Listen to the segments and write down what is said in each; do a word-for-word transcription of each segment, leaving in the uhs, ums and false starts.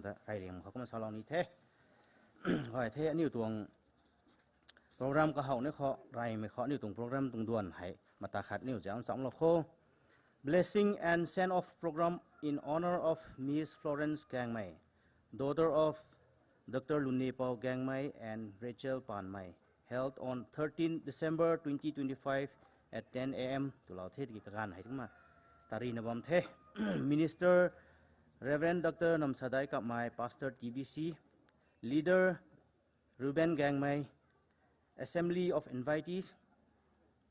ta reyliang khou kumna salou ni the. Hoi the, aniu tuang program kahowh ni khou, reymei khou aniu tuang program tuang duan hei mata khat aniu zauc nchamlou kho. Blessing and send off program in honor of Miss Florence Gangmei, daughter of Doctor Lunipou Gangmei and Rachel Panmei, held on thirteenth December twenty twenty-five at ten A M twlou the tiki kaganv hei tingma tarina bam the. Minister Reverend Doctor Namsadai Kapmei, Pastor T B C, Leader Reuben Gangmei, Assembly of Invitees,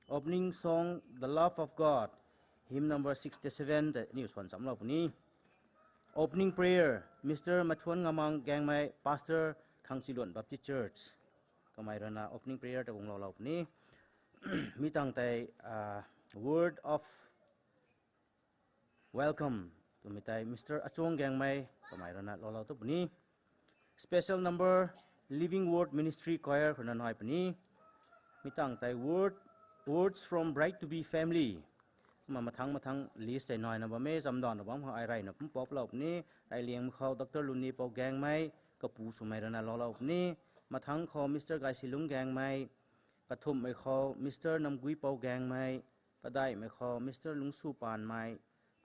opening song The Love of God, hymn number sixty-seven ta aniu swan chamlou puni. Opening prayer, Mister Mathuan Ngamang Gangmei, Pastor Khangsiluan Baptist Church. Kamei ruina opening prayer ta guang loulou puni. Mi tangv tei, ah, word of welcome twmei tei Mister Achung Gangmei kamei ruina loulou tu puni. Special number, Living Word Ministry Choir khou ruina nai puni. Mi tangv tei word, words from Bride to Be family. Kumna mathangc mathangc list tei naina bam e, chamdanna bam khou ai reyna kum paplou puni. Reyliangmei khou Doctor Lunipou Gangmei, kapu swmei ruina loulou puni. Mathangc khou Mister Gaisilung Gangmei, kathumhmei khou Mister Namguipou Gangmei, padeihmei khou Mister Lungsu Panmei,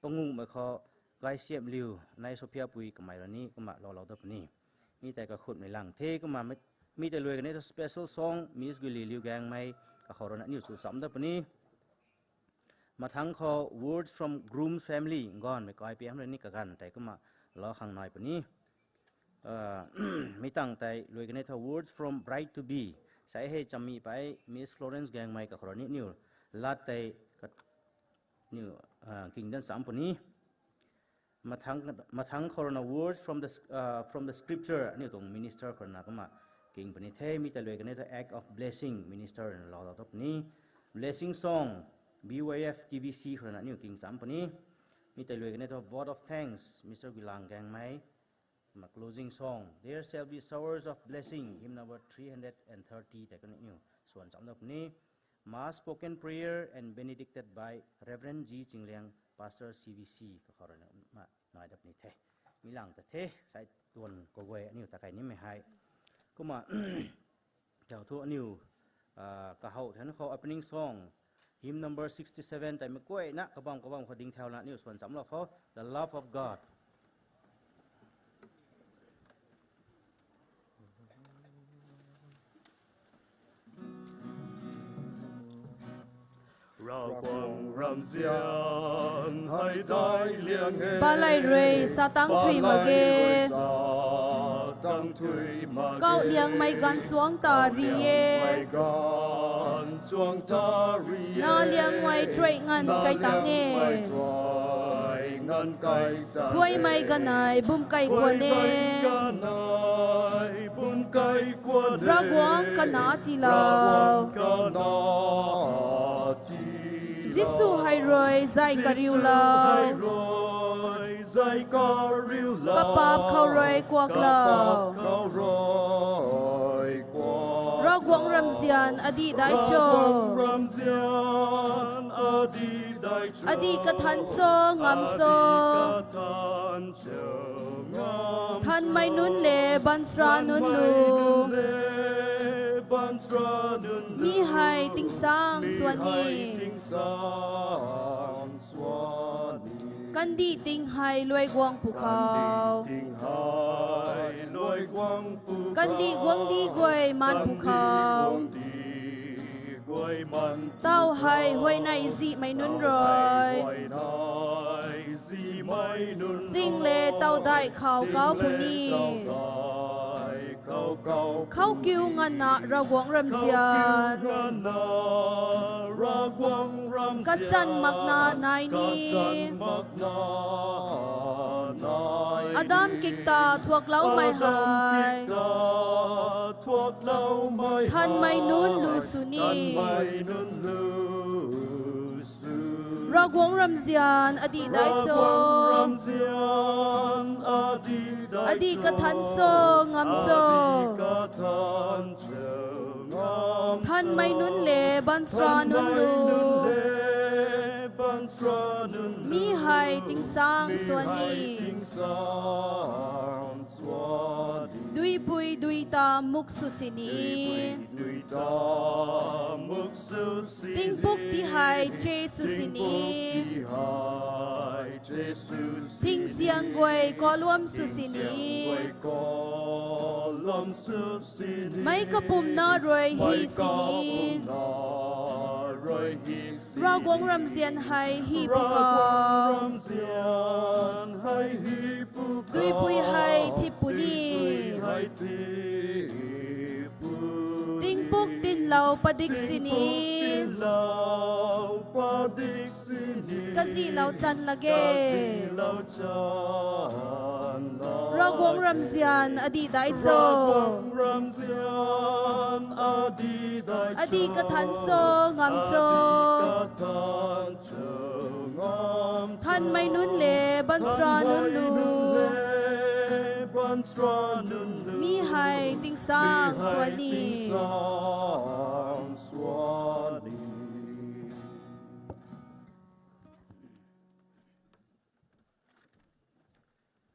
panguhmei khou Gaisiamliu, Nei Sophiapui kamei ruina kumna loulou dat puni. Mi tei kakhutmei lang the kumna mi, mi tei luai kanei thu special song Miss Guililiu Gangmei kakhou ruina aniu sw cham dat puni. Mathangc khou words from groom's family, nganvmei kaipi hei ruina kaganv tei kumna lou khang nai puni. Ah, mi tangv tei luai kanei thu words from bride to be. Sa hei chammi pei Miss Florence Gangmei kakhou ruina aniu lat tei ka, aniu, ah, king dan cham puni. Mathangc, mathangc khou ruina words from the, ah, from the scripture, aniu tuang minister khou ruina kumna king puni the. Mi tei luai kanei thu act of blessing, minister ruina loulou dat puni. Blessing song, B Y F T V C khou ruina aniu king cham puni. Mi tei luai kanei thu vote of thanks, Mister Guilang Gangmei. Kumna closing song, There Shall Be Showers of Blessing, hymn number three hundred and thirty tei kaniw swan cham dat puni. Mass spoken prayer and benedicted by Reverend G Chingliang, Pastor C V C kakhou ruina kumna nai dat puni the. Mi lang ta the, sai tuan kaguay aniu ta kai nimei hei. Kumna, tau thu aniu, ah, kahowh the khou opening song, hymn number sixty-seven tei mei kuayna kabam kabam khou ding thauna aniu swan chamlou kho, The Love of God. Ravguangc ramzian hei daic liang e. Palei rui sa tang thui mak ge. Palei rui sa tang thui mak ge. Kauh liangmei ganv suang ta ri e. Kauh liangmei ganv suang ta ri e. Na liangmei truai nganv kai tang e. Na liangmei truai nganv kai tang e. Khuaymei ganei bum kai kuan e. Khuaymei ganei bum kai kuan e. Ravguangc kana tiilou. Ravguangc kana tiilou. Jisu hei rui zay kariulou. Jisu hei rui zay kariulou. Kapaap khou rui kuaklou. Kapaap khou rui kuaklou. Ravguangc ramzian adih daic cho. Ravguangc ramzian adih daic cho. Adih kathan cho, ngam cho. Adih kathan cho, ngam cho. Thanmei nunc le baanchara nunc lu. Thanmei nunc le baanchara nunc lu. Mi hei tingsaeng swan ni. Mi hei tingsaeng swan ni. Kandih ting hei luai guang pwkhou. Kandih ting hei luai guang pwkhou. Kandih guangcdic guay maan pwkhou. Kandih guangcdic guay maan pwkhou. Tau hei huayney zihmei nunc rui. Tau hei huayney zihmei nunc rui. Zing le tau daic khou kau puni. Zing le tau daic khou kau puni. Khou kiu nganvna Ravguangc ramzian. Khou kiu nganvna Ravguangc ramzian. Kachan makna nai ni. Kachan makna nai ni. Adam kikta thuakloumei hei. Adam kikta thuakloumei hei. Thanmei nunc lu sw ni. Thanmei nunc lu sw ni. Ravguangc ramzian adih daic cho. Ravguangc ramzian adih daic cho. Adih kathan cho, ngam cho. Adih kathan cho, ngam cho. Thanmei nunc le baanchara nunc lu. Thanmei nunc le baanchara nunc lu. Mi hei tingsaeng swan ni. Mi hei tingsaeng Duipui dui ta muk sw sini. Duipui dui ta muk sw sini. Tingpuk ti hei che sw sini. Tingpuk ti hei che sw sini. Thingsiang guay kaluam sw sini. Thingsiang guay kaluam sw sini. Meic kapumna rui hi sini. Meic kapumna rui hi sini. Ravguangc ramzian hei hi pw khou. Ravguangc ramzian hei hi pw khou. Duipui hei thip puni. Duipui hei thip puni. Tingpuk tinlou padik sini. Tingpuk tinlou padik sini. Kazihlou chan lak e. Kazihlou chan lak e. Ravguangc ramzian adih dai cho. Ravguangc ramzian adih dai cho. Adih kathan cho, ngam cho. Adih kathan cho, ngam cho. Thanmei nunc le, baanchara nunc le. Thanmei nunc le, baanchara nunc le. Mi hei tingsaeng suan ni. Mi hei tingsaeng suan ni.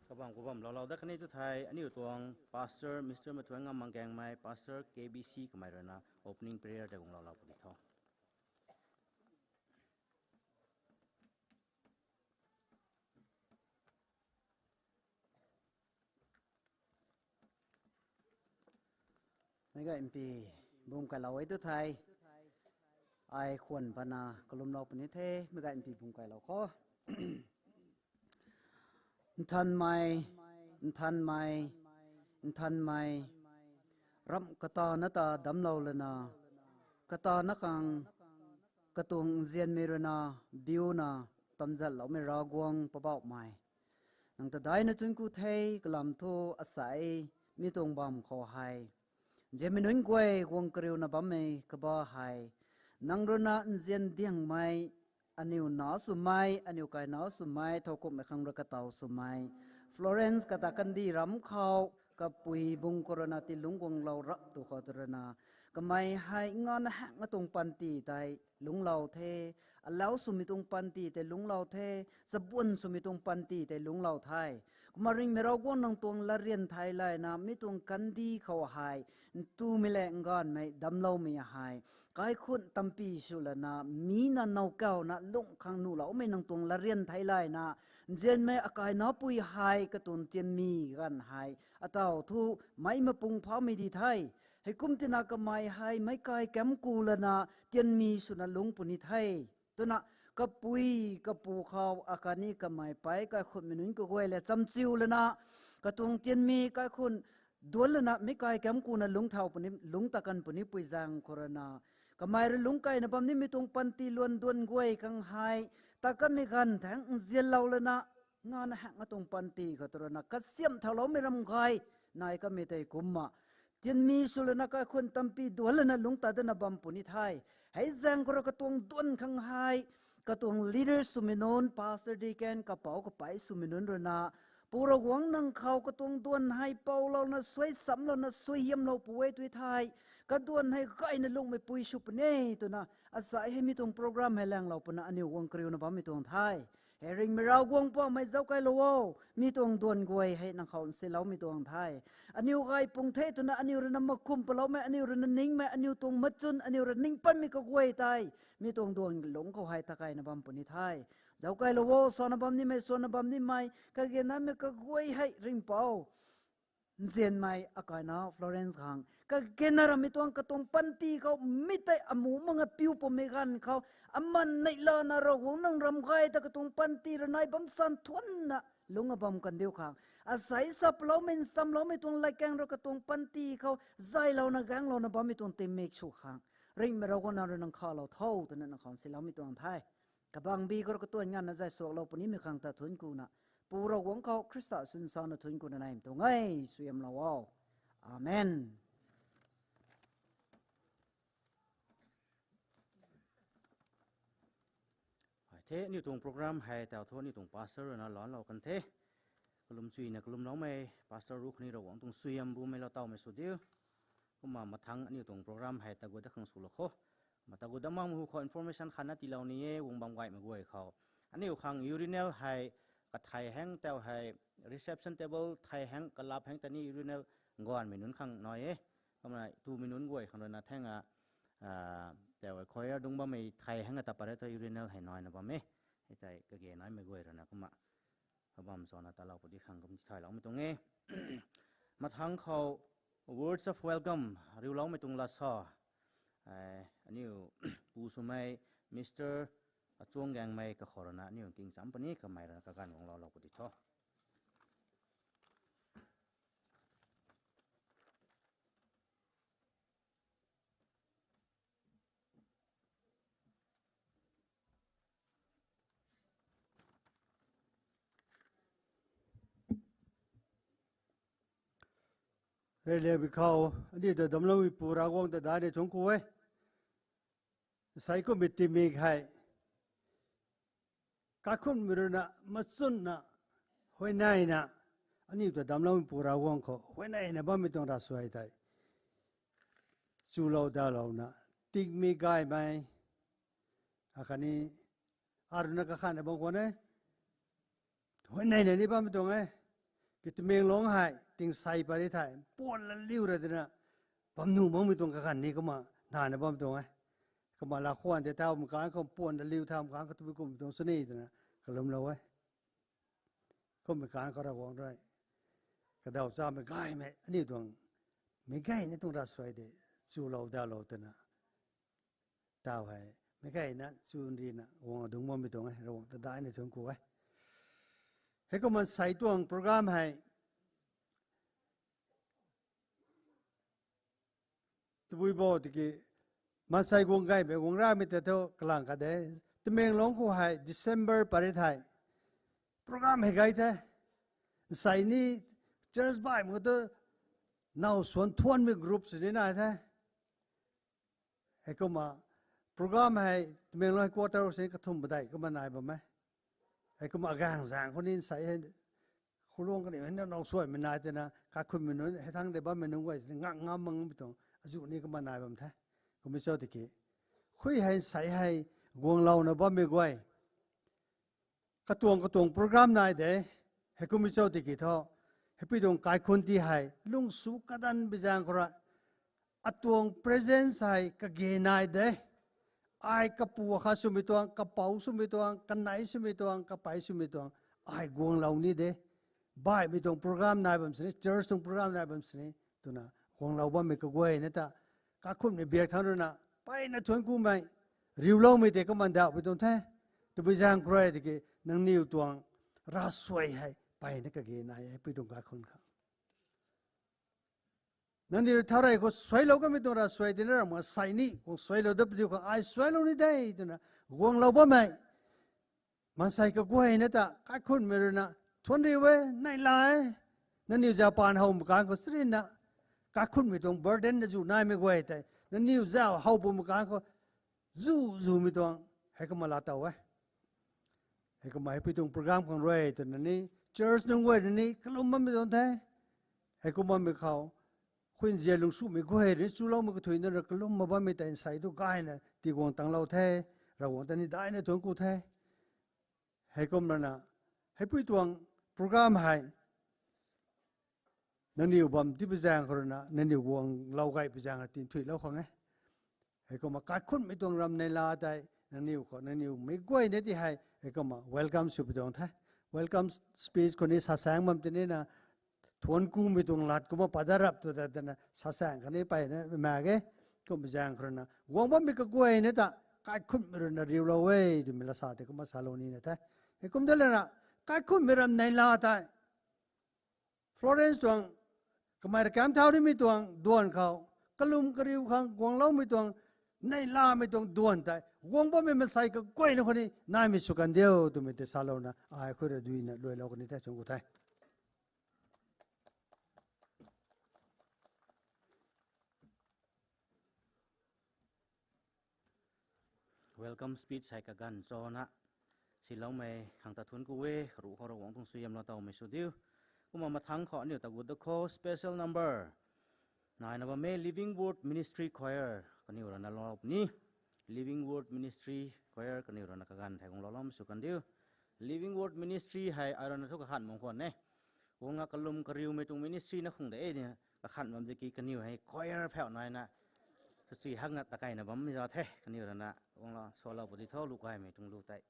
Kabam kabam lou lou dat khatni tu thei, aniu tuang Pastor Mister Mathuan Ngam Mang Gaengmei, Pastor K B C kamei rui na opening prayer tei guang lou lou puni tho. Meic gay mpi bum kailou e tu thei, ai khwan pana kalumlou puni the, meic gay mpi bum kailou kho. Nthanmei, nthanmei, nthanmei, ramh katana ta damclou lana, katana khang katuang nzianmei rui na biuna tamzatloumei Ravguangc Poubauhmei, nang ta daina chunc ku the. Kalam thu asei mi tuang bam khou hei nzianmei nunc guay guang kariuna bammei kaba hei nang rui na nzian diangmei, aniu nac swmei, aniu kainac swmei, thowkumhmei khang rui kataw swmei Florence kata kandih ramh khou kapui bung khou rui na tii lungc guanglou rap tu khou tu rui na, kamei hei ngana haengna tuang panty tei lungclou the, alau swmei tuang panty tei lungclou the, chabuan swmei tuang panty tei lungclou the. Kumna ringhmei Ravguangc, nang tuang latryan thei layna mi tuang kandih khou hei ntumei le nganvmei damcloumei hei kaikhun tampy sw lana, mi na nowkawna lungh khang nuhloumei nang tuang latryan thei layna, nzianmei akainapui hei katuang tianmi ganv hei ataw thu meic mapung phamei di the. Heikum tina kamei hei meic kai kamku lana tianmi swna lungc puni the twna kapui kapu khou akhatni kamei pei kaikhunmei nunc kaguay le chamchiu lana, katuang tianmi kaikhun duanc lana meic kai kamkuna lungc thau puni, lungc ta kan puni pui zaeng khou rui na, kamei rui lungc kaina bam nimei tuang panty luan duan guay khang hei ta kanmei ganv thaeng nzianlou lana, ngana haengna tuang panty khou tu rui na kasiamh thauloumei ram gay nai kamei tei kumna tianmi sw lana kaikhun tampy duanc lana lungc ta dana bam puni the. Hei zaeng khou rui katuang duan khang hei katuang leader swmei nunc, pastor, deacon, kapouc kapei swmei nunc rui na, Pu Ravguangc, nang khou katuang duan hei poulouna, suaisamlouna, suaihiamlou pu e tui the. Kaduan hei gayna lungmei pui sw puni twna, asei hei mi tuang program hei langlou puna aniu guang kariuna bammei tuang the. Hei ringhmei Ravguangc Poubauhmei, zauckailou o, mi tuang duan guay hei nang khou nsiloumei tuang the. Aniu gay pung the twna aniu rui na makum paloumei, aniu rui na ningmei, aniu tuang machun, aniu rui ning panmei kaguay tei mi tuang duan lungc khou hei takaina bam puni the. Zauckailou o, sana bam nimei, sana bam nimei, kagenamei kaguay hei Ringhpouc, nzianmei akaina Florence khang kagena ramei tuang katuang panty khou mi tei amu manga piu pummei ganv khou, aman neihlana Ravguangc nang ram gay ta katuang panty rui nai bam san thuanna lungc abam kandiu khang, asei sa paloumei nsamloumei tuang latkaeng rui katuang panty khou zaylouna gaenglouna bammei tuang tingmik sw khang, ringhmei Ravguangc nang rui nang khalou tho twna nang khou nsiloumei tuang the. Kabangbi khou rui katuan nganvna zay suaklou punimei khang ta thuanc kuna, Pu Ravguangc khou Khrista swn sana thuanc kuna naimei tuang e, suaihiamlou o. Amen. Hei the, aniu tuang program hei taw thu aniu tuang pastor rui na lanlou kan the. Kalum chuyna kalumloumei pastor rui khatni Ravguangc tuang suaihiam bumei lou tawmei sw diu. Kumna mathangc aniu tuang program hei tagut dat khang swlou kho. Kumna tagut dat makmei hu khou information khatna tiilou ni e, guang bam gaymei guay khou. Aniu khang urinal hei kathei hang tau hei reception table thei hang kalap hang ta ni urinal guanmei nunc khang nai e. Kumna tumei nunc guay khang ruina thang a, tau hei choir dungc bammei thei hang a ta pare thu urinal hei naina bam e. Hei tei kage naimei guay ruina kumna abam sana talou pudi khang kum thayloumei tuang e. Mathang khou words of welcome riuloumei tuang lasa, aniu pu swmei Mister Achuang Gangmei kakhou ruina aniu kingcham puni kamei ruina kaganv guangloulou pudi tho. Reyliangmei khou, aniu ta damcloumeipu Ravguangc ta daihna thuanc ku e. Sei kummei tingmik hei kaikhunmei ruina machunna, huayneina, aniu ta damcloumeipu Ravguangc khou huayneina bammei tuang ravsuai tei chulou dalouna, tingmik gaymei, akhatni aruna kakhanna bam khwan e, huayneina ni bammei tuang e. Ki Tamenglong hei tingsei pary thei puan laliu ra dina bam nuh makmei tuang kakhan ni kumna nana bam tuang e. Kumna lakhwan tei thaumei kang khou puan laliu thaumei kang khou tabui kummei tuang sw ni twna kalumlou e. Kummei kang khou Ravguangc rui kadaw chamei gaymei aniu tuang meic gayna tuang ravsuai de chulou dalou twna tau hei meic gayna chunrina guang adungc bammei tuang e, Ravguangc ta daihna thuanc ku e. Heikumna sei tuang program hei tabui bo tiki maansei guang gaymei guang ramei tei thu kalang ka de. Tamenglong khou hei December pary thei program hei gay the. Nsei ni church baihmei khou tu now suan thuanmei group sini nai the. Heikumna program hei Tamenglong headquarter sini kathumh padeih kumna nai bam e. Heikumna agang zaeng khou ni nsei hei khuluang kaniw hei now suaimei nai twna kaikhunmei nunc hei thang de bammei nunc guay sini ngak ngam makmei tuang azuh ni kumna nai bam the. Kummei cho tiki khui hei nsei hei guanglouna bammei guay katuang katuang program nai de. Heikummei cho tiki thu heipui tuang kaikhun ti hei lungsu kadanbi zaeng khou rui atuang presence hei kage nai de. Ai kapu akhat swmei tuang, kapouc swmei tuang, kanei swmei tuang, kapei swmei tuang, ai guanglou ni de. Baihmei tuang program nai bam sini, church tuang program nai bam sini twna guanglou bammei kaguayna ta kaikhunmei biak thangc ruina mpeyna thuanc kumei riuloumei tei kumna ndauhpui tuang the. Tabui zaeng khou rui tiki nangniw tuang ravsuai hei mpeyna kage nai e, heipui tuang kaikhun khang. Nangniw thau rey khou suailou kamei tuang ravsuai tina ramh sei ni khang suailou dat padiu khang ai suailou ni de twna guanglou bammei maansei kaguayna ta kaikhunmei ruina thuanc riu e, neihla e. Nangniw zaupaanv howmei kang khou charina kaikhunmei tuang burden na zu naimei guay tei nangniw zauc how bammei kang khou zu zumei tuang heikumna laa tow e. Heikumna heipui tuang program khang rui twna ni church nunc guay rui ni kalum bammei tuang the. Heikum bammei khou khuinzia lungcsumei guay rui ni chuloumei kathuina rui kalum mak bammei tei nsei tu gayna tiguang tanglou the. Ravguangc ta ni daihna thuanc ku the. Heikum rana heipui tuang program hei nangniw bam tipi zaeng khou ruina nangniw guanglou gaypi zaeng rui tinthuilou khang e. Heikumna kaikhunmei tuang ram neihla tei nangniw khou nangniw meic guayna ti hei heikumna welcome sw pi tuang the. Welcome speech khou ni sasaeng bam tinina thuanc kumei tuang lat kumna padarap tu ta tana sasaeng khatni mpeyna mak ge. Kum zaeng khou ruina guang bammei kaguayna ta kaikhunmei ruina riulou e twmei laa sa tei kumna salou nina the. Heikum de lana kaikhunmei ram neihla tei Florence tuang kamei rui kam thau nimei tuang duan khou kalum kariu khang guangloumei tuang neihlamei tuang duan tei guang bammei maansei kaguayna khou ni naimei sw kan diu twmei tei salouna ai khui ra duina luailou kan ni the, thuanc ku the. Welcome speech hei kaganv chana siloumei khang ta thuanc ku e. Karuh khou Ravguangc tuang suaihiamlou towmei sw diu. Kumna mathangc khou aniu ta gut da khou special number naina bammei Living Word Ministry Choir kaniw rana lou puni. Living Word Ministry Choir kaniw rana kaganv thei guanglou loumei sw kan diu. Living Word Ministry hei ai rui na thu kakhan bam khwan e. Guang a kalum kariumei tuang ministry na khung de ni kakhan bam de ki kaniw hei choir phau naina. Sasi hak na takaina bammei za the kaniw rui na guang la salou pudi tho lu kaimei tuang lu tei.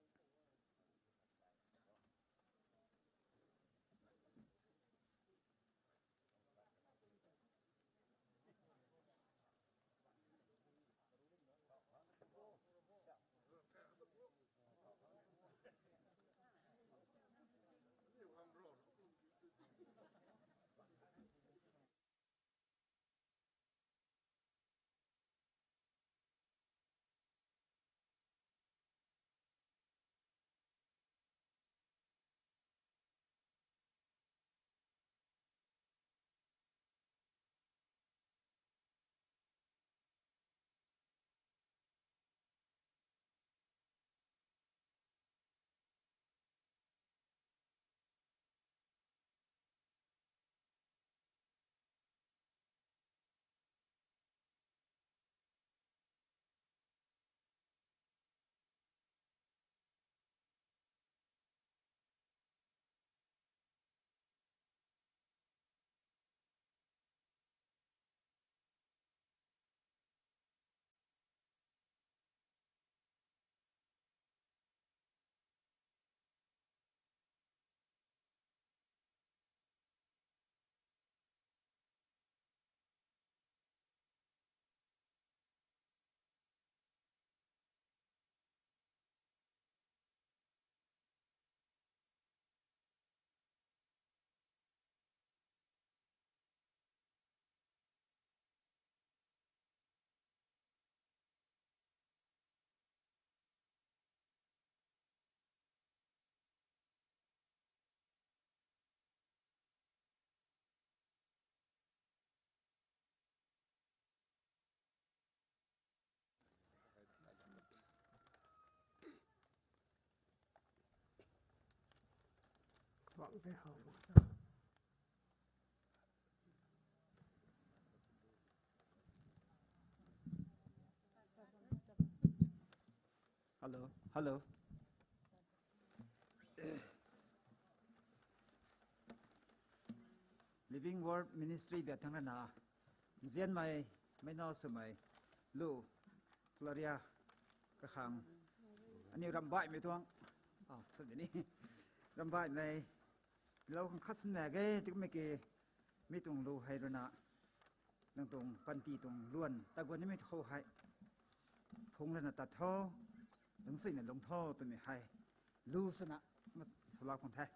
Hello, hello. Living Word Ministry biak thangc rana, nzianmei, meic na swmei, lu, Gloria, kakhang, aniu rambaihmei tuang, oh, sorry ni, rambaihmei, lou khang khat swn mak ge, tikumei ki, mi tuang lu hei rui na, nang tuang panty tuang luan ta guan nimei khou hei, phungc lana tat tho, lungcsuina lungc tho twmei hei, lu swna, salou khang the.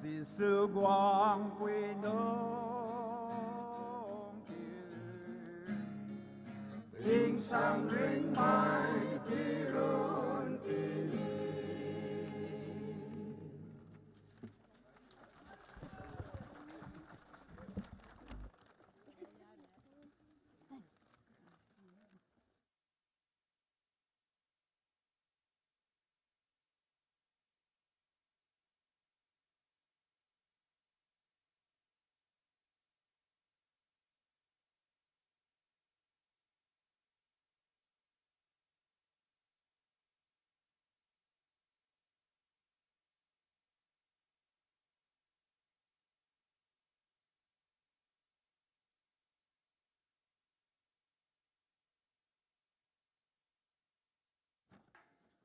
Jisu guangpui nunc kiu, tingsaengzaeng ringmei tirun tini.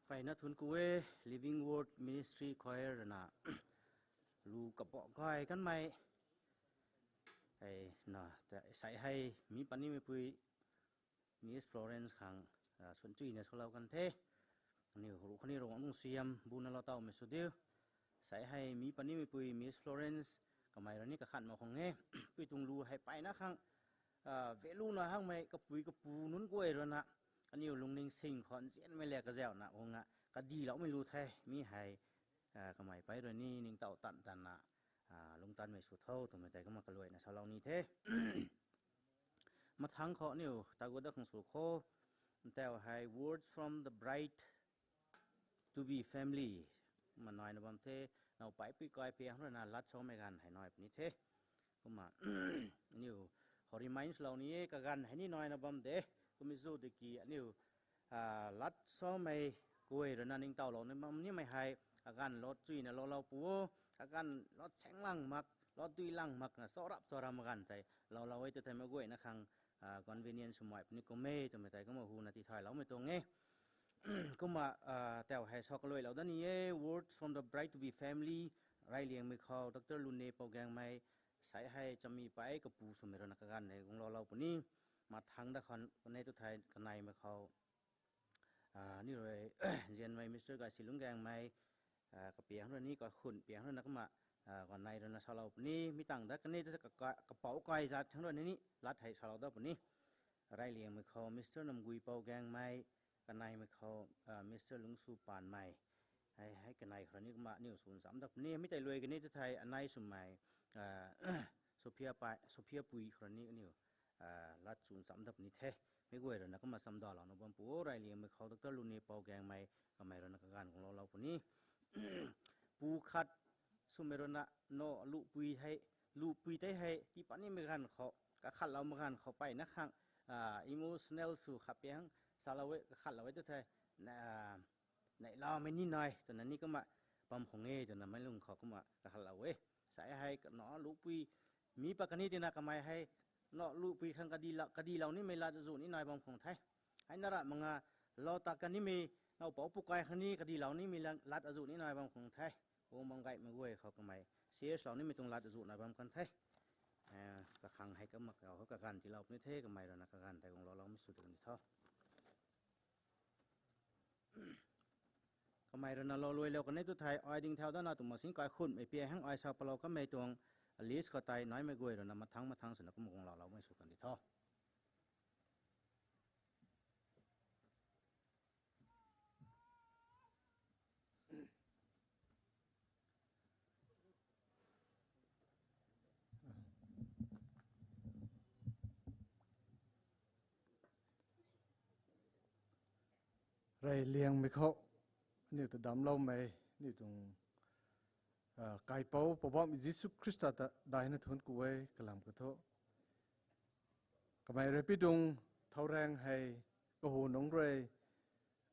Mpeyna thuanc ku e, Living Word Ministry Choir rui na lu kabah gay kanmei, hei na, sa hei mi panimei pui Miss Florence khang, a, suan chuina salou kan the. Aniu ruc khani Ravguangc tuang suaihiam buna lou tawmei sw diu. Sa hei mi panimei pui Miss Florence, kamei rui ni kakhan mak khang e. Pui tuang lu hei mpeyna khang, a, value na hangmei kapui kapu nunc guay rui na, aniu lungning sing khou nzianmei le kazauhna guang a kadiloumei lu the. Mi hei, a, kamei pei rui ni ningtow tan tanna, a, lungtanmei sw tho twmei tei kumna kaluaina salou ni the. Mathangc khou aniu tagut dat khang sw kho, ntau hei Words from the Bride to be Family, kumna naina bam the, now pei pui kai pang rui na lat samei ganv hei nai puni the. Kumna, aniu khou remind lou ni e, kaganv hei ni naina bam de, kummei zu tiki aniu, a, lat samei guay rui na ningtowlou ni bam nimei hei, kaganv lat chuina loulou pu o, kaganv lat saenglang mak, lat dui lang mak na, charap charam ganv tei loulou e tw thei mei guayna khang, a, convenience swmei puni kum e twmei tei kumna huna tithayloumei tuang e. Kumna, a, tau hei sa kaluailou dat ni e, Words from the Bride to be Family, reyliangmei khou Doctor Lune Pougaengmei, sa hei chami pei kapu swmei rui na kaganv hei guang loulou puni. Mathangc dat khou puni tw thei kaneimei khou, a, ni rui, nzianmei Mister Gaysilungc Gaengmei, a, kapang rui ni, kakhun pang rui na kumna, a, kanei rui na salou puni. Mi tangv dat kani ta ka, ka, kapouc kai zat thangc rui ni lat hei salou dat puni. Reyliangmei khou Mister Namgui Pougaengmei, kaneimei khou, a, Mister Lungsu Paanmei. Hei, hei kanei khou rui ni kumna aniu swn cham dat puni. Mi tei luai kani tw thei anei swmei, a, Sophia pui khou rui ni aniu, a, lat swn cham dat puni the. Mi guay rui na kumna chamdalouna bam pu o, reyliangmei khou Doctor Lune Pougaengmei, kamei rui na kaganv guang loulou puni. Pu khat swmei rui na, na lupui hei, lupui tei hei tii panimei ganv khou, kakhatloumei ganv khou mpeyna khang, a, emotional sw khat pang salou e, kakhatlou e tw thei, na, a, neihlamei ni nai twna ni kumna bam khang e twna meic lung khou kumna kakhatlou e. Sa hei na lupui, mi pat kani tina kamei hei, na lupui khang kadilou, kadilou nimei lat azuh ni nai bam khang the. Hei na rat manga lou ta kanimei, now pouc pu kai khang ni kadilou nimei la, lat azuh ni nai bam khang the. Guang bam gaymei guay khou kamei share lou nimei tuang lat azuh nai bam kan the. E, kakhang hei kumna kau khou kaganv tiilou puni the, kamei rui na kaganv tei guang louloumei sw di kan di tho. Kamei rui na lou luailou kani tw thei, ai ding thau datna tuang masing kaikhunhmei pang hang ai sa palou kanmei tuang list khou tei naimei guay rui na mathangc mathangc swna kumna guang louloumei sw kan di tho. Reyliangmei khou aniu ta damcloumei, aniu tuang, a, Kaipouc Poubauhmei Jisu Khrista ta daihna thuanc ku e, kalam kathu. Kamei rui pi tuang thowraeng hei, kahu nungc rui,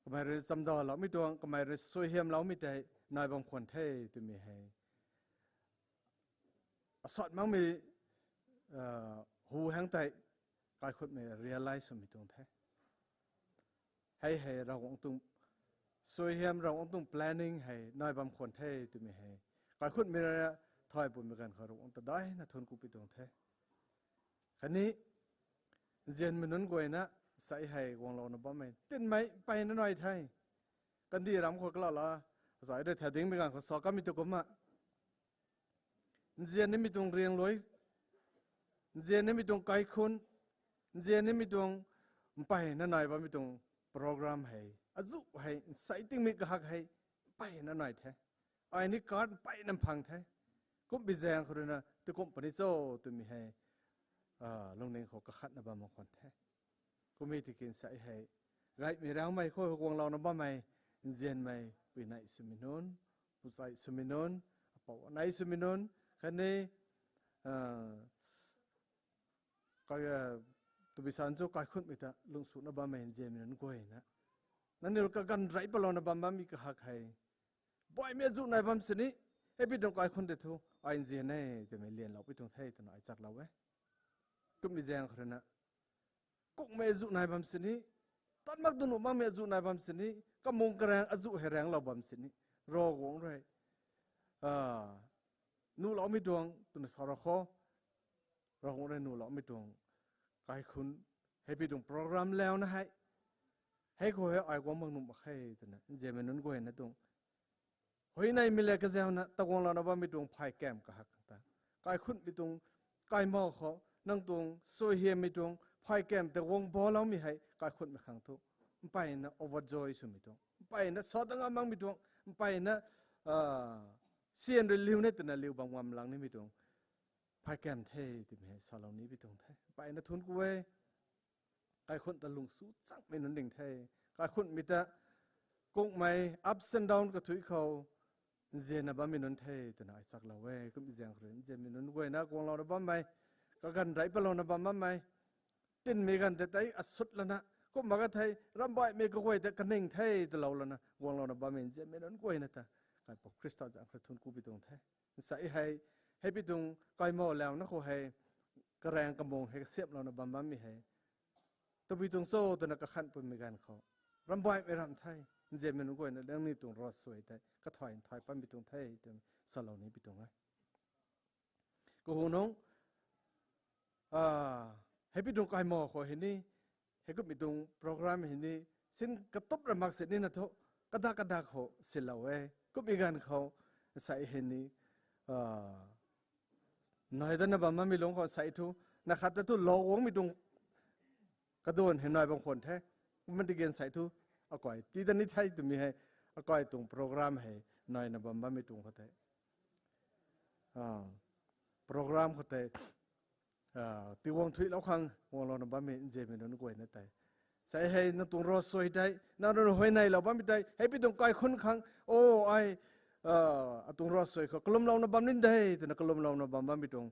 kamei rui chamdaloumei tuang, kamei rui suaihiamloumei tei nai bam khwan the twmei hei, asat makmei, a, hu hang tei kaikhunhmei realize swmei tuang the. Hei hei Ravguangc tuang suaihiam, Ravguangc tuang planning hei nai bam khwan the twmei hei kaikhunhmei rui thay pumei ganv khou Ravguangc ta daihna thuanc ku pi tuang the. Khatni nzianmei nunc guayna sa hei guanglouna bammei tinmei mpeyna nai the. Kandih ram khou kalala, zai rui thadingmei ganv khou sa kamei tu kumna nzian nimei tuang riang lui, nzian nimei tuang kaikhun, nzian nimei tuang mpeyna nai bammei tuang program hei, azuh hei nsei tingmik kahak hei mpeyna nai the. Ai ni card mpeyna mphang the. Kumhbi zaeng khou ruina tu kum puni cho twmei hei lungning khou kakhatna bam mak khwan the. Kumhmei tiki nsei hei gaymei raumei khou guanglouna bammei, nzianmei pui nei swmei nunc, puchai swmei nunc, apou nei swmei nunc khatni tabui san chu kaikhunhmei ta lungsuhna bammei nzianmei nunc guayna, nangniw kaganv rey palouna bam bammei kahak hei, baihmei azuh nai bam sini, heipi tuang kaikhun tei thu ai nzian e twmei lianlou pi tuang the twna ai chaklou e. Kumhmei zaeng khou ruina, kungmei azuh nai bam sini, tat mak tu nuh makmei azuh nai bam sini, kamung karaeng azuh hei raenglou bam sini, Ravguangc rui nuhloumei tuang twna sa ra khou, Ravguangc rui nuhloumei tuang kaikhun, heipi tuang program launa hei, hei khou hei ai guang mak nuh mak khe twna nzianmei nunc guayna tuang huayneymei le kazauna ta guanglouna bammei tuang phay kamv kahak ta, kaikhunhmei tuang kaimou khou nang tuang suaihiammei tuang phay kamv ta guang baloumei hei kaikhunhmei khang thu mpeyna overjoy swmei tuang, mpeyna sa ta ngam makmei tuang, mpeyna sian rui liu ne twna liu bam ngam lang nimei tuang phay kamv the twmei hei salou ni pi tuang the. Mpeyna thuanc ku e. Kaikhunc ta lungsu changmei nunc ding the. Kaikhunhmei ta kungmei ups and down kathuic khou nzianna bammei nunc the twna ai chaklou e. Kumhmei zaeng khou rui nzianmei nunc guayna guanglouna bammei, kaganv rey palouna bam bammei, tinmei ganv tei tei asut lana, kumna ka thei ramh baihmei kaguay ta kaning the twlou lana guanglouna bammei nzianmei nunc guayna ta kaipouc Khrista zanc khou rui thuanc ku pi tuang the. Nsei hei, heipi tuang kaimou launa khou hei, karaeng kamung hei kasiamhlouna bam bammei hei, tabui tuang cho twna kakhan pumei ganv khou, ramh baihmei ramh the, nzianmei nunc guayna nangniw tuang ravsuai tei kathai nthai pammei tuang the twna salou ni pi tuang e. Kahu nung, heipi tuang kaimou khou hei ni, heikumhmei tuang program hei ni, sin katup ra mak sini na thu, kadak kadak khou silou e. Kumhmei ganv khou, nsei hei ni, nai dana bam bammei lungc khou nsei thu, na khat ta thu lou guangmei tuang kaduan hei nai bam khwan the. Kumna tiki nsei thu, akai tii da ni the twmei hei, akai tuang program hei naina bam bammei tuang khou tei, program khou tei, tiguang thuilou khang guanglouna bammei nzianmei nunc guayna tei, nsei hei nang tuang ravsuai tei nang rui huayneylou bammei tei, heipi tuang kaikhunc khang, o, ai, atuang ravsuai khou kalumlouna bam nin de twna kalumlouna bam bammei tuang,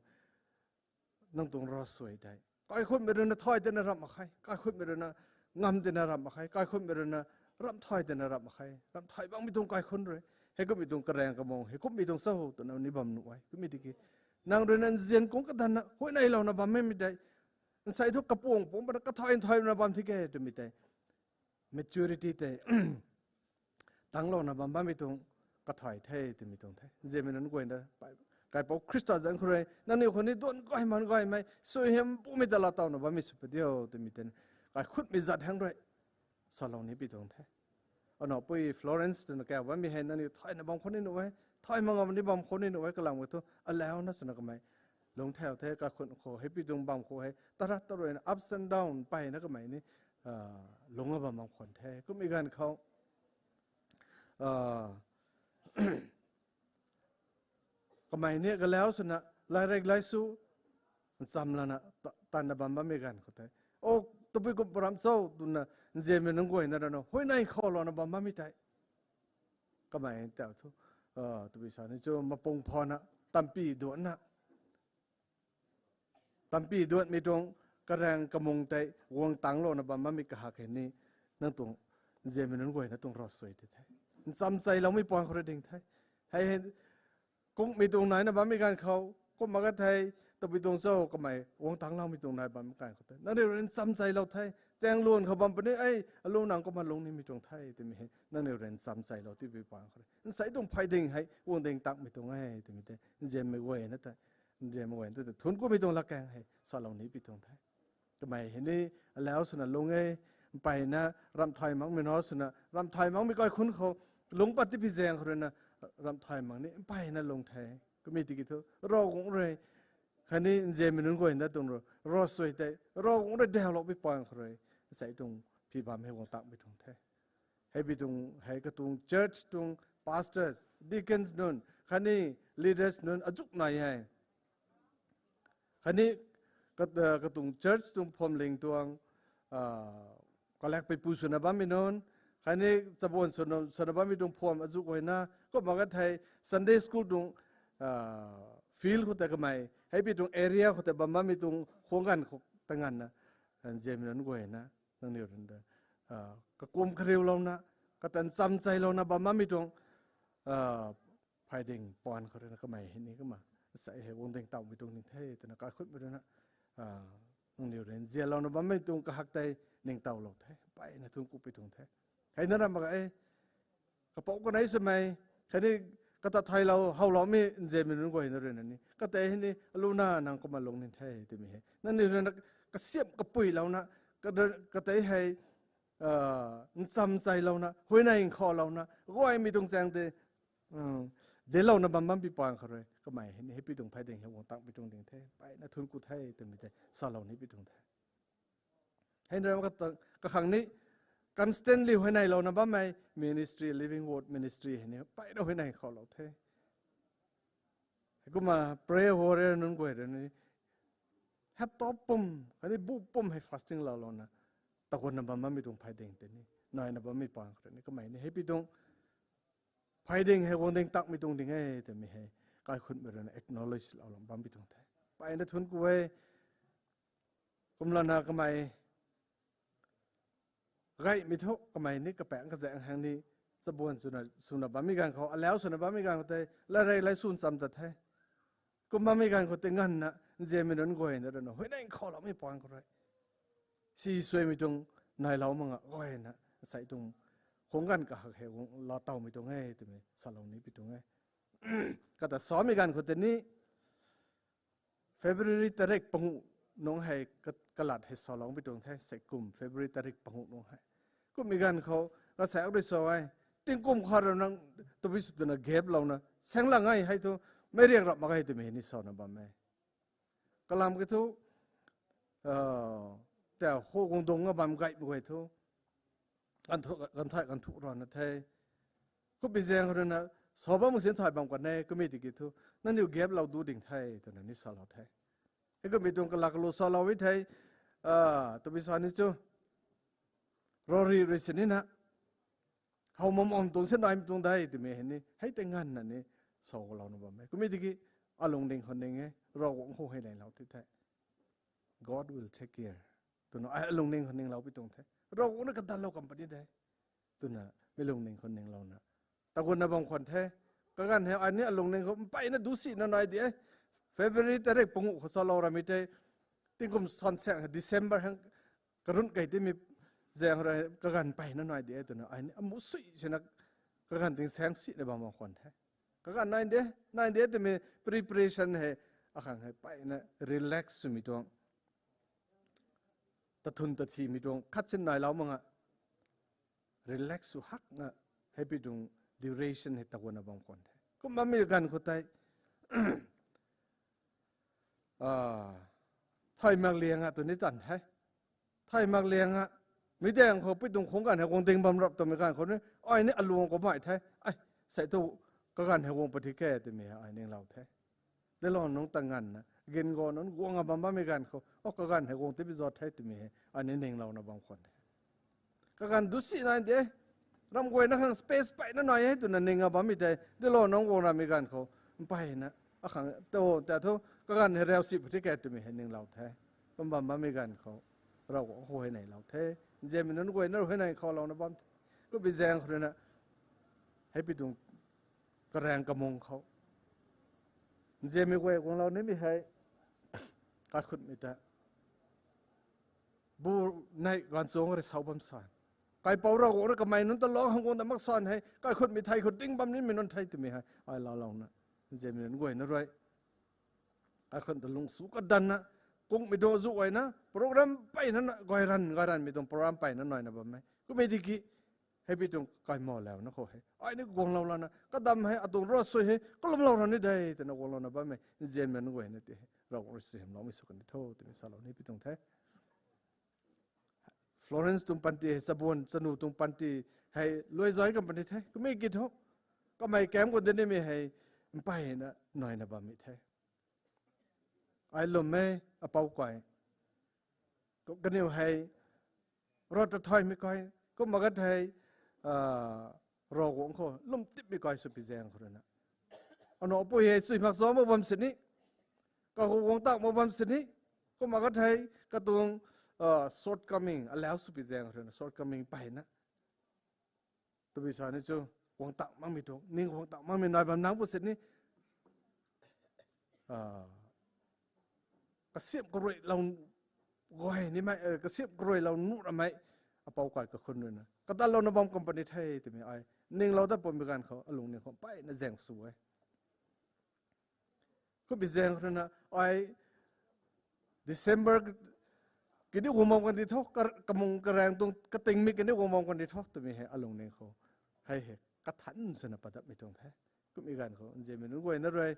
nang tuang ravsuai tei kaikhunhmei rui na thay tina ramh mak khe, kaikhunhmei rui na ngam tina ramh mak khe, kaikhunhmei rui na ramh thay tina ramh mak khe, ramh thay bangmei tuang kaikhunc rui, heikumhmei tuang karaeng kamung heikumhmei tuang cho twna ni bam nuh e. Kumna tiki, nang rui na nzian kung kadanna huayneylouna bam mei tei, nsei thu kapuang puang pana kathai nthayna bam thi ke twmei tei, maturity tei tangclouna bam bammei tuang kathai the twmei tuang the. Nzianmei nunc guayna, kaipouc Khrista zanc khou rui nangniw khou ni duan gayman gaymei suaihiam pumei ta laatowna bammei sw padiu twmei tei, kaikhunhmei zat hang rui salou ni pi tuang the. Anow pui Florence twna kau bammei hei nangniw thayna bam khou ni nuh e, thay mak ngam ni bam khou ni nuh e, kalam ka thu alauna swna kamei lungc thau the. Kaikhunc khou heipi tuang bam khou hei tarat ta ruina ups and down peyna kamei ni lungc a bam bam khwan the. Kumhmei ganv khou kamei ni galau swna, lairik laisu ncham lana tanna bam bammei ganv khou tei, o, tabui kum param cho twna nzianmei nunc guayna rana huayney khoulouna bam bammei tei, kamei tau thu, tabui sa ni chu mapung phana, tampy duanna, tampy duanmei tuang karaeng kamung tei guang tangclouna bam bammei kahak hei ni, nang tuang nzianmei nunc guayna tuang ravsuai tei the, ncham cheiloumei puang khou rui ding the. Hei hei, kungmei tuang naina bammei ganv khou, kumna ka thei, tabui tuang cho kamei guang tangcloumei tuang nai bammei ganv khou tei nangniw rui ncham cheilou the. Chaeng luan khou bam puni e, alu nang kumna lungc nimei tuang the twmei hei nangniw rui ncham cheilou tipui puang khou rui nsei tuang phay ding hei guang ding takmei tuang e twmei tei nzianmei guayna tei, nzianmei guayna tei thuanc kumei tuang latkaeng hei salou ni pi tuang the. Kamei hei ni alau swna lungc e, mpeyna ramh thay makmei na swna, ramh thay makmei kaikhunc khou lungc pat tipi zaeng khou ruina ramh thay mak ni mpeyna lungc the. Kumna tiki thu Ravguangc rui khatni nzianmei nunc guayna tuang ro, ravsuai tei Ravguangc rui develop pi pang khou rui, sei tuang phi bam hei guang tangmei tuang the. Heipi tuang hei katuang church tuang pastors, deacons nunc khatni leaders nunc azuh nai hei. Khatni kat- katuang church tuang phuamling tuang kalakpui pu swna bammei nunc, khatni chabuan swna bammei tuang phuam azuh guayna, kumna kathei Sunday school tuang field khou tei kamei heipi tuang area khou tei bam bammei tuang khuang ganv khou ta nganvna, nzianmei nunc guayna, nangniw rui kakum kariulouna, katan chamchailouna bam bammei tuang phayding paan khou ruina kamei hei ni kumna sei hei guang ding tawmei tuang ning the twna kaikhutmei ruina, nangniw rui nzianlouna bammei tuang kahak tei ningtowlou the, mpeyna thuanc ku pi tuang the. Hei na ram mak e, kapouc kanei swmei khatni kata thaylou howloumei nzianmei nunc guayna ruina ni katei hei ni aluna nang kumna lungning the twmei hei nangniw ruina kasiamh kapuilouna, katei hei nchamchailouna, huayney nkhoulouna guaymei tuang chaeng tei dinclouna bam bam pi pang khou rui kamei hei ni heipi tuang phayding hei guang tangmei tuang ding the, mpeyna thuanc ku the twmei tei salou ni pi tuang the. Hei na ram kakhang ni constantly huayneylouna bammei ministry, Living Word Ministry hei ni mpeyna huayney khou lou the. Heikumna prayer warrior nunc guay rui ni hapta pum khatni bu pum hei fasting loulouna, taguanna bam bammei tuang phayding tei ni naina bammei pang khou rui ni kamei ni heipi tuang phayding hei guang ding tangmei tuang ding e twmei hei kaikhutmei ruina acknowledge loulou bam pi tuang the. Mpeyna thuanc ku e. Kumlana kamei gaymei thu kamei ni kapaengc kazaeng hang ni chabuan swna bammei ganv khou, alau swna bammei ganv khou tei latrei lai swn cham ta the. Kum bammei ganv khou tei nganvna nzianmei nunc guayna ruina huayney khouloumei pang khou rui si suaimei tuang nailou mak nga guayna sei tuang khuang ganv kahak hei guang laa tawmei tuang e twmei salou ni pi tuang e. Kata samei ganv khou tei ni February tarik panguh nungc hei kalat hei salou pi tuang the, sei kum February tarik panguh nungc hei. Kummei ganv khou ravsaekc rui sa e, tingkum khat rui nang tabui sw twna gap louna saenglang e hei thu, meic riak rap mak ge twmei hei ni sana bam e. Kalam ki thu, tau hu guang dung a bam gaymei guay thu, ganv thai ganv thu rana the. Kummei zaeng ruina sa bam sin thay bam kan e, kummei tiki thu nangniw gap lou du ding the twna ni salou the. Hei kummei tuang kalak lu salou e the, tabui sa ni chu, rori rui sinina how mam am tuang se naimei tuang de twmei hei ni hei tei nganvna ni salouna bam e. Kummei tiki alungning khou ning e, Ravguangc khou hei neilou ti the. God will take care twna ai alungning khou ninglou pi tuang the. Ravguangc na kadanlou company de twna mi lungning khou ninglouna taguanna bam khwan the. Kaganv hei ai ni alungning khou mpeyna dusina nai di e. February tarik panguh khou salou ramei tei tingkum sansaeng December hang karunh kei timei zaeng rui kaganv mpeyna nai di e twna ai ni amu sui sina kaganv ting saeng sina bam bam khwan the. Kaganv nai de, nai de twmei preparation hei akhang hei mpeyna relax swmei tuang, tathun tathimei tuang khat sin nailou mak nga relax sw hakna heipi tuang duration hei taguanna bam khwan the. Kum bammei ganv khou tei thay mak liang a tw ni tan the. Thay mak liang a mi daeng khou pi tuang khuang ganv hei guang ding bam rap twmei ganv khou ni ai ni aluang khou mai the. Ai, sei tu kaganv hei guang pati ke twmei hei ai ninglou the. Delon nungc ta nganvna gin go nunc guang a bam bammei ganv khou o kaganv hei guang tipi zat the twmei hei ai ni ninglouna bam khwan the. Kaganv dusi nai de, ram guayna khang space mpeyna nai e twna ning a bammei tei delon nungc guang ramei ganv khou mpeyna akhang ta ta thu kaganv hei riau si pati ke twmei hei ninglou the. Kum bam bammei ganv khou Ravguangc khou hei neilou the. Nzianmei nunc guayna rui hei nei khoulouna bam the. Kummei zaeng khou ruina heipi tuang karaeng kamung khou nzianmei guay guanglou nimei hei kaikhutmei ta bu nei ganv chuang rui sau bam san, kaipouc Ravguangc rui kamei nunc ta lou khang guang ta mak san hei kaikhutmei thei khou ding bam nimei nunc thei twmei hei ai laalouna nzianmei nunc guayna rui kaikhun ta lung su kadanna kungmei tuang zu guayna program mpeyna na gay ran gay ranmei tuang program mpeyna naina bam e. Kummei tiki Hei pi tuang kaimou launa khou hei ai ni guanglou lana kadam hei atuang ravsuai hei kalumlou ra ni de twna guanglouna bammei nzianmei nunc guayna ti hei Ravguangc rui suaihiamloumei sw kan di tho twmei salou ni pi tuang the. Florence tuang panty hei chabuan chanu tuang panty hei luaizai kan puni the. Kumei ki thu kamei kam khou dinimei hei mpeyna naina bammei the. Ai lwmmei apou kai, kaniw hei ravtathaymei kai, kumna kathei Ravguangc khou lwmtipmei kai sw pi zaeng khou ruina, anu apui hei chui mak zauc mak bam sini, kakhou guang tak mak bam sini, kumna kathei katuang shortcoming alau sw pi zaeng khou ruina shortcoming mpeyna tabui sa ni chu guang tak makmei tuang ning guang tak makmei nai bam nang pu sini kasiamh karuailou guay nimei kasiamh karuailou nuh ramei apou kai kakhun ruina kadatlouna bam company the twmei ai ninglou dat pumei ganv khou alungning khou mpeyna zaeng sw e. Kumbi zaeng khou ruina ai December kini guang bam kan di tho, kamung karaeng tuang katingmei kini guang bam kan di tho twmei hei alungning khou hei hei kathan swna padapmei tuang the. Kumbi ganv khou nzianmei nunc guayna rui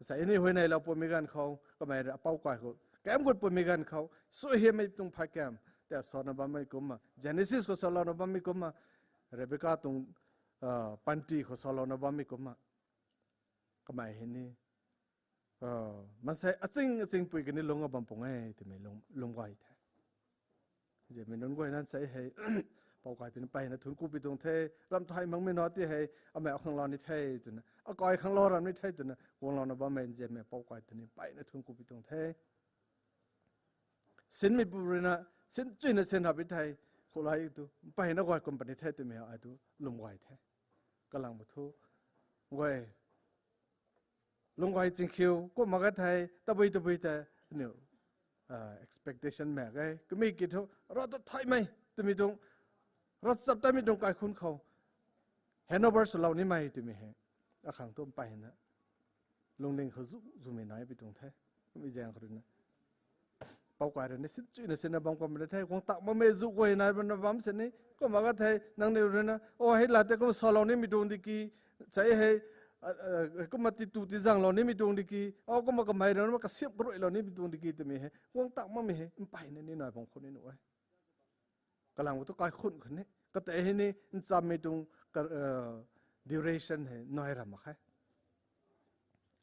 sa ni huayneylou pumei ganv khou kamei rui apou kai khou kam gut pumei ganv khou suaihiammei tuang phay kam ta sana bammei kumna Genesis khou salouna bammei kumna Rebecca tuang panty khou salouna bammei kumna kamei hei ni maansei aching achingpui kani lungc a bam pung e twmei lwm gay the. Nzianmei nunc guayna sei hei apou kai tini mpeyna thuanc ku pi tuang the. Ramh thay makmei na ti hei amei akhang lou ni the twna akai khang lou ram ni the twna guanglouna bammei nzianmei apou kai tini mpeyna thuanc ku pi tuang the. Sinmei pu ruina sin chuyna sin hap pi the. Khoulai tu mpeyna guay company the twmei ai tu lwm gay the. Kalang bu thu guay lwm gay chingkhiu kumna kathei tabui tabui tei aniu expectation mak e. Kumei ki thu ravtathaymei twmei tuang ravchaptatmei tuang kaikhunc khou handover swlou nimei twmei hei akhang tu mpeyna lungning khou zu zumei nai pi tuang the. Kumbi zaeng khou ruina apou kai rui ni sin chuyna sinna bam company the. Guang tak makmei zu guay nai bamna bam sini kumna kathei nangniw ruina o hei la tei kumna salou nimei tuang di ki, sei hei kumna titu tizanglou nimei tuang di ki, o kumna kamei rui na kasiamh karuailou nimei tuang di ki twmei hei guang tak makmei hei mpeyna ni nai bam khou ni nuh e. Kalang bu tu kaikhunc khou ni katei hei ni nchammei tuang duration hei nai ram mak khe.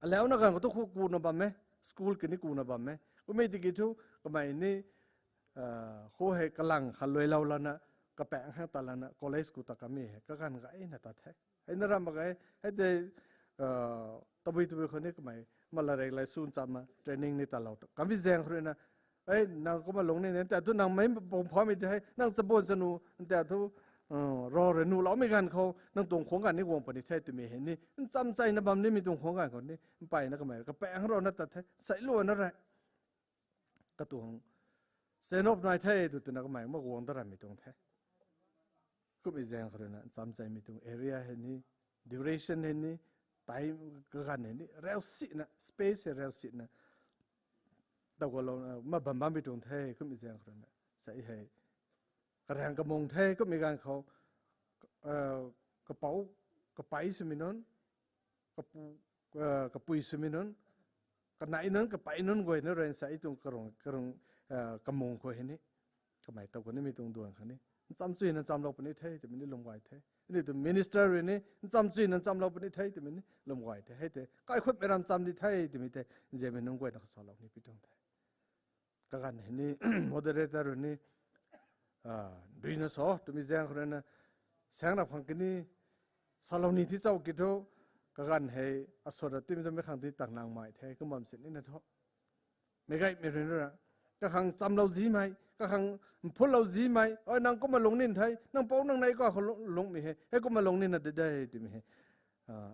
Alauna ganv khou tu khu kuna bam e, school kini kuna bam e. Kumei tiki thu kamei ni khu hei kalang kha luailou lana kapaeng hang ta lana college ku ta kamei hei kaganv gayna tat the. Heina ram mak ge, hei tei tabui tabui khou ni kamei malarek lai sun chamna training ni talou tu kambi zaeng khou ruina, ei nang kumna lungning nta thu nang mei pum phamei tei hei nang chabuan chanu nta thu rav rui nuhloumei ganv khou nang tuang khuang ganv ni guang puni the twmei hei ni ncham chayna bam nimei tuang khuang ganv khou ni mpeyna kamei kapaeng rana tat the, seiluana rei katuang senop nai the tw twna kamei ma guang da ramei tuang the. Kumbi zaeng khou ruina ncham chaymei tuang area hei ni, duration hei ni, time kaganv hei ni rau sina space hei rau sina tagualou ma bam bammei tuang the. Kumbi zaeng khou ruina sei hei karaeng kamung the. Kumbi ganv khou kapou kapei swmei nunc, kapui swmei nunc, kanei nunc kapei nunc guayna rui sei tuang karung kamung khou hei ni kamei taw kanimei tuang duan khang ni ncham chuyna nchamlou puni the twmei ni lwm gay the. Aniu tu minister rui ni ncham chuyna nchamlou puni the twmei ni lwm gay the. Hei tei kaikhunmei ram cham di the twmei tei nzianmei nunc guayna kha salou ni pi tuang the. Kaganv hei ni moderator rui ni duina sa twmei zaeng khou ruina saeng rap khang kini salou ni thi chau ki thu kaganv hei asot ra timei twmei khang ti tang nang mai the kum bam sini na thu meic gaymei rui na ra kakhang chamlou zimei, kakhang mphulou zimei, o nang kumna lungning the, nang pou nang nei kakhou lungmei hei hei kumna lungning na de de twmei hei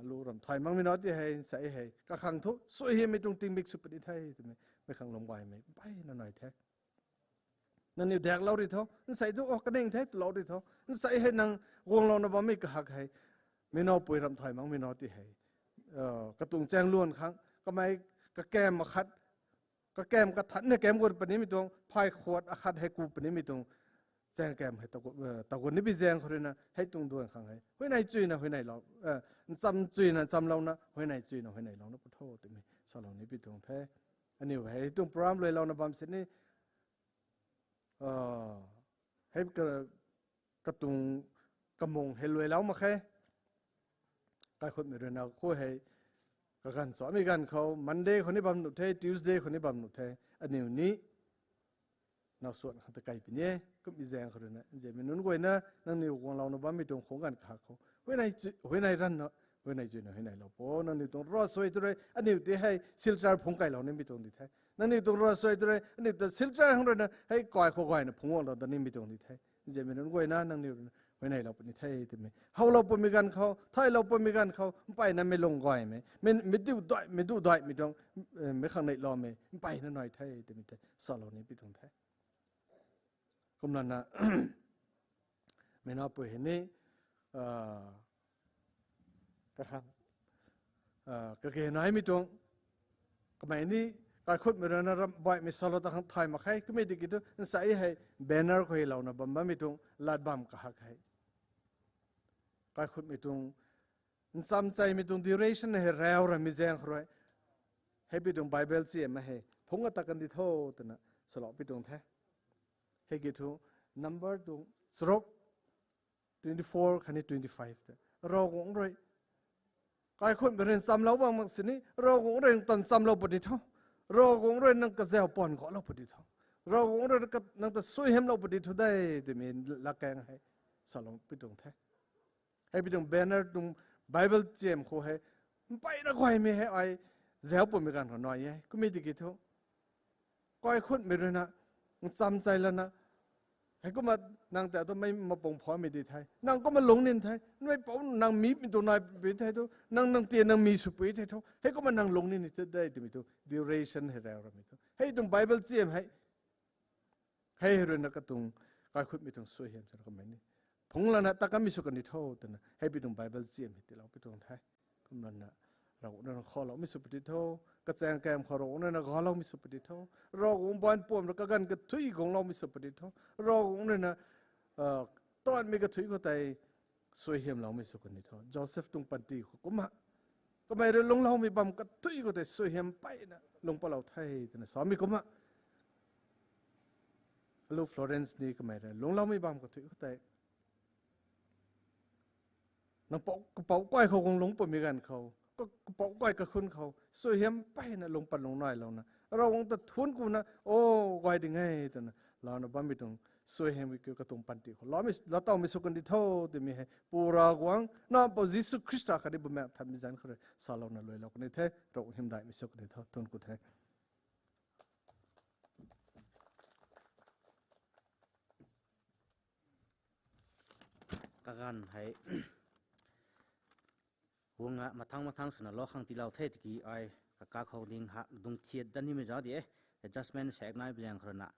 lu ram thay makmei na ti hei nsei hei kakhang thu suaihiammei tuang tingmik sw puni the twmei meic khang lwm gaymei mpeyna nai the. Nangniw daklou ri tho, nsei thu o kaning the twlou ri tho, nsei hei nang guanglouna bammei kahak hei meic nac pui ram thay makmei na ti hei katuang chaeng luan khang kamei kakam akhat, kakam kathanc hei kam gut punimei tuang, phay khuat akhat hei ku punimei tuang chaeng kam hei tagut, eh, tagut ni bi zaeng khou ruina hei tuang duan khang hei huayney chuyna huayneylou, eh, ncham chuyna nchamlouna huayney chuyna huayneylouna pu tho twmei salou ni pi tuang the. Aniu hei tuang program luailouna bam sini, ah, hei ka, katuang kamung hei luailou mak khe. Kaikhutmei ruina khou hei kaganv samei ganv khou Monday khou ni bam nuh the, Tuesday khou ni bam nuh the. Aniu ni now suan khang ta kai pi ni e, kummei zaeng khou ruina nzianmei nunc guayna nangniw guanglouna bammei tuang khung ganv kahak khou huayney chu, huayney ranna, huayney chuyna huayneylou pu. Nangniw tuang ruasuai tu rui aniu ti hei Silchar phungc kailou nimei tuang di the. Nangniw tuang ruasuai tu rui aniu ta Silchar hang ruina hei kai khou gayna phungc guanglou da nimei tuang di the. Nzianmei nunc guayna nangniw ruina huayneylou puni the twmei, howlou pumei ganv khou, thaylou pumei ganv khou mpeyna mei lung gaymei, mei, mei diu daihmei, du daihmei tuang, eh, mei khang neihloumei mpeyna nai the twmei tei salou ni pi tuang the. Kumlana, mei napui hei ni, ah, kakhang, ah, kage naimei tuang, kamei ni kaikhutmei ruina ram baihmei salou ta khang thay mak khe. Kummei tiki thu nsai hei banner khou hei louna bam bammei tuang lat bam kahak hei kaikhutmei tuang nchamcheimei tuang duration hei rau ramei zaeng khou rui hei pi tuang Bible chiam hei phungc ata kan di tho twna salou pi tuang the. Hei ki thu number tuang charuk, twenty four khatni twenty five te, Ravguangc rui kaikhutmei rui nchamlou bam mak sini Ravguangc rui nang ta nchamlou puni tho. Ravguangc rui nang kazau pan gaulou puni tho. Ravguangc rui ka, nang ta suaihiamlou puni tho de twmei latkaeng hei salou pi tuang the. Hei pi tuang banner tuang Bible chiam khou hei mpeyna gaymei hei ai zau pumei ganv khou nai e. Kummei tiki thu kaikhutmei ruina nchamchei lana heikumna nang ta tu mei mapung phaumei di the, nang kumna lungc nin the, mei pou nang mi mi tu nai pi the thu, nang, nang ti nang mi sw pui the thu, heikumna nang lungc nin the de twmei tu duration hei rau ramei thu hei tuang Bible chiam hei hei ruina katuang kaikhutmei tuang suaihiam swna kamei ni phungc lana ta kanmei sw kan di tho twna hei pi tuang Bible chiam hei tilou pi tuang the. Kumlana Ravguangc ruina khouloumei sw puni tho. Kachaeng kam khou Ravguangc ruina galoumei sw puni tho. Ravguangc baanv puam rui kaganv kathuic guangloumei sw puni tho. Ravguangc ruina, ah, taanvmei kathuic khou tei suaihiamloumei sw kan di tho. Joseph tuang panty khou kumna kamei rui lungcloumei bam kathuic khou tei suaihiam mpeyna lung patlou the twna samei kumna alu Florence ni kamei rui lungcloumei bam kathuic khou tei nang pou, kapou kai khou guang lungc pumei ganv khou, ka, kapou kai kakhun khou suaihiam mpeyna lung pat lung nailouna Ravguangc ta thuanc kuna, o, gay ding e twna louna bammei tuang suaihiam katuang panty khou loumei, latowmei sw kan di tho twmei hei Pu Ravguangc, Nac Mpouh Jisu Khrista khatni Bumaengh Nthanmei zanc khou rui salouna luailou kan di the. Ravguangc hymdaihmei sw kan di tho. Thuanc ku the. Kaganv hei guang a mathang mathang swna lou khang tiilou the tiki ai kaka khou ding ha dung thiat dat nimei zauc di e. Adjustment sek nai pi zaeng khou ruina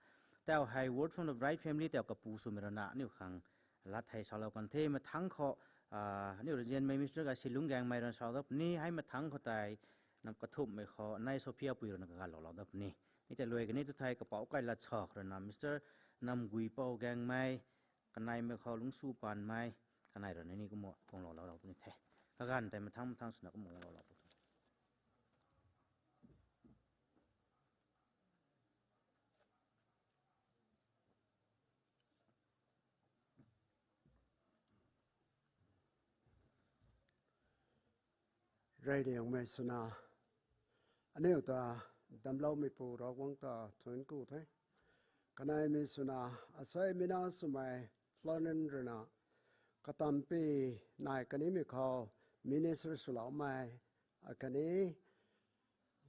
tau hei Word from the Bride Family tau kapu swmei ruina aniu khang lat hei salou kan the. Mathang khou, ah, aniu rui nzianmei Mister Gaisilung Gaengmei ruina salou dat puni. Hei mathang khou tei nam kathumhmei khou Nei Sophia pui ruina kaganv loulou dat puni. Mi tei luai kani tu thei kapou kai lat sa khou ruina Mister Namguipou Gaengmei, kaneimei khou Lungsu Panmei, kanei ruina ni kumna guang loulou puni the. Kaganv tei mathang mathang swna kumna guang loulou puni. Reyliangmei swna aniu ta damcloumeipu Ravguangc ta thuanc ku the. Kaneimei swna asei mi na swmei Florence ruina katampi nai kanimei khou minister swloumei akhatni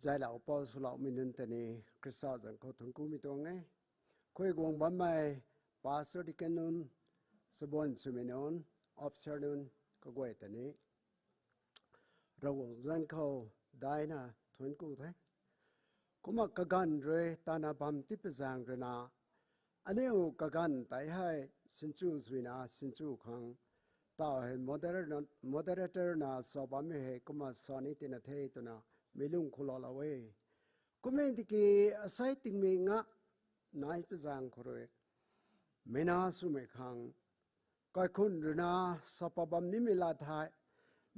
zaylou pou swloumei nunc ta ni Khrista zanc khou thuanc kumei tuang e. Khui guang bammei pastor, deacon nunc, chabuan swmei nunc, officer nunc kaguay ta ni Ravguangc zanc khou daina thuanc ku the. Kumna kaganv rui tana bam ti pi zaeng ruina aniu kaganv tei hei sinchu zuina sinchu khang tau hei moderator, moderator na sa bammei hei kumna sa ni tina the twna mi lung khou loulou e. Kummei tiki asei tingmei nga nai pi zaeng khou rui mei na swmei khang, kaikhunc rui na sa pat bam nimei lat thei,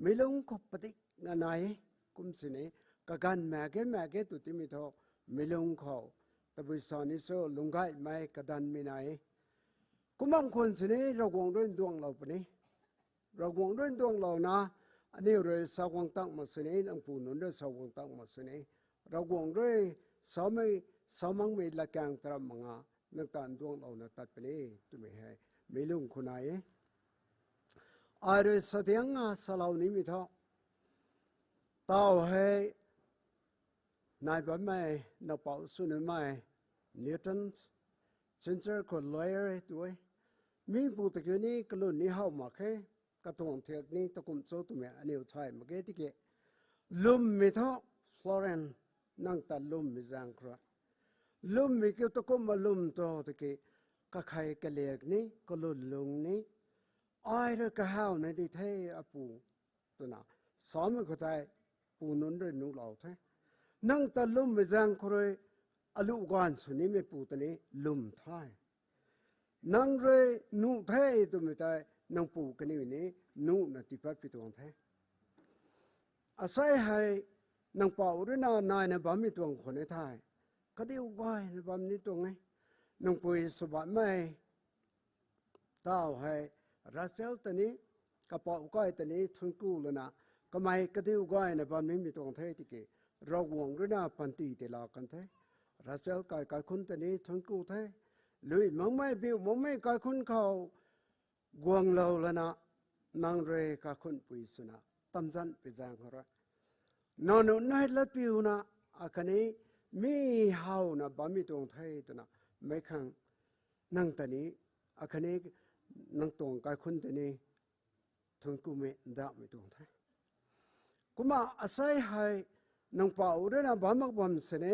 meic lungc khou padikna nai e. Kum sini, kaganv mak ge mak ge tw timei thu, meic lungc khou tabui sa ni sw lungc gaymei kadanvmei nai e. Kum bam khwan sini Ravguangc rui nduanglou puni. Ravguangc rui nduanglouna, aniu rui sa guang tang mak sini, nang pu nunc rui sa guang tang mak sini, Ravguangc rui samei, sa makmei latkaeng taram mak nga, nang ta nduanglouna tat puni twmei hei meic lungc khou nai e. Ai rui sa diang a salou nimei thu, taw hei nai bammei, nowpou sw nimei, Newton, Silchar khou lawyer e tu e. Mi pu ta kiu ni kalwn ni how mak khe, katuang thiak ni takum cho twmei aniu thay mak ge tiki, lwmmei thu, Florence, nang ta lwmmei zaeng khou rui, lwmmei kiu takumna lwm tu tiki, kakhei kaliak ni, kalwn lung ni, ai rui kahawna di the apu, twna samei khou tei pu nunc rui nuhlou the. Nang ta lwmmei zaeng khou rui aluh ganv sw nimei pu ta ni lwm the. Nang rui nuh the twmei tei nang pu kaniw ni nuhna tiipat pi tuang the. Asei hei nang pou rui na naina bammei tuang khwan e the. Kadiu gayna bam ni tuang e. Nang pui sw bammei taw hei Rachel ta ni, kapou kai ta ni thuanc ku lana, kamei kadiu gayna bam nimei tuang the tiki, Ravguangc rui na panty tei laa kan the. Rachel kai kaikhunc ta ni thuanc ku the. Lui makmei, biu makmei kaikhunc khou guanglou lana, nang rui kaikhunc pui swna tamzanc pi zaeng khou rui, nang nuh nai lat piuna, akhatni mi howna bammei tuang the twna, meic khang nang ta ni, akhatni nang tuang kaikhunc ta ni thuanc kumei ndauhmei tuang the. Kumna asei hei nang pou rui na bam mak bam sini,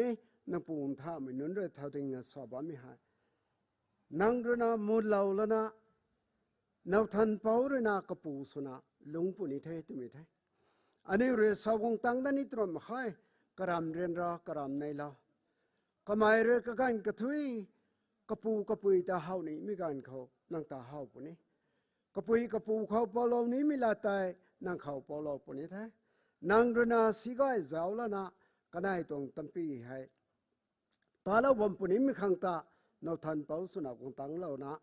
nang pu nthahmei nunc rui thau dingna sa bammei hei, nang rui na mulou lana, nowthan pou rui na kapu swna lungc puni the twmei the. Aniu rui sa guang tang da ni tw ram mak khe, karam ryanra, karam neilou. Kamei rui kaganv kathuic, kapu kapui ta how nimei ganv khou nang ta how puni. Kapui kapu khou poulou nimei lat tei nang khou poulou puni the. Nang rui na si gay zauc lana, kanei tuang tampi hei talou bam punimei khang ta, nowthan pou swna guang tanglouna,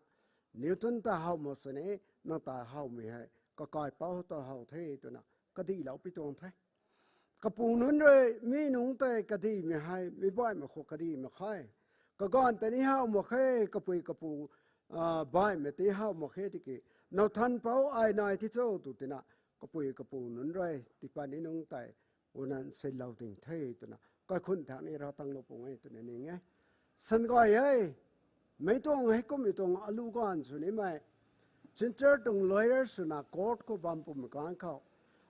Newton ta how mak sini, nang ta howmei hei kakaipouc ta how the twna kadihlou pi tuang the. Kapu nunc rui mi nunc tei kadihmei hei mi baihmei khou kadih mak khe. Kaganv ta ni how mak khe, kapui kapu, a, baihmei tei how mak khe tiki, nowthan pou ai nai ti cho tw tina, kapui kapu nunc rui tiipat ni nunc tei, unan silou ding the twna, kaikhunc thak ni ravtanglou pung e twna ning e. San gay e, meic tuang hei kummei tuang aluh ganv sw nimei, Silchar tuang lawyer swna court khou bam pumei ganv khou,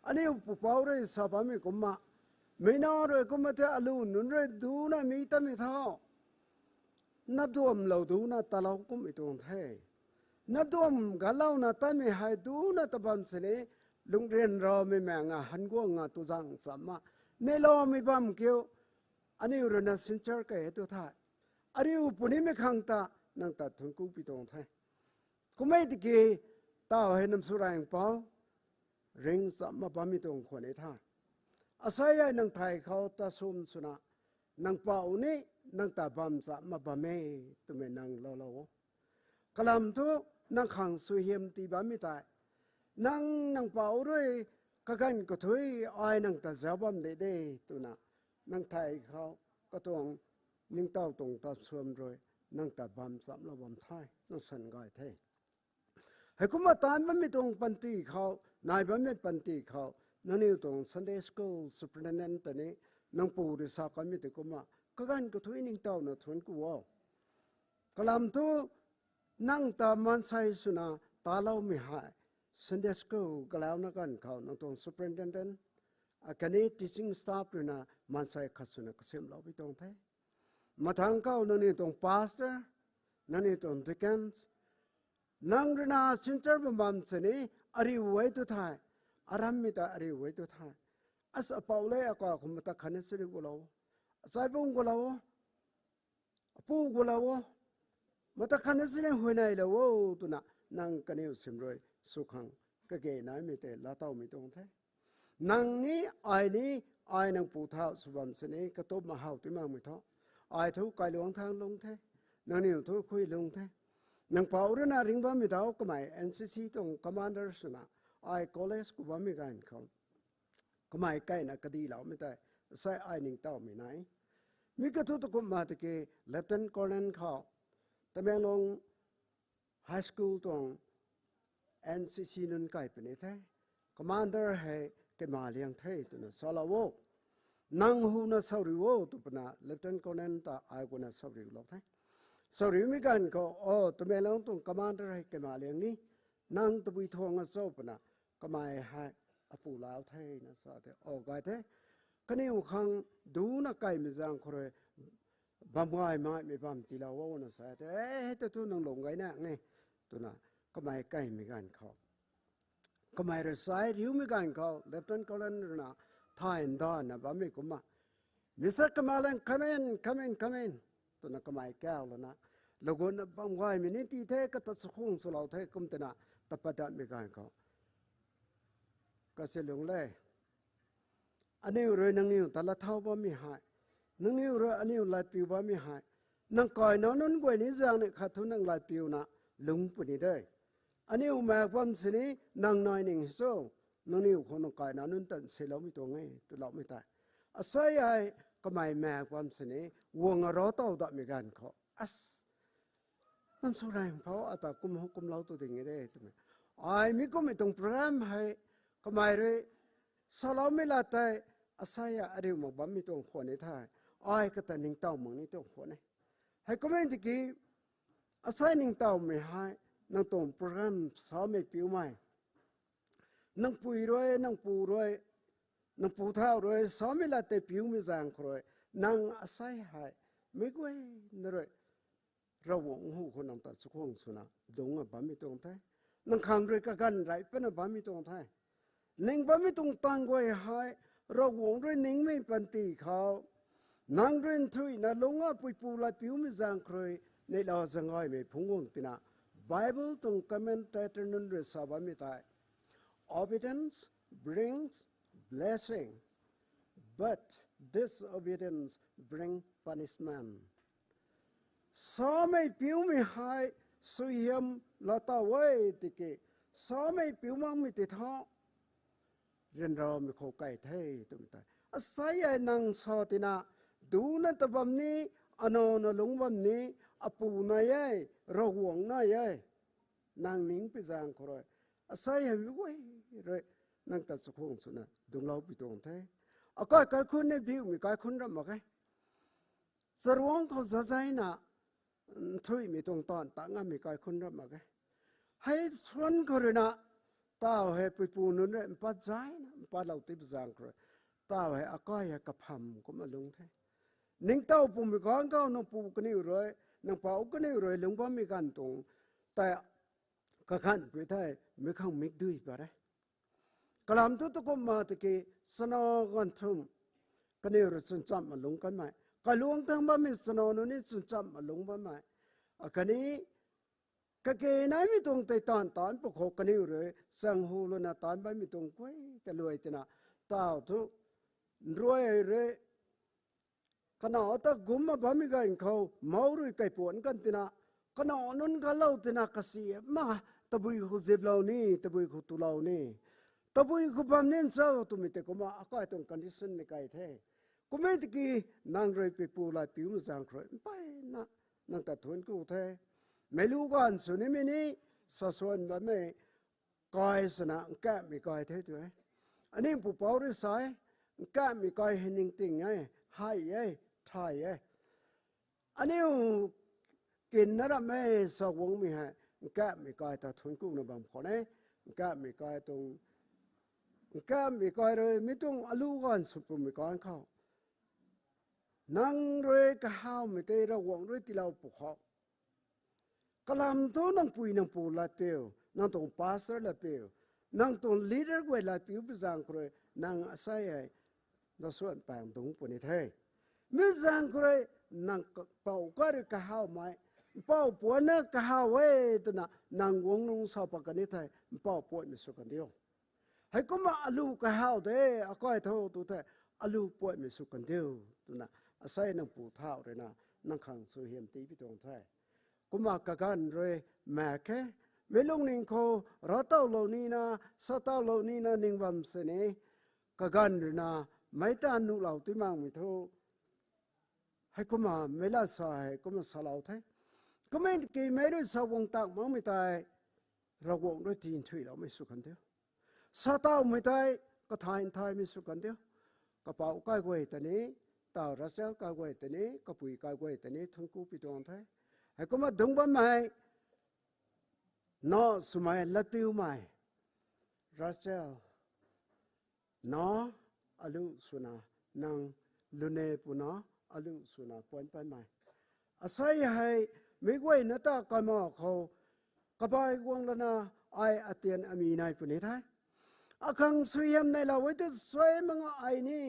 aniu pupouc rui sa bammei kumna, meic na rui kumna the aluh nunc rui duna mi tamei tho, napduamlou duna talou kummei tuang the. Napduam galouna tamei hei duna ta bam sini, lungh ryanramei maeng a, han guang a, tu zang chamna, neiloumei bam kiu, aniu rui na Silchar kei tu the. Ariu punimei khang ta, nang ta thuanc ku pi tuang the. Kummei tiki, taw hei nam sw raeng pou, ring chamna bammei tuang khwan e the. Asei hei nang thei khou ta sum swna, nang pou ni, nang ta bam chamna bam e, twmei nang loulou o. Kalam thu, nang khang suaihiam tii bammei tei, nang, nang pou rui, kaganv kathuic, ai nang ta zauc bam de de, twna, nang thei khou, katuang, ningtow tuang ta suam rui, nang ta bam chamlou bam the, nang san gay the. Heikumna taanv bammei tuang panty khou, nai bammei panty khou, nangniw tuang Sunday school superintendent ta ni, nang pu rui sa kanmei tei kumna, kaganv kathuic ningtowna thuanc ku o. Kalam thu, nang ta maansei swna taloumei hei, Sunday school galauna ganv khou nang tuang superintendent, akhatni teaching staff rui na maansei khat swna kasiamhlou pi tuang the. Mathangc khou nangniw tuang pastor, nangniw tuang deacons, nang rui na Silchar bam bam sini, ariu e tu the, arammei ta ariu e tu the. As apou le aka khou mata khatni siri gulou, achaibung gulou, apu gulou o, Mata khatna sini huayneylou o twna nang kaniw sim rui sw khang kage naimei tei laatowmei tuang the. Nang ni, ai ni, ai nang pu thau sw bam sini katup ma how ti makmei thu, ai thu kailuangc thang lung the, nangniw thu khui lung the. Nang pou ruina ringc bammei tau kamei N C C tuang commander swna, ai college khou bammei ganv khou kamei kaina kadiloumei tei, sai ai ningtowmei nai. Mi kathu tu kumna tiki Lieutenant Colonel khou, Tamenglong High School tuang N C C nunc kai puni the. Commander hei kaima liang the twna salou o. Nang huna sauriu o tw puna Lieutenant Colonel ta ai kuna sauriulou the. Sauriumei ganv khou, o, Tamenglong tuang commander hei kaima liang ni, nang tabui thuang a cho puna kamei hei apu lau thena sa the. O, gay the. Kaniw khang duna kaimei zaeng khou rui bam gay makmei bam tiilou o na sa the. E, ta thu nang lung gayna nge twna kamei kaimei ganv khou, kamei rui sai riumei ganv khou Lieutenant Colonel ruina thay ndana bammei kumna, Mister Kamalang, come in, come in, come in, twna kamei kauc lana, lagutna bam gaymei ni ti the, kata chakhwang swlou the kum twna tapat datmei ganv khou, kasi lung le, aniu rui nangniw ta lat thau bammei hei, nangniw rui aniu latpiu bammei hei, nang kaina nunc guay ni zaeng ni khat thu nang latpiuna lungc puni de. Aniu maek bam sini nang nai ning hei cho, nangniw khou nang kaina nunc tan siloumei tuang e twloumei tei, asei ai kamei maek bam sini guang a ro tow datmei ganv khou, as, nam sw rang phou ata kum hou kumlou tu ding e de twmei, ai mi kummei tuang program hei kamei rui saloumei lat tei, asei a ariu mak bammei tuang khwan e the, ai kata ningtow mak ni tuang khwan e. Hei kummei tiki, asei ningtowmei hei, nang tuang program samei piumei, nang pui rui, nang pu rui, nang pu thau rui samei lat tei piumei zaeng khou rui, nang asei hei meic guayna rui Ravguangc hu khou nang ta chakhwang swna dungc a bammei tuang the. Nang khang rui kaganv rey pana bammei tuang the. Ning bammei tuang taanv guay hei, Ravguangc rui ningmei panty khou, nang rui nthuihna lungc a puipu latpiumei zaeng khou rui, neihla zaeng gaymei phungc guang tina, Bible tuang commentator nunc rui sa bammei tei, obedience brings blessing, but disobedience bring punishment. Samei piumei hei suaihiam laa taw e tiki, samei piu makmei tei thu ryanramei khou kai the twmei tei, asei hei nang sa tina, duna ta bam ni, anowna lungc bam ni, apu nai e, Ravguangc nai e, nang ningpui zaeng khou rui, asei hei meic guay rui nang ta chakhwang swna dungclou pui tuang the. Akai kaikhunc ni biumei kaikhunc ram mak ge. Charuangc khou zazaina nthuihmei tuang taanv ta ngammei kaikhunc ram mak ge. Hei suan khou ruina, taw hei puipu nunc rui mpat zaina mpatlou tipui zaeng khou rui, taw hei akai hei kapham kumna lungc the. Ningtow pumei khang khou nang pu kaniw rui, nang pou kaniw rui lungc bammei ganv tuang tei, kakhanhpui thei mi khang mikdui pat e. Kalam thu tu kumna tiki, chana ganv thumh kaniw rui chwnchamhna lungc kanmei, kailuangc thang bammei chana nunc ni chwnchamhna lungc bammei, akhatni kage naimei tuang tei taanv taanc pwkhou kaniw rui chang hu lana taanc bammei tuang guay ta luai tina, taw thu nruai rui, kanac ta gumna bammei ganv khou mou rui kaipuanc kan tina, kanac nunc galou tina kasiamh mak, tabui khou ziplou ni, tabui khou tulou ni, tabui khou bam ni cho twmei tei kumna akai tuang condition ni kai the. Kummei tiki, nang rui puipu latpiumei zaeng khou rui mpeyna nang ta thuanc ku the. Meic lu ganv sw nimei ni, sasuan bammei kai swna nkamhmei kai the tu e. Aniu pupouc rui sa e, nkamhmei kai hei ningting e, hei e, thay e. Aniu kinna ram e sa guangmei hei, nkamhmei kai ta thuanc kuna bam khwan e. Nkamhmei kai tuang, nkamhmei kai rui mi tuang alu ganv sw pumei kan khou, nang rui kahawmei tei Ravguangc rui tiilou pwkhou, kalam thu nang pui nang pu latpiu, nang tuang pastor latpiu, nang tuang leader guay latpiu pui zaeng khou rui, nang asei hei nasuan pang dungc puni the. Mi zaeng khou rui, nang ka-, pou kai rui kahawmei, mpau puanna kahaw e twna nang guang nung sa pat kan e thei, mpau puatmei sw kan diu. Heikumna alu kahaw de, akai tho tu thei, alu puatmei sw kan diu, twna asei nang pu thau ruina, nang khang suaihiam tipi tuang the. Kumna kaganv rui mak khe, meic lungning khou ravtawlou nina, satawlou nina ning bam sini, kaganv ruina, meic ta nuhlou ti makmei thu, heikumna meic la sa hei kumna salou the. Kumna ki meic rui sa guang tak makmei tei, Ravguangc rui tinthuiloumei sw kan diu. Satawmei tei, kathay nthaymei sw kan diu. Kapouc kai guay ta ni, taw Rachel kai guay ta ni, kapui kai guay ta ni, thuanc ku pi tuang the. Heikumna dungc bammei, na swmei latpiumei, Rachel, na, alu swna, nang lune puna, alu swna puan paimei. Asei hei, meic guayna ta kaima khou, kabai guang lana, ai atian ami nai puni the. Akhang suaihiam neilou e tei suai mak nga ai ni,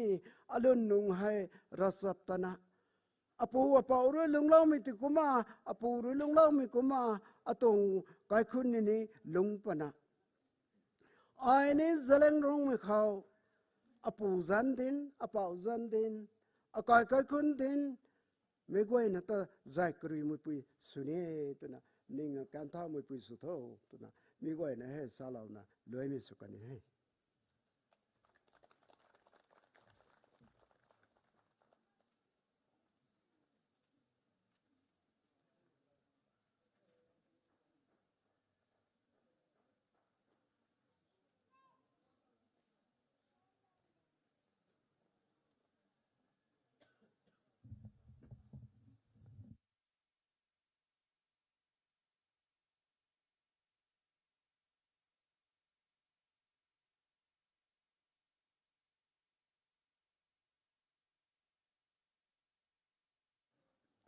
alun nung hei ravchap tana, apu apouc rui lungcloumei ti kumna, apu rui lungcloumei kumna, atuang kaikhunc ni ni lungc pana, ai ni Zeliangrongmei khou, apu zanc dinc, apouc zanc dinc, akai kaikhunc dinc, meic guayna ta zay karuimeipui sw ni e twna, ning a kan thameipui sw tho twna, meic guayna hei salouna luaimei sw kan e.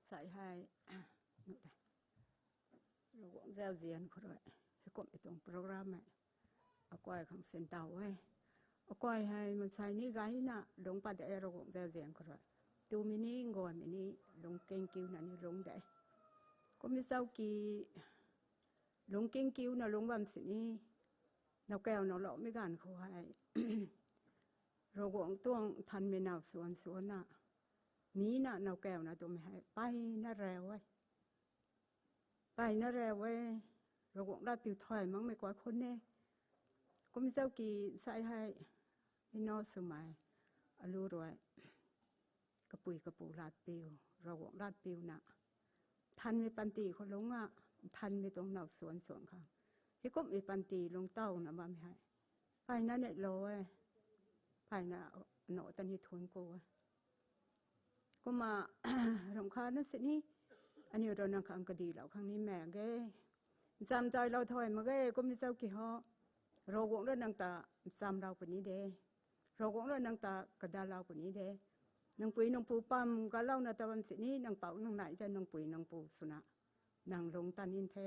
Sai hei, Ravguangc zauzian khou rui, heikumhmei tuang program hei, akai khang sintaw e. Akai hei mansei ni gayna lungc pat de, Ravguangc zauzian khou rui. Tumei ni, gaymei ni, lungc kingkiuna ni lungc de. Kumna zauki, lungc kingkiuna lungc bam sini, nowkaw nowloumei ganv khou hei, Ravguangc tuang nthanmei naw suan suanna, mi na nowkawna twmei hei, mpeyna rau e. Mpeyna rau e, Ravguangc latpiu thay makmei kaikhunc e. Kumna zauki sai hei, ino swmei, alu rui, kapui kapu latpiu, Ravguangc latpiuna, nthanmei panty khou lungc a, nthanmei tuang naw suan suan khang, heikumhmei panty lungc tawna bammei hei, mpeyna neilou e, mpeyna, no ta ni thuanc ku e. Kumna, ramh khatna sini, aniu rui nang khang kadihlou khang ni mak ge. Ncham tailou thay mak ge, kumna zauki ho. Ravguangc rui nang ta nchamlou puni de. Ravguangc rui nang ta kadatlou puni de. Nang pui nang pu pam galouna ta bam sini, nang pouc nang nai ta nang pui nang pu swna, nang lungc tat nin the.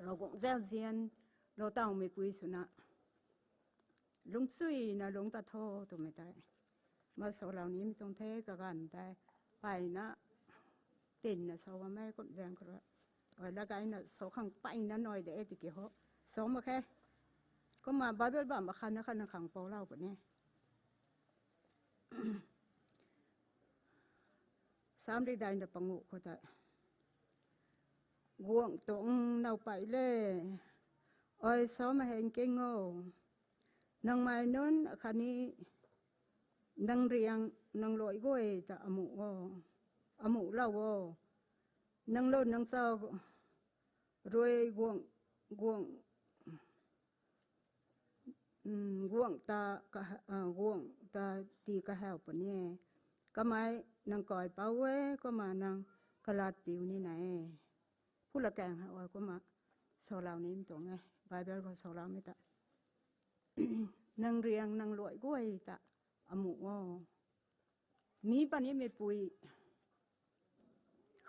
Ravguangc zauzian, lou tawmeipui swna, lungcchuina lungc tat tho twmei tei, ma salou nimei tuang the kaganv tei, mpeyna, tinna sa bammei kumzaeng khou rui, ai lagaina sa khang mpeyna nai de tiki ho, sa mak khe. Kumna Bible bam akhatna khatna khang poulou puni. Sam ridaina panguh khou tei, Guangc tuang nowpei le, ai sa maheng king o, nangmei nunc akhatni nang riang nang luai guay ta amuh o, amuhlou o, nang lou nang chau rui guangc, guangc, guangc ta, guangc ta tii kahaw puni e. Kamei nang kaipouc e, kumna nang kalatpiu nina e. Phu lakaeng hei kumna salou nimei tuang e, Bible khou saloumei ta. Nang riang nang luai guay ta amuh o. Mi panimei pui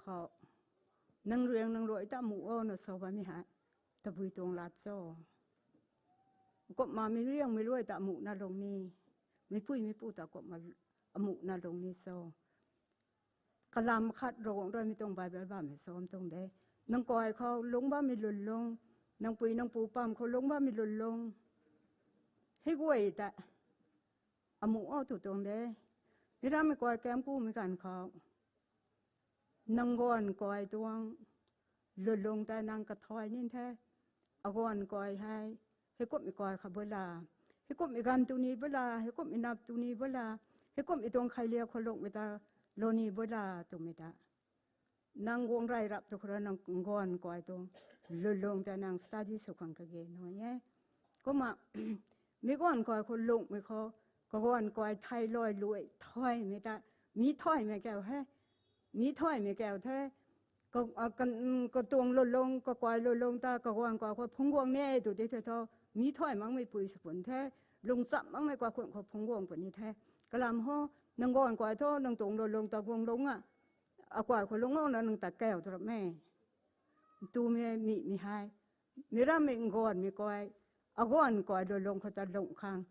khou, nang riang nang luai ta amuh o na sa bammei hei, tabui tuang lat cho? Kumna mi riang mi luai ta amuhna lung ni, meipuimeipu ta kumna amuhna lung ni cho? kalam khat Ravguangc rui mi tuang Bible bammei sam tuang de. Nang kuay khou lungc bammei lwnlung, nang pui nang pu pam khou lungc bammei lwnlung, hei guay ta amuh o tw tuang de. Mi rammei kuay kam kumei ganv khou, nang guan kuay tuang lwnlung tei nang kathay ni the. Aguan kuay hei, heikumhmei kuay kha bula, heikumhmei ganv tu ni bula, heikumhmei nap tu ni bula, heikumhmei tuang khailiak khou lungmei ta lou ni bula twmei ta, nang guang rey rap tu khou rui nang guan kuay tuang lwnlung tei nang study sw khang kage nai e. Kumna, mi guan kuay khou lungmei khou, kaguan kuay thei luai luai thaymei ta, mi thaymei kau he, mi thaymei kau the. Katuang lwnlung, kakuay lwnlung ta kaguan kuay khou phungc guang ni e tw ti the thu, mi thay makmei pui sw pun the, lungcham makmei kakhunc khou phungc guang puni the. Kalam ho, nang guan kuay thu nang tuang lwnlung ta guang lungc a, akuay khou lungc lana nang ta kau tu rap e. Ntumei mimei hei, mi rammei nguanmei kuay, aguan kuay lwnlung khou ta lungh khang,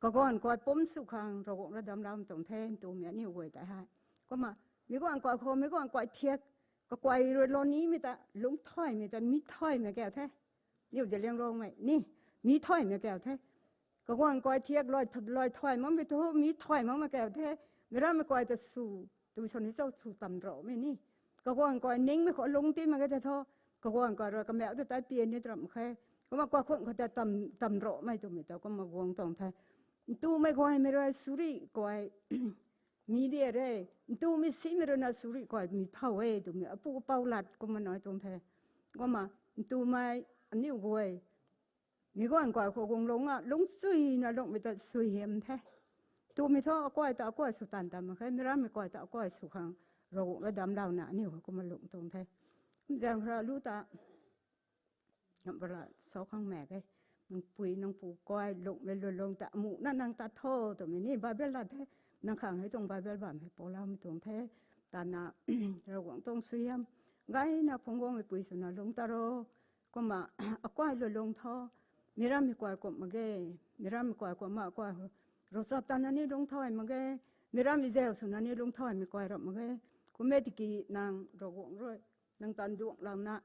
kaguan kuay pumc sw khang Ravguangc rui damcloumei tuang the, ntumei aniu guay tei hei. Kumna, mi guan kuay khou, mi guan kuay thiak, kakuay rui lou nimei ta, lungc thaymei ta, mi thaymei kau the. Niw Zeliangrongmei ni, mi thaymei kau the. Kaguan kuay thiak, luai thay makmei thu, mi thay makmei kau the. Mi rammei kuay ta sw, twmei sa ni cho sw tam raumei ni. Kaguan kuay ningmei khou lungc ti mak ge the thu, kaguan kuay rui kamauh ta tei pian ni tram khe. Kumna kakhunc khou ta tam raumei twmei ta kumna guang tuang the. Ntumei guaymei rui suri kuay mi di re, ntumei simei rui na suri kuay mi phau e twmei apu apou lat kumna nai tuang the. Kumna, ntumei aniu guay, mi guan kuay khou guang lungc a, lungc suina lungmei ta suaihiam the. Ntumei thu akuay ta akuay sw tan tan mak khe, mi rammei kuay ta akuay sw khang Ravguangc rui damclouna aniu kumna lungh tuang the. Kumzaeng khou ra lu ta, nang pala sa khang mak ge, nang pui nang pu kuay lungmei lwnlung ta amuhna nang tat tho twmei ni Bible lat the. Nang khang hei tuang Bible bam hei pouloumei tuang the. Tana, Ravguangc tuang suaihiam gayna phungc guangmei pui swna lungc ta ro. Kumna, akuay lwnlung tho, mi rammei kuay kumh mak ge, mi rammei kuay kumna akuay, ravchap tana ni lungc thay mak ge, mi rammei zau swna ni lungc thaymei kuay rap mak ge. Kum e tiki nang Ravguangc rui, nang tan duanglouna,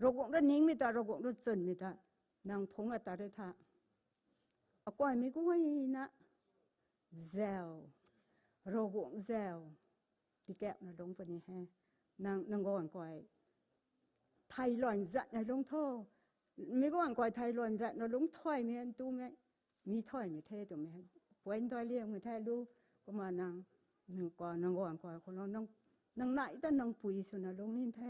Ravguangc rui ningmei ta, Ravguangc rui chwnmei ta, nang phungc a ta re tha. Akuaymei guayna zau, Ravguangc zau, tikakna lungc puni he. Nang, nang guan kuay thei luan zatna lungc tho. Mi guan kuay thei luan zatna lungc thaymei ntumei, mi thaymei the twmei he. Puan dai liangmei the lu, kumna nang, nang kuay, nang guan kuay khou lou, nang, nang nai ta nang pui swna lungc ni the.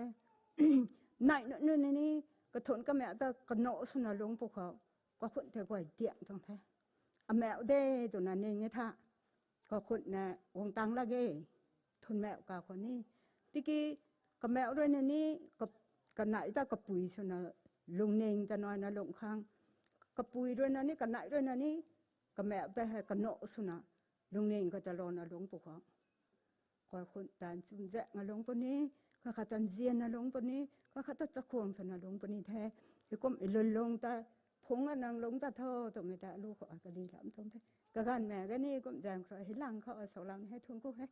Nai nunc nunc ni, kathunc kamauh ta kanoh swna lungc pw khou, kakhunc tei guay diang tuang the. Amauh de twna ning e tha. Kakhunc na guang tang la ge. Thunmauh kakhou ni. Tiki kamauh rui na ni, ka, kanai ta kapui swna lungning ta naina lungh khang. Kapui rui na ni, kanai rui na ni, kamauh ta hei kanoh swna lungning khou ta louna lungc pw khou, kakhunc tan chumzaekna lungc puni, kakhat tan zianna lungc puni, kakhat ta chakhwang swna lungc puni the. Heikum lwnlung ta phungc a nang lungc ta tho twmei ta lu khou kadi lam tuang the. Kaganv mak ge ni kum zaeng khou hei lang khou asau lang hei thun ku he.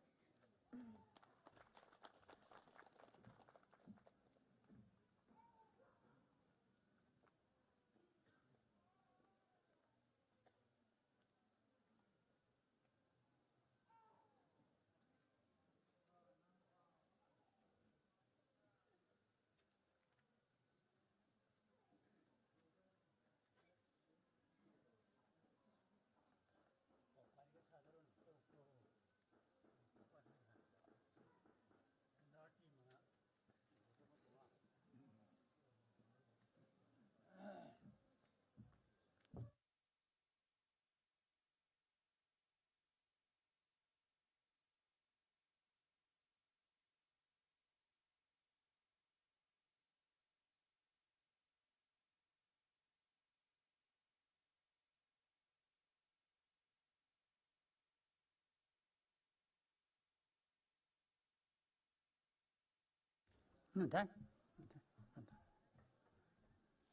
Nang the,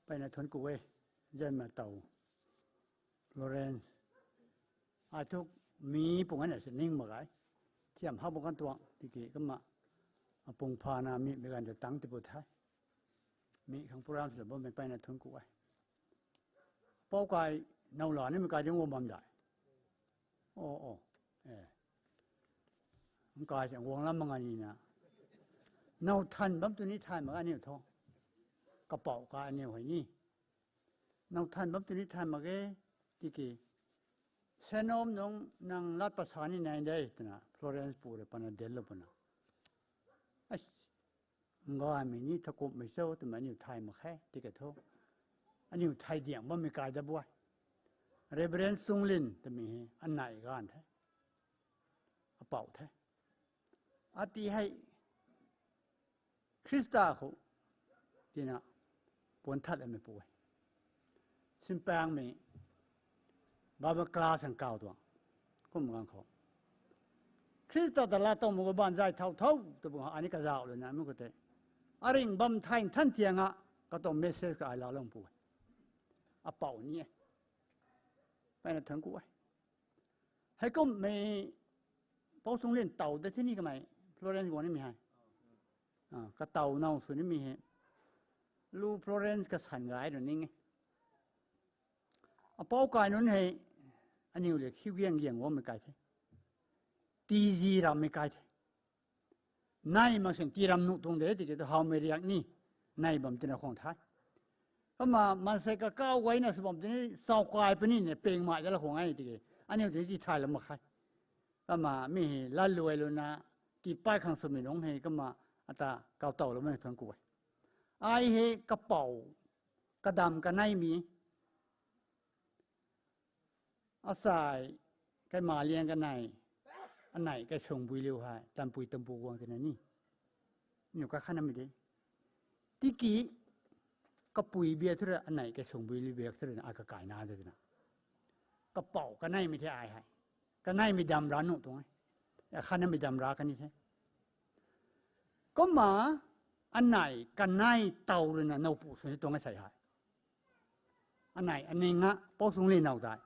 mpeyna thuanc ku e, zanmei taw, Lawrence, ai thu mi pung ana si ning mak ge, Tiam hak bam kan tuang tiki kumna, apung phana mimei ganv ta tang tipu the. Mi khang program sw bammei mpeyna thuanc ku e. Pou kai, now la nimei kai ding guang bam dai. O, o, e. Nkai se guang lam mak nga nina. Now than bam tu ni thay mak aniu thu. Kapou kai aniu hei ni. Now than bam tu ni thay mak ge, tiki. Senom nung nang lat pat sa ni nai de, twna Florence pu rui pana delou puna. Ai, ngaymei ni thakumhmei cho twmei aniu thay mak khe, tiki thu. Aniu thay diang bammei kai da bu e. Reverend Chunglin twmei hei anei ganv the. Apou the. Ati hei Khrista khou tina puan thatlamei pu e. Simpangmei Bible class ang kau tuang. Kum gang khou Khrista ta laatow mak khou baanv zay thau thau twbu khou ani kazauh luna mi khou tei. Aring bam thay nthan tiang a, katuang message ka ai laalou pu e. Apou ni e. Mpeyna thuanc ku e. Heikumhmei Pou Chunglin tow de the ni kamei, Florence guang nimei hei. A, katow now sw nimei hei. Lu Florence kasan gay rui ning e. Apou kai nunc hei, aniu le khiu giang giang guangmei kai the. Tizi rammei kai the. Nai mak sin tii ram nuh tuang de, tiki tu hawmei riak ni, nai bam tina khwang the. Kumna maansei kakau guayna sw bam tini, saukai puni ni pengmei da la khwang e tiki, aniu tini ti thaylou mak khe. Kumna mi hei latluai luna, tiipat khang swmei nunc hei kumna ata kau towloumei thuanc ku e. Ai hei kapou, kadam kaneimei, asai, kaima liang kanei, anei kaisung bui liu hei, tanpui tanpu guang tina ni. Niw kakhanamei de. Tiki, kapui bia thu rui anei kaisung bui liu biak thu rui na ai kakaina de tina. Kapou kaneimei the ai hei. Kaneimei dam ra nuh tuang e. Akhanamei dam ra kani the. Kumna anei kanei tow rui na nowpu sw ni tuang e sei hei. Anei aning a Pou Chunglin now tei.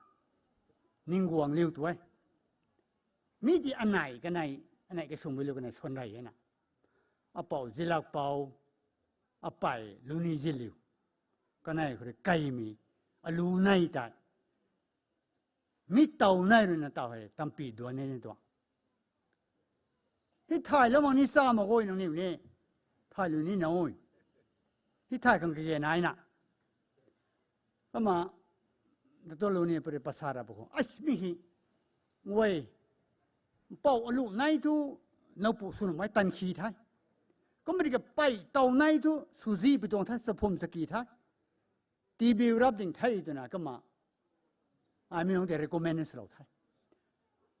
Ning guang liu tu e. Mi ti anei kanei, anei kaisung bui liu kanei swan rey e na. Apou Zilakpou, apei Luni Ziliu. Kanei khou rui kaimei, alu nei tei. Mi tow nei rui na tow hei, tampi duan ni ni tuang. Hei thaylou mak ni sa mak gay nangniw ni. Thaylou ni na ui. Hei thay khang kage nai na. Kumna, tatuan lou ni pari pasa ra pa khou. Ai, mi hei. Guay. Pou alu nei thu, nowpu sw nuhmei tankhi the. Kumna ri kapei tow nei thu, swzi pi tuang the, chaphum chaki the. Tibiu rap ding the twna kumna. Ai mi nunc tei recommend swlou the.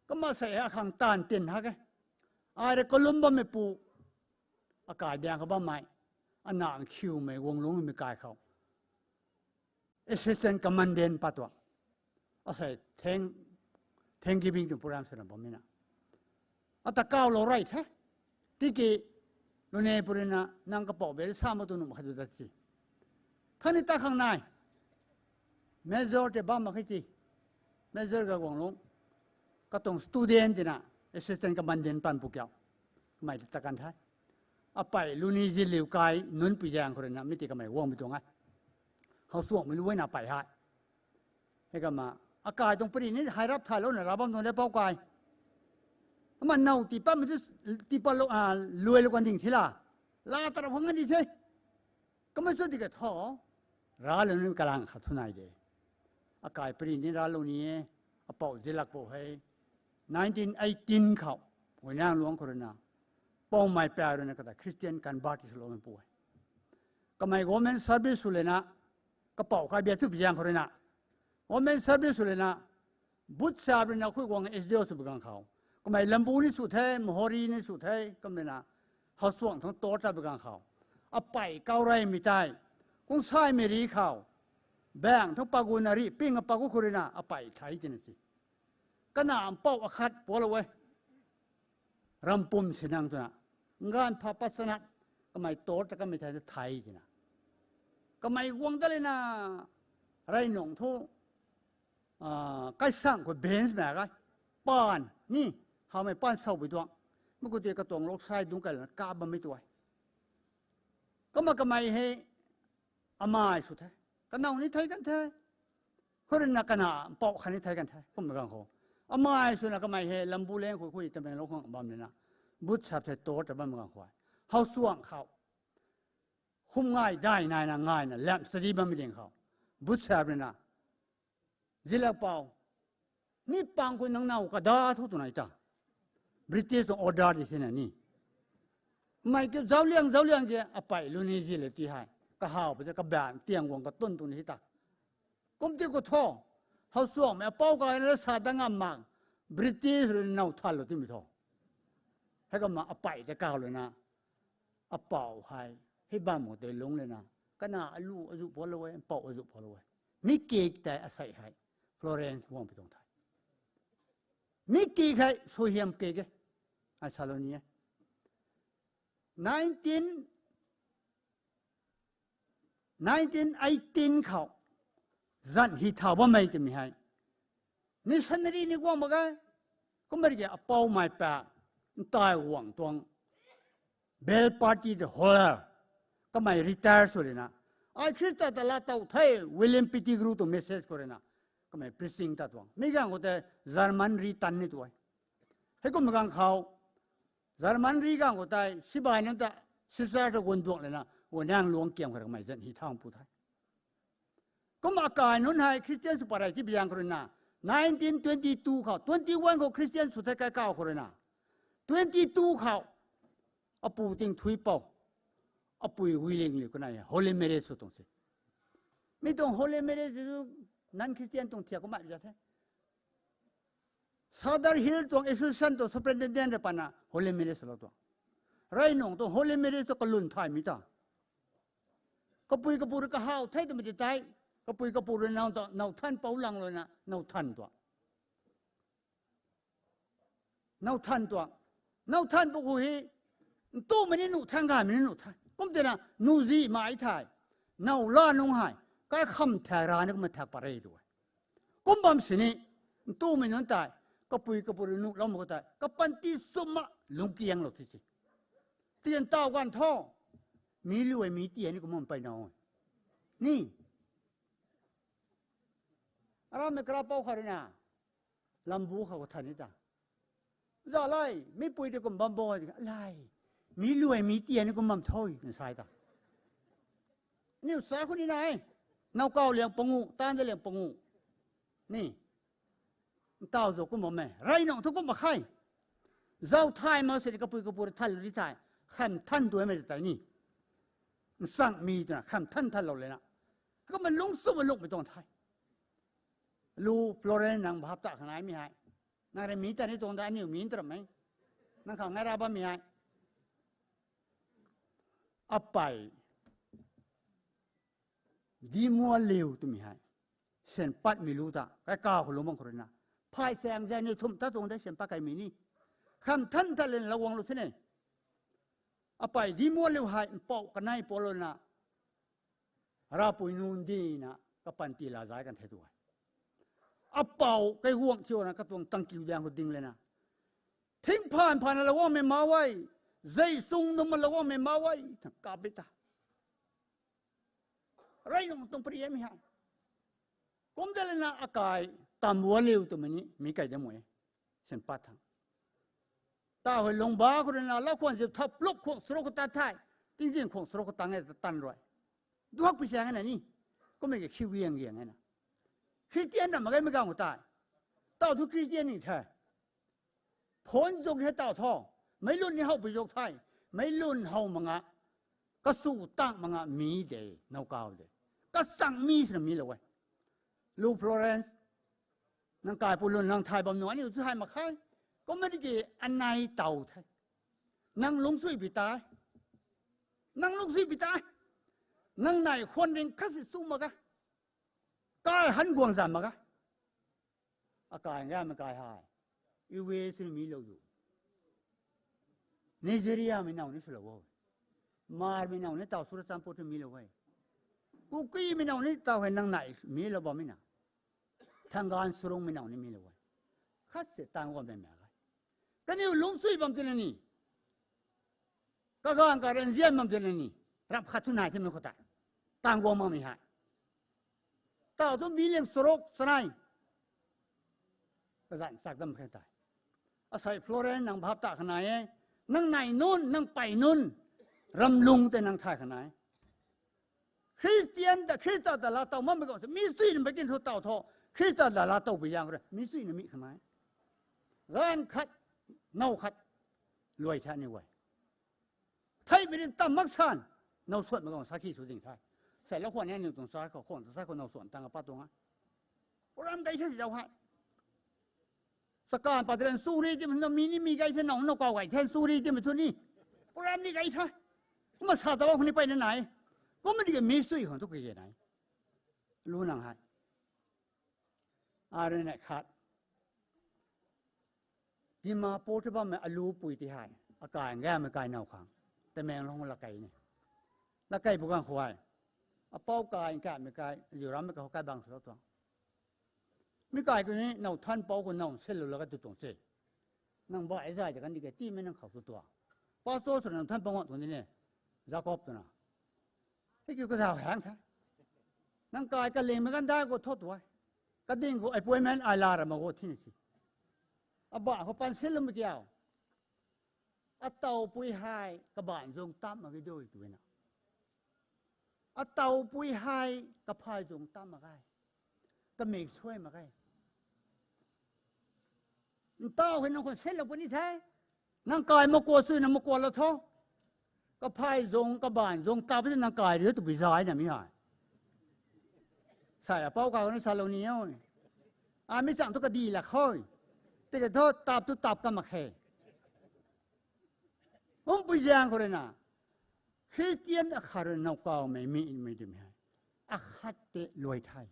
Kumna sei akhang taanv tin hak e. Ai rui kalum bammei pu. Akai diang khou bammei. Ana khiumei guanglungmei kai khou. Assistant Commandant pat tuang. Asei thank, thanksgiving tuang program swna bammei na. Ata kawlou rey the. Tiki, nune purina nang kapou beri sa mak tu nuh mak khe tu dat si. Thani ta khang nai. Major tei bam mak khe ti. Major ga guanglung. Katuang student tina, assistant commandant pan pu kiu. Kamei ta kan the. Apei Luni Ziliu kai nunc pui zaeng khou rui na mi ti kamei guangmei tuang e. Howsuangmei lu e na pei hei. Hei kumna, akai tuang pari ni hei rap thaylouna ra bam tuang de pou kai. Kumna now tiipatmei tu, tiipat lou, a, luailou kan ding the la. La ta rap khang di the. Kumna sw di ka thu. Raclou ni kalang khat thu nai de. Akai pari ni raclou ni e, apou Zilakpou hei. Nineteen eighteen khou, Huaynangluang khou rui na. Poumei pa rui na kata Christian convert swloumei pu e. Kamei government service sw lena, kapou kai bia thu pi zaeng khou rui na. Government service sw lena, Butcha rui na khui guang S D O sw bi gang khou. Kamei Lambu ni sw the, Mohori ni sw the, kum rui na. Howsuang thang tor ta bi gang khou. Apei kau reymei tei. Kungsaimei ri khou. Bang thu pagu na ri, ping a pagu khou rui na, apei thei tina si. Kana mpouh akhat pualou e. Rampum Sinang twna. Nganv pha pat sana, kamei tor ta kamei thei thei tina. Kamei guang ta lena, rey nung thu, a, kaisang khou bench mei kai. Paan, ni, howmei paan sawpui tuang. Mei khou tei katuang lou sai dungc kai lana kap bammei tu e. Kumna kamei hei amai sw the. Kanow ni thei kan the. Khou ruina kana mpouh khat ni thei kan the. Kumna gang khou, amai swna kamei hei Lambu Leng khou khui Tamenglong khang bam lana, but sap the tor ta bam gang khou, howsuang khou khum ngai dai naina ngaina lam study bammei ding khou, but sap ruina, Zilakpou, mi pang khou nang now kada thu tw nai ta. British tuang order di sina ni. Mei kiu zauliang zauliang ge apei lu ni zi le ti hei, kahaw pui ta kabaanv tiang guang katun tw ni ta. Kum ti khou thu, howsuangmei apou kai na sa da ngam mak, British rui now than lou timei thu. Hei kumna apei ta kaw lana, apou hei hei bam khou tei lungc lana, kana alu azuh phalou e, mpouh azuh phalou e. Mi kik tei asei hei Florence guang pi tuang the. Mi kik hei suaihiam kik e. Ai sa lou ni e. Nineteen, nineteen eighteen khou zan hi thau bammei twmei hei missionary ni guang mak ge. Kumna ki apoumei pa, ntai guang tuang, Bell Party the holder, kamei retire sw lana, ai Khrista ta laa tow the, William Pettigrew tuang message khou ruina, kamei preaching ta tuang. Mi gang khou tei German ri tan ni tu e. Hei kumna gang khou, German ri gang khou tei sibai nunc ta, sister ta gun duak lana, gun nang luang kiam khou kamei zan hi thau pu the. Kumna akai nunc hei Christian sw pat rei ti biang khou ruina, nineteen twenty-two khou, twenty-one khou Christian sw the kai kaw khou ruina, twenty-two khou, apu ting thui pou, apui Willing liu kanei holy marriage sw tuang se. Mi tuang holy marriage tu non-Christian tuang thiak kumna za the. Sadar Hill tuang association tuang superintendent rui patna holy marriage lou tuang. Rey nung tuang holy marriage tu kalun thaymei ta. Kapui kapu rui kahaw the twmei ti tei, kapui kapu rui now ta, now than pou lang louna, now than tuang. Now than tuang. Now than pu khou hei, ntumei ni nuh thang, gaymei ni nuh thang. Kum tina, nuh zi mai thei. Now la nung hei, kai kham thak ra ni kumna thak pat rey tu e. Kum bam sini, ntumei nunc tei, kapui kapu rui nuh lou mak khou tei, kapanty sumna lungc kianglou thi si. Tian taw ganv thu, mi luai mi tia ni kum bam pey na e. Ni, aramei karapou khat ruina, Lambu khou kathan ni ta. Za lei, mi pui tei kum bam bo, lei, mi luai mi tia ni kum bam tho, na sa ta. Aniu sa khou ni na e, now kaw liang pangu, tan da liang pangu. Ni, ntaw zau kum bam e, rey nung thu kum mak khe. Zau thay mak sini kapui kapu rui than ri thei, kham than tuaimei tei ni. Nsang mi twna, kham than than lou lana. Kumna lungc sumna lungmei tuang the. Lu Florence nang bhap ta khang naimei hei. Nang rui mi ta ni tuang da aniu mi ta ramei. Nang khang ngai ra bammei hei. Apei Dimualiu twmei hei. Syan patmei lu ta, kai kaw khou lu bam khou ruina. Phay saeng zay ni thumh ta tuang de syan pat kaimei ni. Kham than tha lana lou guang lou the ne. Apei Dimualiu hei mpouh kanei palouna, Ravpui nunc dina kapanty laa zay kan the tu e. Apou kai guang thiuna katuang tangkiu daeng khou ding lana, thing phaan phaanna lou guangmei mau e, zei sung nunc ma lou guangmei mau e, thang kap bi ta. Rey nung tuang pariamei hei. Kum de lana akai Tambualiu twmei ni mi kai de mei e. Syan pat thang. Taw hei lungba khou ruina lau khwan ziu thap luk khwang srok khou tat the. Tingzin khwang srok khou tang e ta tan rui. Duak pui saeng e na ni. Kummei ki khiu giang giang e na. Christian na mak ge mi gang khou tei. Taw thu Christian ni the. Phone zuk hei taw thu. Meic lun ni how pui zuk the. Meic lun how mak nga. Kasu tang mak nga mi de, now kaw de. Kachang mi swna mi lou e. Lu Florence, nang kaipu lun nang thay bam nunc aniu tu thay mak khe. Kummei ki anei taw the. Nang lungcsuipi ta. Nang lungcsuipi ta. Nang nei khwan ring khat si su mak ga. Kai han guang zan mak ga. Akai ngamei kai hei. U S mi lou du. Nigeriamei now ni swlou o. Hmarmei now ni taw Churachandpur tu mi lou e. Kukimei now ni taw hei nang nei mi lou bammei na. Thangan Surungmei now ni mi lou e. Khat se tang guangmei mak ge. Kaniw lungcsui bam tina ni. Kaganv ka ranzian bam twna ni, rap khat thu nai themei khou tei, tang guang makmei hei, taw thu million charuk chanei kazanc chak dam khe tei. Asei Florence nang bhap ta khana e, nang nai nunc, nang pey nunc, ramlung tei nang thay khana e. Khristian ta, Khrista ta laa tow makmei khou se, mi chuy na mei kin thu taw thu, Khrista ta laa tow pui zaeng khou rui mi chuy na mi khana e. Ganv khat, now khat, luai the aniu guay. Theihmei rin tam mak san, now suanmei khou sakhi sw ding the. Sei lou khwan ni aniu tuang sa khou, khwan ta sa khou now suan tang a pat tuang a. Program gay the si zau hei. Sakan pat ran suri ti na mi ni mi gay the, now now kaw gay the suri ti mei thu ni. Program ni gay the. Kumna sa ta khou ni peyna nai. Kumna di ka mi chuy khang thu kage nai. Lu nang hei. Arui nei khat, Dimapur ta bammei alu pui ti hei, akai ngammei kai now khang, Tamenglong lakei ni, lakei bu gang khou hei, apou kai nkaimei kai ziu rammei kakhou kai bang swlou tuang. Mi kai khou ni now thanpou khou now nsilou la ka tu tuang se. Nang bai zay ta kan di ke tiimei nang khou tu tuang. Pastor swna nang thanpou ngam tuang di ne, Jacob twna. Hei kiu kazau hang the. Nang kai kalingmei ganv dai khou thu tu e. Kading khou appointment ai la ra mak khou thina si. Abaanv khou pan sinloumei kiu, atawpui hei kabaanc zung tam mak ge dui twna. Atawpui hei kaphay zung tam mak ge. Kamik suai mak ge. Ntaw hei nang khou sinlou puni the. Nang kai makua suna makualou tho. Kaphay zung, kabaanc zung ta puni nang kai riu twpui zay na mi hei. Sei apou ka na salou ni o. A mi chang thu kadi lak kho. Tiki thu tap thu tap ka mak khe. Umpui zaeng khou rui na, Khristian akhat rui now kawmei mi, mi dimei hei, akhat tei luai the.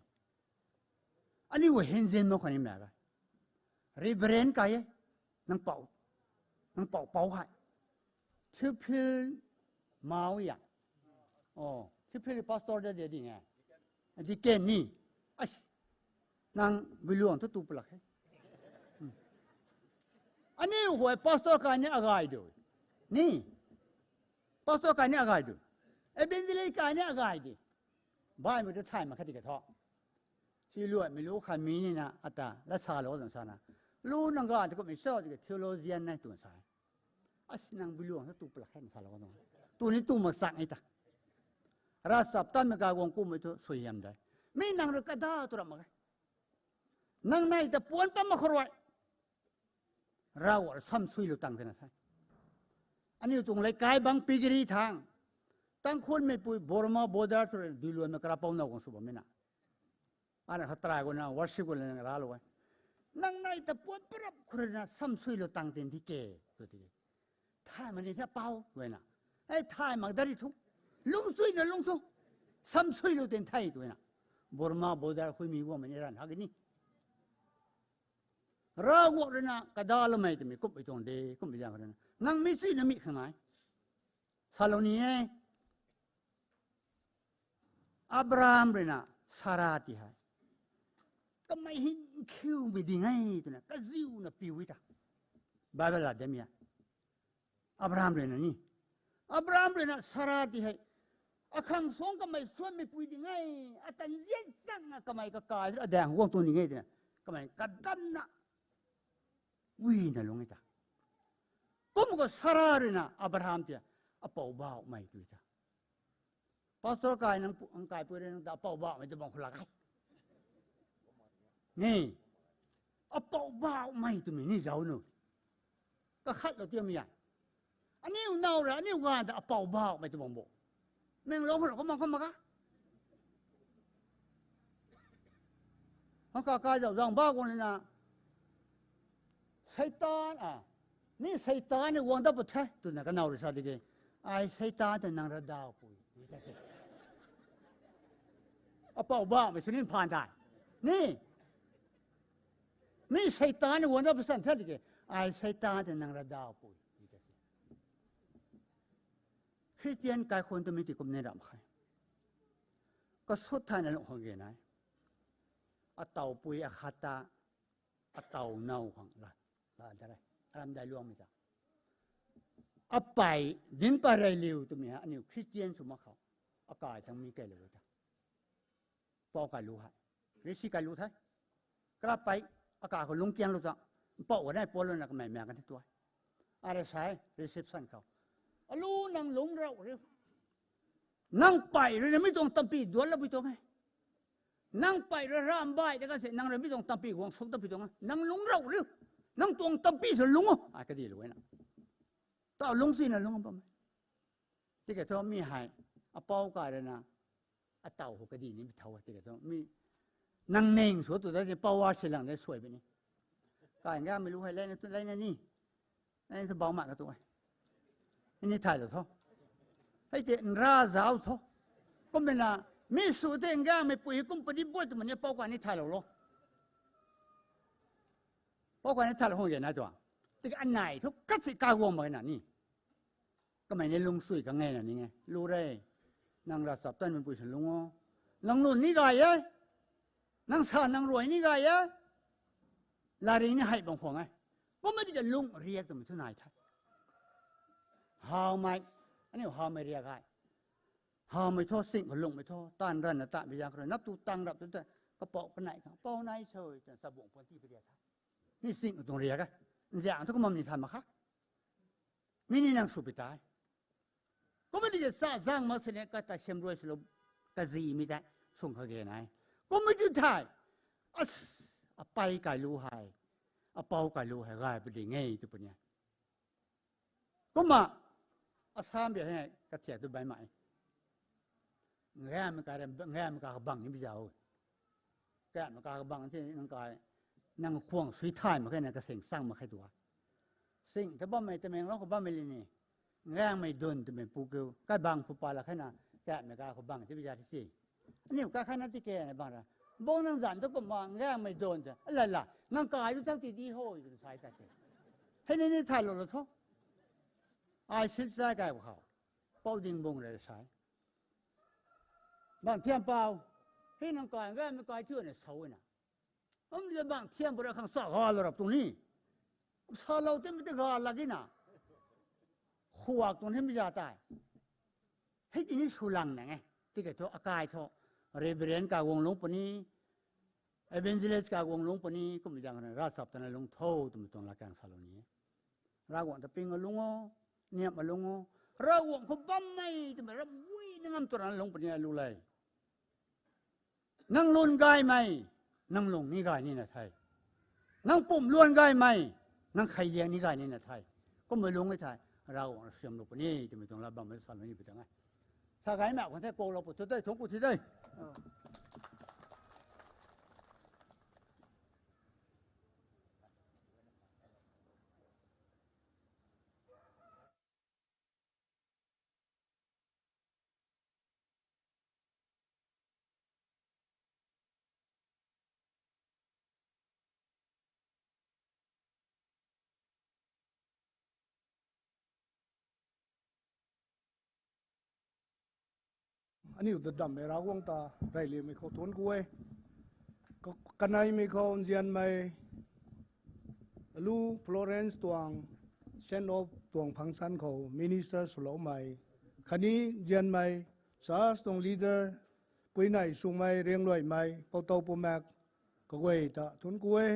Aniu hei hinzin mak khou ni mak ge. Reverend kai e, nang pou, nang pou pou hei. Thiuphil mau ya. O, Thiuphil pastor da de ding e. Deacon ni. Ai, nang biluang thu tu pulak he. Aniu hei pastor kai ni agay de. Ni. Pastor kai ni agay de. Evangelist kai ni agay de. Baihmei tu thay mak khat di ka thu. Si luaimei lu khat mi ni na ata la salou tuang sana. Lu nang ga tu kummei sa di ka theologian nai tuang sa. Asi nang biluang thu tu pulak khe na salou tuang. Tu ni tu mak chang e ta. Ravchaptatmei kaguang kummei thu suaihiam de. Mi nang rui kada tu ram mak ge. Nang nei ta puan pat mak khou rui, Ravguangc rui samsuilou tang tina the. Aniu tuang leikai bang pigiri thang, Tangkhulmeipui Burma border tu rui duiluanmei karapou now guang sw bammei na. Ana khatrai guna worship guna ralou e. Nang nei ta puan parap khou rui na samsuilou tang tin di ke, tu ti. Thay mak ni the pau twna. Ei thay mak dari thu. Lungcsuina lung thu. Samsuilou tin the twna. Burma border khui mi guangmei ni ran hak ni. Ravguangc rui na kadaloumei twmei kummei tuang de, kummei zaeng khou rui na. Nang mi chuina mi khang nai. Salou ni e. Abraham rui na Sara ti hei, kamei hei nkhiumei ding e twna kaziuna piu e ta. Bible la dem e. Abraham rui na ni. Abraham rui na Sara ti hei, akhang suang kamei suanmeipui ding e, atan zian changna kamei kakai adaeng guang tuang ding e twna, kamei kadanna, uina lung e ta. Kum khou Sara rui na Abraham ti, apou bauhmei tu ta. Pastor kai nang pu-, nang kaipui rui nang ta apou bauhmei tu bang khou lak e. Ni, apou bauhmei twmei ni zauc nu. Kakhatlou tiamei e. Aniu now rui, aniu ganv ta apou bauhmei tu bang bo. Menglong khou lak kum mak kham mak ga. Hang kakai zauc zang ba guang na, Seitaan a, ni Seitaan ni guang dat pw the twna kanow rui sa di ke. Ai Seitaan tei nang ravdawpui. Apou bauhmei sw ni phaan tei. Ni, ni Seitaan ni guang dat pw san the di ke. Ai Seitaan tei nang ravdawpui. Khristian kaikhunc twmei ti kum ni ram khe. Kasut thayna lung khang ge nai. Atawpui akhat ta, ataw now khang la, la da re. Aram dailuangmei ta. Apei, dinc pei rey liu twmei hei aniu Christian sw mak khou, akai thang mi kailou ta. Pou kailu hei, risi kailu the. Karapei, akai khou lungckianglou ta. Mpouh kanei puanlou na kamei maek kan the tuai. Aru sa e reception khou, alu nang lungc rau riu. Nang pei rui na mi tuang tampy duanlapui tuang e. Nang pei rui ramh baih ta kan se nang rui mi tuang tampy guang suk tampy tuang e. Nang lungc rau riu. Nang tuang tampy sw lungc o. Ai kadilou e na. Tau lungc sina lungc bam e. Tiki thu mi hei, apou kai rui na, ataw khou kadih nimei thau e, tiki thu mi, nang ning sw tu da, pou a silang de suai bini. Kai ngammei lu hei, leina ni, leina thu bau mak ka tu e. Ni thaylou tho. Hei tei nra zauc tho. Kumna, mi sw tei ngammei pui kum padi buat twmei ni pou kai ni thaylou lo. Pou kai ni thaylou hung ge na tuang. Tiki anei thu kasi kaguang mak na ni. Kamei ni lungcsui kange na ni e. Lu re. Nang ravchaptatmei pui sw lungc o. Nang lun ni gay e. Nang sa nang ruai ni gay e. Latrik ni hei bang khwang e. Kummei tiki lung riak twmei thu nai the. Hawmei. Aniu hawmei riak hei. Hawmei thu, sing khou lungmei thu, taanv ranna ta bi zang khou rui, nap tu tang rap tu ta, kapou kanei khang, pou nai sw, twna chabuang puan ti pi riak the. Ni sing khou tuang riak e. Nzian thu kumna ni thay mak kha. Mi ni nang sw pi tei. Kummei tiki sa zang mak sini kata siam rui swlou, kazimei tei, sung kha ge nai. Kummei tu thei. As, apei kailu hei, apou kailu hei, gay padi nge tw puni e. Kumna, asam bia hei, kathiak tu baihmei. Ngammei kai, ngammei kai kabang ni bi zau. Kammei kai kabang ti nang kai, nang khwang sui thay mak khe na kasing chang mak khe tu a. Sing ta bammei, Tamenglong khou bammei li ni. Ngammei dun twmei pu kiu, kaibang phu pa la khe na, kammei kai khou bang ti bi za ti si. Aniu kai kha na tiki na bang ra. Bou nang zanc tu kumna ngammei dun ta. Ala la, nang kai tu thau ti di ho, twna sa ta se. Hei ni ni thaylou lou tho. Ai sit zai kai khou. Pou ding bung re sa e. Bang thiam pou. Hei nang kai ngammei kai thiu na sa e na. Kum tiki bang thiam pou ra khang sa galou rap tuang ni. Salou tei mi tei ga lak e na. Khuak tuang hei mi za tei. Hei tini sw lang nang e. Tiki thu akai thu. Reverend kai guang lungc puni. Evangelist kai guang lungc puni. Kummei zang na ravchaptatna lungc tho twmei tuang latkaeng salou ni. Ravguangc ta ping a lungc o. Niam a lungc o. Ravguangc khou bammei twmei rap gui na ngam tu rana lungc puni a lu le. Nang lun gaymei, nang lung ni gay nina the. Nang pumh luan gaymei, nang khei liang ni gay nina the. Kummei lung e thei, Ravguangc rui siamlou puni twmei tuang lat bammei salou ni pi tang e. Sa gay mak khwan the, kuaklou pu thu tei, thungc ku thi tei. Aniu ta dammei Ravguangc ta reyliumei khou thuanc ku e. Ka-, kaneimei khou nzianmei, alu Florence tuang send off tuang function khou minister swloumei, khatni nzianmei church tuang leader, puinei swmei, riangluaimei, poutou pumak, kaguay ta thuanc ku e.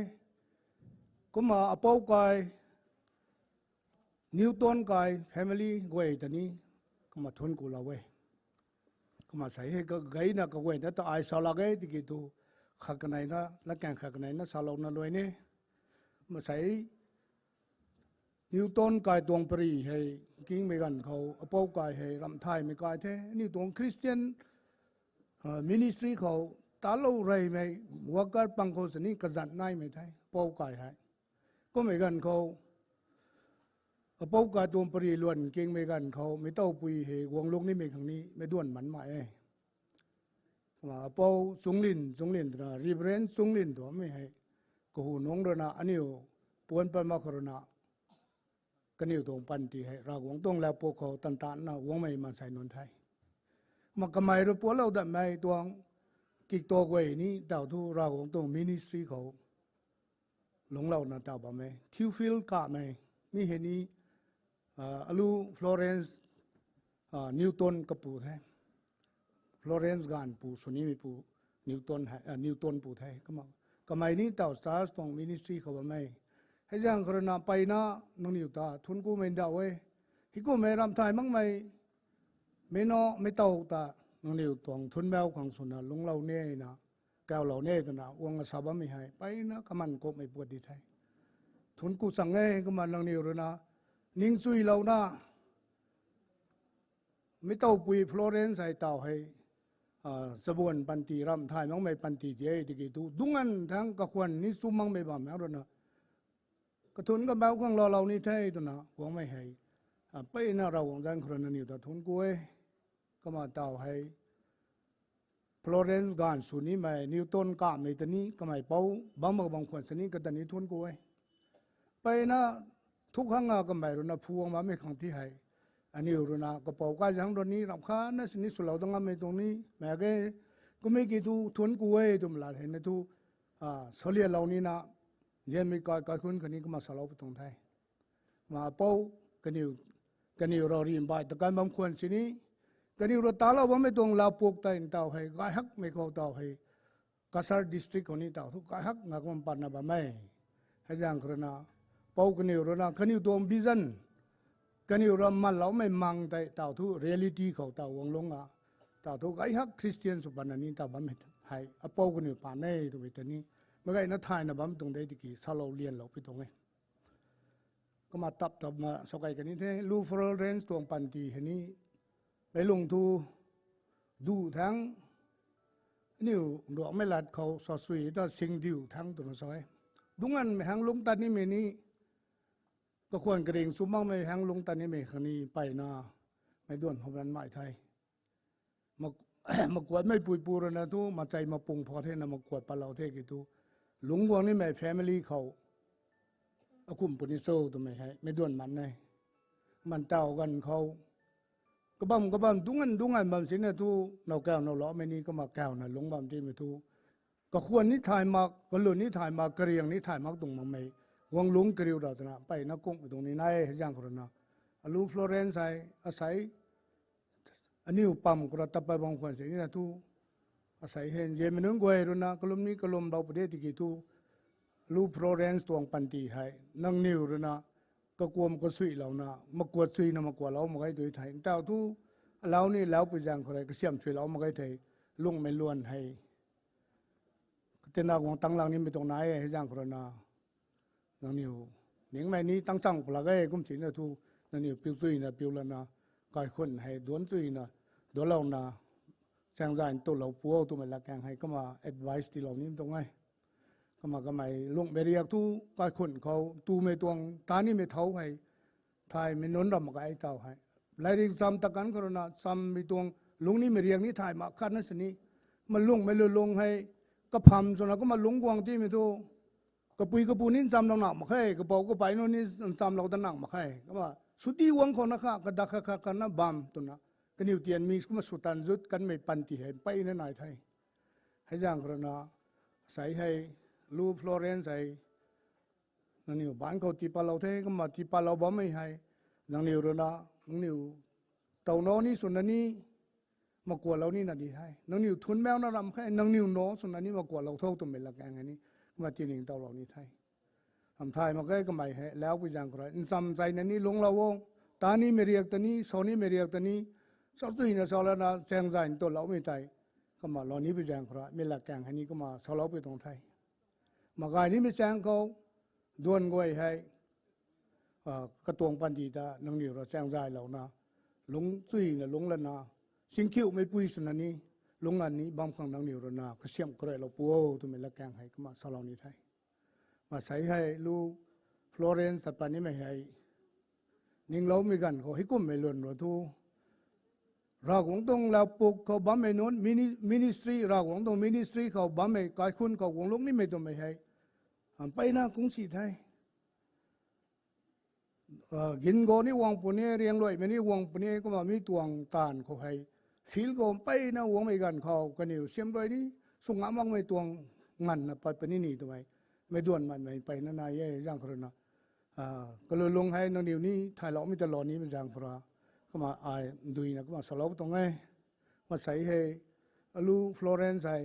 Kumna apou kai, Newton kai family guay ta ni, kumna thuanc kulou e. Kumna sei hei kagayna kaguayna ta ai salou lak e tiki thu, khat kaneina, latkaeng khat kaneina salouna luai ni. Kumna sei, Newton kai tuang pary hei, kingmei ganv khou, apou kai hei, ramh thaymei kai the, aniu tuang Christian, ah, ministry khou, talou reymei, worker pang khou sini kazanc naimei the, apou kai hei. Kummei ganv khou, apou kai tuang pary luan kingmei ganv khou, meic towpui hei guang lungc nimei khang ni, meic duan man mai e. Kumna apou Chunglin, Chunglin twna, Reverend Chunglin twmei hei, kahu nungc rui na, aniu puan pat mak khou rui na, kaniw tuang panty hei Ravguangc tuang lat puk khou tan tanna guangmei maansei nunc the. Kumna kamei rui puanclou datmei tuang kikto guay ni taw thu Ravguangc tuang ministry khou lungclouna taw bam e. Theophil Kamei, mi hei ni alu Florence Newton kapu the. Florence gaanv pu swnimei pu Newton pu the. Kamei ni taw church tuang ministry khou bam e. Hei zaeng khou rui na mpeyna nangniw ta thuanc kumei ndauh e. Hei kummei ramh thay makmei meic na meic tow ta nangniw tuang thuanc bauc khang swna lungclou nina, kaulou ni twna guang asa bammei hei mpeyna kaman kummei puat di the. Thuanc ku chang e. Kumna nangniw rui na ningchuilouna meic towpui Florence hei taw hei chabuan panty ramh thay makmei panty di e tiki thu dungc ganv thangc kakhwan ni chu makmei bam hang rui na kathuanc kabauc khang loulou ni the twna guangmei hei mpeyna Ravguangc zaeng khou rui nangniw ta thuanc ku e. Kumna taw hei Florence gaanv swnimei Newton kamei ta ni kamei pou bam mak bam khwan sini kata ni thuanc ku e. Mpeyna thu khang a kamei rui na phuang bammei khang ti hei aniw rui na kapou kaizaeng rui ni ramh khatna sini swlou dat ngammei tuang ni mak ge. Kummei ki thu thuanc ku e twmei lat hei na thu salianlou nina, nzianmei kai kaikhunc khatni kumna salou pu tuang the. Kumna pou kaniw rui rimbai ta kan bam khwan sini kaniw rui talou bammei tuang laupuk tei ntaw hei gay hakmei khou taw hei Cachar district khou ni taw thu gay hak nga kum patna bam e. Hei zaeng khou rui na pou kaniw rui na kaniw tuang vision, kaniw rui manloumei mang tei taw thu reality khou taw guang lungc a, taw thu gay hak Christian sw patna ni taw bam hei apou kaniw pan e twmei ta ni meic gayna thayna bam tuang de tiki salou lianlou pi tuang e. Kumna tap tapna sa key kani the, lu Florence tuang panty hei ni meic lung thu duh thangc, aniw nruakmei lat khou sa sui ta sing diu thangc twna sa e. Dungc ganvmei hang lungc tat nimei ni kakhwan karing sw makmei hang lungc tat nimei khang ni mpeyna meic duan how ranmei the. Makuatmei puipu rui na thu machei mapung pha thena makuat patlou the ki thu lungc guang nimei family khou akum puni cho twmei hei meic duan man e. Man taw ganv khou kabam kabam dungc ganv dungc ganv bam sina thu now kaw now loumei ni kumna kawna lungc bam timei thu kakhwan ni thay mak, kalun ni thay mak, kariang ni thay mak tuang makmei guang lungc kariu ra twna mpeyna kungmei tuang ni nai hei zaeng khou rui na alu Florence hei asei aniw pam khou ra tapat bam khwan sini na thu asei hei nzianmei nunc guay rui na kalum ni kalumlou pu de tiki thu lu Florence tuang panty hei nangniw rui na kakuam kasuilouna makuat suina makuatlou mak ge tu thei ntaw thu alau ni lau pu zaeng khou rui kasiam suilou mak ge thei lungmei luan hei katina guang tanglang nimei tuang nai hei zaeng khou rui na nangniw ningmei ni tangchang pwlak e kum sina thu nangniw piu chuyna piu lana kaikhunc hei duanc chuyna duanlouna chaengzay ntulou pu o twmei latkaeng hei kumna advice tiilou ni tuang e. Kumna kamei lungmei riak thu kaikhunc khou twmei tuang ta nimei thou hei thaymei nunc ram mak ge taw hei lairik cham ta kan khou rui na chammei tuang lungc nimei riak ni thay mak khatna sini kumna lungmei lulung hei kapham swna kumna lungc guang timei thu kapui kapu ni nchamlou nak mak khe, kapou kapei nunc ni nchamlou dat nak mak khe. Kumna swdi guang khou na kha kadak kha kha khatna bam twna kaniw tian mi kumna sw tan zut kanmei panty hei mpeyna nai the. Hei zaeng khou rui na asei hei lu Florence hei nangniw baanc khou tiipatlou the kumna tiipatlou bammei hei nangniw rui na nangniw tow nac ni swna ni makuatlou nina di the. Nangniw thuanc mauna ram khe nangniw nac swna ni makuatlou tho twmei latkaeng hei ni kumna tiningtowlou ni the. Ramh thay mak ge kamei hei lau pu zaeng khou rui ncham chayna ni lungclou o, ta nimei riak ta ni sa nimei riak ta ni sa chuyna sa lana chaengzay ntulloumei tei kumna lou ni pu zaeng khou rui mei latkaeng hei ni kumna salou pi tuang the. Mak gay nimei chaeng khou duan guay hei katuang panty ta nangniw rui chaengzaylouna lungc chuyna lungc lana singkhiuhmei pui swna ni lungc lan ni bam khang nangniw rui na kasiamh karuilou pu o twmei latkaeng hei kumna salou ni the. Masei hei lu Florence ta pat nimei hei ningloumei ganv khou hei kummei lun rui thu Ravguangc tuang laupuk khou bammei nunc, ministry, Ravguangc tuang ministry khou bammei kaikhunc khou guang lungc nimei twmei hei mpeyna kungsi the. Gingo ni guang puni, riangluaimei ni guang puni kumna mi tuang taanv khou hei field khou mpeyna guangmei ganv khou kaniw siamruai ni sw ngam makmei tuang nganvna pat puni ni twmei mei duan manmei mpeyna nai e zaeng khou rui na Kalulung hei nangniw ni thayloumei ta lou nimei zaeng khou ra, kumna ai nduina kumna salou tuang e. Masei hei, alu Florence hei,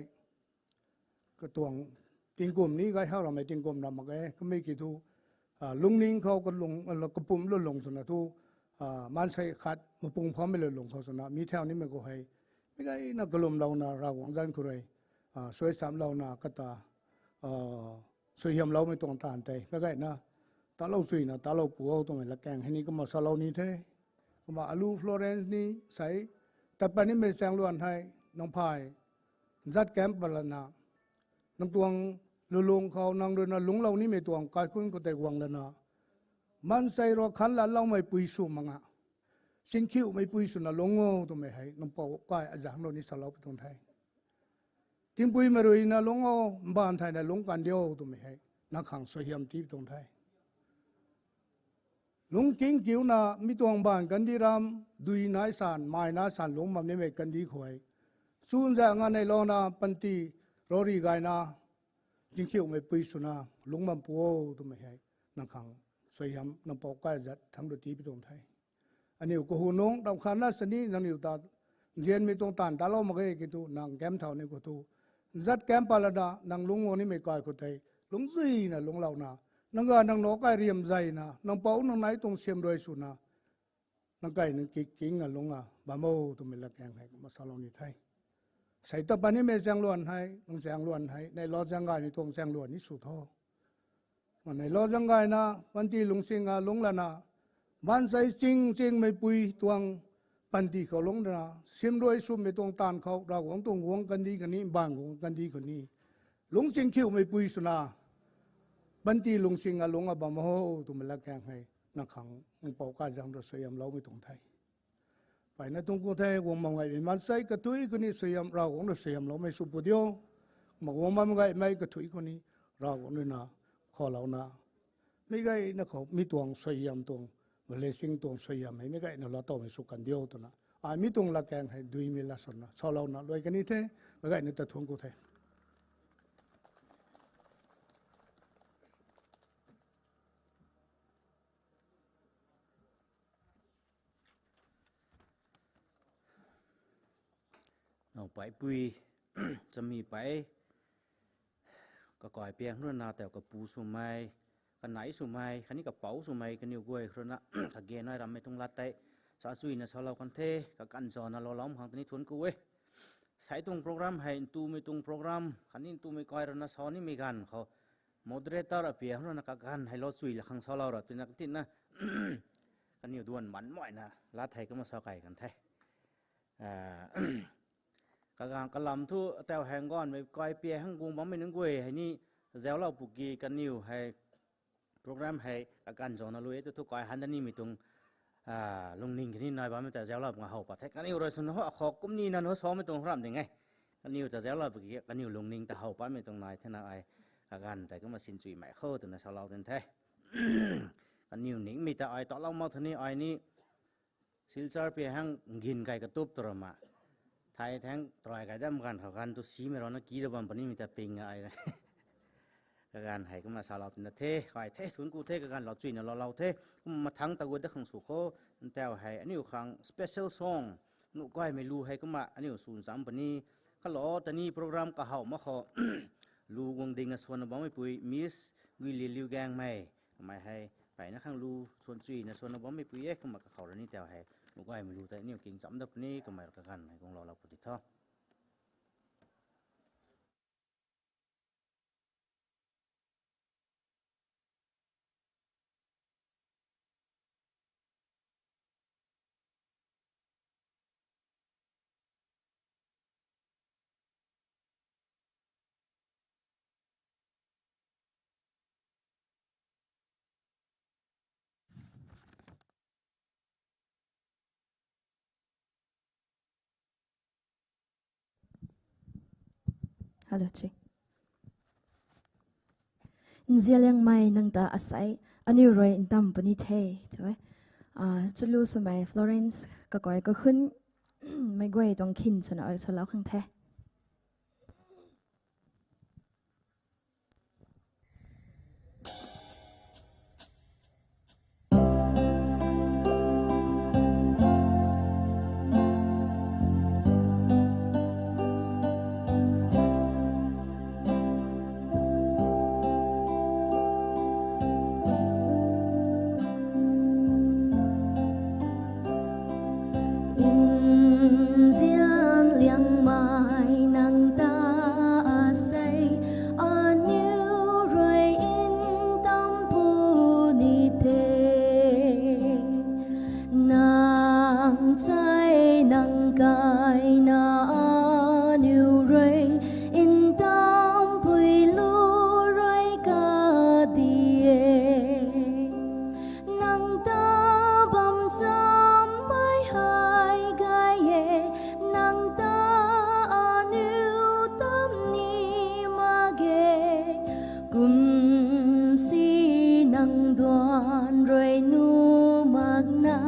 katuang tingkum ni gay hak ramei tingkum ram mak e, kamei ki thu, lungning khou kapumc lulung swna thu, maansei khat mapung phammei lulung khou swna mi thau nimei khou hei, mi gayna kalumlouna Ravguangc zanc khou rui suaisamlouna kata suaihiamloumei tuang taanv tei mi gayna talou chuyna talou pu o twmei latkaeng hei ni kumna salou ni the. Kumna alu Florence ni sei, tat pat nimei chaeng luan hei, nang phay zat kam pat lana, nang tuang lulung khou nang ruina lungclou nimei tuang kaikhunc khou tei guang lana, maansei rui khan latloumei pui sw mak nga, singkhiuhmei pui swna lungc o twmei hei nang pou kai azanc rui ni salou pi tuang the. Tingpuimei ruina lungc o, mbaanv thayna lungc kan diu twmei hei nang khang suaihiam tii pi tuang the. Lungc king kiuna mi tuang mbaanv kandih ram, dui nai san, mai nai san lungc bam nimei kandih khou hei, chunza nga neilouna panty rori gayna, singkhiuhmei pui swna lungc bam pu o twmei hei nang khang suaihiam nang pou kai zat thangc rui tii pi tuang the. Aniu kahunungc ramh khatna sini nangniw ta nzianmei tuang taanv talou mak ge ki thu nang kam thau ni khou thu, zat kam pat lana nang lungc guang nimei kai khou tei lungczuina lungclouna, nang ga nang nac kai riam zayna nang pou nang nai tuang siam rui swna, nang kai nang kik kingna lungc a bam o twmei latkaeng hei kumna salou ni the. Sei tat pat nimei chaeng luan hei, nang chaeng luan hei neilou zaeng gaymei tuang chaeng luan ni sw tho. Neilou zaeng gayna panty lungcsinga lungc lana, maansei ching chingmei pui tuang panty khou lungc lana, siam rui swmei tuang taanv khou Ravguangc tuang guangc kandih khatni mbaanv guangc kandih khou ni lungc singkhiuhmei pui swna, panty lungcsinga lungc a bam o twmei latkaeng hei nang khang nang pou kai zang rui suaihiamloumei tuang the. Mpeyna tuang khou the, guang bam gaymei maansei kathuic khou ni suaihiam, Ravguangc rui suaihiamloumei sw pu diu. Kumna guang bam gaymei kathuic khou ni Ravguangc ruina khoulouna, mi gayna khou mi tuang suaihiam tuang, blessing tuang suaihiam hei mi gayna lou towmei sw kan diu twna, ai mi tuang latkaeng hei duimei lat swna salouna luai kan ni the. Mi gayna ta thuanc ku the. Now paipui, chami pei, kakai piang ruina tau kapu swmei, kanei swmei khatni kapouc swmei kaniw guay ruina kage nai rammei tuang lat tei sa chuyna salou kan the, kaganv zana loulou khang tei ni thuanc ku e. Sei tuang program hei ntumei tuang program khatni ntumei kai ruina sa nimei ganv khou moderator apiang ruina kaganv hei lou chuy la khang salou ra twna katina kaniw duan man moina lat hei kumna sa kai kan the. Kaganv kalam thu tau hei ganvmei kai pia hang guang bammei nunc guay hei ni zauclou pu ki kaniw hei program hei kaganv zana lui e tu thu kai han da nimei tuang lungning khatni nai bammei ta zauclou pung a how pat the. Kaniw rui swna ho akhou kumni nana ho samei tuang ramh ding e. Kaniw ta zauclou pu ki kaniw lungning ta how patmei tuang nai thena ai kaganv tei kumna sin chuymei khou twna salou din the. Kaniw ningmei ta ai talou mak theni ai ni Silchar pia hang ngin kai katup tu rama. Thai thang try kai dam ganv khou ganv tu simei rana ki da bam punimei ta ping ai. Kaganv hei kumna salou tina the, kai the, thuanc ku the, kaganv lou chuyna loulou the. Kumna mathangc ta gut da khang sw khou, ntau hei aniu khang special song, nuh gaymei lu hei kumna aniu sw ncham puni. Kalou tani program kahow mak khou lu guang ding a swanna bammei pui Miss Guili Liu Gangmei. Kamei hei mpeyna khang lu swan chuyna swanna bammei pui e, kumna kakhou rani tau hei nuh gaymei lu tei aniu king cham da puni, kamei rui kaganv hei guang loulou pu ti tho. Hello, check. Nzianliangmei nang ta asei, aniu rui ntam puni the, tu e. Chulu swmei Florence, kakai kakhun, mei guay tuang khin swna ai swlou khang the. Duan rui nu makna,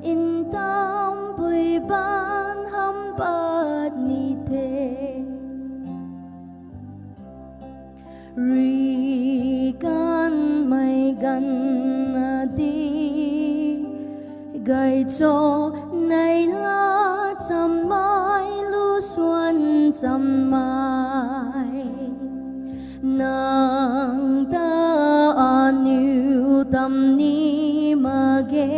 ntampui baan ham pat ni the. Ri kanmei ganv na di, gay cho nei la chammei lu suan chammei. Nang ta aniu tam ni mak ge,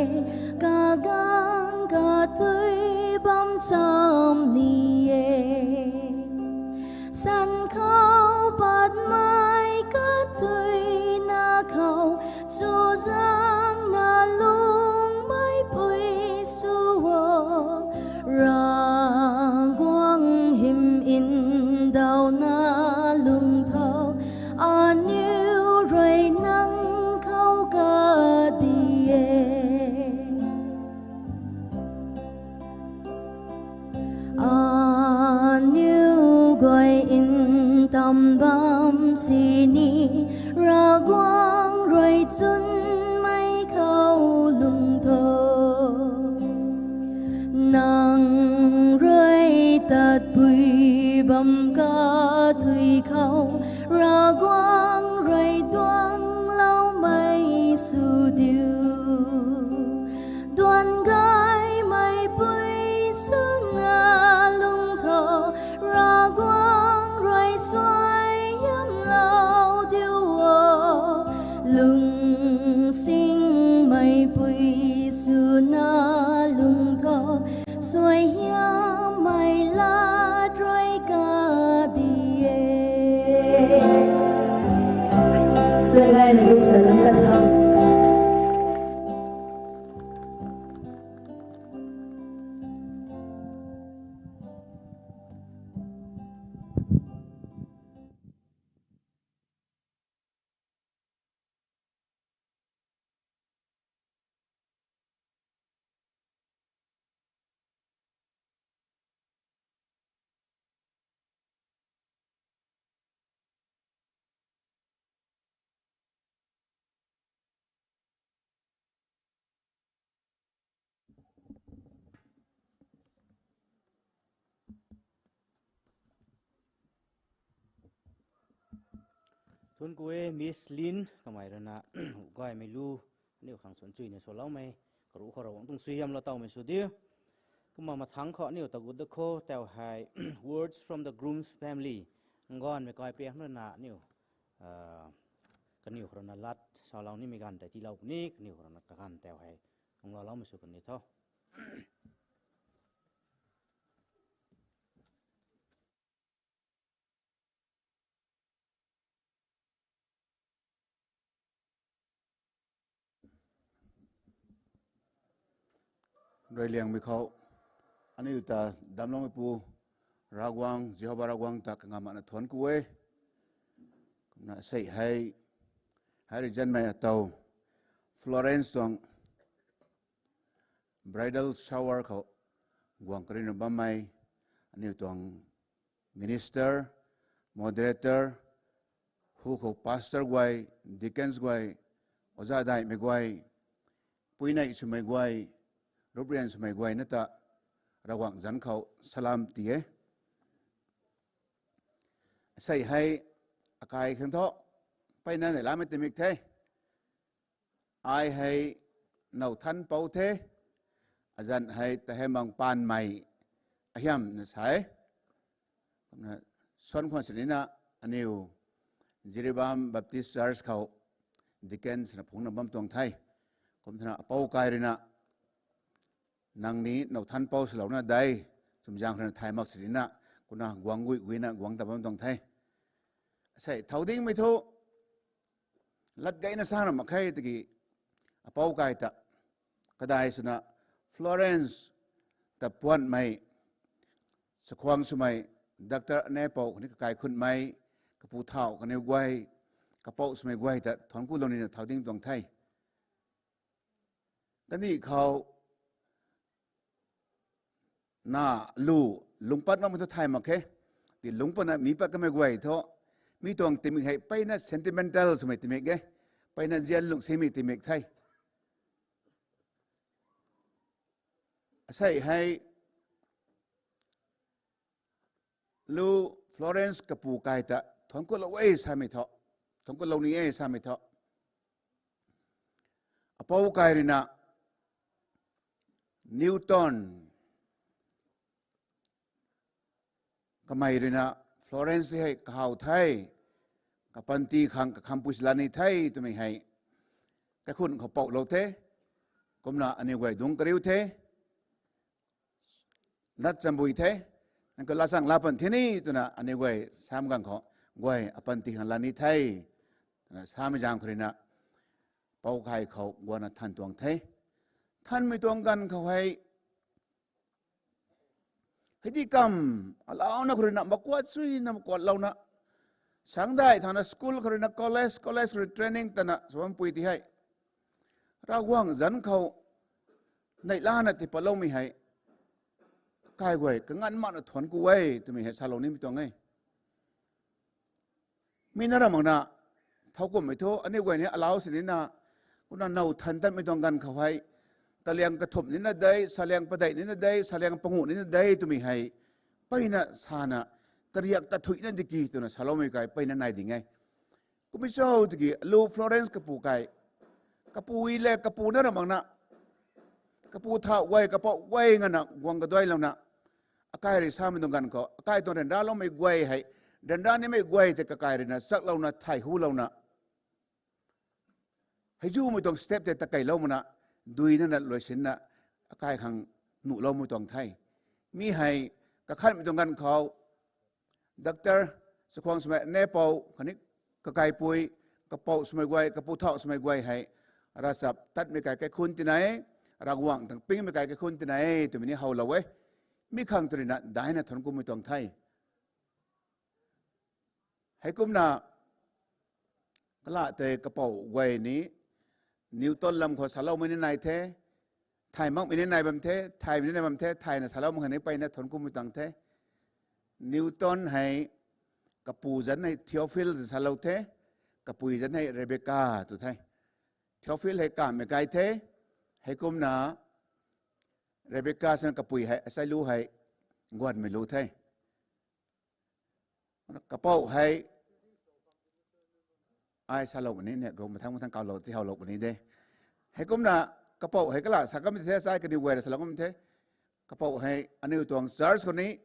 kaganv katui bam cham ni e. San khou patmei katui na khou, chuzaeng na lungmei pui sw o. Ravguangc hym ndauhna lung tho, aniu rui nang khou kadi e. Aniu guay ntam bam sini, Ravguangc rui chwnmei khou lung tho. Nang rui tatpui bam katui khou, Ravguangc rui duangloumei sw diu. Duan gaymei pui swna lung tho, Ravguangc rui suaihiamlou diu o. Lungsingmei pui swna lung tho, suaihiammei lat rui kadi e. Tuang gaymei pui swna lung tho. Thuanc ku e Miss Lin, kamei ruina gaymei lu aniu khang suan chuina swloumei, karuh khou Ravguangc tuang suaihiamlou tawmei sw diu. Kumna mathangc khou aniu tagut da kho, tau hei Words from the Groom's Family, nganvmei kaipiang ruina aniu, kaniw khou ruina lat salou nimei ganv tei tiilou puni, kaniw khou ruina kaganv tau hei lungclou loumei sw kan ni tho. Reyliangmei khou aniu ta damcloumeipu Ravguangc, Jihova Ravguangc ta kangamv makna thuanc ku e. Kumna sei hei, hei rui zanmei atau Florence tuang bridal shower khou guang karina bammei aniu tuang minister, moderator, hu khou pastor guay, deacons guay, oja daihmei guay, puinei swmei guay, ruprian swmei guay na ta Ravguangc zanc khou salam ti e. Sei hei akai khang thu mpeyna neihlamei timik the. Ai hei now thanc pou the, azanc hei Tahamang Panmei ahiamna sa e. Kumna suan khwan sinina aniu Jiribam Baptist Church khou deacon swna phungna bam tuang the. Kum thena apou kai ruina nang ni now thanc pou swlouna dei, chumzaeng ruina thay mak sinina, kumna guang gui guina guang ta bam tuang the. Sei thau dingmei thu lat gayna sa ra mak khe tiki, apou kai ta kadai swna Florence ta puanmei, chakhwang swmei, doctor anepou khatni kakai khunmei, kapu thau kaniw guay, kapou swmei guay ta thuanc kulou nina thau ding tuang the. Kaniw khou na lu lungc pat makmei thu thay mak khe. Ti lungc patna mi pat kamei guay thu, mi tuang timik hei mpeyna sentimental swmei timik e. Mpeyna zian lung simei timik the. Asei hei lu Florence kapu kai ta thuanc kulou e samei thu, thuanc kulou ni e samei thu, apou kai ruina Newton, kamei ruina Florence tei hei kahaw the, kapanty khang kakhampui sila ni the twmei hei kaikhun khou pouhlou the. Kumna aniw guay dungc kariu the, lat chambui the, nang khou latzang lapan the ni twna aniw guay sam ganv khou guay apanty khang la ni the twna samei zaeng khou ruina pou kai khou guangna than tuang the. Thanmei tuang ganv khou hei, hei di kam, alauna khou ruina makuat suina makuatlouna, sangdai thangna school khou ruina college, college khou rui training tana sw bampui ti hei, Ravguangc zanc khou neihlana tiipatloumei hei kai guay kanganv makna thuanc ku e twmei hei salou nimei tuang e. Mi na ra makna, thowkumhmei thu aniw guay ni alau sinina, kumna now than tanmei tuang ganv khou hei, taliang kathumh nina de, saliang padeih nina de, saliang panguh nina de twmei hei mpeyna sana, kariak ta thuina diki twna saloumei kai mpeyna nai ding e. Kummei cho tiki lu Florence kapu kai, kapui le kapu na ra makna, kapu thau guay kapou guay ngana guang kaduailouna, akai rui samei tuang ganv khou akai tuang ryanraloumei guay hei, ryanra nimei guay tei kakai ruina chaklouna thay hulouna, heizumei tuang step tei takeilou makna, dui nana luaisinna, akai khang nuhloumei tuang the. Mi hei kakhanmei tuang ganv khou doctor, chakhwang swmei nepou khatni kakaipui, kapou swmei guay, kapu thau swmei guay hei ravchap tatmei kai kaikhun tina e, Ravguangc tang pingmei kai kaikhun tina e twmei ni howlou e. Mi khang tw ruina daina thuanc kumei tuang the. Heikumna kala tei kapou guay ni Newton lam khou saloumei ni nai the, thay makmei ni nai bam the, thaymei ni nai bam the, thayna salou mak khang ni mpeyna thuanc kumei tuang the. Newton hei kapu zanc hei Theophil twna salou the, kapui zanc hei Rebecca tw the. Theophil hei kamhmei kai the, heikumna Rebecca swna kapui hei asei lu hei guanmei lu the. Kapou hei, ai salou puni ni, mathang mathang kawlou ti howlou puni de. Heikumna kapou hei kala sa kam the, sai kaniw guay ra salou kam the. Kapou hei aniw tuang church khou ni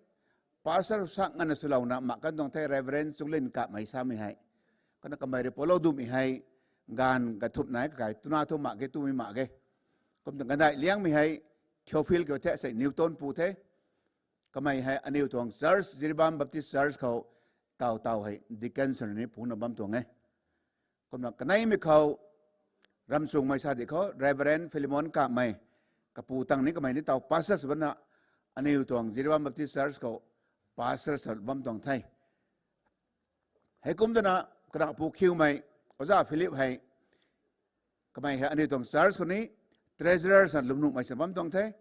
pastor sak ngana swlouna mak kan tuang the, Reverend Chunglin Kamei samei hei. Kumna kamei rui poulou dumei hei gaanv kathumh nai kakai twna thu mak ge, twmei mak ge. Kumna gandai liangmei hei Theophil kiu the, sei Newton pu the. Kamei hei aniw tuang church, Jiribam Baptist Church khou taw taw hei deacon swna ni phungna bam tuang e. Kumna kaneimei khou, ramchungmei sa di khou Reverend Philemon Kamei, kapu tang ni kamei ni taw pastor sw bana, aniw tuang Jiribam Baptist Church khou pastor sw bam tuang the. Heikum twna, kanapu khiumei Oja Philip hei, kamei hei aniw tuang church khou ni treasurer swna lwmnuhmei sw bam tuang the.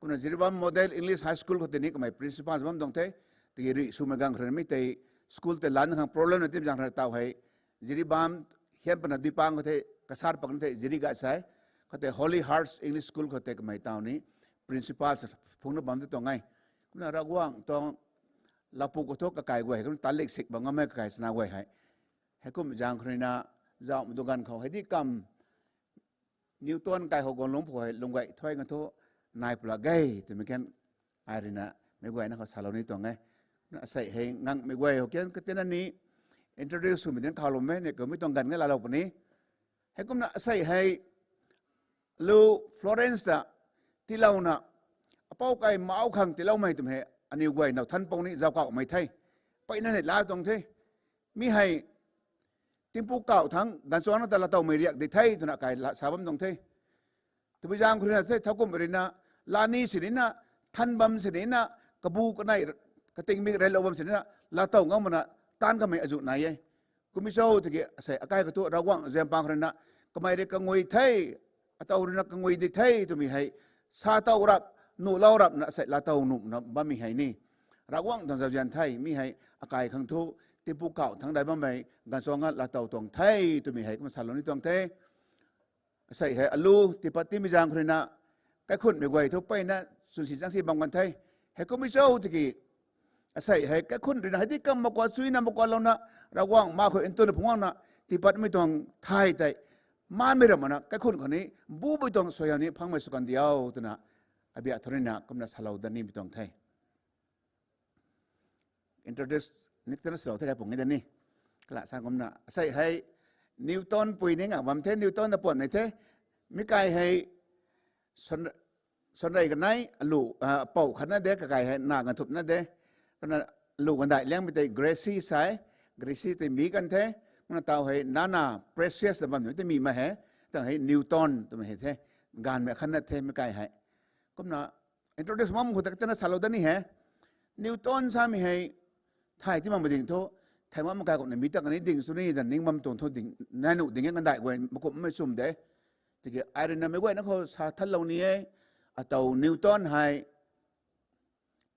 Kumna Jiribam Model English High School khou tei ni kamei principal sw bam tuang the. Tiki rih swmei ganv khou rui mi tei school tei lan khang problem na tim zaeng khou taw hei, Jiribam hian pana dui pang khou the, kasar pakna the Jiriga sai, khou tei Holy Hearts English School khou tei kamei taw ni principal sw phungna bam tu tuang e. Kumna Ravguangc tuang lapu khou thu kakai guay hei kumna talik sik bam ngammei kakai chana guay hei, heikum zaeng khou ruina, zauhmei tuang ganv khou hei di kam Newton kai khou guanglungc phu hei lung guay thuay nga thu nai pula ge twmei kan, ai ruina meic guayna khou salou ni tuang e. Asei hei nganghmei guay khou kan katina ni introduce swmei din khaloumei ni kumhmei tuang ganv nge laalou puni. Heikumna asei hei lu Florence ta tiilouna, apou kai mauc khang tiiloumei twmei hei aniw guay now than pou ni zauckauhmei the. Mpeyna ni laa tuang the. Mi hei tingpuk kauh thangc ganvchuangna ta laatowmei riak di the twna kai la sa bam tuang the. Twmei zaeng khou ruina the, thowkumhmei ruina, lani sinina, than bam sinina, kabu kanei, katingmik rellou bam sinina, laatow ngam mana, taanc kamei azuh nai e. Kumhmei cho tiki asei akai khou thu Ravguangc zaeng pang khou ruina, kamei rui kangui the, ataw ruina kangui di the twmei hei, sa tow rap, nuhlou rapna asei laatow nuhna bammei hei ni Ravguangc tuang zauzian the. Mi hei akai khang thu tingpuk kauh thangc dai bammei ganv suang a laatow tuang the twmei hei kumna salou ni tuang the. Asei hei alu tiipat timei zaeng khou ruina, kaikhunhmei guay thu mpeyna chwnsi zaengsi bam kan the. Heikummei cho tiki, asei hei kaikhunc ruina hei di kam makua chuina makualouna, Ravguangc ma khou ntwnna phungc guangna tiipatmei tuang thay tei, maanmei ramh makna kaikhunc khou ni, bumei tuang suaihiam ni phangmei sw kan diu twna, abiak thu ruina kumna salou dat nimei tuang the. Introduce ni tana salou the kai pung e da ni. Kala sa kumna, asei hei Newton pui ni ngak bam the, Newton na puanmei the. Mi kai hei, suan, suanrei kanei, alu, a, pou khatna de, kakai hei na ganthupna de. Kumna alu gandaih liangmei tei Gracie sa e, Gracie tei mi kan the. Kumna taw hei nana Precious na bam tei mi ma he. Tang hei Newton twmei hei the. Gaanvmei khatna the mi kai hei. Kumna introduce mam khou ta tana salou dat ni he. Newton samei hei, thay ti makmei ding thu, thay mak makai kumna mi ta kani ding sw ni dan ning bam tuang thu ding, nai nuh ding e, kandaih guay makumhmei chum de. Tiki ai ruina meic guayna khou sa thatlou ni e, atow Newton hei,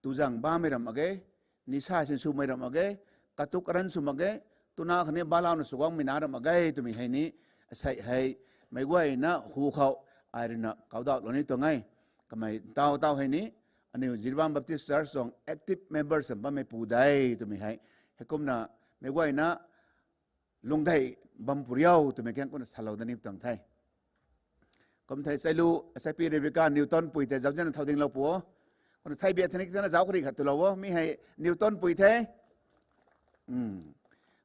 tuzang bammei ramh mak ge, nisa sinswmei ramh mak ge, katuk karan sw mak ge, twna khatni balauna sw guangmei na ramh mak ge twmei hei ni, asei hei, meic guayna hu khou, ai ruina kaudauhlou ni tuang e. Kamei taw taw hei ni, aniu Jiribam Baptist Church tuang active members bammei pu de twmei hei, heikumna meic guayna lungdei bam pu riu twmei kan kumna salou dat ni tuang the. Kum thei chailu, achaipi Rebecca Newton pui tei zauzianna thau dinglou pu o. Kumna thei biak thei ni tana zauc karih khat twlou o. Mi hei Newton pui the.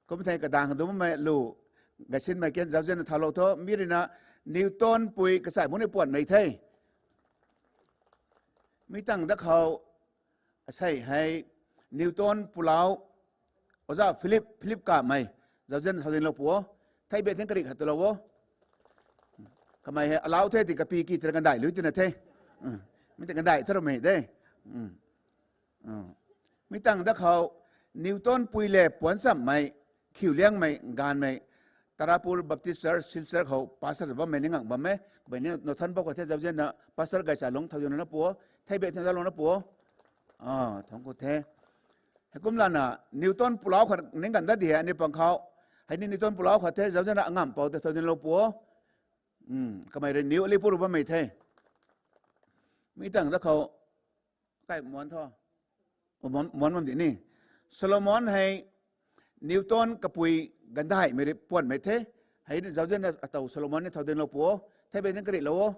Kum thei kadaeng khou dungmei lu, gaysinmei kan zauzianna thaulou tho. Mi ruina Newton pui kachai bu ni puanmei the. Mi tang dat khou, asei hei Newton pulau, oza Philip, Philip Kamei, zauzianna thau dinglou pu o. Thei biak thei karih khat twlou o. Kamei hei alau the ti kapi ki tei kandaih lui tina the. Mi tei kandaih tharamei de. Mi tang dat khou, Newton pui le puanchamhmei, khiuliangmei, gaanvmei, Tarapur Baptist Church, Silchar khou pastor bammei ni ngak bam e. Kamei ni Nothan bak khou the zauzianna pastor gaychalungc thau dinglou na pu o. Thei biak thei zauclou na pu o. Thangc khou the. Heikum lana Newton pulau khat ning ganv dat di hei aniu pang khou. Hei ni Newton pulau khat the zauzianna angamv pou tei thau dinglou pu o. Kamei rui New Alipur bammei the. Mi tang dat khou, kai muan tho. Muan, muan bam di ni. Solomon hei Newton kapui gandaihmei rui puanmei the. Hei ni zauzianna atow Solomon ni thau dinglou pu o. Thei biak ni karihlou o.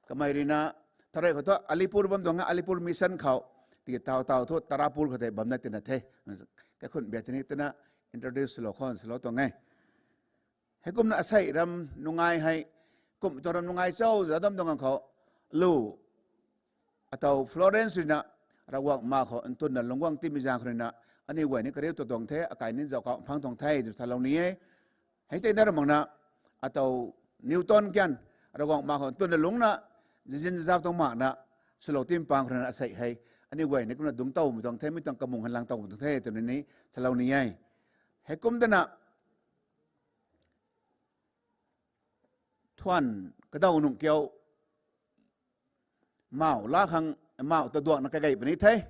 Kamei ruina, tharei khou thu Alipur bam tuang e, Alipur mission khou. Tiki taw taw thu Tarapur khou tei bamna tina the. Kaikhunc biak thei ni tana introduce swlou khwan swlou tuang e. Heikumna asei ram nungai hei, kum tuang ram nungai cho za dam tuang khou, lu, atow Florence ruina, Ravguangc ma khou ntwnna lungc guang timei zaeng khou ruina, aniu guay ni kariu ta tuang the, akai ni zauc kau phang tuang the tw salou ni e. Hei tei na ra makna, atow Newton kian, Ravguangc ma khou ntwnna lungcna, zizin zazauc tuang makna, swlou tim pang khou ruina asei hei, aniu guay ni kumna dungc towmei tuang the, mi tuang kamung han lang towmei tuang the twna ni salou ni e. Heikum dana, thuan kadaw nungc kiu, mauh la khang, mauh ta duakna kagei puni the.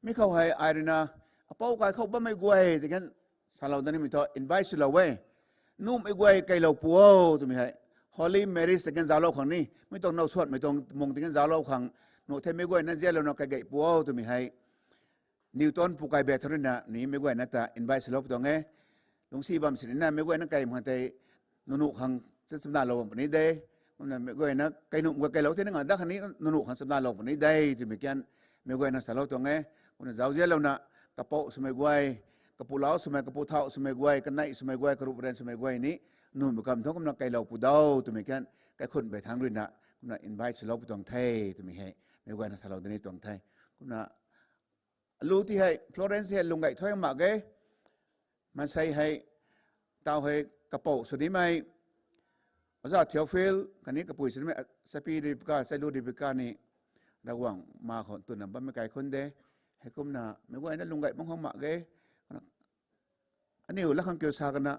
Mi khou hei ai ruina, apou kai khou bammei guay tei kan salou dat nimei thu invite swlou e. Nuhmei guay kailou pu o twmei hei, holy marriage tei kan zauclou khang ni, mi tuang now suanmei tuang mung tei kan zauclou khang, nuh thei meic guayna zianlouna kagei pu o twmei hei, Newton pu kai biak thei ruina ni meic guayna ta invite swlou pu tuang e. Lungcsi bam sinina meic guayna kai mak tei, nuh nuh khang chamdalou bam puni de. Kumna meic guayna kai nuh guay kailou thei ni ngak dat khang ni nuh nuh khang chamdalou puni de twmei kan meic guayna salou tuang e. Kumna zauzianlouna, kapou swmei guay, kapu lau swmei, kapu thau swmei guay, kaneih swmei guay, karuh ran swmei guay ni, nuhmei kam thu kumna kailou pu dau twmei kan, kaikhunhmei thangc ruina, kumna invite swlou pu tuang the twmei hei, meic guayna salou dat ni tuang the. Kumna, alu ti hei, Florence hei lung gay thuy mak ge, maansei hei, taw hei, kapou sw nimei, oza Theophil, khatni kapui sw nimei, achaipi Rebecca, chailu Rebecca ni, Ravguangc ma khou ntwnna bammei kaikhunc de, heikumna meic guayna lung gay bam khang mak ge, aniu la khang kiu sa kana,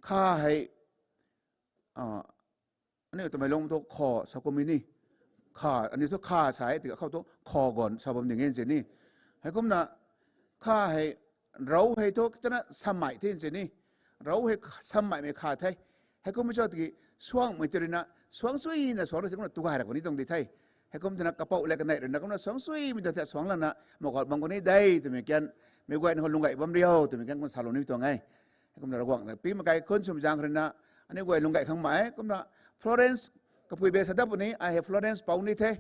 kha hei, aniu twmei lung thu kha sa kum ni, kha, aniu thu kha sa e, ti khou thu kha ganv sa bam ding e se ni. Heikumna, kha hei, rou hei thu tana sammei the nsi ni. Rou hei sammeimei kha the. Heikum cho tiki suangmei tei ruina suang suina suang rui tei kumna tu gay ra puni tuang di the. Heikum tana kapou le kanei ruina kumna suang suimei ta the suang lana mou kau bam kuni de twmei kan, meic guayna khou lung gay bam riu twmei kan kum salou ni tuang e. Heikumna Ravguangc na pimei kai khun swmei zaeng ruina, aniu guay lung gay khang mak e. Kumna Florence, kapui be sa dat puni, ai hei Florence pou ni the.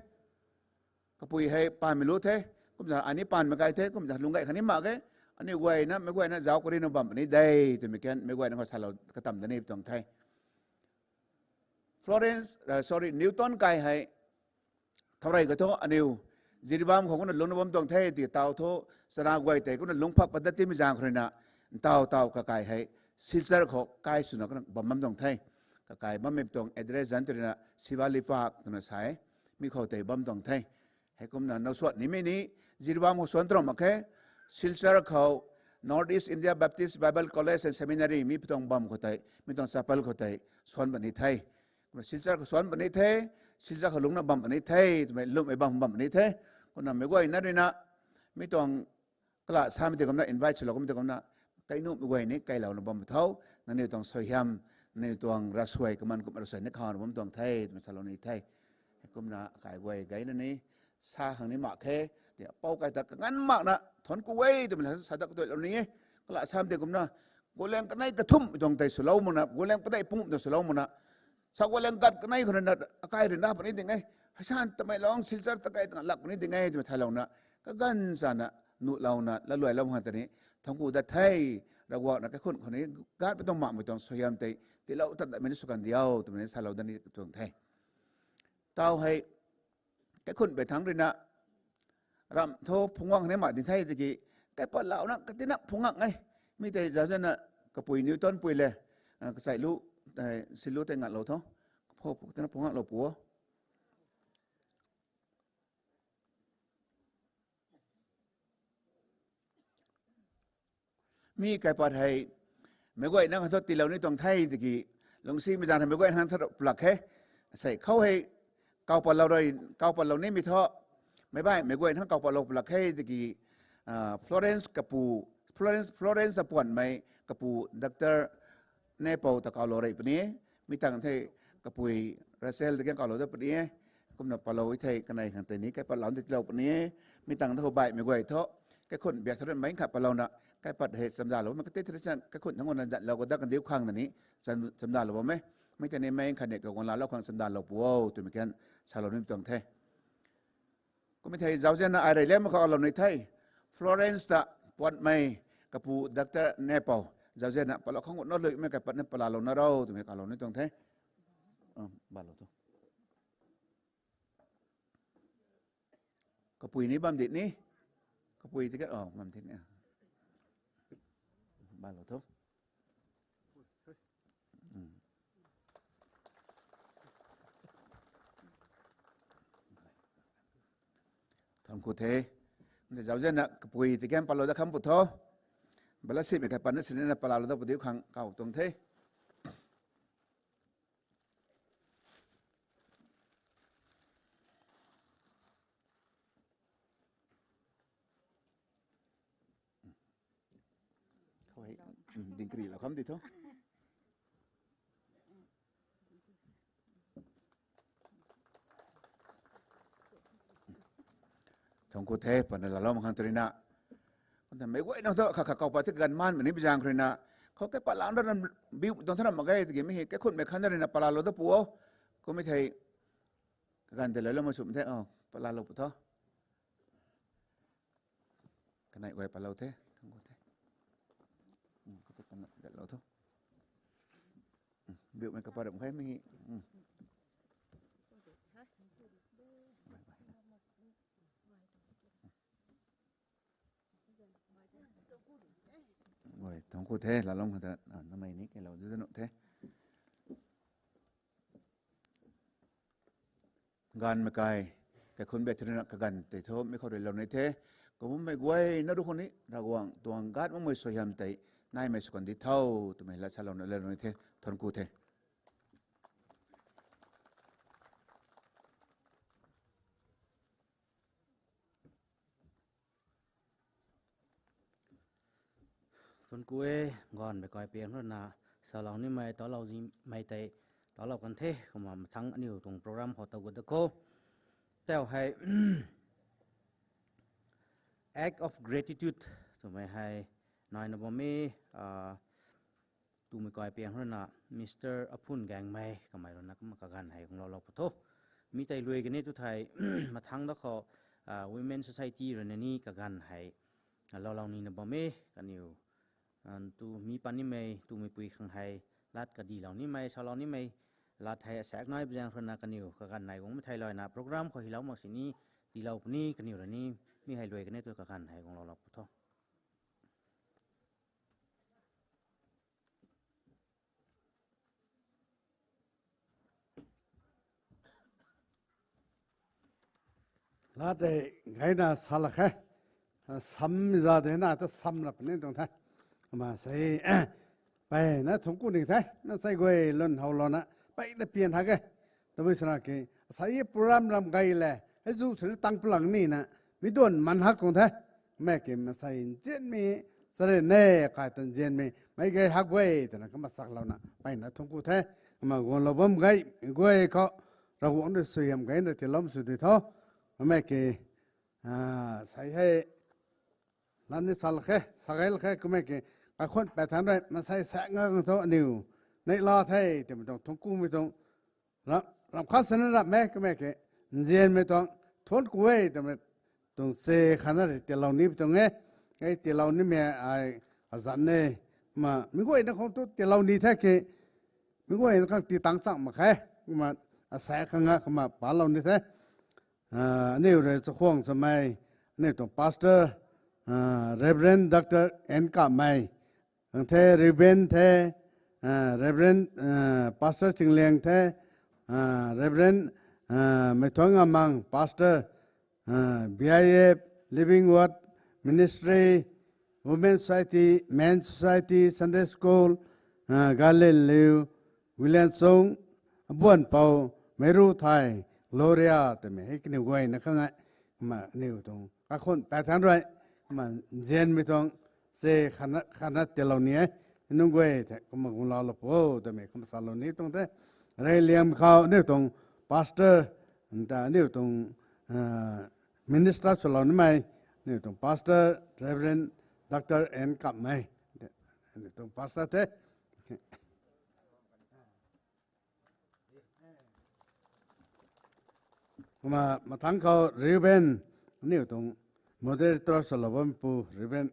Kapui hei paanmei lu the, kumna ai ni paanmei kai the, kumna lung gay khang ni mak e. Aniu guayna, meic guayna zauc kari na bam puni de twmei kan, meic guayna khou salou katam da ni tuang the. Florence, uh, sorry, Newton kai hei thourey ka thu aniu Jiribam khou kumna lungna bam tuang the, ti tau thu chara guay tei kumna lungc phak pat dat timei zaeng khou ruina, ntaw taw kakai hei Silchar khou kai swna kumna bam bam tuang the. Kakai bammei tuang address zanc tei ruina Siva Lipak twna sa e, mi khou tei bam tuang the. Heikumna now suat nimei ni Jiribam khou suan tram mak khe, Silchar khou North East India Baptist Bible College and Seminary mi pi tuang bam khou tei, mi tuang chapel khou tei suan puni the. Kumna Silchar khou suan puni the, Silchar khou lungna bam puni the, twmei lwmmei bam bam puni the. Kumna meic guayna ruina, mi tuang kala samei tei kumna invite swlou kummei tei kumna, kainuhmei guay ni kailouna bam tho, nangniw tuang suaihiam, nangniw tuang ravsuai kaman kum ravsuai ni khou na bam tuang the twmei salou ni the. Kumna kai guay gayna ni sa khang ni mak khe, ti pou kai ta kanganv makna thanc ku e twmei la sa dat kaduilou ni e. Kala samei tei kumna, gualaeng kanei kathumh tuang tei swlou makna, gualaeng padeih pungc tuang swlou makna, sa gualaeng gat kanei khou ruina akai ruina puni ding e. Hei san Tamenglong, Silchar ta kai tang lak puni ding e twmei thaylouna, kaganv chana nuhlouna laluailou khang ta ni thanc ku dat the. Ravguangc na kaikhunc khou ni gat pi tuang makmei tuang suaihiam tei tiilou tat datmei ni sw kan diu twmei ni salou dat ni tuang the. Tau hei kaikhunc bei thangc ruina ramh thu phungc guang ni mak ding the tiki, kaipatlouna katina phungc guang e. Mi tei zauzianna kapui Newton pui le, ah, kachai lu, eh, silu tei ngatlou tho. Kapho pu tina phungc guanglou pu o. Mi kaipat hei meic guayna khang thu tiilou ni tuang the tiki, lungcsimei zaeng hei meic guayna khang thu pulak khe. Sei khou hei kau patlou rui, kau patlou nimei thu, meic baihmei guayna khang kau patlou pulak khe tiki, ah, Florence kapu, Florence, Florence ta puanmei kapu Doctor Nepou ta kaulou rey puni e. Mi tangv thei kapui Rachel ta kan kaulou dat puni e. Kumna patlou e thei kanei khang tei ni kaipatlou ni tiilou puni e. Mi tangv thu baihmei guay thu, kaikhunc biak thu mei khat patlouna, kaipat hei chamdalou bammei kati thei sa kaikhunc thangc guangna zanlou kadat kandiu khang na ni cham, chamdalou bam e. Mi tei ni mei khat ni kaguang laalou khang chamdalou pu o twmei kan salou ni tuang the. Kummei thei zauzianna ai rey lam khou alou ni the. Florence ta puanmei kapu Doctor Nepou, zauzianna patlou khang guangna luimei kaipatna palalouna rou twmei kalou ni tuang the. Ah, balou tho. Kapui ni bam di ni. Kapui ticket, oh, bam di ni. Balou tho. Thanc ku the. Zauzianna kapui ticket palou dat kham pu tho. Bala simei kaipatna sinina palalou dat pu diu khang kau tuang the. Khou hei, dingkri lou kham di tho. Thanc ku the, patna laalou mak khang tei ruina. Kumna meic guayna thu kha kha kau pat the kaganv maanmei ni bi zaeng khou ruina. Khou kaipat laa na biu tuang tharam mak ge tiki mi hei kaikhunc mei khan ruina palalou dat pu o. Kummei thei kaganv tei laalou mak sw the, oh, palalou pu tho. Kanei guay patlou the, thanc ku the. Kata kana zatlou tho. Biumei kapat ram khe mi. Guay thanc ku the, laalou khang ta, ah, namei ni kailou du nuh the. Gaanvmei kai, kaikhunc biak thu ruina kaganv tei thu mi khou ruilou ni the. Kabummei guayna ru khou ni Ravguangc tuang gaanv makmei suaihiam tei naimei sw kan di tho twmei lat salouna laalou ni the, thanc ku the. Thuanc ku e, ganvmei kaipiang ruina salou nimei, talou zimei tei talou kan the. Kumna mathangc aniu tuang program khou taw gut da kho. Tau hei act of gratitude twmei hei naina bam e, tumei kaipiang ruina Mister Aphun Gaengmei kamei ruina kumna kaganv hei guang loulou pu tho. Mi tei luai kani tu thei, mathangc da khou Women Society ruina ni kaganv hei loulou nina bam e. Kaniw tu mi pat nimei, tumei pui khang hei lat kadilou nimei, salou nimei lat hei asaekc nai pui zaeng ruina kaniw kaganv hei guangmei theilayna program khou hilou mak sini tiilou puni. Kaniw rui ni mi hei luai kani tu kaganv hei guang loulou pu tho. Lat tei gayna salou khe. Sam za de na tu sam ra puni tuang the. Kumna sei, mpeyna thuanc ku ni the. Na sei guay lun howlouna mpeyna pian ha ke. Tabui swna ki, asei program ram gay le, hei zu swna tang palang nina, mi duan man hak tuang the. Mei ki masei nzianmei, charynmei, kai tan nzianmei meic gay hak guay twna kumna chaklouna mpeyna thuanc ku the. Kumna guanglou bam gay guay khou Ravguangc rui suaihiam gayna tiiloumei sw di tho. Mei ki, sei hei lat ni salou khe, sa gay lou khe. Kumei ki, kaikhwang pat thangc rui masei saekc nga khang thu aniw neihla the twmei tuang thuanc kumei tuang ram khat sana ram e. Kumei ki, nzianmei tuang thuanc ku e twmei tuang se khatna rui tiilou ni tuang e. Hei tiilou nimei ai azanc e. Kumna mi guayna khang tu tiilou ni the ki, mi guayna khang tii tang chang mak khe. Kumna asaekc khang nga kumna palou ni the. Aniu rui chakhwang chamei, aniu tuang pastor, Reverend Doctor N Kapmei, ang the, Reverend the, Reverend, Pastor Chingliang the, Reverend Meithuang Amang, Pastor, B I F, Living Word Ministry, Women Society, Men Society, Sunday School, Galil Liu, William Sung, Abuan Pou, Meiru Thai, Gloria twmei hei kaniw guayna khang e. Kumna aniw tuang kaikhwang pat thangc rui, kumna nzianmei tuang se khatna tiilou ni e. Nunc guay the kumna guanglou lou pu twmei kumna salou ni tuang the. Reyliangmei khou aniu tuang pastor, nta aniu tuang minister swlou nimei, aniu tuang pastor Reverend Doctor N Kapmei, aniu tuang pastor the. Kumna mathangc khou Reuben, aniu tuang moderator swlou bammeipu Reuben,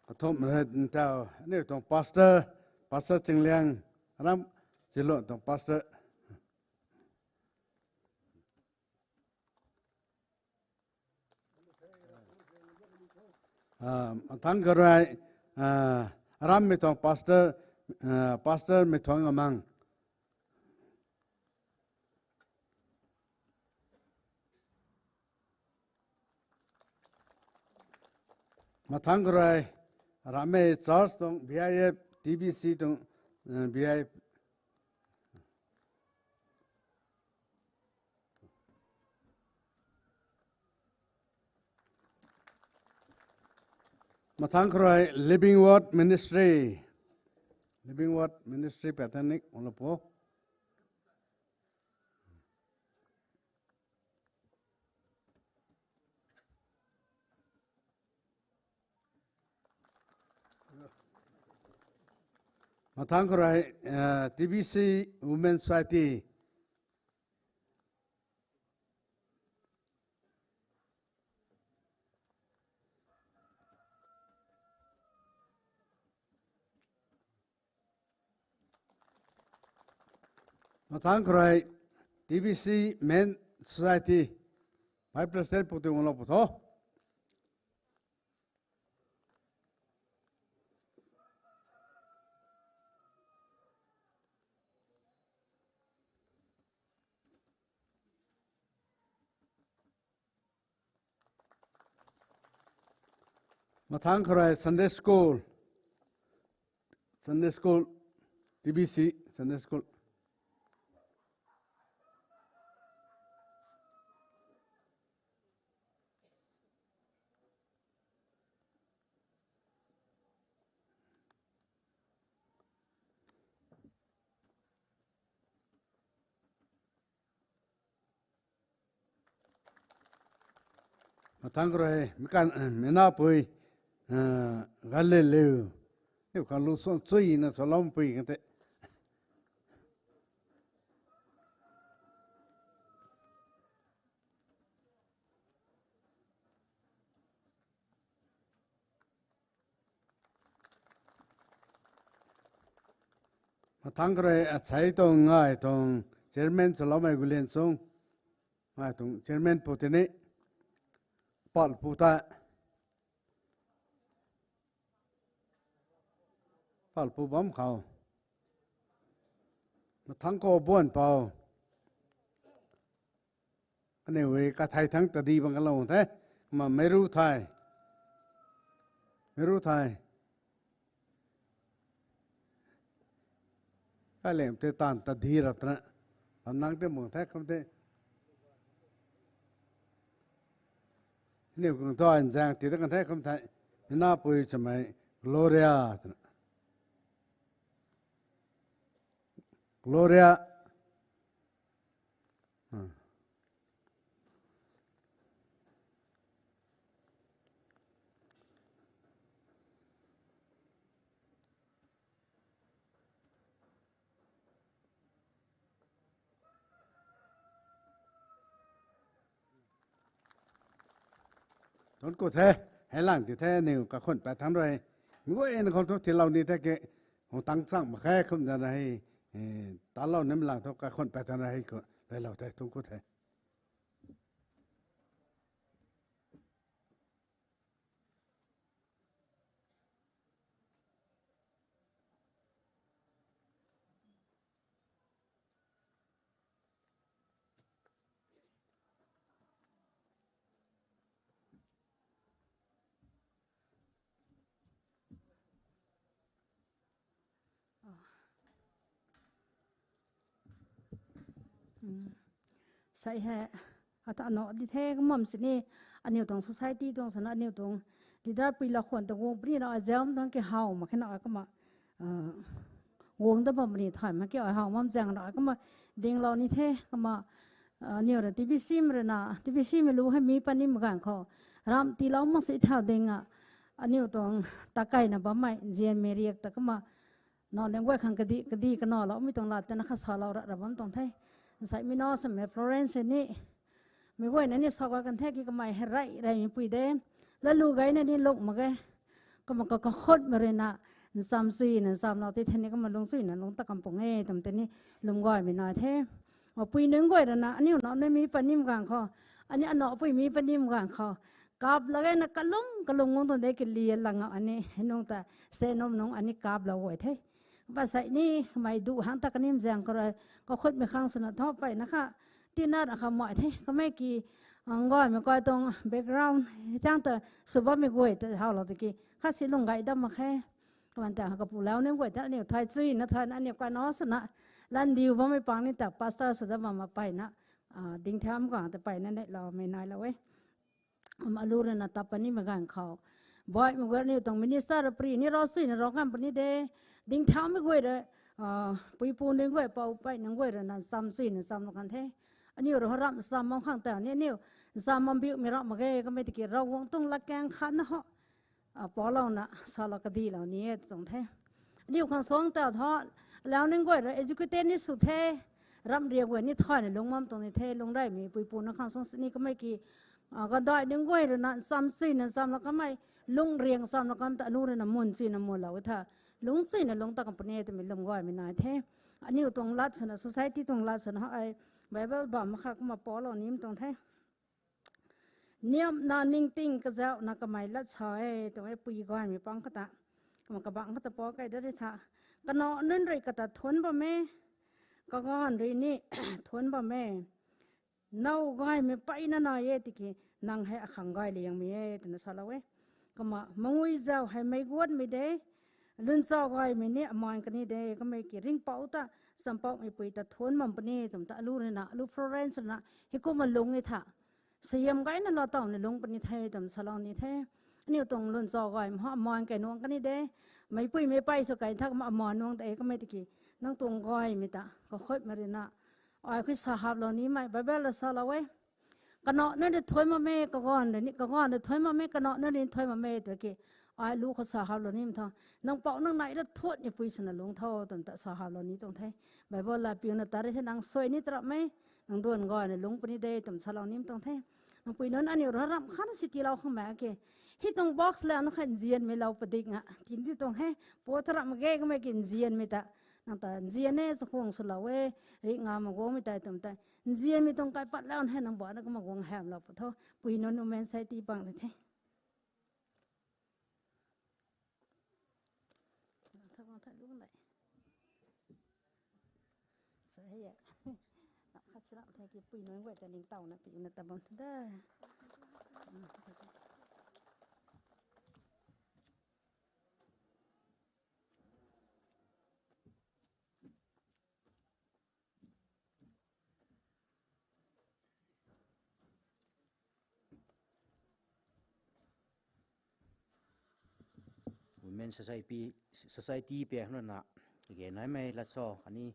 kathumh rui ntau aniu tuang pastor, Pastor Chingliang, ram Zilun tuang pastor. Mathangc khou rui arammei tuang pastor, Pastor Meithuang Amang. Mathangc khou rui arammei church tuang B I F, T B C tuang B I F. Mathangc khou rui Living Word Ministry, Living Word Ministry Patanic Ulapo. Mathangc khou rui T B C Women Society. Mathangc khou rui T B C Men Society Vice President pu tei guanglou pu tho. Mathangc khou rui Sunday School, Sunday School, T B C Sunday School. Mathang khou rui, mi kan, mi napui, Galileo. Niu khang lu suan chuina swloupui kan the. Mathang khou rui asei tuang ngai tuang chairman swloumei Gulen Sung, ngai tuang chairman pu tini, pal pu ta, pal pu bam khou, mathang khou buan pou. Aniu e kathei thangc tadi bang kalou the. Kumna meic ru thei, meic ru thei, kailem tei taanv tadi rap twna, bam nang tei mung the kum tei. Aniu kang thu nzaeng ti ta kan the kum thei, mi napui swmei Gloria twna, Gloria. Thuanc ku the, hei lang ti the, aniu kakhun pat thangc rui, mi guayna khou thu tiilou ni the ke, hung tang chang mak khe kum zan ra hei, talou nim lang thu kakhun pat thangc ra hei khou, leilou the, thuanc ku the. Sei hei, ata ano di the, kumna sini, aniu tuang society tuang sana, aniu tuang leader pui la khwan ta guang puni na, azam tuang ki how mak khe na, kumna, guang ta bam puni thay mak ki, how mam zaeng ra, kumna dinglou ni the, kumna, aniu rui TBC mei rui na, TBC mei lu hei mi panim ganv khou, ram tiilou mak si thau ding a, aniu tuang ta kaina bammei, zianmei riak ta kumna, nau ning guay khang kadi, kadi kanaloumei tuang lat tana kha salou ra, ra bam tuang the. Nsaimei na samei Florence ni, mi guayna ni sa gay kan the ki kamei hei rey, reymei pui de. Lalu gayna ni lung mak ge. Kumna ka, kakhunmei rui na, ncham chuina, nchamlou ti the ni kumna lung chuina, lung ta kam pung e, twmei tei ni lwm gaymei nai the. Mapui nunc guay rui na, aniu nau ni mi panim ganv khou, ani anac pui mi panim ganv khou, kap la gayna kalum, kalum guang tuang de ki lia lang ani, nung ta, se num nung ani kaplou guay the. Ba sei ni, mei duh hang ta kanim zaeng khou rui, kakhunmei khang swna tho peyna kha, tina ra kha mei the, kamei ki, gaymei kai tuang background, chang ta sw bammei guay ta howlou tiki, kha si lung gay dam mak khe. Kumna ta kapu lau ni guay ta aniu thay chuina, thayna aniu kano swna, landiu bammei pang ni ta pastor sw da bam mak peyna, dingtham kang ta peyna neihloumei nailou e. Alu rui na tap puni mei ganv khou, baihmei guay aniu tuang minister rui pri ni rau chuina rau kan puni de, dingthaumei guay rui, puipu nunc guay pou pey nunc guay rui na ncham chuina ncham lou kan the. Aniu rui ramh ncham bam khang ta ni aniu ncham bam biumei ramh mak ge kamei tiki Ravguangc tuang latkaeng khatna ho, palouna salou kadilou ni e tuang the. Aniu khang suang ta tho, lau nunc guay rui educated ni sw the, ramh riak guay ni thayna lung bam tuang ni the, lungreymei puipu na khang suang sini kamei ki, kandai nunc guay rui na ncham chuina ncham lou kamei, lung riak ncham lou kam ta alu rui na mun chuina munlou e tha, lung chuina lung ta kam puni e twmei lwm gaymei nai the. Aniu tuang lat swna, society tuang lat swna ai, Bible bam mak kha kumna palou nim tuang the. Niamna ningting kazauhna kamei lat sa e tuang e pui gaymei pang khou ta. Kumna kabangc khou ta pa key da ri tha. Kanac nunc rui kata thuanc bam e. Kaganv rui ni thuanc bam e. Now gaymei peyna nai e tiki, nang hei akhang gay liangmei e twna salou e. Kumna mangui zau hei meic guatmei de, lungchau gaymei ni amaan kani de, kamei ki ringhpouc ta, champoumei pui ta thuanc bam puni twmei ta alu rui na, alu Florence rui na, heikumna lung e tha. Suaihiam gayna lou tawna lung puni the twmei salou ni the. Aniu tuang lungchau gaymei ho amaan kei nuang kani de. Meicpui meicpey sw kei tha kumna amaan nuang ta e kamei tiki. Nang tuang gaymei ta, kakhunmei rui na, ai khui sa haplou nimei, Bible rui salou e. Kanac na rui thuy mak me, kaganv rui ni, kaganv rui thuy mak me, kanac na rui ni thuy mak me tu ki. Ai lu khou sa hap lou ni tho. Nang pou nang nai ra thuat ni pui swna lung tho, twm ta sa hap lou ni tuang the. Bible la piuna ta rui the nang suai ni tarap me, nang duan gay na lung puni de, twm sa lou ni tuang the. Nang pui nunc aniu ra ramh khat na si tiilou khang mak ke. Hei tuang box la na kha nzianmei lou padik nga. Kin di tuang he, po tarap mak ge kamei ki nzianmei ta. Nang ta nzian e, sa khwang swlou e, ri nga ma guangmei tai twm ta. Nzianmei tuang kai pat la na he nang ba na kama guang hamlou pu tho. Pui nunc Women Society bang rui the. Thak, thak, lung dai. Sa hei e. Khat si ram the ki pui nunc guay ta ning taw na pi na ta bam tu da. Women Society, Society pek na, kage naimei lat cho khatni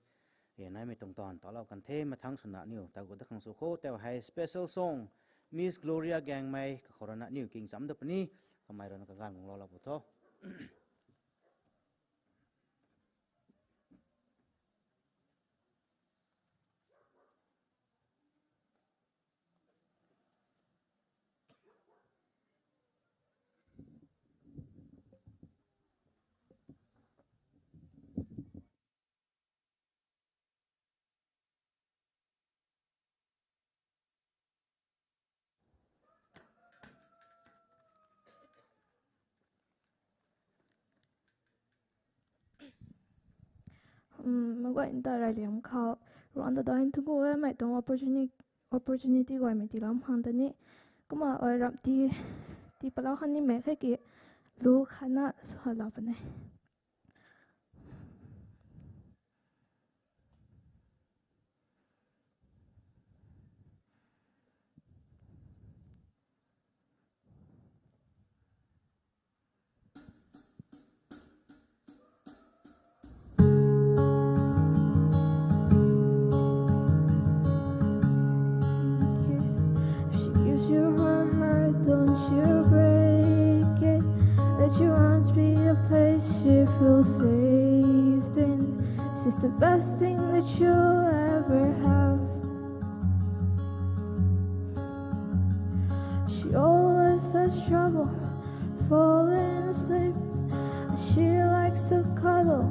kage naimei tuang taanv talou kan the. Mathang swna aniu ta gu da khang sw khou tau hei special song Miss Gloria Gangmei kakhou rana aniu king cham da puni, kamei rana kaganv guang lou lou pu tho. Mak guay ta rey liam khou, ruang ta dai thu gu e, mei tuang opportunity, opportunity guay mei tiilam khang ta ni. Kumna ai ram ti, ti palau khatni mei khe ki, lu khatna swlou puni. She gives you her heart, don't you break it. Let your arms be a place she feels safe in. She's the best thing that you'll ever have. She always has trouble falling asleep. She likes to cuddle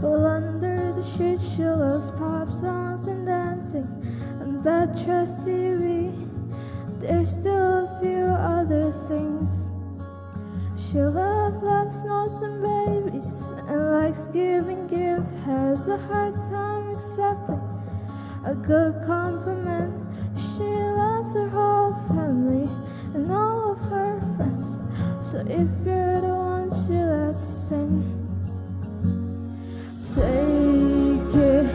while under the sheet. She loves pop songs and dancing and bad trash T V. There's still a few other things. She loves, loves snows and babies and likes giving gift. Has a hard time accepting a good compliment. She loves her whole family and all of her friends. So if you're the one she lets in, take it.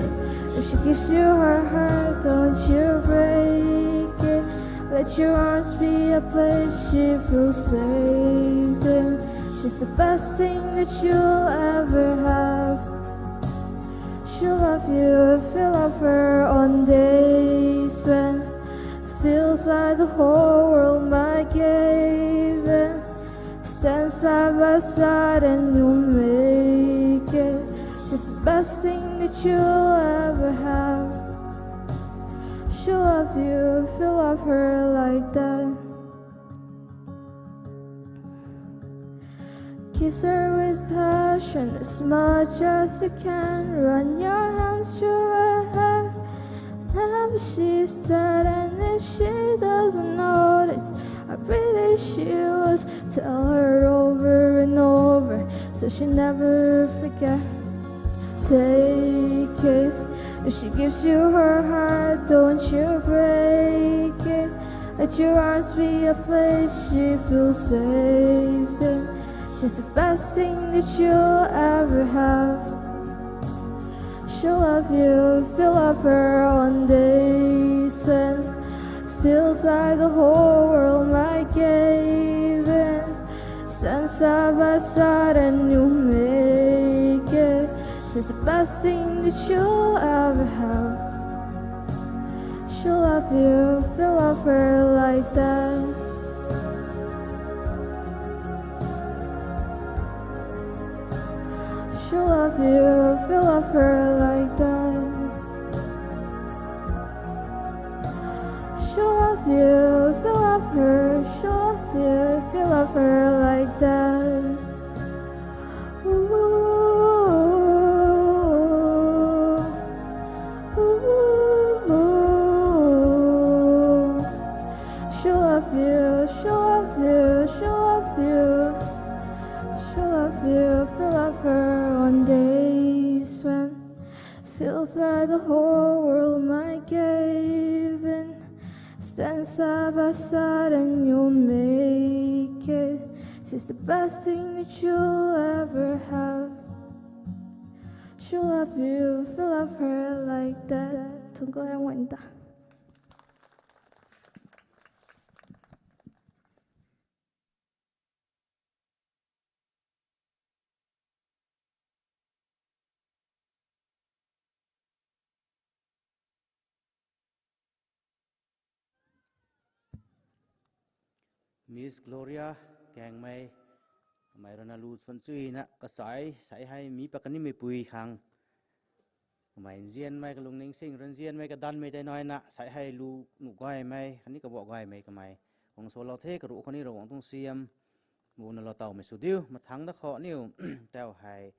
If she gives you her heart, don't you break it. Let your arms be a place she feels safe in. She's the best thing that you'll ever have. She'll love you if you love her on days when it feels like the whole world might cave in. Stand side by side and you'll make it. She's the best thing that you'll ever have. She'll love you if you love her like that. Kiss her with passion as much as you can. Run your hands through her hair. Never she said, and if she doesn't notice, I really she was. Tell her over and over so she never forget. Take it. If she gives you her heart, don't you break it. Let your arms be a place she feels safe in. She's the best thing that you'll ever have. She'll love you if you love her on days when it feels like the whole world might cave in. Stand side by side and you'll make it. She's the best thing that you'll ever have. Should love you, feel love her like that. Should love you, feel love her like that. Should love you, feel love her. Should love you, feel love her like that. Ooh, ooh, ooh. She'll love you, she'll love you, she'll love you. She'll love you, feel love her on days when feels like the whole world might cave in. Stand side by side and you'll make it. She's the best thing that you'll ever have. She'll love you, feel love her like that. Thung ko yang wan ta. Miss Gloria Kangmei, kamei rui na lu chwan chuina kachai, sai hei mi pat kanimei pui khang. Kamei nzianmei kalungning sing rui nzianmei kadanmei tei naina, sai hei lu nuh gaymei, khatni kabuak gaymei kamei guang salou the, karuh khou ni Ravguangc tuang siam, bu na lou tawmei sw diu, mathangc da khou aniu, tau hei,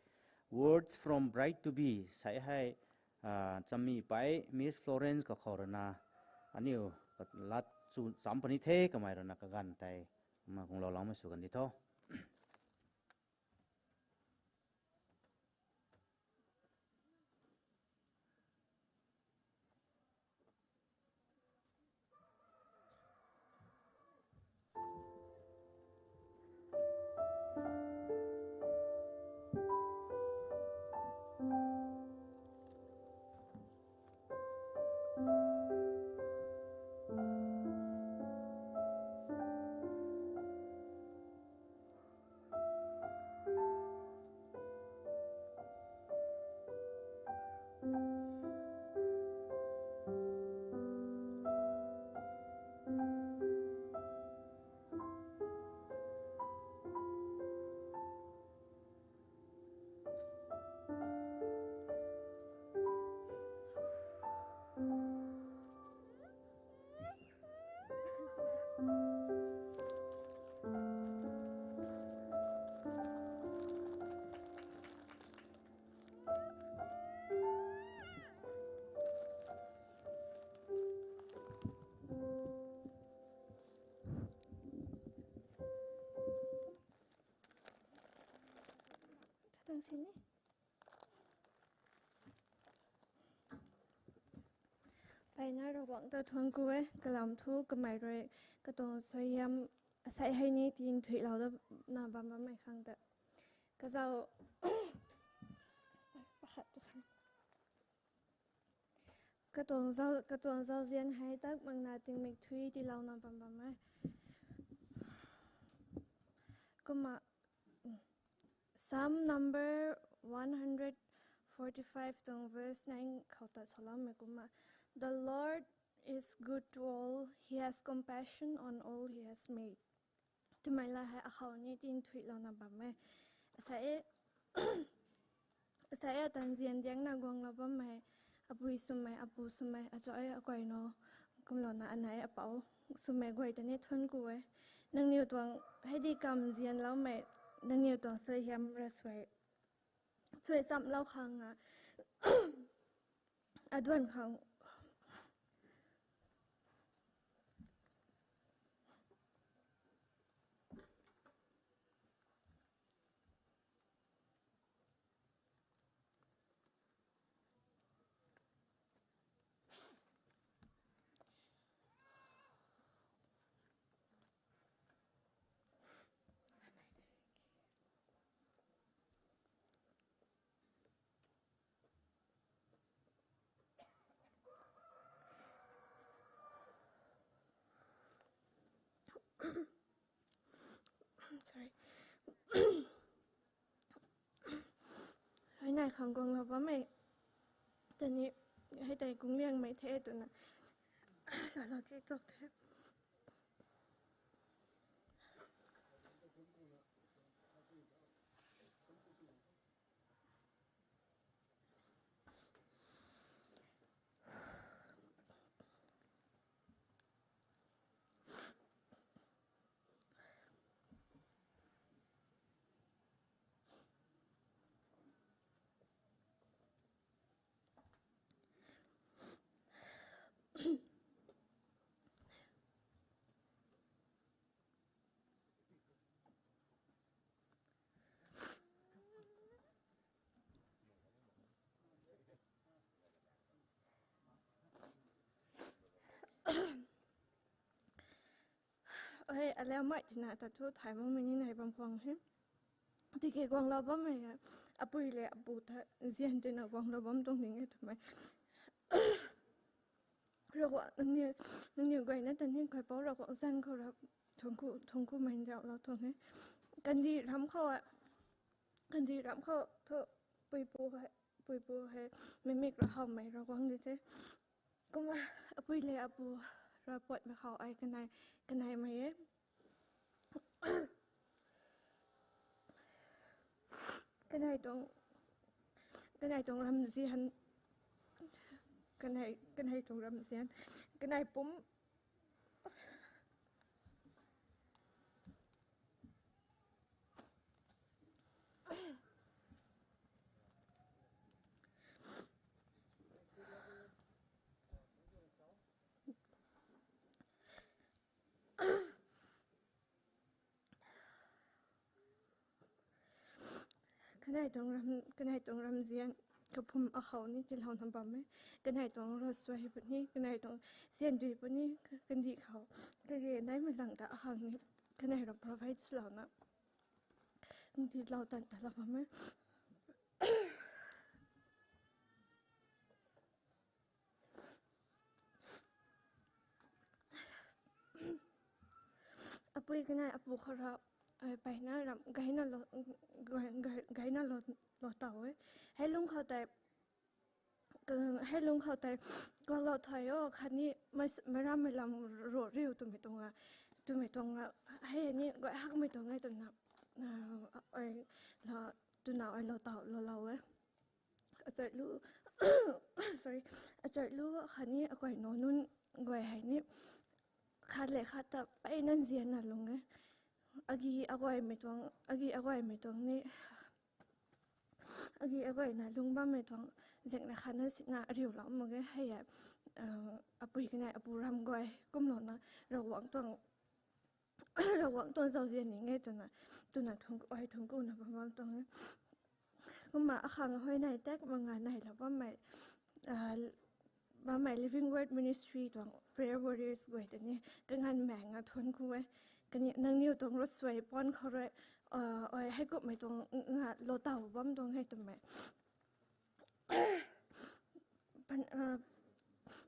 Words from Bride to Be, sai hei, ah, chammi pei, Miss Florence kakhou rui na, aniu, lat chu cham puni the, kamei rui na kaganv tei, ma kung lou loumei sw kan di tho. Mpeyna Ravguangc ta thuanc ku e, kalam thu kamei rui katuang suaihiam asei hei ni tinthuilou dana bam bammei khang ta. Kazauh, katuang zau, katuang zauzian hei tak makna tingmik thui tiilouna bam bam e. Kumna, Psalm number one hundred forty-five tuang verse nine khou ta saloumei kumna, The Lord is good to all, He has compassion on all He has made. Twmei la hei akhou ni tinthuilouna bam e. Asei e, asei e ata nzian diangna guanglou bammei, apui swmei, apu swmei, achu e, akai no, kumlouna anei apou swmei guay ta ni thuanc ku e. Nangniw tuang hei di kam nzianloumei, nangniw tuang suaihiam ra suai, suai chamlou khang a, aduan khang Sorry. Hei nai khang guanglou bammei ta ni, hei tei kung liangmei the twna Lala ki tok the. Hei, alau mei tina ta thu thay makmei ni nai bam khwang he. Tiki guanglou bammei, apui le apu ta zian tina guanglou bam tuang ding e twmei. Ravguangc nangniw, nangniw guayna ta ni kaipouc Ravguangc zanc khou rap thungc ku, thungc kumei ndiauhlou tuang e. Kandih ram khou, kandih ram khou thu puipu hei, puipu hei mimik ra howmei Ravguangc di the. Kumna apui le apu ra patmei khou ai kanei, kaneimei e. Kanei tuang, kanei tuang ramzian, kanei, kanei tuang ramzian, kanei pum. Kanei tuang ram, kanei tuang ramzian kaphum akhou ni tiilouna bam e. Kanei tuang ravsuai puni, kanei tuang siandui puni, kandih khou kage naimei lang ta akhang ni kanei rui provide swlouna tiilou tan talou bam e. Apui kanei apu khou ra, ai, mpeyna ram gayna lou, gay, gay, gayna lou, lou taw e. Hei lungc khou tei, hei lungc khou tei, kuaklou thay o, khatni mei, meic rammei lam ru riu twmei tuang a, twmei tuang a, hei ni guay hakmei tuang e twna, ai, la, twna ai lou taw, lou lou e. Achai lu, sorry, achai lu khatni akai nac nunc guay hei ni khat le khat ta mpeyna nzianna lung e. Agi aguaymei tuang, agi aguaymei tuang ni, agi aguayna lung bammei tuang, zaengna khatna sina ariulou mak ge hei e, apui kanei apu ram guay kumlouna Ravguangc tuang, Ravguangc tuang zauzian ni nge twna, twna thungc, ai thungc kuna bam bam tuang e. Kumna akhang huayney tak mak nga neilou bammei, bammei Living Word Ministry tuang prayer warriors guay ta ni kanganv mei nga thuanc ku e. Kani nangniw tuang ravsuai puan khou rui, ai heikumhmei tuang nga lou taw bam tuang e twmei. Pan,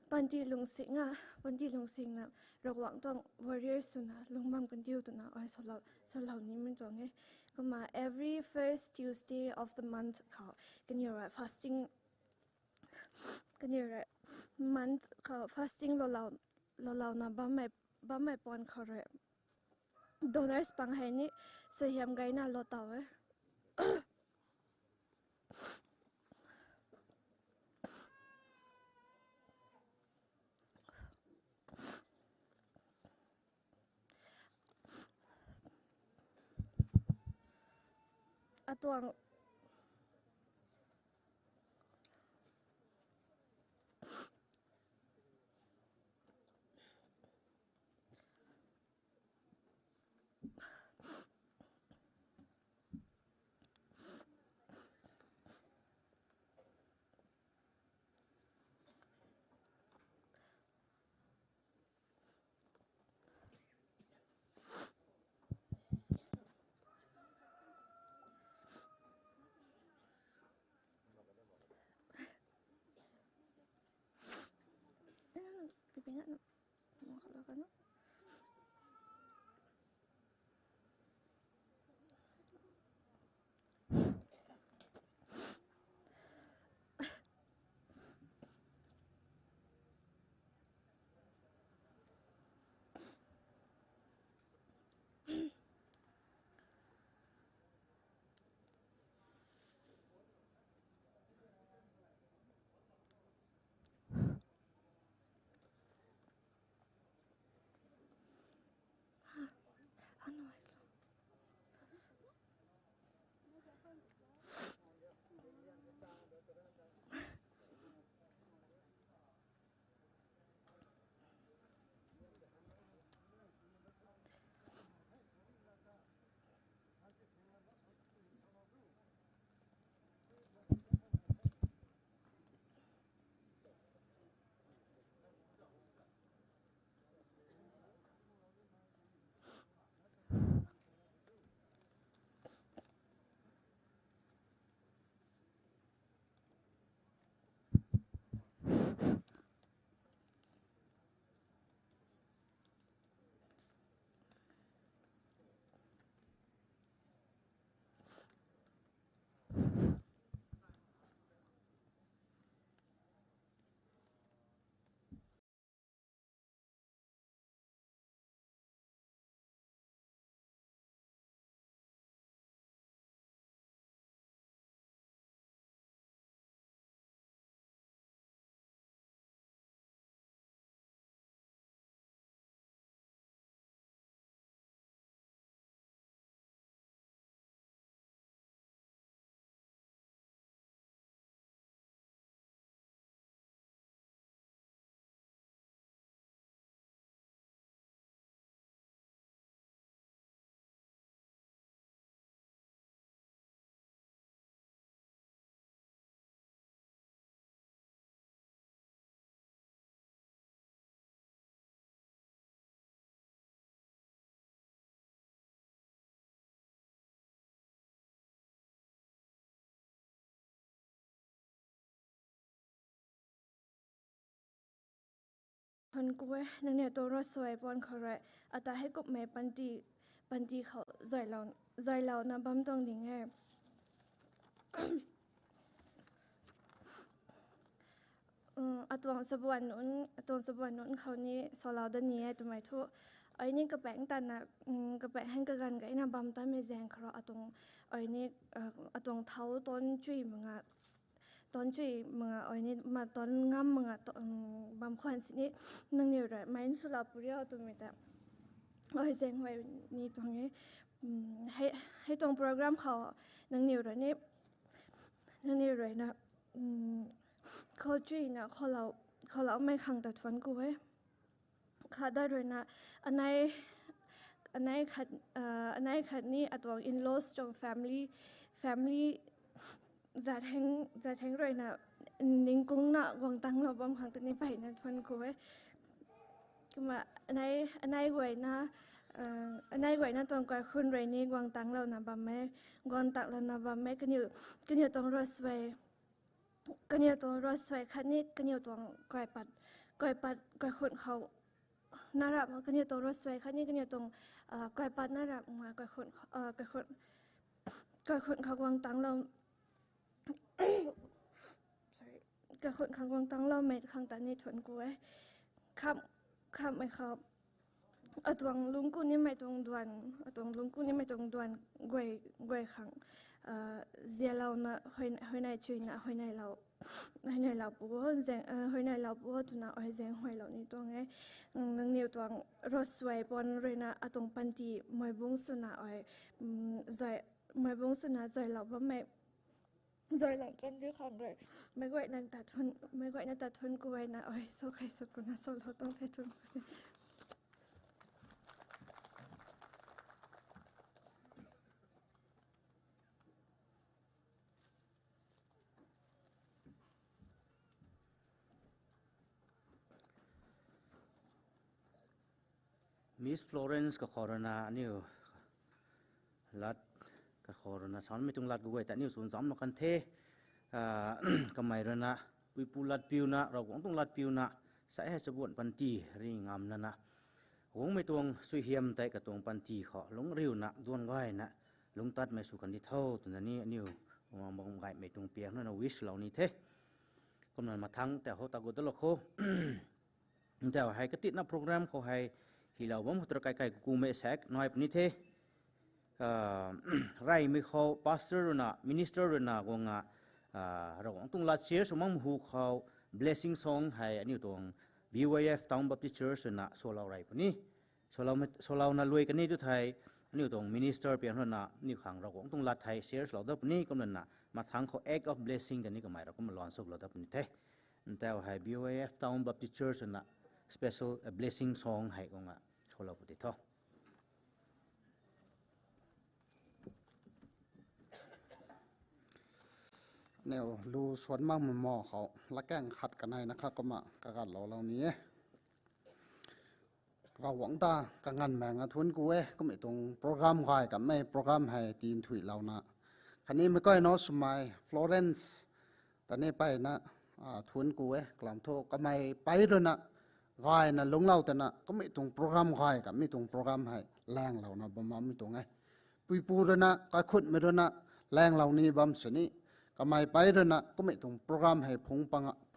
panty lungsing a, panty lungsingna Ravguangc tuang warriors swna lungc bam kandiu twna ai salou, salou nimei tuang e. Kumna every first Tuesday of the month khou kaniw rui fasting, kaniw rui month khou fasting loulou, loulouna bammei, bammei puan khou rui donors pang hei ni suaihiam gayna lou taw e. Atuang Thuanc ku e, nangniw tuang ravsuai puan khou rui ata hei kumhmei panty, panty khou zaylou, zaylouna bam tuang ding e. Atuang sabuan nunc, atuang sabuan nunc khou ni salou dat ni e twmei thu, ai ni kapaeng tana, kapaeng hang kaganv gayna bam tamei zaeng khou rui atuang, ai ni, atuang thau tan chui manga, tan chui manga, ai ni ma tan ngam manga bam khwan sini, nangniw rui mei swlou puni o twmei ta ai zaeng huay ni tuang e. Hei tuang program khou nangniw rui ni, nangniw rui na, khou chuina khoulou, khouloumei khang ta thuanc ku e. Khat da rui na, anei, anei khat, anei khat ni atuang in-laws tuang family, family zat heng, zat heng rui na, ningkungna guang tanglou bam khang ta ni mpeyna thuanc ku e. Kumna anei, anei guayna, anei guayna tuang kaikhunc rui ni guang tanglouna bam e, guang tanglouna bam e, kaniw, kaniw tuang ravsuai, kaniw tuang ravsuai khatni kaniw tuang kaipat, kaipat, kaikhunc khou na rap, kaniw tuang ravsuai khatni kaniw tuang, kaipat na rap, kaikhunc, kaikhunc, kaikhunc khou guang tanglou, sorry, kaikhunc khang guang tangloumei khang ta ni thuanc ku e. Kham, khammei khou atuang lungc ku nimei tuang duan, atuang lungc ku nimei tuang duan guay, guay khang zialouna, huayneylou chuina, huayneylou, huayneylou pu, huayneylou pu twna ai zaeng huaylou ni tuang e. Nangniw tuang ravsuai puan rui na atuang panty mei bungc swna ai, mei bungc swna zaylou bammei, zaylang kan di khang rui meic guayna ta thuanc, meic guayna ta thuanc ku e na ai sa khe sa kuna salou tuang the, thuanc ku the. Miss Florence kakhou rui na aniu lat, kakhou rui na samei tuang lat kaguay ta aniu chwn zam mak kan the. Kamei rui na puipu latpiuna, Ravguangc tuang latpiuna, sa hei sabuan panty ri ngam lana, guangmei tuang suaihiam tei katuang panty khou lungc riuna duan gayna lungc tatmei sw kan di tho twna ni aniu bam gaymei tuang piang rui na wish lou ni the. Kumna mathangc tei hou ta gut dalou kho. Ntau hei katitna program khou hei hilou bam khou tara kai kai kukumei sak nai puni the. Reymei khou pastor rui na, minister rui na guang a, Ravguangc tuang lat share sw makmei hu khou blessing song hei aniu tuang B Y F Town Baptist Church rui na salou rey puni. Salouna lui kani tu thei, aniu tuang minister piang rui na aniu khang Ravguangc tuang lat hei share swlou dat puni, kumna na mathangc khou act of blessing ta ni kamei rui kumna lan suklou dat puni the. Ntau hei B Y F Town Baptist Church rui na special blessing song hei guang a salou pu ti tho. Aniu lu suan makmei mo khou lakaeng khat kanei na kha kumna kaganvloulou ni e. Ravguangc ta kaganv mei nga thuanc ku e, kummei tuang program gay kamei program hei tinthuilouna, khatni meic kai na swmei Florence ta ni mpeyna thuanc ku e. Kalam thu kamei pei rui na gayna lungclou twna kummei tuang program gay kamei tuang program hei laenglouna bam bammei tuang e. Puipu rui na, kaikhunmei rui na laenglou ni bam sini, kamei pei rui na kummei tuang program hei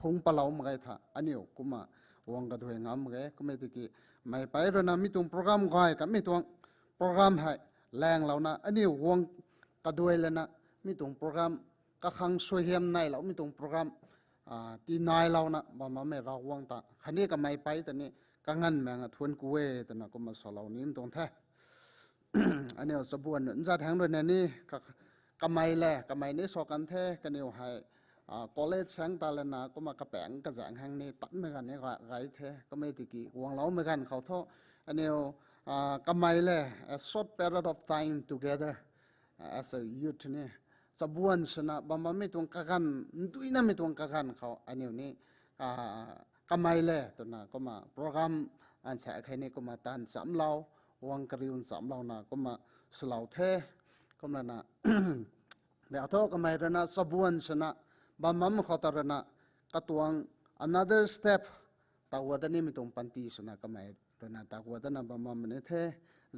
phungc palou mak ge tha aniu kumna guang kaduai ngam mak ge. Kummei tiki mei pei rui na mi tuang program gay kamei tuang program hei laenglouna aniu guang kaduai lana mi tuang program kakhang suaihiam neiloumei tuang program tinailouna bam bammei Ravguangc ta khatni kamei pei ta ni kaganv mei nga thuanc ku e twna kumna salou ni tuang the. Aniu chabuan nunc zat hang rui na ni kamei le kamei ni sa kan the, kaniw hei college hang ta lana kumna kapaeng kazaeng hang ni tatmei ganv ni gay the. Kummei tiki guangloumei ganv khou thu aniu kamei le a short period of time together as a youth ni chabuan swna bam bammei tuang kaganv, nduinamei tuang kaganv khou aniu ni kamei le twna kumna program ansa khei ni kumna taanv chamlou, guang kariu chamlouna kumna swlou the. Kumna na, mei thu kamei rui na chabuan swna bam bammei khou ta rui na katuang another step tagua dat nimei tuang panty swna kamei ruina tagua datna bam bam ni the.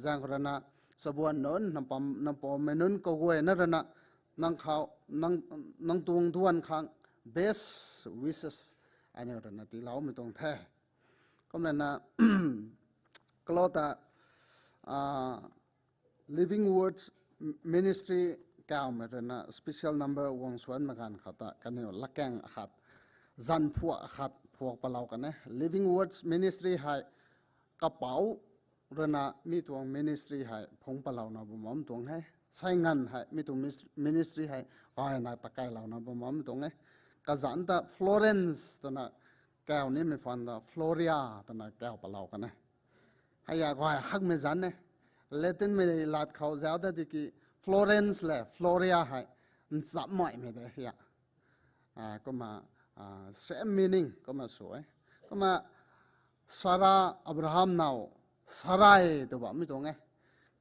Zaeng khou ruina chabuan nunc, nampam, nampouhmei nunc kaguayna ruina nang khou, nang, nang tuang duan khang best wishes aniu ruina tiiloumei tuang the. Kumna na, kalou ta, ah, Living Words Ministry kawmei ruina special number guang suanmei ganv khou ta kaniw latkaeng akhat, zanc phuak akhat phuak palou kan e. Living Words Ministry hei kapouc ruina mi tuang ministry hei phungc palouna bam bam tuang e. Sainganv hei mi tuang mis-, ministry hei gayna takailouna bam bam tuang e. Kazanc ta Florence twna kaw nimei phaan ta Floria twna kaw palou kan e. Hei a gay hakmei zanc e. Latinmei lat khou zauc ta tiki Florence le Floria hei nchammeimei de hei a. Ah, kumna, ah, same meaning kumna sw e. Kumna Sara, Abraham now Sarai tw bammei tuang e.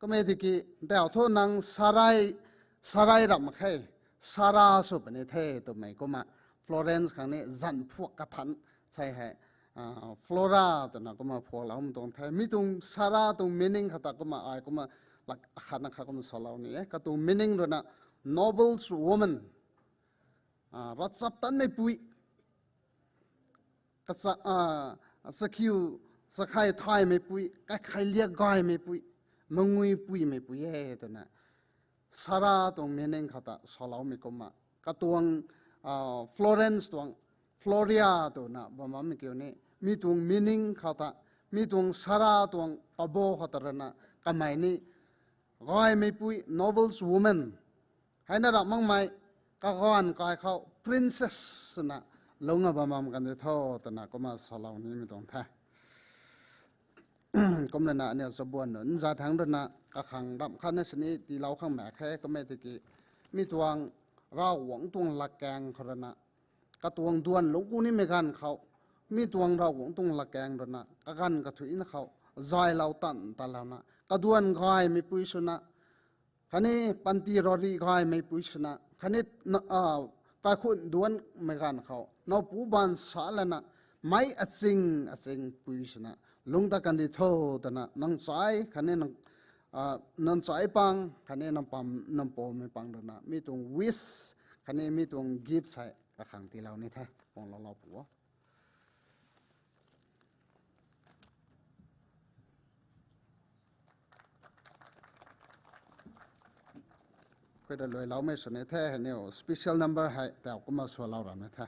Kumna tiki, tau thu nang Sarai, Sarai ram mak khe, Sara sw puni the twmei kumna Florence khang ni zanc phuak kathan sei hei, ah, Flora twna kumna phuakloumei tuang the. Mi tuang Sara tuang meaning khou ta kumna ai kumna lak khatna kha kumna salou ni e. Katuang meaning ruina noble woman, ah, ravchaptatmeipui, kacha, ah, chakhiu, chakhei thaymeipui, kaikhei liak gaymeipui, manguipuimeipui e twna Sara tuang meaning khou ta saloumei kumna, katuang, ah, Florence tuang Floria twna bam bammei kiu ni, mi tuang meaning khou ta, mi tuang Sara tuang kabo khou ta ruina kamei ni gaymeipui, noble woman, heina ram makmei, kaganv kai khou princess swna lungna bam bam kan di tho twna kumna salou nimei tuang the. Kumna na aniu chabuan nunc zat thangc ruina kakhang ramh khatna sini tiilou khang mak khe. Kumna tiki mi tuang Ravguangc tuang latkaeng khou ruina, katuang duan lungc ku nimei ganv khou, mi tuang Ravguangc tuang latkaeng ruina kaganv kathuicna khou zaylou tan talouna kaduan gaymeipui swna, khatni panty rari gaymeipui swna, khatni, ah, kaikhunc duanmei ganv khou nowpu baanv sa lana meic aching achingpui swna lungc tat kan di tho twna nang chai khatni nang, ah, nang chai pang khatni nang pam, nang poumei pang ruina mi tuang wish khatni mi tuang gift hei kakhang tiilou ni the. Guanglou lou pu o. Khuay ta luailoumei sw ni the, hei niw special number hei tau kumna swlou ram ni the.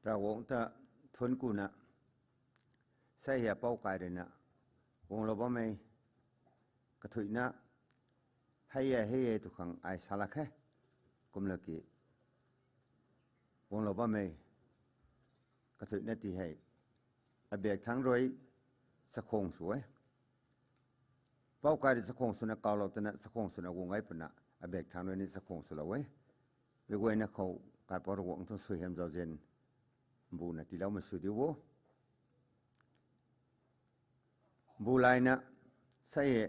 Ravguangc ta thuanc kuna, sei hei apou kai ruina guanglou bammei kathuicna, hei e hei e tw khang ai salak khe. Kumlaki guanglou bammei kathuicna ti hei abak thangc rui chakhwang sw e. Apou kai rui chakhwang swna kawlou twna chakhwang swna guang e puna, abak thangc rui ni chakhwang swlou e. Meic guayna khou kaipouc Ravguangc tuang suaihiam zauzian mbuna tiiloumei sw diu o. Mbu layna, sei e,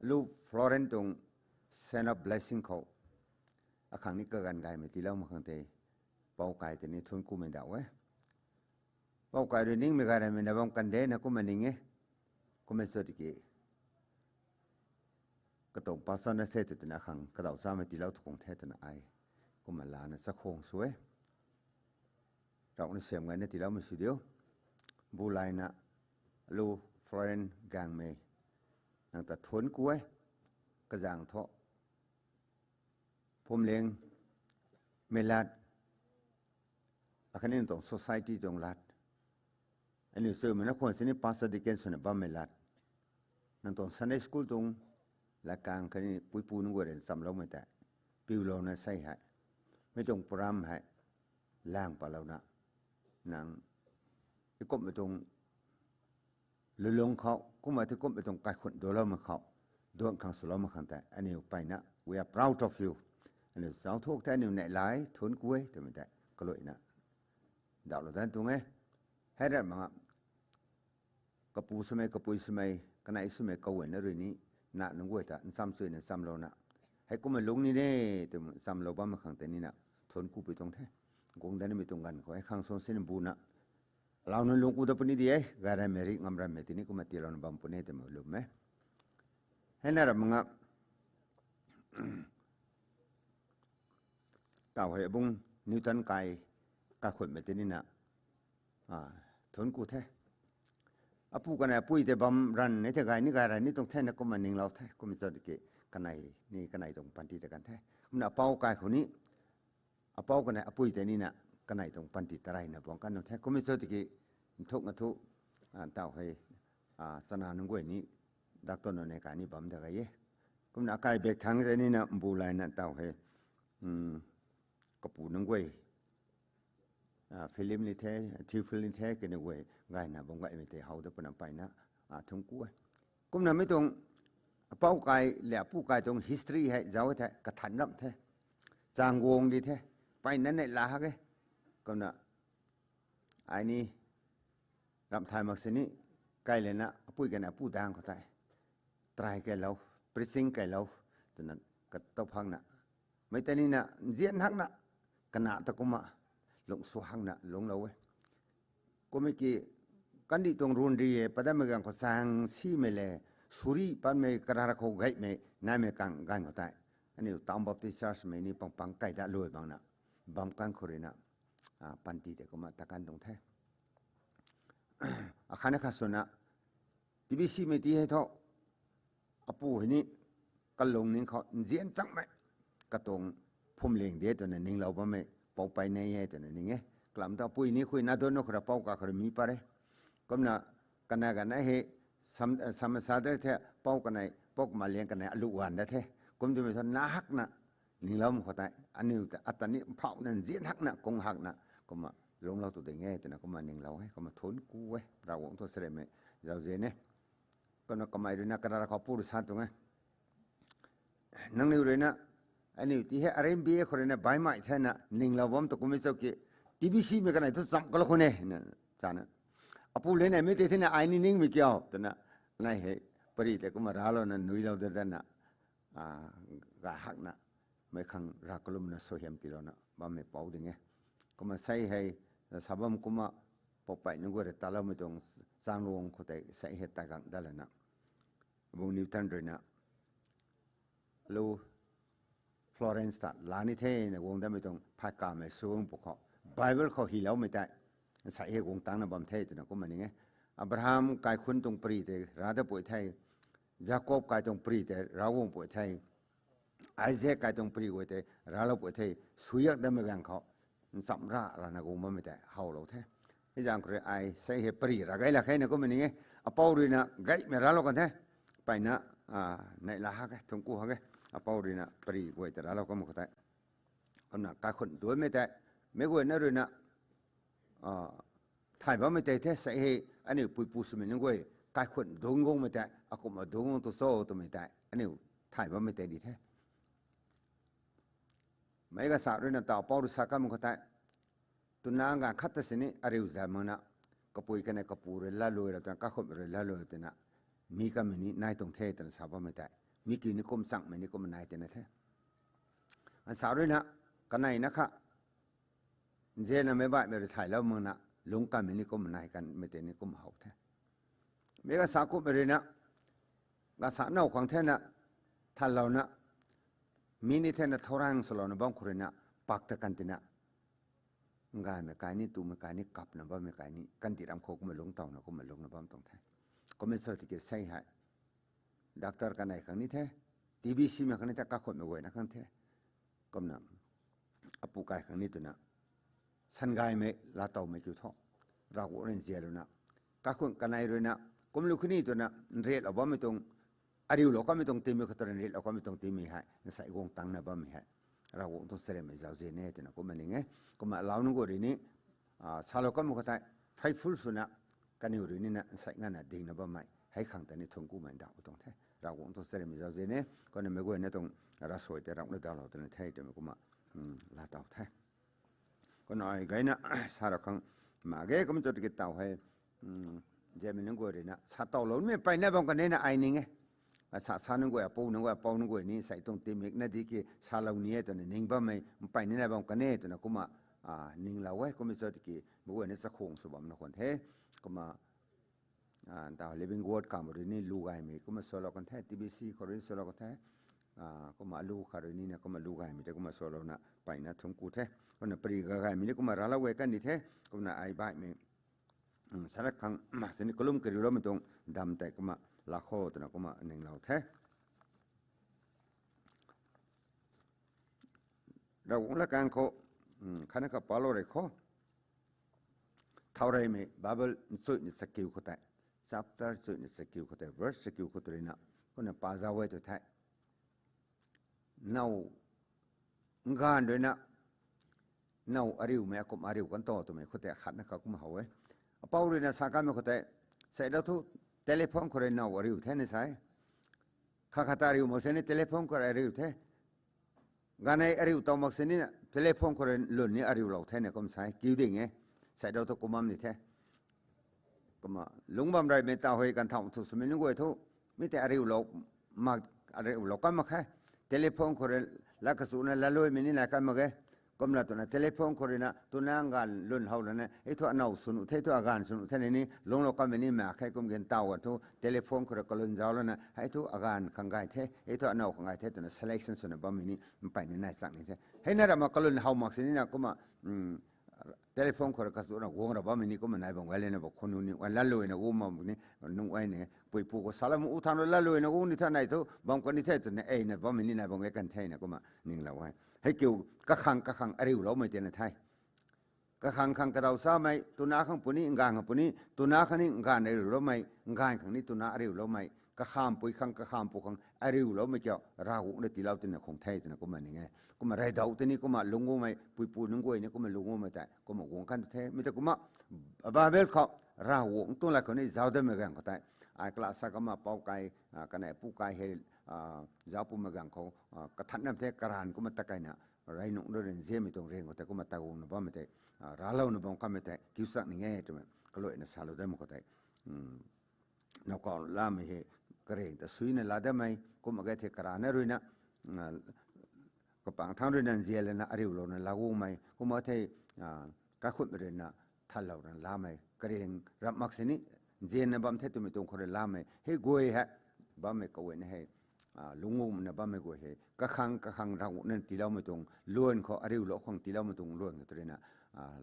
lu Florence tuang Saint of Blessing khou akhang ni kaganv gaymei tiilou mak khang tei apou kai tei ni thuanc kumei ndauh e. Apou kai rui ningmei gay raymei na bam kan de na kumna ning e. Kumna cho tiki, katuang pastor na the tw twna khang kadauh chamei tiilou tu khang the twna ai kumna lana chakhwang sw e. Ravguangc na siam gayna tiiloumei sw diu. Mbu layna, lu Florence Gangmei, nang ta thuanc ku e. Kazang thu phuamling mei lat, akhatni nang tuang society tuang lat, aniu swmei na khwan sini pastor deacon swna bammei lat, nang tuang Sunday school tuang lat kang khatni puipu nunc guay rui nchamloumei tei piulouna sei hei, mei tuang program hei lang patlouna, nang ikumhmei tuang lulung khou kumna ti kumhmei tuang kaikhun duanloumei khou duan khang swlou mak khang tei aniu mpeyna we are proud of you. Aniu zauc thuk the, aniu neih lai thuanc ku e twmei tei kaluaina ndauhlou dan tuang e. Hei rat mak nga, kapu swmei, kapui swmei, kanei swmei kaguayna rui ni, na nunc guay ta ncham chuyna nchamlouna, heikumna lungc ni de twna nchamlou bammei khang tei nina thuanc kupui tuang the. Guang dat nimei tuang ganv khou hei khang suang sini mbuna, alauc nunc lungc ku dat puni di e, gay raymei ri ngam raymei tini kumna tiilouna bam puni twmei lwm e. Heina ram mak nga, taw hei abung Newton kai, kaikhunmei tei nina thuanc ku the. Apu kanei apui tei bam ranv e the, gay ni gay rey ni tuang the na kumna ninglou the. Kumna cho tiki, kanei ni kanei tuang panty tei kan the. Kumna apou kai khou ni, apou kanei apui tei nina kanei tuang panty tareyna buang kan nu the. Kumna cho tiki, nthuk nga thu, taw hei, chana nunc guay ni, doctor nunc nei kai ni bam da gay e. Kumna akai bak thangc tei nina mbu layna taw hei, kapu nunc guay, film ni the, thiu film ni the, kaniw guay gayna bam gaymei tei how dat puna mpeyna thuanc ku e. Kumna mei tuang apou kai le apu kai tuang history hei zauc the, kathan ramh the, chang guang di the, mpeyna neih la hak e. Kumna ai ni ramh thay mak sini, kai lana apui kanei apu dang khou tei try kailou, preaching kailou twna katow phangna, mei tei nina nzian hakna, kana ta kumna lung sw hakna lungclou e. Kummei ki, kandih tuang run ri e, padatmei ganv khou chang simei le, suri patmei karara khou gaymei naimei kang ganv khou tei, aniu Town Baptist Church mei ni pang pang kai dat luai bangna, bam kan khou ruina, panty tei kumna ta kan tuang the. Akhatna khat swna, T B C mei ti hei thu, apu hei ni kalungning khou nzian changmei, katuang phwamling de twna ninglou bammei poupey nei e twna ning e. Kalam ta apui ni khui na duanna khou ra pou ka khou rui mi pat e. Kumna kana kana hei, sam, sam sa de the, pou kanei, pou kama liang kanei alu gan da the. Kum twmei thu na hakna ningloumei khou tei, aniu ta ata ni mphauna nzian hakna, kung hakna, kumna lungclou tu ding e twna kumna ninglou e, kumna thuanc ku e, Ravguangc thu charemei zauzian e. Kumna kamei ruina karara khou pu rui sa tuang e. Nangniw ruina, aniu ti hei R M B A khou ruina baihmei thena ninglou bam tu kummei cho ki, T B C mei kanei thu cham kalou khou ne, na, chana. Apu le neihmei tei thena ai ni ningmei kiu twna, nai hei, pari tei kumna raclouna nuilou de dana, gay hakna, mei khang rav kalumna suaihiam tiilouna bammei pou ding e. Kumna sei hei, sa bam kumna, poupey nunc guay rui taloumei tuang changluang khou tei sei hei ta gang dat lana, abung Newton ruina, alu Florence ta la ni thena guang datmei tuang phay kamei suang pwkhou, Bible khou hyloumei tei, sei hei guang tangna bam the twna kumna ning e. Abraham kaikhun tuang pari tei rav dat pui the, Jakob kai tuang pari tei rav guang pui the, Isak kai tuang pari guay tei raclou pui the, suiyak datmei ganv khou, ncham ra rana guang bammei tei howlou the. Hei zaeng khou rui ai sei hei pari ra gay la khe na kumna ning e. Apou ruina gaymei raclou kan the. Mpeyna, neihla ha ke, thuanc ku ha ke. Apou ruina pari guay ta raclou kanmei khou tei, kumna kaikhunc duaimei tei, meic guayna ruina thay bammei tei the, sei hei aniu puipu swmei nunc guay kaikhunc dungc guangmei tei, akumhna dungc guang tu cho twmei tei aniu thay bammei tei di the. Meic gasa ruina taw apou rui sa kanmei khou tei, twna ganv khat ta sini ariu zan makna, kapui kanei kapu rui latluailou twna, kaikhunc rui latluailou twna, mi kamei ni nai tuang the twna sa bammei tei, mi kiu ni kum changmei ni kumna nai twna the. Ansa ruina, kaneina kha, nzianna meic baihmei rui thaylou makna, lungc kanmei ni kumna nai kanmei tei ni kum how the. Mi gasa kumhmei ruina, gasa now khang thena, thanlouna, mi ni thena thourang swlouna bam khou ruina, pak ta kan tina, ngaymei kai ni, tumei kai ni, kapna bammei kai ni, kandih ram khou kumna lungc tawna kumna lungcna bam tuang the. Kumna cho tiki sei hei, doctor kanei khang ni the, T B C mei khang ni the, kaikhunmei guayna khang the. Kumna, apu kai khang ni twna, sangaymei laatowmei kiu tho. Ravguangc rui nzianlouna, kaikhunc kanei ruina, kumlu khuni twna, nriatlou bammei tuang, ariulou kanmei tuang tiimei khou twna nriatlou kanmei tuang tiimei hei nsei guang tangna bammei hei, Ravguangc tuang charynmei zauzian e twna kumna ning e. Kumna alau nunc guay rui ni, salou kanmei khou tei, faithful swna, kaniw rui nina nsei nganvna dingna bammei hei khang ta ni thuanc kumei ndauh tuang the. Ravguangc tuang charynmei zauzian e. Kumna meic guayna tuang ravsuai tei ramhna dawlou twna the twmei kumna laatow the. Kumna ai gayna sa rau khang mak ge, kumna cho tiki taw hei, nzianmei nunc guay ruina sa tawloumei mpeyna bam kan e na ai ning e. Sa sa nunc guay, apu nunc guay, apou nunc guay ni sei tuang tiimei na di ki salou ni e twna ning bammei mpeyna na bam kan e twna kumna ninglou e. Kumna cho tiki meic guayna chakhwang sw bamna khwan the. Kumna taw Living Word kamv rui ni lu gaymei kumna salou kan the, T B C khou rui ni salou kan the. Kumna alu khat rui nina kumna lu gaymei tei kumna salouna mpeyna thuanc ku the. Kumna pari ga gaymei ni kumna raclou e kan ni the. Kumna ai baihmei, sarak khang mak sini kalum kariuloumei tuang dam tei kumna laa kho twna kumna ninglou the. Ravguangc latkaeng khou, khatna kha palou rey kho. Thaureymei Bible nchuina chakiu khou tei, chapter nchuina chakiu khou tei, verse chakiu khou tei ruina, kumna pa zauc e tu the. Now, nganv ruina, now ariumei akum ariu kan ta twmei khou tei khatna kha kumna how e. Apou ruina sa kanmei khou tei, seidau thu telephone khou rui now ariu the ni sa e. Khat khat ta ariu mak sini telephone khou rui ariu the. Ganei ariu taw mak sini telephone khou rui lwn ni ariulou the ni kum sa e, kiu ding e. Seidau thu kum bam ni the. Kumna lungc bam reymei taw hei kan thau thu swmei nunc guay thu, mi tei ariulou, ariulou kan mak khe. Telephone khou rui lat kachuna latluaimei ni nai kan mak ge. Kumna twna telephone khou ruina twna ganv lwn how lana, hei thu anow sw nuh the, thu aganv sw nuh the ni, lungclou kanmei ni mak khe. Kum gan taw gan thu telephone khou rui kalwn zauc lana, hei thu aganv khang gay the, hei thu anow khang gay the twna selection swna bammei ni mpeyna nai chang ni the. Hei na rama kalwn how mak sini na kumna telephone khou rui kachuna guang ra bammei ni kumna nai bam gay lana ba khou nu ni latluaina guang bam ni, nunc guay ni puipu khou salam u thang rui latluaina guang ni the, nai thu bam kan ni the twna ei na bammei ni nai bam gay kan the na kumna ninglou e. Hei kiu kakhang kakhang ariuloumei tei na the. Kakhang khang kadaw samei, twna khang puni, nganv khang puni, twna khang ni nganv ariuloumei, nganv khang ni twna ariuloumei, kakhampui khang kakhampu khang ariuloumei kiu Ravguangc rui tiilou tina khang the twna kumna ning e. Kumna raidau tei ni kumna lungc guangmei, puipu nunc guay ni kumna lungc guangmei tei kumna guang kan the. Mi tei kumna Bible khou Ravguangc tuang lat khou ni zauc datmei ganv khou tei, ai kala sa kumna pou kai, kanei pu kai hei, zauc pumei ganv khou, kathanc nam the, karanv kumna ta kaina, rey nungc rui nzianmei tuang ring khou tei kumna taguangna bammei tei, raclouna bam kanmei tei kiu chang ni e twmei kaluaina salou datmei khou tei, nowkaw lamei hei, kareng ta suina laa datmei kumna ge thei karana ruina, kapangc thangc ruina nzian lana ariulouna laa guangmei kumna thei, kaikhunmei ruina thanlouna laamei, kareng rap mak sini nzianna bam the twmei tuang khou rui laamei hei guay hei, bammei kaguayna hei, lungc guangna bammei guay hei kakhang kakhang Ravguangc nunc tiiloumei tuang luan khou, ariulou khang tiiloumei tuang luan khou tw ruina,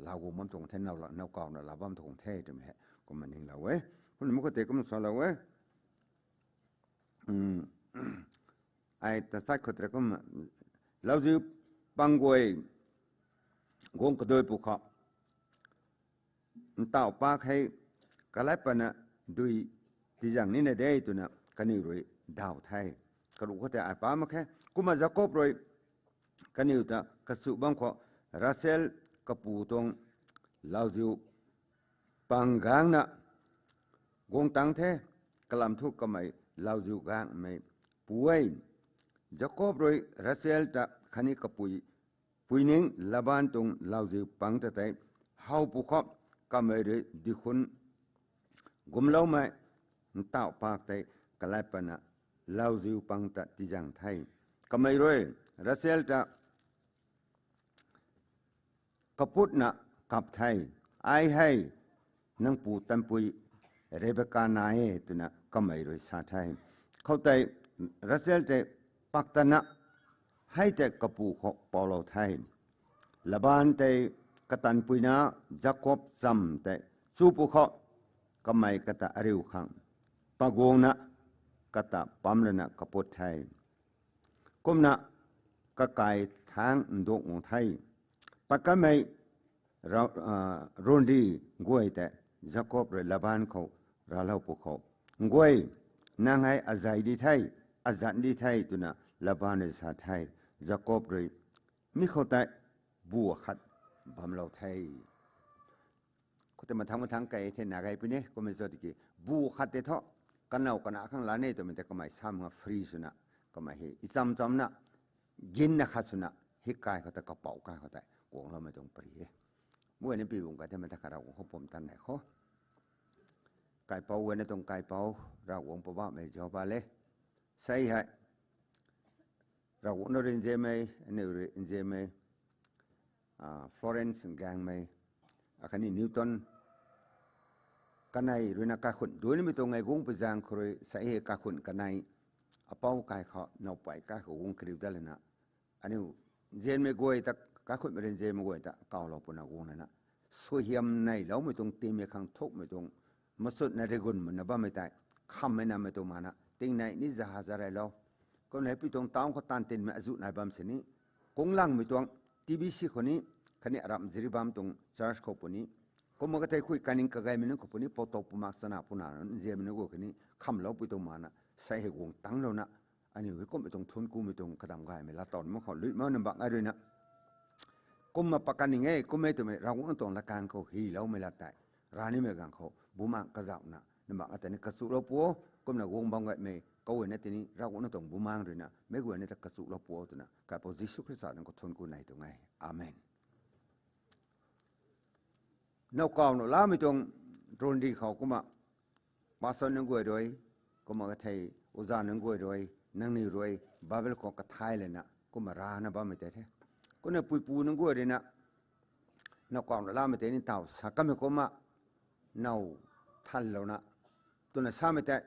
laa guang bam tuang the, nowkawna laa bam tuang the twmei hei kumna ninglou e. Kumna mei khou tei kumna salou e. Ai ta sat khou tei kumna, lauziu pang guay, guang kadui pwkhou, ntauh pak hei kalat pana dui tizang nina de twna kaniw rui daw the. Karuh khou tei ai pa mak khe. Kumna Jakob rui kaniw ta kachu bam khou Rachel kapu tuang lauziu pang gangna guang tang the, kalam thu kamei lauziu gangmei pu e. Jakob rui Rachel ta khatni kapui puining Laban tuang lauziu pang ta tei how pwkhou kamei rui dikhun gumloumei ntauh pak tei kalat pana lauziu pang ta tizang the. Kamei rui Rachel ta kaputna kap the, ai hei nang pu tanpui Rebeka nai e twna kamei rui sa the. Khoutei Rachel tei paktana hei tei kapu khou poulou the. Laban tei katanpuina Jakob cham tei chu pwkhou kamei kata ariu khang paguangna kata pamlana kaput the. Kumna kakai thangc nduk guang the. Pakanmei rundri guay tei Jakob rui Laban khou raclou pwkhou, Guay, nang hei azei di the, azanc di the, twna Laban rui sa the. Jakob rui mi khou tei bu akhat bamlou the. Khoutei mathangc mathangc kei the na gay puni, kummei cho tiki bu khat tei thu kanow kana khang la ne twmei tei kamei sam nga free swna, kamei hei icham chamna ginna khat swna hi kai khou tei kapouc kai khou tei guangloumei tuang pari e. Muayna pibung kai the mei ta kha Ravguangc khou pum tan nei khou. Kaipouc guayna tuang kaipouc Ravguangc Poubauhmei Jehova le, sei hei Ravguangc na rui nzianmei, aniu rui nzianmei, Florence Nggangmei, akhatni Newton kanei ruina kaikhun duinimei tuang ngai guang pui zaeng khou rui sei hei kaikhun kanei apou kai khou nowpui kai khou guang kariu dat lana, aniu nzianmei guay ta, kaikhunmei rui nzianmei guay ta kawlou puna guang lana, suaihiam neiloumei tuang timmei khang thukmei tuang machutna rigunmuna bammei tei khamhmei namei tuang mana tingnei ni zaha zareilou. Kumna hei pi tuang town khou taanv tinmei azuh nai bam sini, kunglangmei tuang T B C khou ni, khatni aram Jiribam tuang church khou puni, kumna kathei khui kaning kagaymei nunc khou puni, poutou pumak chana puna nzianmei nunc guay khatni khamloupui tuang mana sei hei guang tanglouna, aniu hei kummei tuang thuanc kumei tuang kadam gaymei latowna mak khou luimei nambak ai ruina kumna pakan ning e, kummei twmei Ravguangc na tuang latkaeng khou hyloumei lat tei ranimei gang khou bumaeng kazauhna nambak a tei ni kachuklou pu o. Kumna guang bam gaymei kaguayna tei ni Ravguangc na tuang bumaeng ruina meic guayna ta kachuklou pu o twna Kaipouc Jisu Khrista nang khou thuanc ku nei tuang e. Amen. Nowkaw nuh lamei tuang rundri khou kumna pastor nunc guay rui, kumna kathei uza nunc guay rui, nangniw rui Bible khou kathay lana kumna rana bammei tei the. Kumna puipu nunc guay ruina nowkaw nuh lamei tei ni taw sa kamei kumna now thanlouna twna samei tei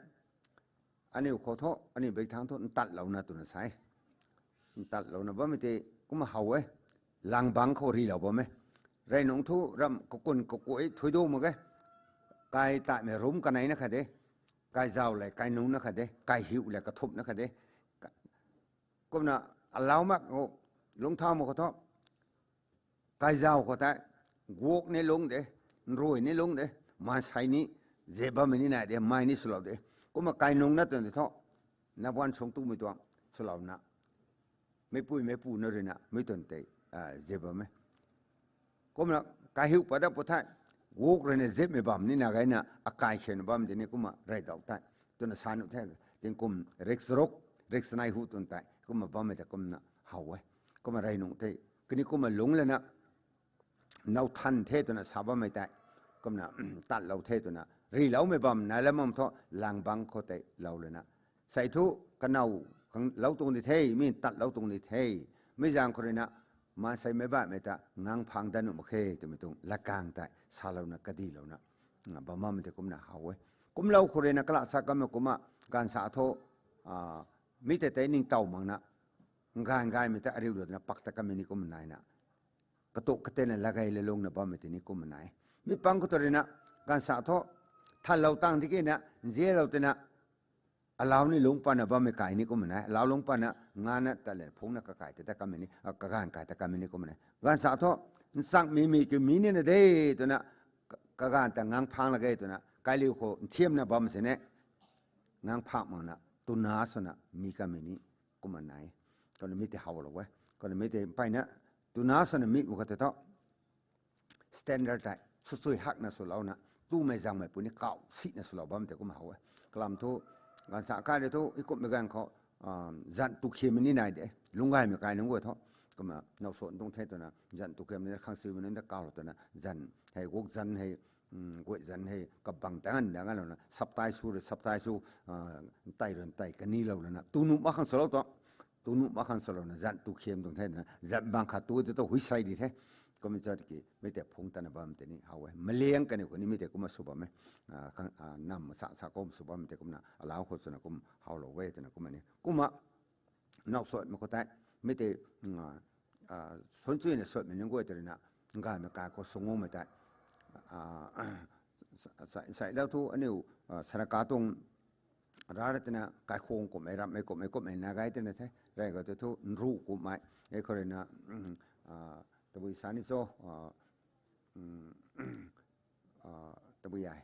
aniu khou thu, aniu bek thangc thu ntatlouna twna sa e. Ntatlouna bammei tei kumna how e. Langbangc khou rilou bam e. Rey nungc thu ram kakun kakuai thuidu mak ge. Kai taimei room kaneina khat de, kaizau le kainungna khat de, kaihiuh le kathumhna khat de. Kumna alauc mak khou, lungcthau mak khou thu, kaizau khou tei guak ni lungc de, nrui ni lungc de, maansei ni zip bammei ni nai de, mei ni swlou de. Kumna kainungna twna tei thu, nabuan suangc tumei tuang swlouna, meicpui meicpu na ruina mei tuang tei zip bam e. Kumna kaihiuh pat dat pu thei, guak ruina zipmei bam nina gayna akai khena bam tei ni kumna reydauh tei twna sa nuh the. Tingkum rik charuk, rik chanei hu tuang tei kumna bammei tei kumna how e. Kumna rey nungc tei kaniw kumna lungc lana now than the twna sa bammei tei, kumna tatlou the twna riloumei bam nai lam bam thu langbangc khou tei lou lana, sei thu kanow khang lou tuang di the, mi tatlou tuang di the. Mi zaeng khou ruina maansei meic baihmei ta ngang phang dat nuh mak khe twmei tuang latkaeng tei salouna kadilouna bam bammei tei kumna how e. Kumlou khou ruina kala sa kamei kumna gaanv sa thu, mi tei tei ningtow makna, gaanv gaymei ta ariulou twna pak ta kamei ni kumna naina, katuk katena lagay lalungna bammei tei ni kumna nai. Mi pang khou tei ruina gaanv sa thu thanlou tang di kena nzianlou twna alauc ni lungc pana bammei kai ni kumna nai. Alauc lungc pana ngana ta le phungna kakai ta ta kamei ni, kagaanv kai ta kamei ni kumna nai. Gaanv sa thu nchangmei mi kiu mi nina de twna, kaganv ta ngang phang lak ge twna kailiu khou nthiamna bam sini, ngang phang makna twna swna mi kamei ni kumna nai. Kumna mi tei howlou e. Kumna mi tei mpeyna twna swna mi mak ka tei thu standard tei swchui hakna swlouna, tumei zangmei puni kau sina swlou bam tei kumna how e. Kalam thu, ganv sa kai rui thu, heikumhmei ganv khou, zan tukhiammei ni nai de, lungc gaymei kai nunc guay thu. Kumna now swan tuang the twna zan tukhiammei ni khang simei nunc ta kaulou twna zan hei, guk zan hei, guay zan hei kabang ta ngan da nganlouna, saptai sw rui saptai sw, tei rui tei kanilou lana tu nuh mak khang swlou tu, tu nuh mak khang swlouna zan tukhiam tuang the twna zan bang khat tu tei thu hui sei di the. Kumna cha tiki mi tei phungc tana bam tei ni how e. Maliang kaniw khou ni mi tei kumna sw bam e. Nam sa sa kum sw bam tei kumna alau khou swna kum howlou e twna kumna ni. Kumna now suatmei khou tei, mi tei, suan chuyna suatmei nunc guay tei ruina, gaymei kai khou sw ngumei tei, nsei dau thu aniu, saraka tuang, ra ra twna kaikhwang kumhmei, ramhmei kumhmei, kumhmei na gay twna the, rey khou tei thu nruh kumhmei, hei khou ruina, tabui sa ni cho, tabui ai,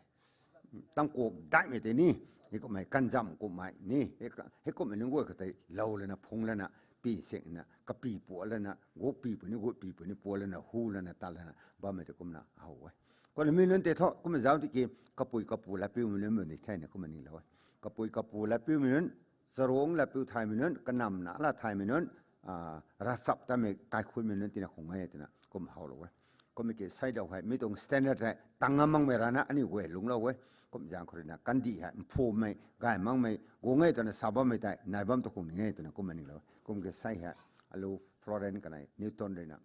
tangkuak daihmei tei ni, heikumhmei kanzam kumhmei ni, heikumhmei nunc guay khou tei lou lana phungc lana, pi singna kapi puat lana, gukpi puni gutpi puni puat lana, hu lana, tat lana bammei tei kumna how e. Kumna mi nunc tei thu kumna zauc tiki, kapui kapu latpiumei nunc ni thena kumna nilou e. Kapui kapu latpiumei nunc, charuangc latpiu thaymei nunc, kanamna lat thaymei nunc, ravchap tamei kaikhunmei nunc tina khung e twna kum howlou e. Kumna ki seilou hei mi tuang standard hei tang ngam makmei rana aniu guay lungclou e. Kum zaeng khou ruina kandih hei mphumei gay makmei guang e twna sa bammei tei nai bam tu khung ning e twna kumna nilou e. Kum ki sei hei, alu Florence kanei Newton ruina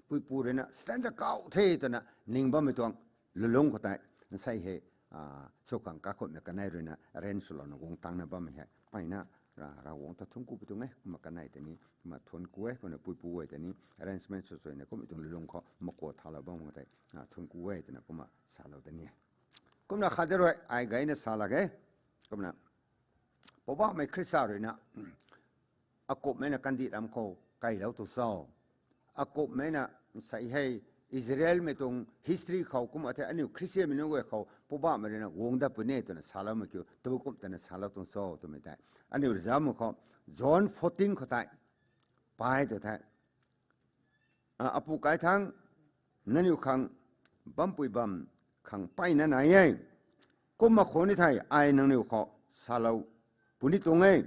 puipu ruina standard kau the twna ning bammei tuang lulungc khou tei, nsei hei, sw khang kakhunmei kanei ruina arrange swlouna guang tangna bammei hei mpeyna, Ravguangc ta thuanc ku pi tuang e. Kumna kanei tei ni kumna thuanc ku e, kumna puipu guay tei ni arrangement swchuina kummei tuang lulungc khou makua thalou bam khou tei, thuanc ku e twna kumna salou tei ni e. Kumna khat de rui ai gayna sa lak e. Kumna Poubauhmei Khrista ruina, akumhmei na kandih ram khou kailou tuang cho? Akumhmei na, nsei hei, Israelmei tuang history khou kumna the aniu Khristianmei nunc guay khou Poubauhmei ruina guang dat puni twna saloumei kiu tabui kum twna salou tuang cho twmei tei, aniu zaucmei khou John fourteen khou tei pai tu the. Apu kai thangc, nangniw khang bampui bam khang mpeyna nai e. Kumna khou ni thei ai nangniw khou salou puni tuang e.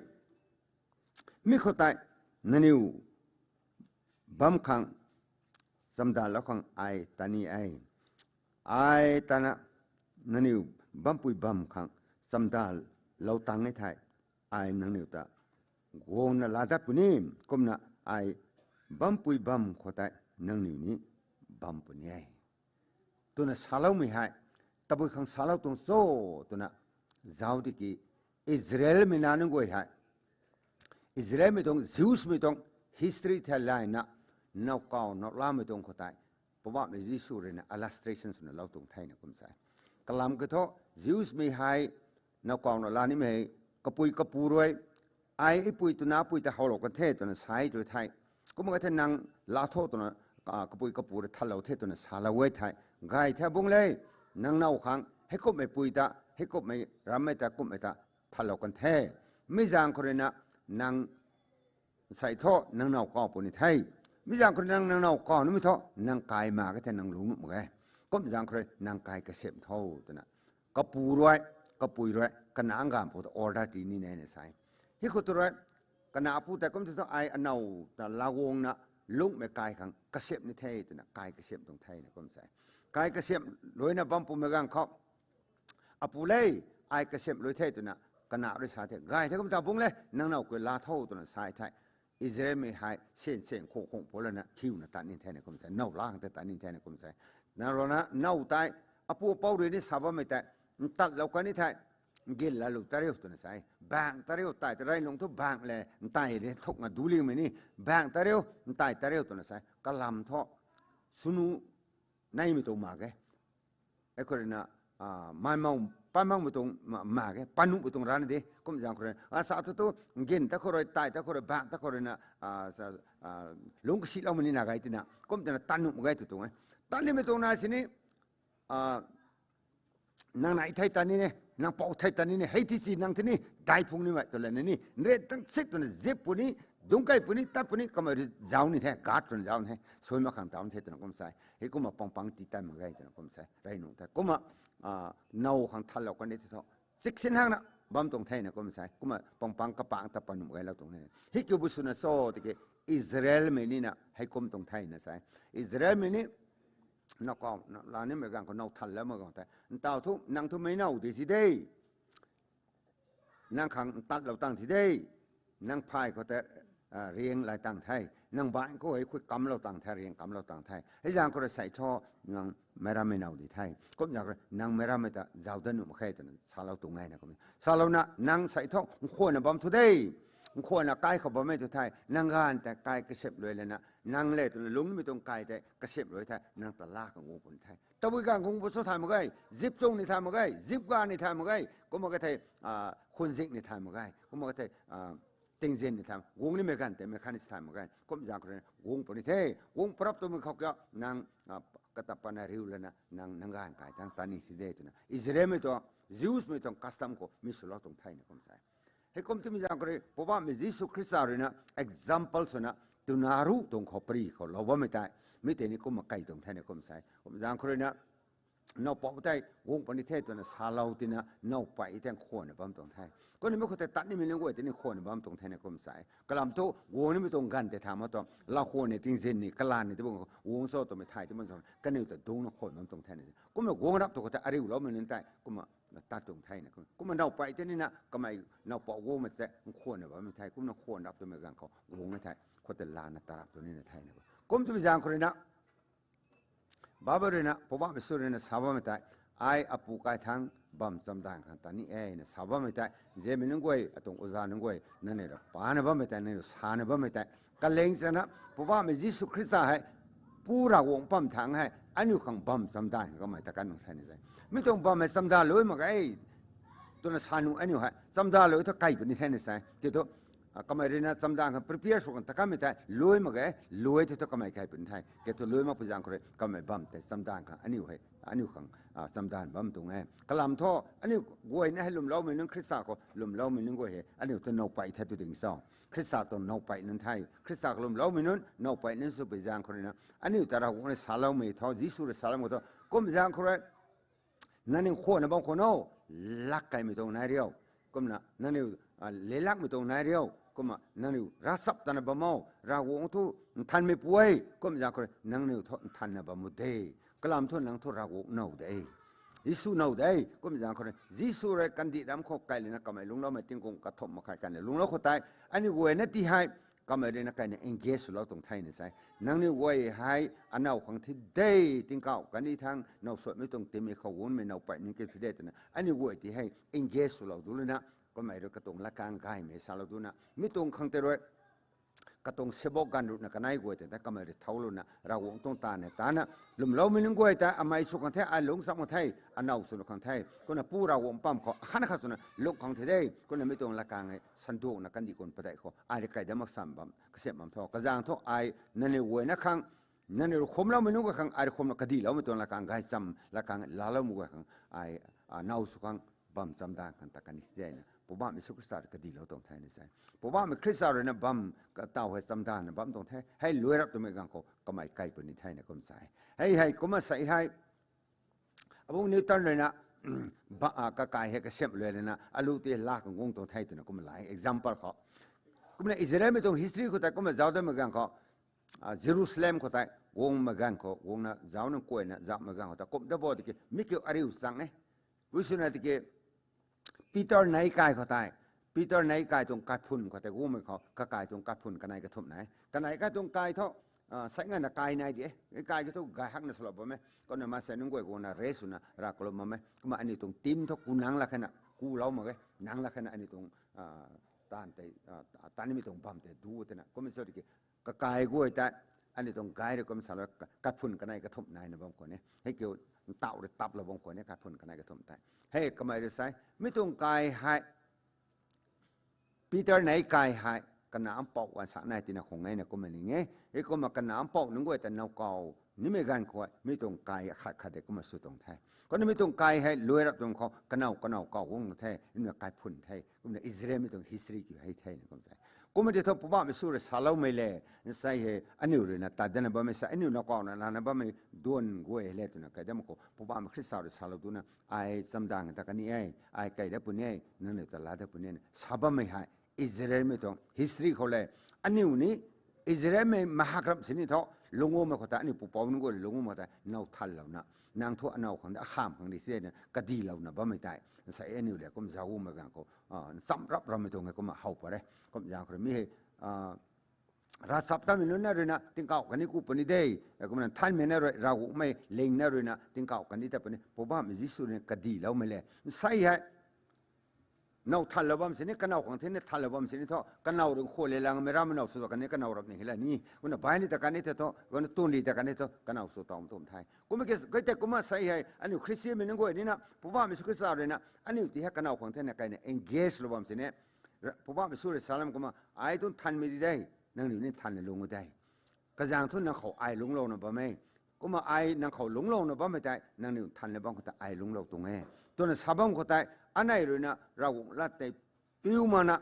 Mi khou tei nangniw bam khang chamdalou khang ai ta ni e. Ai tana nangniw bampui bam khang chamdalou tang e thei, ai nangniw ta guangna laa dat puni. Kumna ai bampui bam khou tei nangniw ni bam puni e twna saloumei hei tabui khang salou tuang cho twna zauc tiki, Israelmei nac nunc guay hei Israelmei tuang, Jewsmei tuang history thei layna, nowkaw nowlamei tuang khou tei Poubauhmei Jisu ruina illustration swna lou tuang thena kum sa e. Kalam kiu thu, Jewsmei hei nowkaw nowla nimei hei kapui kapu rui, ai ipui twna pui ta howlou kan the twna sa e tu thei, kumna ka the nang laa tho twna, kapui kapu rui thalou the twna salou e thei, gay the bung le, nang now khang heikumhmei pui ta, heikumhmei rammei ta, kumhmei ta thalou kan the. Mi zaeng khou ruina nang nsei thu nang nowkaw puni the. Mi zaeng khou ruina nang, nang nowkaw nimei thu nang kai mak ka the, nang lungc nuh mak ge. Kum zaeng khou rui nang kai kasem tho twna kapu rui, kapui rui, kana ngamv pou ta order tii ni nena sa e. Hei khou tu rui, kana apu tei kum the thu ai anow ta laa guangna lungcmei kai khang kasem ni the twna kai kasem tuang thena kum sa e. Kai kasem luaina bam pumei gaanv khou apu le, ai kasem lui the twna kana rui sa the, gay the kum ta bung le, nang now khou laa tho twna sa e thei, Israelmei hei sen sen khung khung pou lana khiuna tat ni thena kum sa e, now laa khang tei tat ni thena kum sa e. Nang ruina now tei, apu apou rui ni sa bammei tei, ntatlou kan ni thei, gin laalou ta riu twna sa e. Bang ta riu, tai ta rey lung thu bang le, ntai de thukna duliumei ni, bang ta riu, ntai ta riu twna sa e. Kalam thu, swnu neimei tuang mak ge. Hei khou ruina, maimow Pan makmei tuang ma, ma ge, pan nuhmei tuang rana de. Kum zaeng khou rui, a, sa thu tu, gin ta khou rui, tai ta khou rui, bak ta khou rui na, a, sa, a, lungc kasiloumei ni na gay tina. Kum tina tan nuhmei gay tu tuang e. Tan nimei tuang na sini, a, nang nai thei tan ni ne, nang pou thei tan ni ne, hei ti si nang ti ni, dai phung nimei tu lana ni, nret tang sit twna zip puni, dungc kai puni, tat puni, kamei rui zauc ni the, guard twna zauc ni the, sui mak khang tau ni the twna kum sa e. Hei kumna pang pang ti tan mak ge twna kum sa e. Rey nuh the. Kumna, a, now khang thanlou kan ni the tho. Chiksin hangna bam tuang the na kum sa e. Kumna pang pang kapang ta pan nuh gaylou tuang the. Hei kiu bu swna cho tiki Israelmei ni na hei kum tuang the na sa e. Israelmei ni, na kau, na, la nimei ganv khou now thanlou mak ganv tei. Ntau thu, nang thu meic now di thi de. Nang khang ntatlou tang thi de. Nang phay khou tei, a, riang lai tang the. Nang baanc khou hei khui kamlou tang the, riang kamlou tang the. Hei zaeng khou rui sei thu, nang meic rammei now di the. Kum zaeng khou rui, nang meic rammei ta zauc dat nuh mak khe twna salou tuang e na kum. Salouna, nang sei thu, nkhwanna bam thu de. Nkhwanna kai khou bammei tu the. Nang ganv tei kai kasip luai lana, nang le twna lungc nimei tuang kai tei kasip luai the, nang ta la khang guang puni the. Tabui ganv guang puni cho thay mak ge, zip chung ni thay mak ge, zip ganv ni thay mak ge, kumna ka thei, a, khunzing ni thay mak ge, kumna ka thei, a, tingzin ni thay, guang nimei ganv tei mei khatni si thay mak ge, kum zaeng khou rui guang puni the, guang parap twmei khou kiu nang, a, kata pana riu lana, nang, nang ganv kai tang tan ni si de twna. Israelmei tuang, Jewsmei tuang custom khou mi swlou tuang the na kum sa e. Hei kum timei zaeng khou rui, Poubauhmei Jisu Khrista rui na example swna, twna ruh tuang khou pary khou lou bammei tei, mi tei ni kumna kai tuang the na kum sa e. Kum zaeng khou rui na, now pou tei guang puni the twna salou tina, now pey tei nkhwanna bam tuang the. Kumna mi khou tei tat nimei nunc guay tei ni nkhwanna bam tuang the na kum sa e. Kalam thu, guang nimei tuang ganv tei tha ma tuang, la khwan ni tingzin ni, kalan ni, ti bang guang cho twmei thay ti man cho, kaniw ta dungcna nkhwanna bam tuang the na. Kumna guang rap tu khou tei ariuloumei nunc tei, kumna tat tuang the na kum. Kumna now pey tei ni na, kamei now pou guangmei tei, nkhwanna bammei the, kumna nkhwan rap twmei ganv khou, guang na the, khou tei lana ta rap tu ni na the na kum. Kum twmei zaeng khou rui na, Bible rui na, Poubauhmei Jisu rui na sa bammei tei, ai apu kai thangc bam chamdanv khang tat ni e na sa bammei tei, zemei nunc guay, atuang oza nunc guay, nangniw ra pana bammei tei, nangniw sana bammei tei, kaling chana, Poubauhmei Jisu Khrista hei, Pu Ravguangc pam thangc hei, aniu khang bam chamdanv khang kamei ta kan bang the na se. Mi tuang bam hei chamdanv lui mak ge, twna sa nuh aniu hei, chamdanv lui thu kai puni the na se. Tei thu, a, kamei rui na chamdanv khang prepare sw khang ta kanmei tei, lui mak ge, lui tei thu kamei kai puni the. Tei thu lui mak pu zaeng khou rui, kamei bam tei chamdanv khang, aniu hei, aniu khang, a, chamdanv bam tuang e. Kalam thu, aniu guay na hei lwmloumei nunc Khrista khou, lwmloumei nunc guay hei, aniu thu now pey the tu ding cho. Khrista tuang now pey nunc the. Khrista khou lwmloumei nunc, now pey nunc sw pu zaeng khou rui na. Aniu ta Ravguangc rui saloumei thu, Jisu rui saloumei thu. Kum zaeng khou rui, nangniw nkhwanna bam khwan no, lak kaimei tuang nai riu. Kumna nangniw, a, lelakmei tuang nai riu. Kumna nangniw ravchap tana bam o, Ravguangc thu nthanmei pu e. Kum zaeng khou rui, nangniw thu nthanna bam u de. Kalam thu nang thu Ravguangc now de. Jisu now de. Kum zaeng khou rui, Jisu rui kandih ram khou kai lana kamei lungcloumei tingkum kathumh makhai kan lana lungclou khou tei, aniu guay na ti hei, kamei rui na kaina engage swlou tuang the na se. Nangniw guay hei, anow khang thi de, tingkauh kandih thangc, now suaimei tuang timei khou guangmei now pey nunc kiu thi de twna. Aniu guay ti hei, engage swlou du lana, kamei rui katuang latkaeng gaymei salou duna. Mi tuang khang tei rui, katuang sebok ganv ruhna kanei guay tei ta kamei rui thoulouna, Ravguangc tuang taanv hei tana, lwmloumei nunc guay ta, amei sw khang the, ai lungc cham khang the, anow sw khang the, kumna Pu Ravguangc pam khou, akhatna khat swna lungc khang the de, kumna mi tuang latkaeng hei, sanduangna kandih kun padeih khou, ai rui kai dat mak sam bam, kasiam bam thu, kazaeng thu ai, nangniw guay na khang, nangniw rui khumloumei nunc guay khang, ai rui khumna kadihloumei tuang latkaeng gaychamv, latkaeng laaloumei guay khang, ai, a, now sw khang, bam chamdanv khang ta kan ni the na, Poubauhmei Jisu Khrista rui kadihlou tuang the na se. Poubauhmei Khrista rui na bam, kataw hei chamdanvna bam tuang the, hei lui rap twmei ganv khou, kamei kai puni the na kum sa e. Hei hei, kumna sei hei, Abung Newton rui na, ba, a, kakai hei kasiamh lui lana, alu tei laa khang guang tuang the twna kumna la e, example khou. Kumna Israelmei tuang history khou tei kumna zauc datmei ganv khou, a, Jerusalem khou tei, guangmei ganv khou, guangna zaucna kuayna zaucmei ganv khou tei, kum dat bo tiki, mi kiu ariu chang e. Ui swna tiki, Peter neic kai khou tei, Peter neic kai tuang kaiphun khou tei guangmei khou, kakai tuang kaiphun kanei kathumh nai. Kanei kai tuang kai thu, a, sei nganvna kai nai di e. Kai kai thu gay hakna swlou bam e. Kumna maansei nunc guay guangna race swna rav kalum bam e. Kumna aniu tuang team thu ku nang la khana, kulou mak ge. Nang la khana aniu tuang, a, taanv tei, a, taanv nimei tuang bam tei du twna. Kumna cho tiki, kakai guay tei, Aniu tuang gay rui kum salou, kaiphun kanei kathumh naina bam khwan e. Hei kiu, ntauh rui taplou bam khwan e, kaiphun kanei kathumh tei. Hei kamei rui sa e, mi tuang kai hei, Peter nei kai hei, kanac mpouh ganv sa nai tina khwan e na kumna ning e. Hei kumna kanac mpouh nunc guay ta now kaw nimei ganv khou, mi tuang kai khat khat de kumna sw tuang the. Kumna mi tuang kai hei luai rap tuang khou, kanow kanow kaw guang the, nna kaiphun the. Kumna Israelmei tuang history kiu hei the na kum sa e. Kumna tei thu Poubauhmei Jisu rui saloumei le, nsei hei aniu rui na tat dana bammei sa, aniu now kawna lana bammei duan guay le twna kai dam khou, Poubauhmei Khrista rui salou duna, ai chamdan ta kan e, ai kai dat puni e, nangniw ta laa dat puni e, sa bammei hei, Israelmei tuang history khou le, aniu ni Israelmei mahak ram sini thu, lungc guangmei khou ta, aniu pupouc nunc guay lungc guangmei ta, now thanlouna, nang thu anow khang de, akham khang di thena, kadilouna bammei tei, nsei aniu le kum zauc guangmei ganv khou, nchamc rap rammei tuang e kumna how pat e, kum zaeng khou rui mi hei, ravchaptatmei nunc na rui na tingkauh kani ku puni de, kumna nthanmei na rui, Ravguangc mei ling na rui na tingkauh kani ta puni, Poubauhmei Jisu rui na kadiloumei le, nsei hei, now thanlou bam sini, kanow khang thena thanlou bam sini thu, kanow rui khwan le langmei rammei now sw ta kan e, kanow rap ni hei la ni, kumna bai ni ta kan e the thu, kumna tun ri ta kan e thu, kanow sw tawm tum the. Kumna ke, kai tei kumna sei hei, aniu Khristianmei nunc guay ni na, Poubauhmei Jisu Khrista rui na, aniu ti hei kanow khang thena kaina engage lou bam sini, Poubauhmei Jisu rui salam kumna, ai tuang nthanmei di de, nangniw ni nthanna lung de. Kazaeng thu nang khou ai lungclouna bam e. Kumna ai nang khou lungclouna bammei tei, nangniw nthanna bam khou tei ai lungclou tuang e. Twna sa bam khou tei, anei rui na Ravguangc lat tei piu makna,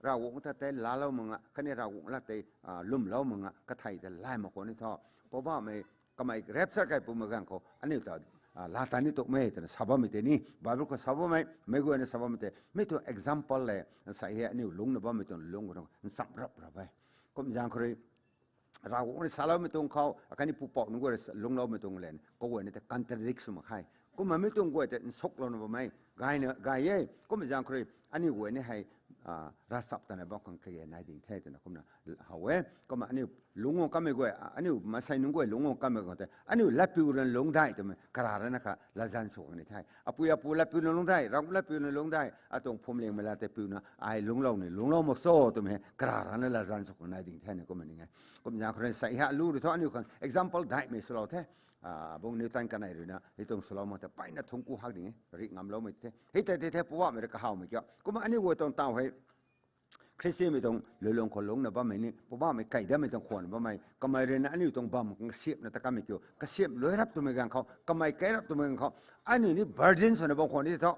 Ravguangc ta tei laalou mak nga, khatni Ravguangc lat tei lwmlou mak nga, kathei ta lay mak khwan ni thu. Poubauhmei kamei rapture kai pumei ganv khou, aniu ta laa ta ni tukmei twna sa bammei tei ni, Bible khou sa bammei, meic guayna sa bammei tei, mi tuang example le, nsei hei aniu lungcna bammei tuang lungc khou nchamc rap rap e. Kum zaeng khou rui, Ravguangc rui saloumei tuang khou, akhatni pupouc nunc guay rui lungcloumei tuang le, kaguayna tei contradict sw mak khe. Kumna mi tuang guay tei nsuklouna bammei, gayna, gay e, kumna zaeng khou rui, aniu guay ni hei, ravchaptatna bam khang kage nai ding the twna kumna how e. Kumna aniu lungc guang kamei guay, aniu maansei nunc guay lungc guang kamei guay tei, aniu latpiu rui lungc dai twmei, kara rana kha latzan sw khang ni the. Apui apu latpiu rui lungc dai, Ravguangc latpiu rui lungc dai, atuang phuamlingmei lat tei piuna, ai lungclou ni, lungclou mak cho twmei, kara rana latzan sw khang nai ding the na kumna ning e. Kum zaeng khou rui nsei hei alu rui thu aniu khang example daihmei swlou the. Bung Newton kanei rui na, hei tuang swlou mak ta peyna thungc ku hak ding e, rih ngamloumei the. Hei tei tei the Poubauhmei rui kahawmei kiu. Kumna aniu guay tuang taw hei, Khristianmei tuang luilung khou lungcna bammei ni, Poubauhmei kai datmei tuang khwanna bammei, kamei rui na aniu tuang bam kasiamhna ta kamei kiu, kasiamh luai rap twmei ganv khou, kamei kai rap twmei ganv khou, aniu ni burden swna bam khwan ni thu,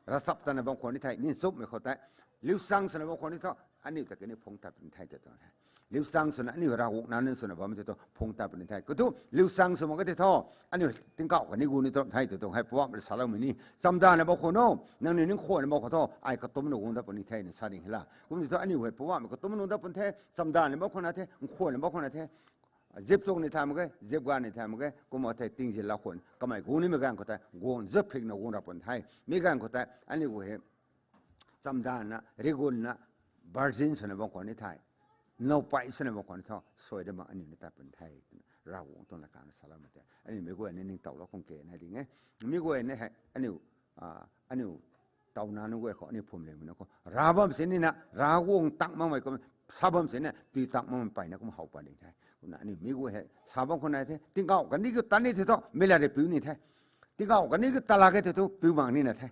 ravchaptatna bam khwan ni the, ni nchumhmei khou tei, liusang swna bam khwan ni thu, aniu ta kani phungc tat puni the tw tuang the. Liusang swna aniu Ravguangc nac nunc swna bammei tei thu phungc tat puni the. Katu liusang sw mak ka tei thu, aniu tingkauh kani gu ni tuang the tw tuang hei Poubauhmei rui saloumei ni, chamdanna bam khwan o, nangniw ni nkhwanna bam khwan thu, ai katumna guang dat puni the na sa ding hei la. Kum tei thu aniu hei Poubauhmei katumna guang dat puni the, chamdanna bam khwan na the, nkhwanna bam khwan na the, zip tuang ni thay mak ge, zip ganv ni thay mak ge, kumna thei tingzin la khwan, kamei gu nimei ganv khou tei, guang zip phikna guang rap puni the. Mi ganv khou tei, aniu gu hei, chamdanna, rigunna, burden swna bam khwan ni the. Nowpei swna bam khwan ni thu, suai da mak aniu ni tat puni the, twna Ravguangc tuang lat kana saloumei tei, aniu meic guay ni ningtowlou khang ke nai ding e. Mi guay ni hei, aniu, aniu tawna nunc guay khou, aniu phuamlingmei nunc khou, rav bam sini na, Ravguangc tang makmei kum, sa bam sini, piu tang makmei peyna kum how pat ding the. Kumna aniu meic guay hei, sa bam khwan nai the, tingkauh kani kiu tat ni the thu, mei lat rui piu ni the. Tingkauh kani kiu tat lak ge the thu, piu mak nina the.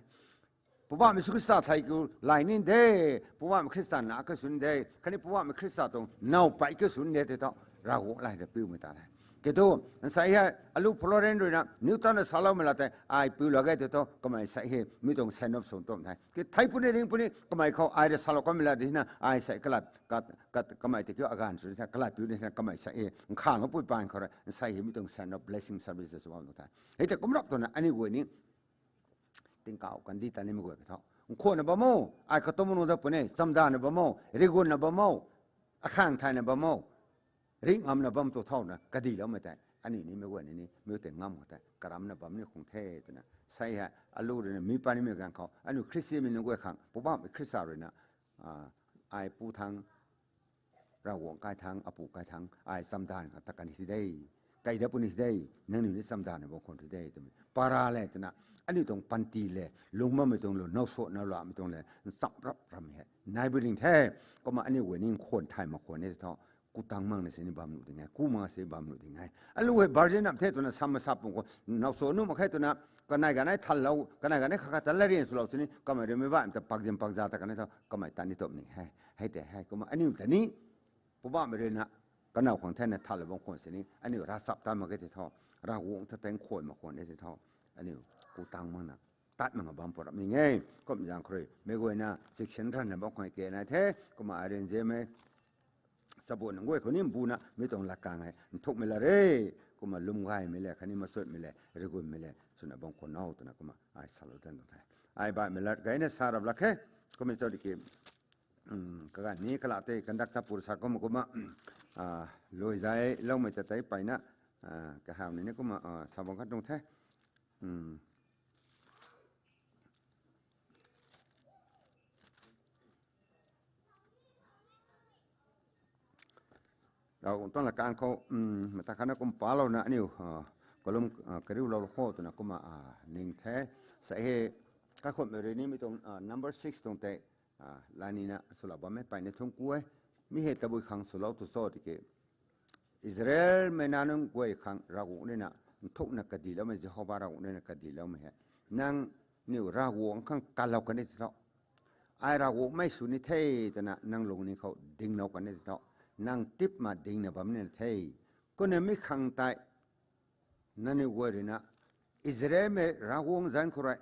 Poubauhmei Jisu Khrista thei kiu lay ni de, Poubauhmei Khrista na ka swn de, khatni Poubauhmei Khrista tuang nowpei ka swn de tei thu, Ravguangc lay ta piumei ta the. Kei thu, nsei hei, alu Florence rui na, Newton na saloumei lat tei, ai piu lak ge tei thu, kamei sei hei, mi tuang send off sw tuang the. Kei thei puni ring puni, kamei khou ai rui salou kamei lat di na, ai sei kala, kamei tei kiu aganv sw ni sa, kala piu ni sa, kamei sei hei, nkhang pui pan khou rui, nsei hei mi tuang send off blessing services bam tuang the. Hei tei kum rap twna, aniu guay ni, tingkauh kandih ta nimei guay ka thu, nkhwanna bam o, ai katumna guang dat puni, chamdanna bam o, rigunna bam o, akhang thayna bam o, rih ngamna bam tu thauna kadiloumei tei, aniu ni meic guay ni ni, mi tei ngam khou tei, karamna bam ni khang the twna. Sei hei, alu rui na mi pat nimei ganv khou, aniu Khristianmei nunc guay khang, Poubauhmei Khrista rui na, ai pu thangc, Ravguangc kai thangc, apu kai thangc, ai chamdanv khang tat kan hi de, kai dat puni de, nangniw ni chamdanna bam khwan hi de twmei para le twna, aniu tuang panty le, lung bammei tuang lu, now sw now lamei tuang le, nchamc rap rammei hei nai bu ding the. Kumna aniu guay ni nkhwan thay mak khwan ni tei thu, Ku tang mak na sini bam nuh ding e, ku mak si bam nuh ding e. Alu hei virgin ap the twna sam masap pung khou, now so nuh mak khe twna, kanei ganei thanlou, kanei ganei kha kha ta larian swlou sini, kamei ruimei baihmei ta pakzin pakza ta kanei tho, kamei ta ni top ni hei, hei tei hei, kumna aniu ta ni, Poubauhmei ruina, kanow khang thena thanlou bam khwan sini, aniu ravchap ta mak ge tei tho, Ravguangc ta tang khuay mak khwan de tei tho, aniu ku tang mak na, tat mak nga bam pw rap ning e, kum zaeng khou rui, mei guayna, chiksin ranna bam khwan ke nai the, kumna ai rui nzianmei, sabun nunc guay khou ni mbuna, mi tuang lat kang e, nthukmei la re, kumna lwm gaymei le, khatni machutmei le, rigunmei le, swna bam khwan o twna kumna, ai salou dan tuang the. Ai baihmei lat gayna sa rap lak khe, kumna cho tiki, kaganv ni kalah tei conductor pur sa kumna kumna, lui zayloumei ta tei peyna, kahaw ni ni kumna, sa bam khat tuang the. Ravguangc tuang lat kang khou, mata khatna kum palouna aniu, kalum, kariulou khou twna kumna, ning the. Sa he, kakhunmei rui ni mi tuang, number six tuang tei, lanina swlou bammei peyna thungc ku e. Mi hei tabui khang swlou tu cho tiki, Israelmei nac nunc guay khang Ravguangc ruina, nthukna kadiloumei Jehova Ravguangc ruina kadiloumei hei, nangniw Ravguangc khang kalou kan e tei tho, ai Ravguangc mei sw ni the twna nang lungning khou dinglou kan e tei tho, nang tipma dingna bam nina the. Kumna mi khang tei, nangniw guay ruina, Israelmei Ravguangc zanc khou rui,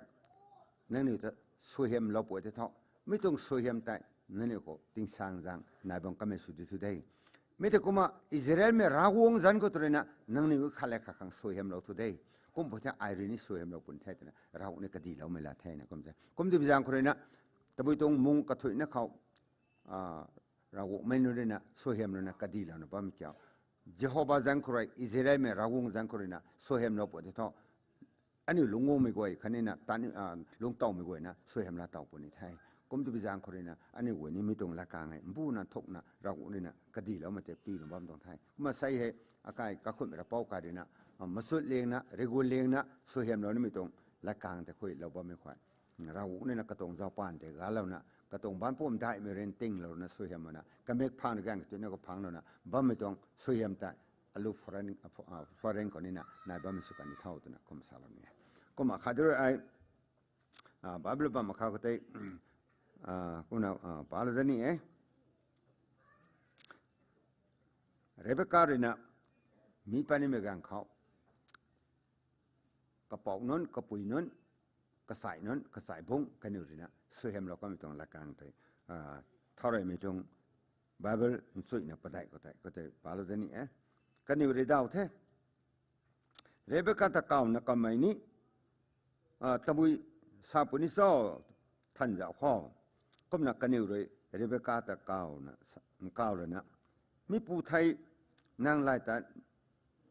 nangniw ta suaihiamlou pw tei tho, mi tuang suaihiam tei, nangniw khou tingsaengzaeng nai bam kamei sw di thu de. Mi tei kumna Israelmei Ravguangc zanc khou tu ruina, nangniw khat le khat khang suaihiamlou thu de. Kum pw the ai rui ni suaihiamlou pun the twna Ravguangc ni kadiloumei la thena kum se. Kum di bi zaeng khou ruina, tabui tuang mung kathuicna khou, Ravguangc mei nunc ruina suaihiam ruina kadilouna bammei kiu, Jehova zanc khou rui, Israelmei Ravguangc zanc khou ruina suaihiamlou pw tei tho, aniu lungc guangmei guay khatnina, lungc towmei guayna suaihiam la tow pw ni the. Kum di bi zaeng khou ruina, aniu guay ni mi tuang lat kang e, mbuna nthukna Ravguangc ruina kadiloumei tei piuna bam tuang the. Kumna sa hei, akai kakhunmei ravpou kai ruina, machut liangna, rigun liangna, suaihiamlou nimei tuang lat kang tei khuilou bammei khou, Ravguangc ruina katuang zaupan tei galouna, katuang baanc pumc daihmei rui ntinglouna suaihiam makna, kamik phang gaeng kathuicna khou phanglouna bammei tuang suaihiam tei, alu foreign, foreign khou nina nai bammei sw kan ni tho twna kum salou ni e. Kumna khat di rui ai, Bible bam akha khou tei, kumna, palou da ni e. Rebekah ruina, mi panimei gaeng khou, kapouc nunc, kapui nunc, kachai nunc, kachai bungc kaniw ruina suaihiamlou kamei tuang lat kang tei, thaureymei tuang Bible nchuina padeih khou tei, khou tei palou da ni e. Kaniw rui daw the, Rebekah ta kawna kamei ni, tabui sa puni cho, than zauc khou. Kumna kaniw rui Rebekah ta kawna, kaw ruina, mipu thei, nang lay ta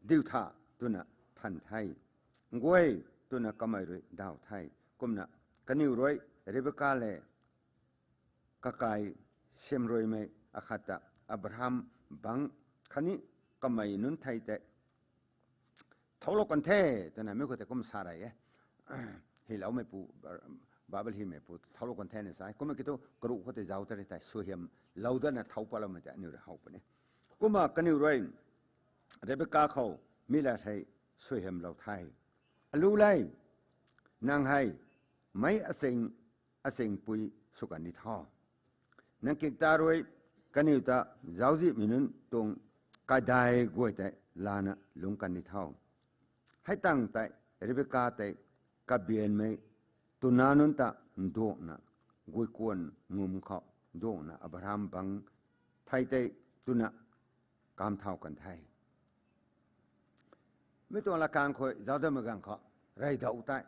diu tha, twna than the. Nguay, twna kamei rui daw the. Kumna kaniw rui Rebekah le kakai siamruimei akhat ta Abraham bangc khatni kamei nunc thei tei thoulou kan the, twna mi khou tei kum sa rey e. Hyloumeipu, Bible hymeipu thoulou kan the na sa e. Kumna kiu thu karuh khou tei zauc ta rei tei suaihiamlou dana thou patloumei tei aniu rui how puni. Kumna kaniw rui Rebekah khou mi la hei suaihiamlou the. Alu le, nang hei meic aching, achingpui sw kan ni tho. Nang kikta rui kaniw ta zauczihmei nunc tuang kaidai guay tei lana lungc kan ni tho. Hei tangv tei Rebekah tei kabianmei twna nunc ta nduangna guikuan ngum khou nduangna Abraham bangc thei tei twna kam thau kan the. Mi tuang lat kang khou zauc datmei gaeng khou, rey dau tei,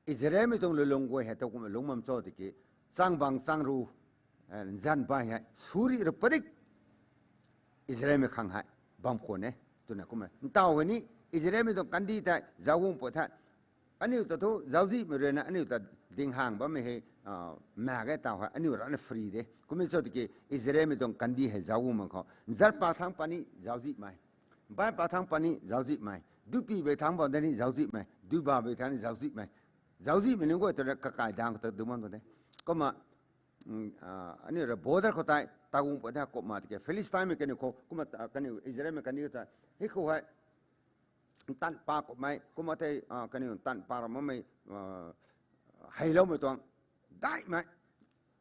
Israelmei tuang lulung guay hei tu kumna lungc bam cho tiki, chang bang chang ru, nzan bai hei suri ru padik Israelmei khang hei bam khwan e, twna kumna ntaw hei ni, Israelmei tuang kandih tei zauc guang pw the. Aniu ta thu zauczihmei ruina aniu ta dinghang bammei hei, mak ge taw hei aniu rana free de. Kumna cho tiki Israelmei tuang kandih hei zauc guang mak khou, nzat pa thangc pa ni zauczihmei, bai pa thangc pa ni zauczihmei, duipi bei thangc bam da ni zauczihmei, duiba bei thangc ni zauczihmei, zauczihmei nunc guay ta rui kakai dang khou ta du bam tuang de. Kumna aniu rui border khou tei tagung pat the kumna tiki Philistinemei kaniw khou kumna kaniw Israelmei kaniw tei hei khou hei ntan pa kummei kumna tei kaniw ntan pa ram makmei heiloumei tuang daihmei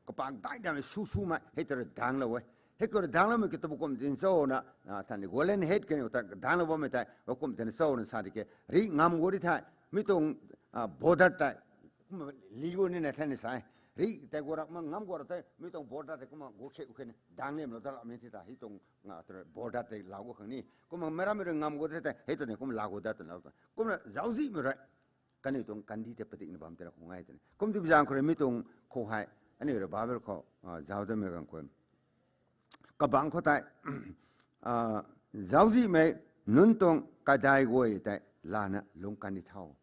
kapak daih daihmei su sumei hei ta rui danglou e. Hei khou rui dangloumei ki tabu kum tin cho na than ni golden head kaniw ta danglou bammei tei kum tin cho na sa tiki ri ngam gu ri the mi tuang border tei kumna li gu nina the ni sa e. Ri tei gu rak ma ngam gu ra tei mi tuang border tei kumna gu khe khe ni dang lemlou da lam ni ti ta hei tuang border tei lau gu khang ni kumna meic rammei rui ngam gu tei hei ta ni kumna lau gu dat twlou ta kumna zauczihmei rui kaniw tuang kandih tei padikna bam tei ra khou ngai tei ni kum ti zaeng khou rui mi tuang khou hei aniu rui Bible khou zauc damei ganv khou kabangc khou tei zauczihmei nunc tuang kadai guay tei lana lungc kandi tho.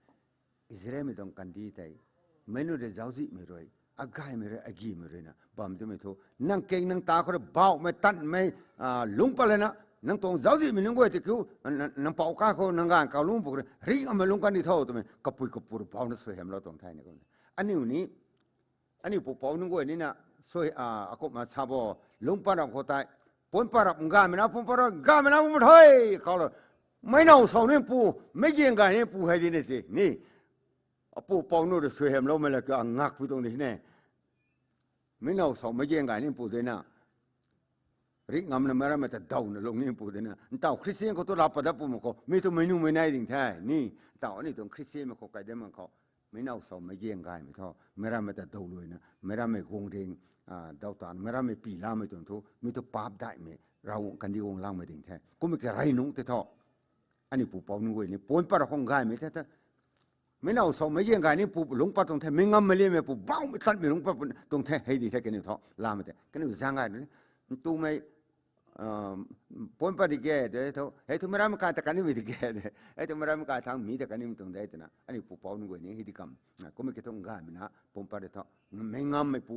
Israelmei tuang kandih tei meic nunc rui zauczihmei rui agaymei rui agimei ruina bam twmei thu nang keng nang ta khou rui bauhmei tanmei lungc pat lana nang tuang zauczihmei nunc guay tei kiu nang pou kai khou nang ganv kau lungc puk rui ri ngammei lungc kandi tho twmei kapui kapu rui bauna suaihiamlou tuang the ni kum aniu ni aniu pupouc nunc guay nina akumhna sa bo lungc pat rap khou tei puanc pat rap ngaymei na puanc pat rap ngaymei na puanc pat hei khou lo meic now sau ni pu meic giang gay ni pu hei di ni si ni apupouc nunc rui suaihiamloumei la kiu ngakpui tuang di ne meic now sau meic giang gay ni pu dina ri ngamna meic rammei ta dawna lung ni pu dina ntaw Christian khou tu lap pat dat pu mak khou mi tu meic nunc mei nai ding the ni ntaw aniu tuang Christianmei khou kai de mak khou meic now sau meic giang gaymei thu meic rammei ta daw luina meic rammei guang ring daw tan meic rammei pi lamei tuang thu mi tu paap daihmei Ravguangc kandih guang langmei ding the kumna ki rey nungc tei thu aniu pupouc nunc guay ni puanc pat rap khou ngaymei the ta meic now sau meic giang gay ni pu lungc pat tuang the meic ngammei limei pu bauhmei tanmei lungc pat tuang the hei di the kaniw thu lamei tei kaniw zaeng gay ni ntumei puanc pat di ge de thu hei thu meic rammei kai ta kanimei di ge de hei thu meic rammei kai thang mi ta kanimei tuang de twna aniu pupouc nunc guay ni hei di kam kumna ki thu ngaymei na puanc pat di thu meic ngammei pu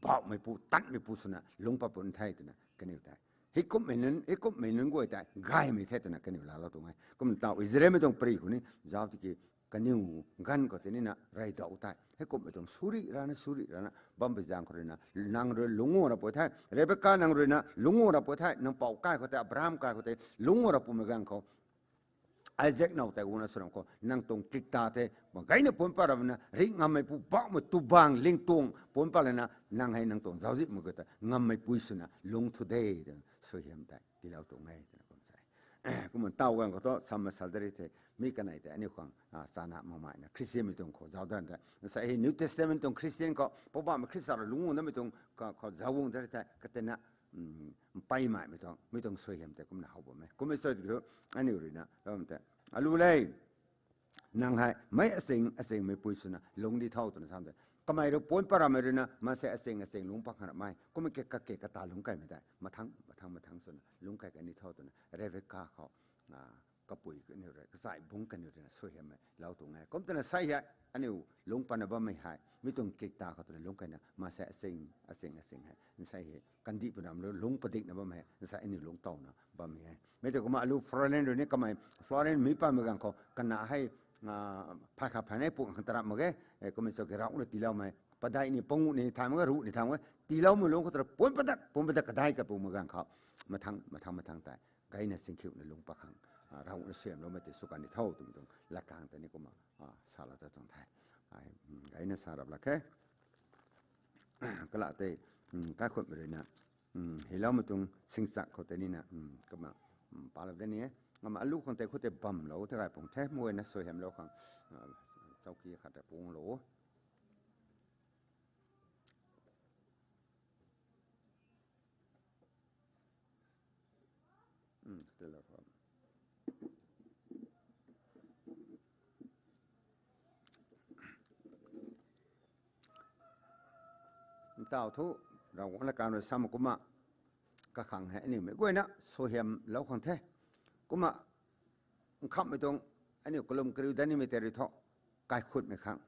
bauhmei pu tanmei pu swna lungc pat pun the twna kaniw tei hei kumhmei nunc hei kumhmei nunc guay tei gaymei the twna kaniw laalou tuang e kumna ntaw Israelmei tuang pari khou ni zauc tiki kaniw ganv khou tei nina rey dau tei hei kumhmei tuang suri rana suri rana bampui zaeng khou ruina nang rui lungc guang rap pu the Rebekah nang ruina lungc guang rap pu the nang pou kai khou tei Abraham kai khou tei lungc guang rap pumei ganv khou Isak now tei guangna sw ram khou nang tuang kikta tei gayna puanc pat ramna ri ngammei pu bauhmei tubang lingtuang puanc pat lana nang hei nang tuang zauczihmei khou ta ngammei pui swna lungc thu de twna suaihiam tei tiilou tuang e twna kum sa e. Kumna ntaw ganv khou thu samna sa dari the mi kanei tei aniu khang chana makmei na Christianmei tuang khou zauc dan tei sa hei New Testament tuang Christian khou Poubauhmei Khrista rui lungc guang damei tuang khou zauc guang dari the katina mpeymaimei tuang mi tuang suaihiam tei kumna how bam e kumna sa tiki thu aniu ruina bam tei alu le nang hei meic asing asingmei pui swna lungc di tho twna sam tei kamei rui puanc pat rammei ruina maansei asing asing lungc pat khang ramei kumna ki kake kata lungc kaimei tei mathang mathang mathang swna lungc kai kani tho twna Rebekah khou kapui kaniw rui kachai bungc kaniw ruina suaihiammei lou tuang e kum twna sa hei aniu lungc patna bammei hei mi tuang kikta khou twna lungc kaina maansei asing asing asing hei nsei hei kandih pui ram lungc padikna bam hei nsei aniu lungc towna bammei e mei tei kumna alu Florence rui ni kamei Florence mi patmei ganv khou kana hei phay khat phay nei pung khang tarap mak ge kumna cho ki rauh na tiiloumei padeih ni panguh ni thay mak ge ruh ni thay mak ge tiiloumei lungc khou tara puanc padat puanc padat kadai kapumei ganv khou mathang mathang mathang tei gayna singkhiuna lungc pat khang Ravguangc na suaihiamloumei tei sw kan ni tho twmei tuang latkaeng tei ni kumna salou ta tuang the gayna sa rap lak khe kalah tei kaikhutmei ruina heiloumei tuang singchak khou tei nina kumna palou de ni e ngam alu khang tei khou tei bamlou tei gay pung the mei guayna suaihiamlou khang chowki khat tei punglou ntaw thu Ravguangc latkaeng rui sam kumna kakhang hei aniu mei guayna suaihiamlou khang the kumna nkhamhmei tuang aniu kalum kariu dat nimei tei rui thu kaikhutmei khang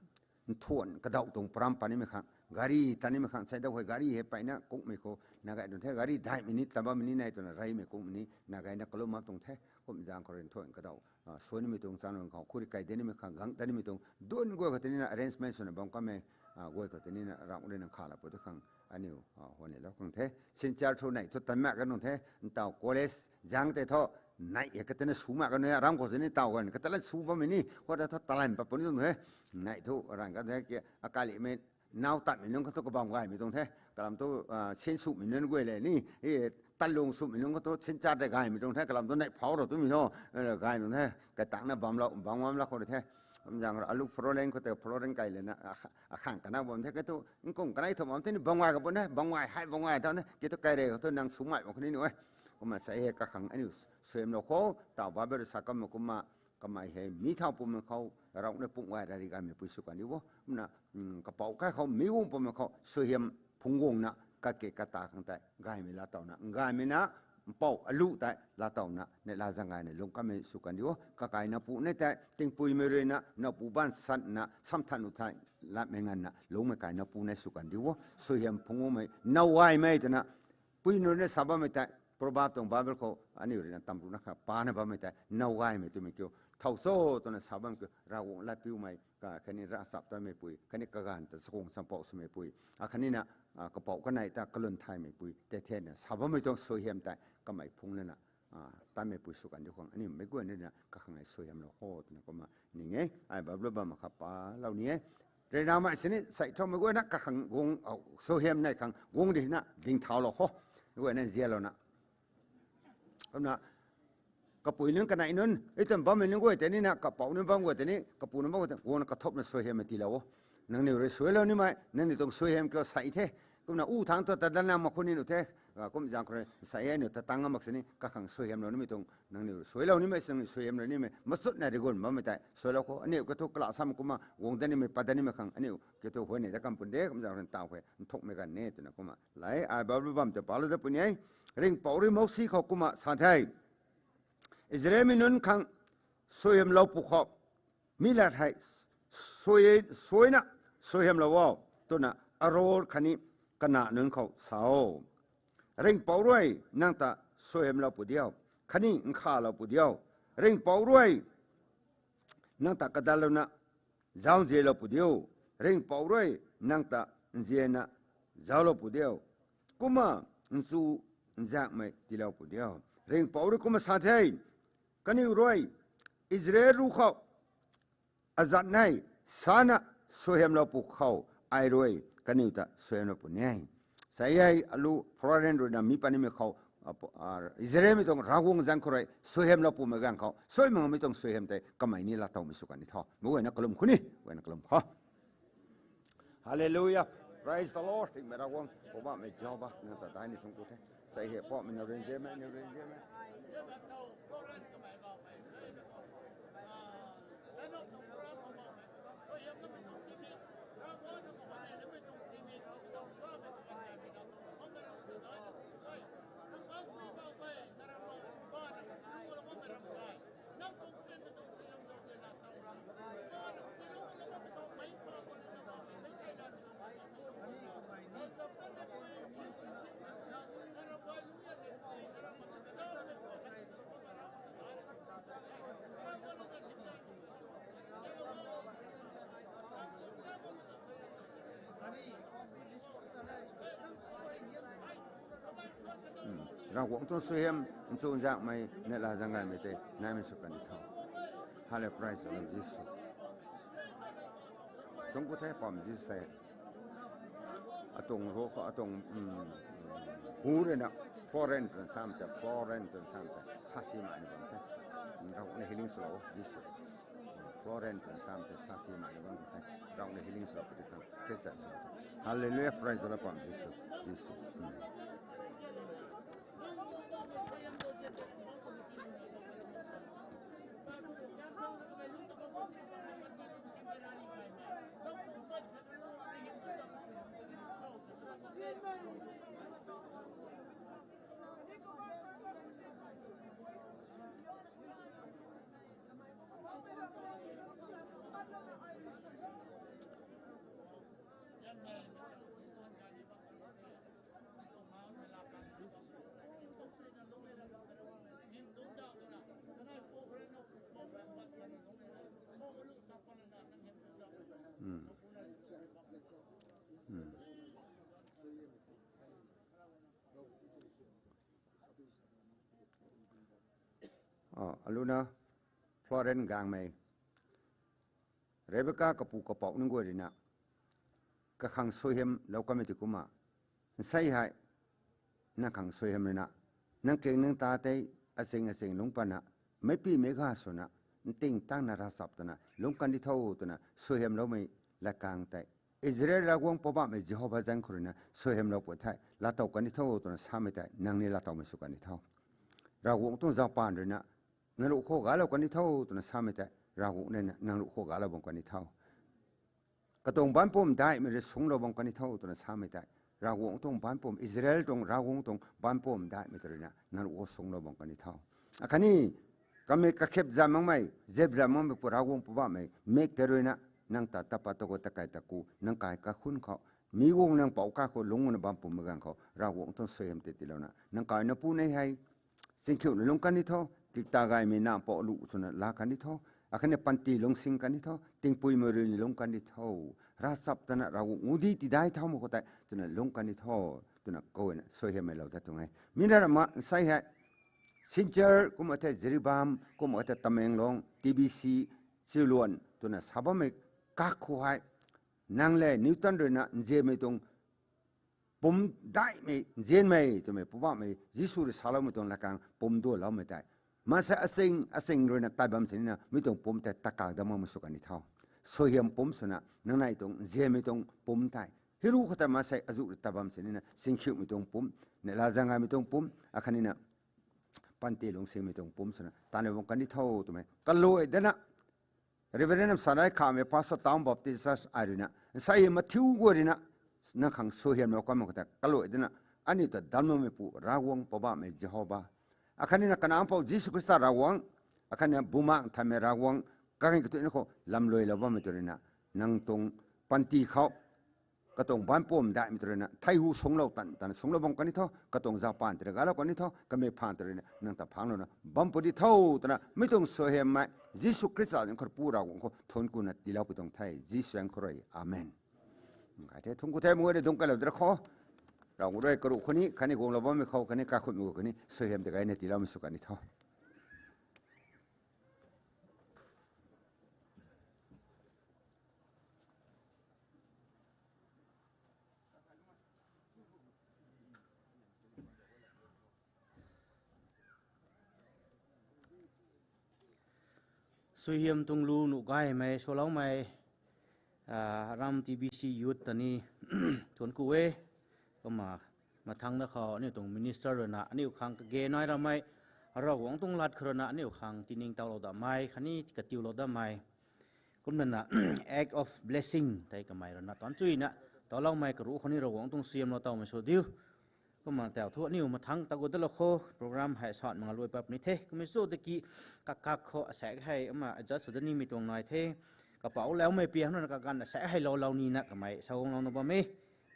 nthuan kadauh tuang param pat nimei khang gari tanimei khang sei da hei gari hei peyna kungmei khou na gay tuang the, gari daihmei ni, tabamei ni nai twna reymei kungmei ni na gayna kalum mak tuang the. Kum zaeng khou rui nthuan kadau, a, suanimei tuang chang khou khuri kai denimei khang gang tanimei tuang dun guay khou tinina arrangement swna bam kamei, a, guay khou tinina rang ri nang kha la pu tu khang aniu, a, huan lou khang the. Sinchar thu nei thu tan mak ka nung the, ntaw college zang tei thu, nei e ka tena su mak ka nung, ram khou sini taw gan ka talan su bammei ni, khou ta thu talan pa puni tuang the. Nei thu rang ka the ki, akalimei nau tatmei nunc khou thu kabam gaymei tuang the. Kalam thu, a, sin sumei nunc guay le ni, e, talung sumei nunc khou thu sinchar tei gaymei tuang the. Kalam thu nei phau rou twmei thu, e, gaymei tuang the. Kaitangna bam lou, bam ngam lou khou rui the. Kum zaeng rui alu Florence khou tei Florence kai lena, a, akhang kana bam the. Kei thu, nkung kanei thu bam the ni bam gay ka bun the, bam gay hei bam gay tha the. Kei thu kai re khou thu nang sumei bam khou ni nu e. Kumna sei hei kakhang aniu suaihiam lou khou, taw Bible rui sa kam kumna, kamei hei mi thau pumei khou, rauna pung gay rari gaymei pui sw kan di o. Kumna, mm, kapou kai khou mi guang pumei khou, suaihiam phungc guangna, kake kata khang tei, gaymei laatowna, gaymei na, mpouh alu tei, laatowna, neihla zaeng gayna lung kamei sw kan di o. Kakaina pu nei tei, tingpuimei ruina, napu baanv sanna, samthan u thei, latmei nganvna, lungmei kaina pu nei sw kan di o. Suaihiam phungc guangmei, now gaymei twna, pui nunc rui sa bammei tei, Proverb tuang Bible khou, aniu ruina tam runa kha pana bammei tei, now gaymei twmei kiu, thau cho twna sa bam kiu, Ravguangc latpiumei, ka, khatni ravchaptatmeipui, khatni kaganv ta chakhwang champouh swmeipui, akhatnina, a, kapou kanei ta kalun thaymeipui, tei thena sa bammei tuang suaihiam tei, kamei phungc lana, a, tatmeipui sw kan di khang, aniu meic guayna ruina kakhang hei suaihiam lou kho twna kumna ning e, ai Bible bam kha palou ni e. Rui namei sini, sei thaumei guayna kakhang guang, o, suaihiam nei khang guang di na ding thau lou kho. Guayna zialouna. Kumna, kapui nunc kanei nunc, i tuang bammei nunc guay tei nina, kapou nunc bam guay tei ni, kapu nunc bam guay tei, guangna kathopna suaihiammei tiilou o. Nangniw rui suailou nimei, nangniw tuang suaihiam kiu sei the. Kumna u thangc thu tadanna mak khou ni nu the, a, kum zaeng khou rui sei hei niu tatang ngam mak sini, kakhang suaihiamlou nimei tuang, nangniw suailou nimei, nangniw suaihiamlou nimei, machutna rigun bammei tei, suailou khou, aniu kathu kala sam kumna, guang dat nimei, pat dat nimei khang, aniu kathu huayney dat kam pun de, kum zaeng khou rui taw khe, nthukmei ganv ni, twna kumna. Lai, ai Bible bam tei palou dat puni e, Ringhpouc rui Mousi khou kumna sa the. Israelmei nunc khang suaihiamlou pwkhou, mi lat hei suai, suaina suaihiamlou o, twna Aron khatni kanac nunc khou sa o. Ringhpouc rui nang ta suaihiamlou pu diu, khatni nkhavlou pu diu. Ringhpouc rui nang ta kadallouna zauc nzianlou pu diu. Ringhpouc rui nang ta nzianna zauclou pu diu. Kumna nchu nzaengmei tiilou pu diu. Ringhpouc rui kumna sa the, kaniw rui Israel ruc khou azat nei sana suaihiamlou pwkhou, ai rui kaniw ta suaihiamlou puni e. Sei hei alu Florence ruina mi patnimei khou, a, Israelmei tuang Ravguangc zaeng khou rui suaihiamlou pumei ganv khou, suaihiam makmei tuang suaihiam tei kamei ni laatowmei sw kan ni tho. Meic guayna kalum khou ni, guayna kalum kho. Hallelujah. Praise the Lord. Tingmei Ravguangc, Poubauhmei Jihova, nang ta dai ni thungc ku the. Sei hei Poubauhmei na rinziamei, na rinziamei. Ravguangc tuang suaihiam, nchu nzaengmei, neihla zaeng gaymei tei naimei sw kan ni tho. Hallelujah, praise the Lord, Jisu. Thungc ku the, Poubauhmei Jisu sei. Atuang ruc khou, atuang, um, hu ruina, Florence twna sam tei, Florence twna sam tei, sasi mani bam the. Ravguangc na healing swlou, Jisu. Florence twna sam tei, sasi mani bam the. Ravguangc na healing swlou puni khang, Christian swlou. Hallelujah, praise the Lord, Poubauhmei Jisu, Jisu. Hmm. Hmm. Hmm. Oh, aluna Florence Gangmei. Rebecca kapu kapouc nunc guay rui na kakhang suaihiamlou kanmei ti kumna, nsei hei nang khang suaihiam rui na, nang keng nang ta tei aching aching lungc patna, meicpui meic ga swna, nting tangna ravchap twna lungc kan di tho twna suaihiamloumei latkaeng tei, Israel Ravguangc Poubauhmei Jihova zaeng khou rui na suaihiamlou pw the, laatow kan di tho twna samei tei nang ni laatowmei sw kan di tho. Ravguangc tuang zaupaanv rui na nang ruh khou galou kan di tho twna samei tei Ravguangc rui na nang ruh khou galou bam kan di tho. Katuang baanc pumc daihmei rui sungclou bam kan di tho twna samei tei, Ravguangc tuang baanc pumc, Israel tuang Ravguangc tuang baanc pumc daihmei ta rui na nang ruh khou sungclou bam kan di tho. Akhatni kamei kakhep zam makmei, zep zam makmei pu Ravguangc Poubauhmei mik tei rui na nang ta tapa ta khou, ta kai ta ku, nang kai kakhun khou, mi guang nang pouc kai khou lungc na bam pumei ganv khou Ravguangc tuang suaihiam tei tiilouna, nang kai na pu nei hei chingkhiuna lungc kan di tho, tikta gaymei na pou lu swna laa kan di tho, akhatni panty lungcsing kan di tho, tingpuimei rui ni lungc kan di tho, ravchap twna Ravguangc ngudi tidai thaumei khou tei twna lungc kan di tho, twna kaina suaihiammeilou ta tuang e. Mi na rama nsei hei Silchar kumna the, Jiribam kumna the, Tamenglong, T B C, Chiluan twna sa bammei kak khou hei, nang le Newton rui na nzianmei tuang pumc daihmei, nzianmei twmei Poubauhmei Jisu rui saloumei tuang latkaeng pumc dualoumei tei, maansei aching aching rui na tat bam sini na mi tuang pumc tei ta kak dam makmei sw kan di tho. Suaihiam pumc swna nang nei tuang nzianmei tuang pumc tei, hiru khou tei maansei azuh rui tat bam sini na chingkhiumei tuang pumc, neihla zaeng gaymei tuang pumc, akhatni na panty lungcsingmei tuang pumc swna tanna bam kan di tho twmei kaluai dana Reverend Namsanai Khamei, Pastor, Town Baptist Church ai rui na, nsei mathiu guay rui na nang khang suaihiamlou kanmei khou tei kaluai dana, aniu ta damcloumeipu Ravguangc Poubauhmei Jihova, akhatni na Kanac Mpouh Jisu Khrista Ravguangc, akhatni na Bumaengh Nthanmei Ravguangc, kaganv katuina khou lamluailou bammei tu rui na, nang tuang panty khou katuang baanc pumc daihmei tu rui na thei hu sungclou tan tan sungclou bam kan di tho, katuang zaupaanv tei rui galou kan di tho, kamei phaan tei rui na nang ta phanglouna bam pu di tho twna mi tuang suaihiammei Jisu Khrista zaeng khou pu Ravguangc khou thuanc kuna tiilou pu tuang the, Jisu zaeng khou rui. Amen. Kai the, thuanc ku the, mei guay ni dungc kailou dra khou, Ravguangc rui karuh khou ni khatni guanglou bammei khou khatni kaikhunhmei khou ni suaihiam tei gayna tiiloumei sw kan di tho. Suaihiam tuang lu nuh gaymei swloumei, ah, Ram T B C Youth ta ni thuanc ku e. Kumna mathangc na khou aniu tuang minister rui na aniu khang kage nai ramei, Ravguangc tuang lat khou rui na aniu khang tiningtowlou datmei khatni katiulou datmei, kumna na act of blessing tei kamei rui na taanc chuina towloumei karuh khou ni Ravguangc tuang suaihiamlou tawmei sw diu. Kumna tau thu aniu mathangc ta gut dalou khou program hei sat mak nga luai pat puni the. Kummei sw tiki kakak khou asaekc hei ama adjust sw da nimei tuang nai the. Kapouc laumei piang rui na kaganv asaekc hei loulou nina kamei sa guanglouna bam e.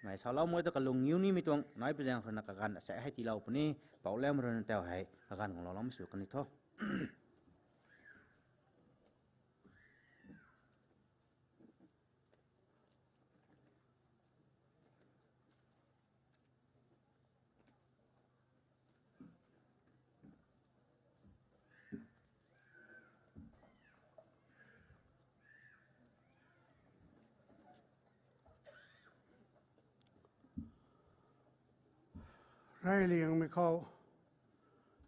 Mei saloumei ta kalung ngiu nimei tuang nai pi zaeng rui na kaganv asaekc hei tiilou puni. Pouc laumei rui na tau hei kaganv guanglou loumei sw kan di tho. Reyliangmei khou,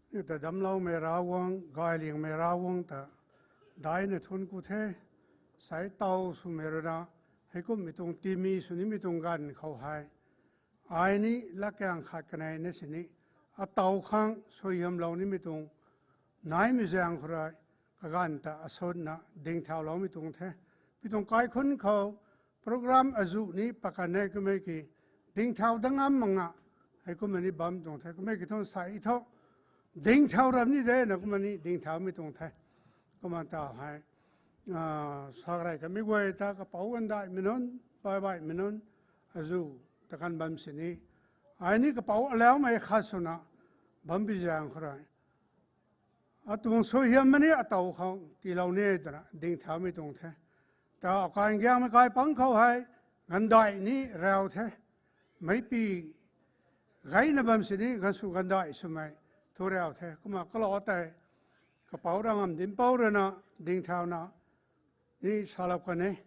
niw ta damcloumei Ravguangc, gayliangmei Ravguangc ta daihna thuanc ku the. Sei taw swmei rui na, heikumhmei tuang timi sw nimei tuang ganv khou hei, ai ni latkaeng khat kanei na sini, ataw khang suaihiamlou nimei tuang naimei zaeng khou rui, kaganv ta asutna dingthauloumei tuang the. Pi tuang kaikhunc khou program azuh ni pakan e, kummei ki dingthau dat ngam mak nga, heikumna ni bam tuang the, kummei ki thu sei thu dingthau ram ni de na kumna ni dingthaumei tuang the. Kumna tau hei, ah, sa rey kamei guay ta kapouc ganv daihmei nunc, bai baihmei nunc, azuh ta kan bam sini, ai ni kapouc alaumei khat swna bam pi zaeng khou rui, atuang suaihiam mani ataw khou tiilou ni twna dingthaumei tuang the. ta akai giangmei kai pang khou hei, ganvdaih ni rau the. Meicpi gayna bam sini ganvsw ganvdaih swmei thu rau the. Kumna kalou tei, kapouc Ravngamdincpouc rui na, dingthauna ni salou kan e.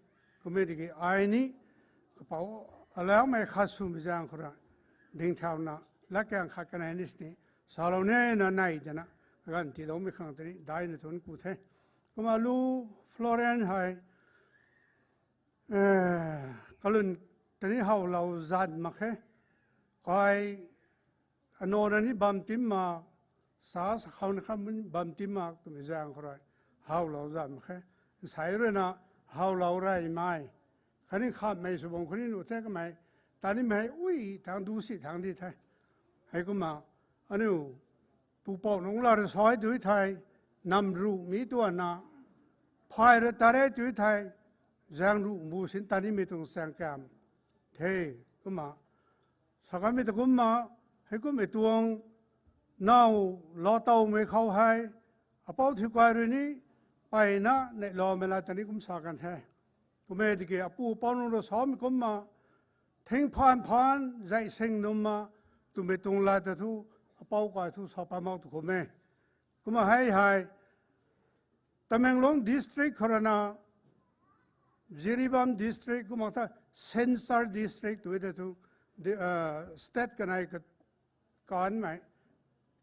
Kum e tiki ai ni, kapouc alaumei khat swmei zaeng khou rui, dingthauna, latkaeng khat kanei ni sini, salou nina nei dana, ganv tiiloumei khang tei ni daina thuanc ku the. Kumna lu Florence hei, kalun tei ni howlou zan mak khe. Kai anona ni bam tim mak, sa sakhou na kham bam tim mak twmei zaeng khou rui, howlou zan mak khe. Nsei rui na, howlou reymei, khatni khammei sw bam khou ni nuh the kamei, tanimei hei ui thangc du si thangc di the. Heikumna, aniu, pupouc nungc la rui sa e tu thei, nam ruh mi tuanna, phay rui tat e tu thei, zaeng ruh mbu sin tanimei tuang chaeng kam the. Kumna, sa kanmei ta kumna, heikummei tuang, now, loutowmei khou hei, apou thiu kai rui ni, mpeyna neihloumei la tei ni kum sa kan the. Kum e tiki apu apou nunc rui samei kumna, thingphaan phaan zai sing nunc ma, twmei tuang lat ta thu, apou kai thu sa pat mak tu kum e. Kumna hei hei, Tamenglong district khou rui na, Jiribam district, kumna ta Silchar district tu tei thu, state kanei ka, kanmei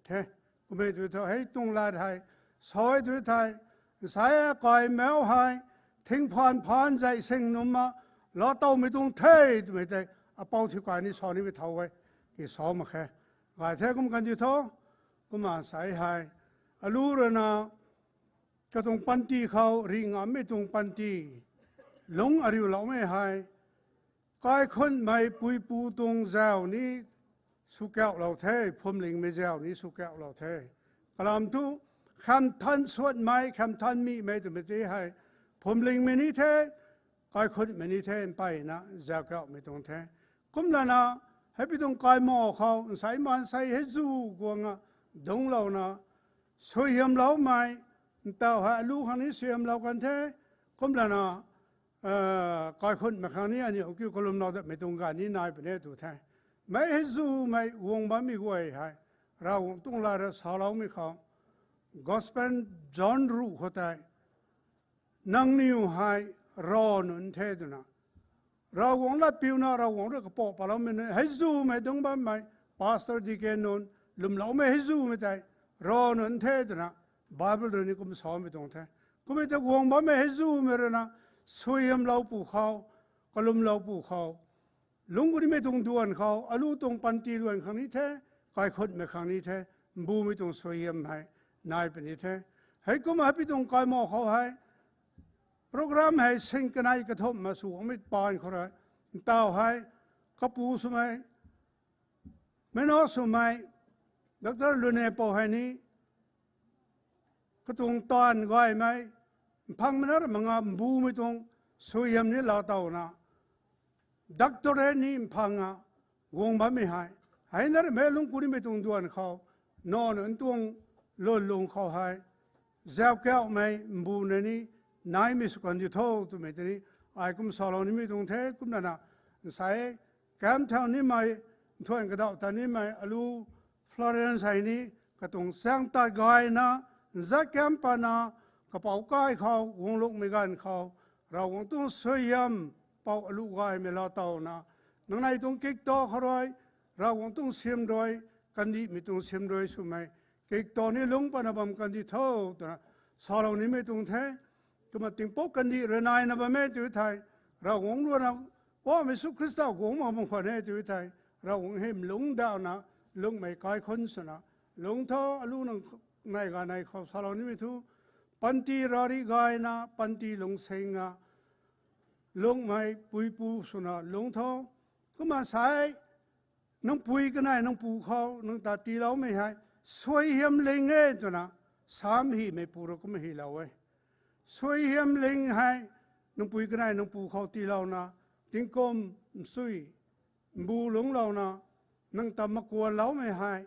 the. Kum e tu thu hei tuang lat hei, sa e tu thei, nsei kaimau hei, thingphaan phaan zai sing nunc ma, loutowmei tuang the twmei tei, apou thiu kai ni sa nimei thau e, ki sa mak khe. Gay the kum kan di tho, kumna nsei hei, alu rui na, katuang panty khou ri ngammei tuang panty, lungc ariuloumei hei, kaikhunhmei puipu tuang zau ni swkauhlou the, phuamlingmei zau ni swkauhlou the. Kalam thu, khamthan suatmei, khamthan mihmei twmei tei hei, phuamlingmei ni the, kaikhunhmei ni the, mpeyna zau kauhmei tuang the. Kumlana, hei pi tuang kaimo khou, nsei maansei hei zu guang a, dungclouna, suaihiamloumei, ntau hei alu khang ni suaihiamlou kan the, kumlana, kaikhunhmei khang ni aniu kiu kalumlou datmei tuang ganv ni nai puni tu the. Mei hei zumei guang bammei guay hei, Ravguangc tuang lat rui saloumei khou, Gospel John ruh khou tei, nangniw hei rav nunc the twna, Ravguangc lat piuna Ravguangc rui kapou paloumei nunc hei zumei dungc bammei, pastor, deacon nunc, lwmloumei hei zumei tei rav nunc the twna, Bible rui ni kum samei tuang the. Kummei ta guang bammei hei zumei rui na, suaihiamlou pu khou, kalumlou pu khou, lungc gu nimei tuang duan khou, alu tuang panty luan khang ni the, kaikhunhmei khang ni the, mbumei tuang suaihiam hei nai puni the. Heikumna hei pi tuang kaimo khou hei, program hei sing kanei kathumh ma sw guangmei paan khou rui, ntau hei, kapu swmei, meic nac swmei, Doctor Lunepou hei ni, katuang taanv gaymei, mphangmei na ra manga mbumei tuang suaihiam ni laatowna, doctorate ni mphang a, guang bammei hei, hei na ramei lungc ku nimei tuang duan khou, nac nunc tuang lwnlung khou hei, zau kauhmei mbuna ni, naimei sw kan di tho twmei tei ni, ai kum salou nimei tuang the, kumlana, nsei, kam thau nimei, nthuan kadauh ta nimei, alu, Florence hei ni, katuang chaeng tat gayna, nzat kam patna, kapou kai khou, guanglungmei ganv khou, Ravguangc tuang suaihiam, pou alu gaymei laatowna, nangnei tuang kiktaw khou rui, Ravguangc tuang sim rui, kandihmei tuang sim rui swmei, kiktaw ni lungc patna bam kan di tho, twna, salou nimei tuang the, kumna tingpuk kandih rui naina bam e tu thei, Ravguangc ruina, Poubauhmei Jisu Khrista guang mak bam khwan e tu thei, Ravguangc hym lungc dauhna, lungcmei kaikhunc swna, lungc tho alu nang nai ganei khou salou nimei thu, panty rari gayna, panty lungcsinga, lungcmei puipu swna lungc tho, kumna sei, nang pui kanei nang pu khou nang ta tiiloumei hei, suaihiam ling e twna, sam hymei pu rui kumna hylou e. Suaihiam ling hei, nang pui kanei nang pu khou tiilouna, tingkum, nsui, mbu lungclouna, nang ta makuanloumei hei,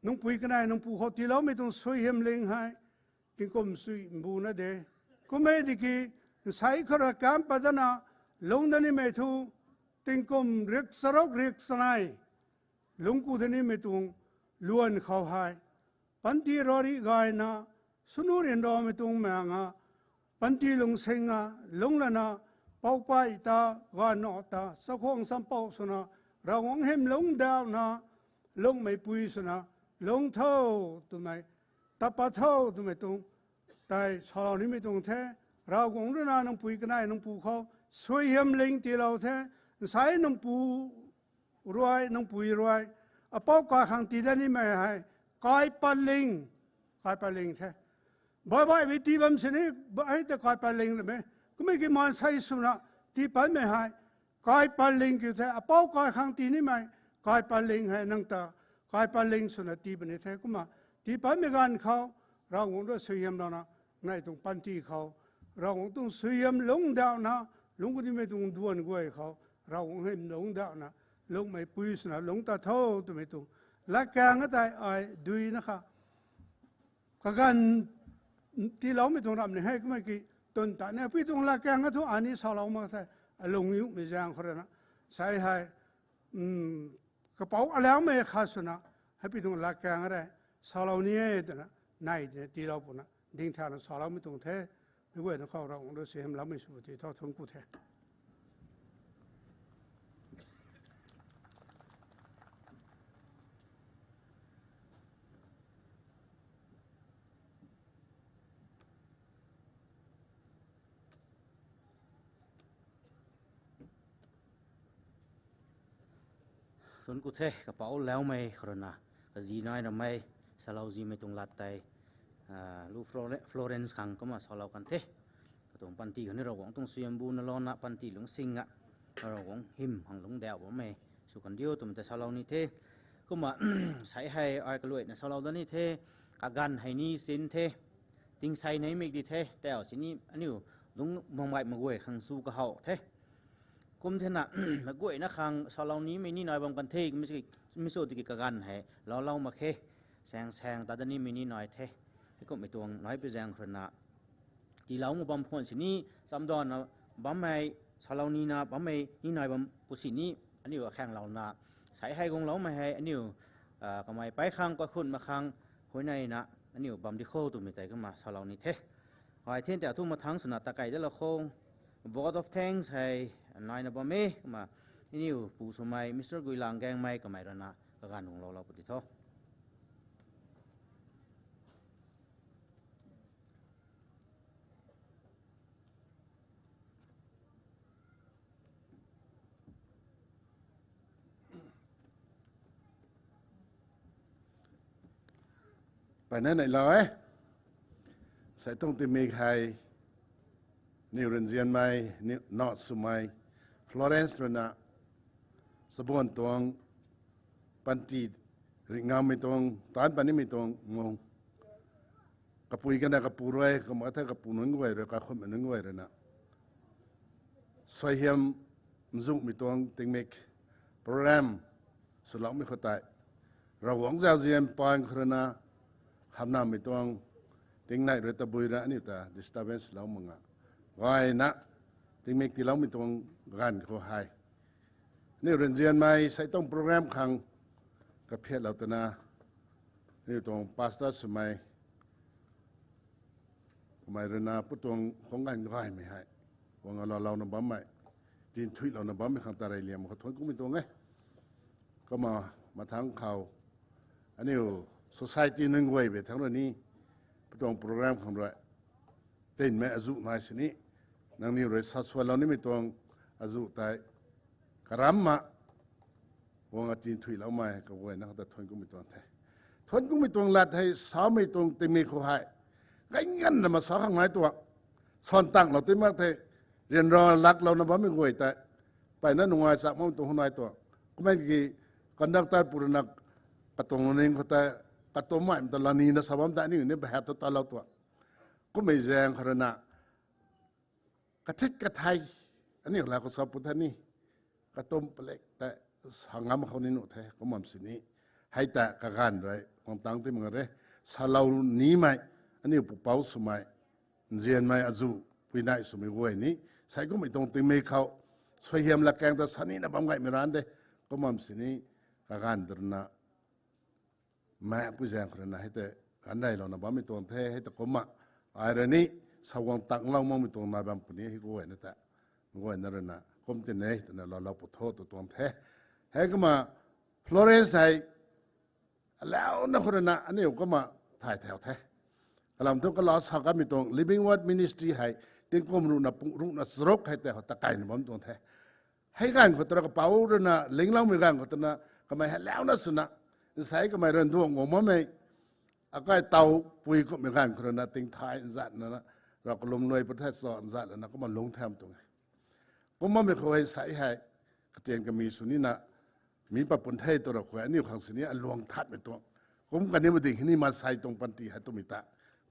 nang pui kanei nang pu khou tiiloumei tuang suaihiam ling hei, tingkum, nsui, mbuna de. Kum e tiki, Nsei khou rui kam pat dana, lungc dat nimei thu, tingkum riak charuk riak chanei, lungc ku dat nimei tuang luan khou hei, panty rari gayna, swnu ryanramei tuang maeng a, panty lungsing a, lungc lana, poupey ta, gana ta, chakhwang champou swna, Ravguangc hym lungc dauhna, lungcmeipui swna, lungc tho twmei, tat pat tho twmei tuang, tei salou nimei tuang the. Ravguangc rui na nang pui kanei nang pu khou suaihiamling tiilou the. Nsei nang pu rui, nang pui rui, apou kai khang tii dat nimei hei, kaipatling, kaipatling the. Baihbaihmei tii bam sini, hei ta kaipatling lame. Kummei ki maansei swna tii patmei hei, kaipatling kiu the. Apou kai khang tii nimei, kaipatling hei nang ta, kaipatling swna tii puni the. Kumna, tii patmei ganv khou, Ravguangc rui suaihiamlouna, nai tuang panty khou, Ravguangc tuang suaihiam lungc dauhna, lungc ku nimei tuang duan guay khou, Ravguangc hym lungc dauhna, lungcmeipui swna lungc tat tho twmei tuang latkaeng a tei ai duina kha, kaganv tiiloumei tuang ram ni hei kummei ki, twn ta ni pui tuang latkaeng a thu ani salou mak the, alung iumei zaeng khou rui na, sei hei, kapouc alaumei khat swna, hei pui tuang latkaeng a rui, salou ni e twna, nai tina tiilou puna, dingthauna saloumei tuang the, mei guayna khou Ravguangc rui suaihiamloumei sw ti tho, thuanc ku the. Thuanc ku the, kapouc alaumei khou rui na, kazi nai ramei, salou zimei tuang lat tei, lu Flore-, Florence khang kumna salou kan the. Katuang panty khou ni Ravguangc tuang suaihiam bu na louna panty lungsing a, Ravguangc hym khang lungc dauh bammei sw kan diu twmei tei salou ni the. Kumna, sei hei ai kaluaina salou dat ni the, kaganv hei ni sin the, tingsei neimei di the, tau sini aniu lungc bam gaymei guay khang sw kahow the. Kum thena, meic guayna khang salou nimei ni nai bam kan the, mi sw tiki kaganv hei loulou mak khe, saeng saeng ta dat nimei ni nai the. Heikumhmei tuang nai pi zaeng khou rui na, tiilou mak bam khwan sini, chamdanna bammei, salou nina bammei ni nai bam pu sini, aniu akhaenglouna, sei hei guangloumei hei aniu, kamei pei khang, kaikhunc mak khang, huayneina, aniu bam di kho twmei tei kumna salou ni the. Ai then ta thu mathangc swna takei dalou kho, vote of thanks hei naina bam e, kumna aniu pu swmei Mister Guilang Gaengmei kamei rui na kaganv guangloulou pu di tho. Peyna neilou e. Sei tuang tingmik hei, niw ryanzianmei, niw not swmei, Florence rui na, sabuan tuang, panty ringngammei tuang, taanc pat nimei tuang mung, kapui kana kapu rui, kumna the kapu nunc guay rui, kaikhunc nunc guay rui na, suaihiam nzumei tuang tingmik program swloumei khou tei, Ravguangc zauzian paan khou rui na, khamnamei tuang tingnei rui tabui rui aniu ta disturbance lou mak nga, gayna tingmik tiiloumei tuang ganv khou hei, aniu ryanzianmei sei tuang program khang kaphiatlou twna, aniu tuang pastor swmei, kamei rui na pu tuang khang ganv gaymei hei, guang lalouna bammei, tinthuihlouna bammei khang ta reyliam khou thuanc kumei tuang e. Kumna mathangc khou, aniu society nunc guay bei thangc rui ni, pu tuang program khang rui, tinmei azuh nai sini, nangniw rui sasuanlou nimei tuang azuh tei, karamna, guang tinthuihloumei kaguayna khou ta thuanc kumei tuang the. Thuanc kumei tuang lat hei samei tuang tingmik khou hei, gay nganvna masa khang nai tuang, swan tanglou ti mak the, ryanra laklouna bammei guay tei, peyna nungai chak makmei tuang hou nai tuang. Kumna ki conductor pu rui na, katuang lungning khou tei, katuang mei ta lanina sa bam tei aniu ni bahat thu talou tuang. Kummei zaeng khou rui na, kathik kathei, aniu la khou sa pu the ni, katuang palek tei, sa ngam khou ni nuh the, kum bam sini, hei ta kaganv rui guang tangc ti mak re, salou nimei, aniu pupouc swmei, nzianmei azuh, pui nai swmei guay ni, sai kummei tuang tingmei khou, suaihiam lakaeng ta sanina bam gaymei ran de, kum bam sini, kaganv tw runa, maekpui zaeng khou runa hei tei, ganv reylouna bammei tuang the, hei ta kumna, ai rui ni, saguang tanglou makmei tuang nai bam puni hei guayna ta, guayna runa kum tine twna loulou pw tho tw tuang the. Hei kumna, Florence hei, alauna khou runa aniu kumna thay thau the. Kalam thu kalau sa kamei tuang Living Word Ministry hei, tingkum ruhna pung ruhna charuk hei tei khou takaina bam tuang the. Hei ganv khou twra kapouc runa, lingloumei ganv khou twna, kamei hei launa swna, nsei kamei run duang guang makmei, akai taw pui kummei ganv khou runa, tingthay nzatna, rav kalum luai pw the cho nzat lana, kumna lungc tham tuang e. Kum bammei khou hei sei hei, katian kami sw nina, mi pat pun the tw ra khou aniu khang sini aluang thatmei tuang. Kum kaniw ding hini maansei tuang panty hei twmei ta.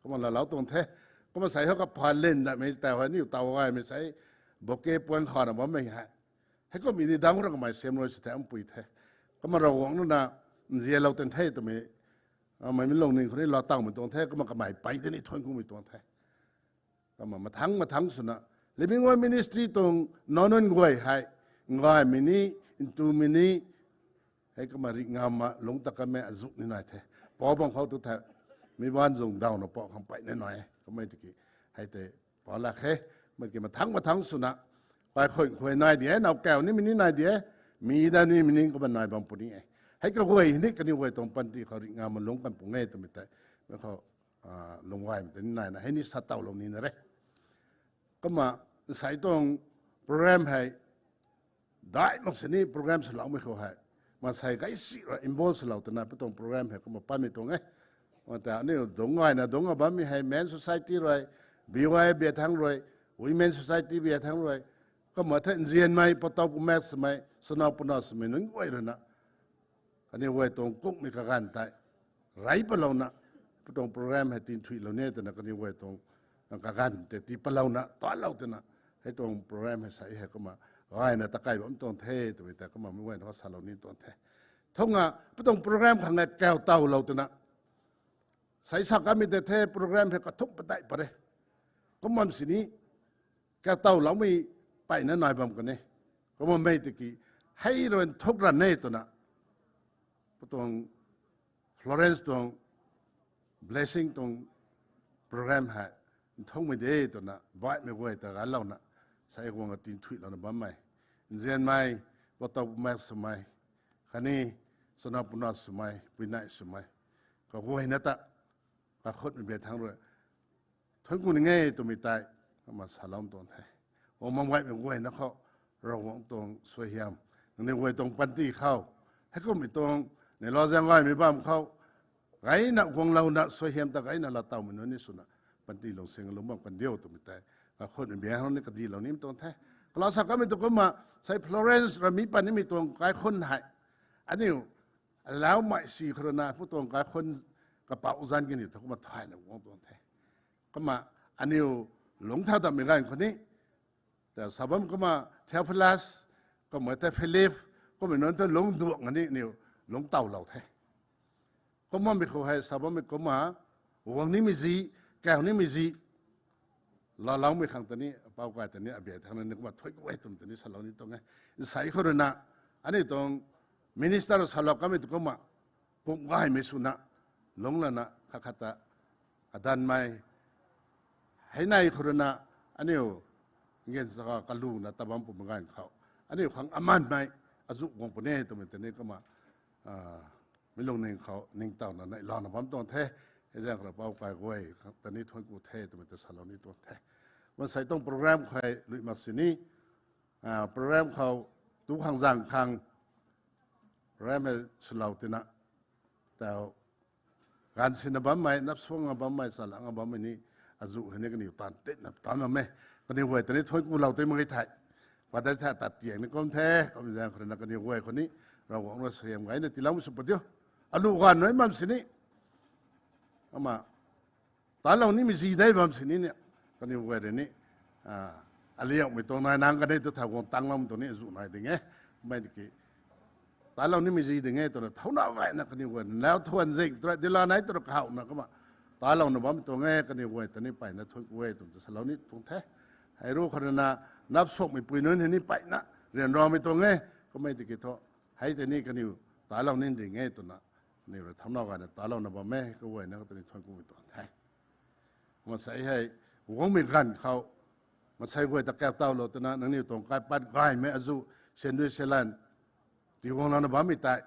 Kumna laalou tuang the. Kumna sei hou kapha len datmei tau hei aniu taw gaymei sei, bouquet puang khana bammei hei. Hei kummei ni dang ra kamei sem rui sw the, mpui the. Kumna Ravguangc runa, nzianlou tan the twmei, mei mi lungning khou ni laa tawmei tuang the, kumna kamei pey tei ni thuanc kumei tuang the. Kumna mathangc mathangc swna, Living Word Ministry tuang nac nunc guay hei, ngaymei ni, ntumei ni, hei kumna ringh ngam ma lungc ta kanmei azuh ni nai the. Pou bang khou tu the, mi baanv zung dawna pou khang peyna nai e, kummei tiki, hei tei, pou lak khe, mei ki mathangc mathangc swna, kaikhun khuay nai di e, nowkaw nimei ni nai di e, mi dat nimei ni kumna nai bam puni e. Hei kaguay ni kaniw guay tuang panty khou ringh ngam ma lungc kan pung e twmei tei, mei khou, lungc gaymei tei ni naina, hei ni sa tawlou nina re. Kumna, nsei tuang program hei, dai mak sini program swloumei khou hei, maansei gaysi rui involve swlou twna pi tuang program hei kumna panmei tuang e. Kumna ta aniu dungc gayna dungc a bammei hei Men Society rui, B Y B thangc rui, Women Society bi thangc rui, kumna the nzianmei, patow pumak swmei, swna puna swmei nunc guay ruina, kaniw guay tuang kungmei kaganv tei, rey palouna, pi tuang program hei tinthuilou ni twna kaniw guay tuang, kaganv tei tii palouna talou twna, hei tuang program hei sei hei kumna, gayna takai bam tuang the twmei tei kumna mei guayna salou ni tuang the. Thungna, pi tuang program khang e kaw tawlou twna, sei sa kamei tei the program hei kathumh padeih pat re. Kum bam sini, kaw tawloumei peyna nai bam kan e. Kum bammei tiki, hei rui nthuk ran e twna, pi tuang Florence tuang blessing tuang program hei, nthukmei de twna baihmei guay ta galouna, sei guang a tinthuilouna bammei, nzianmei, patow pumak swmei, khatni, swna puna swmei, puinai swmei, kaguayna ta, kakhunmei bi thangc rui, thuanc ku ni nge twmei tei, kumna salou tuang the. Guang bam gaymei guayna khou, Ravguangc tuang suaihiam, nangniw guay tuang panty khou, heikummei tuang, neilou zaeng gaymei bam khou, gayna guanglouna suaihiam ta gayna laa tawmei nunc ni swna, panty lungsing lungc bam kandiu twmei tei, kakhunmei bi thangc ni kadilou nimei tuang the. Kalau sa kamei tu kumna, sei Florence rui mi pat nimei tuang kaikhun hei, aniu, alaumei si khou ruina pi tuang kaikhun, kapouc zanc kaniw thu kumna thayna guang tuang the. Kumna, aniu, lungc thau datmei ganv khou ni, ta sa bam kumna Theophilus, kumna tei Philip, kummei nunc thu lungc duang kani aniu, lungc tawlou the. Kum bammei khou hei sa bammei kumna, guang nimei zi, kaw nimei zi, laaloumei khang ta ni, apou kai ta ni, abi thangc ni kumna thuanc ku e twmei ta ni salou ni tuang e. Nsei khou ruina, aniu tuang minister salou kamei tu kumna, pumh gaymei swna, lungc lana khat khat ta, adanmei, hei nai khou ruina, aniu, ngen saka kaluna ta bam pumei ganv khou, aniu khang amanmei, azuh guang puni twmei ta ni kumna, mi lungning khou ningtowna neihlouna bam tuang the, hei zaeng khou rui apou kai guay ta ni thuanc ku the twmei ta salou ni tuang the. Maansei tuang program khou lui mak sini, program khou, tu khang zaeng khang, program hei swlou tina, tau, ganv sina bammei, nap suangna bammei, chalangna bammei ni, azuh hei ni kaniw taanv titna taanv bam e, kaniw guay ta ni thuanc kulou tei mak ge thei. Father tha tat tiang ni kum the, kum zaeng khou ruina kaniw guay khou ni, Ravguangc rui suaihiam gayna tiiloumei sw pat diu. Alu ganv nai bam sini, kumna, talou nimei zi de bam sini ni, kaniw guay rui ni, aliangmei tuang nai nang kanei tu thau guang tangloumei tuang ni azuh nai ding e, mei tiki, talou nimei zi ding e twna thauna gayna kaniw guay, nau thuan zing, try dila nai twra kahowna kumna, talouna bammei tuang e, kaniw guay ta ni peyna thuanc ku e twmei ta salou ni tuang the. Hei ru khou rui na, nap suakmei pui nunc hei ni peyna ryanramei tuang e, kummei tiki thu, hei tei ni kaniw talou ning ding e twna, kaniw rui thamna gayna talouna bam e, kaguayna kata ni thuanc kumei tuang the. Masei hei, guangmei ganv khou, masei guay ta kak tawlou twna, nangniw tuang kaipat gaymei azu, sandui selan, tiiguanglouna bammei tei.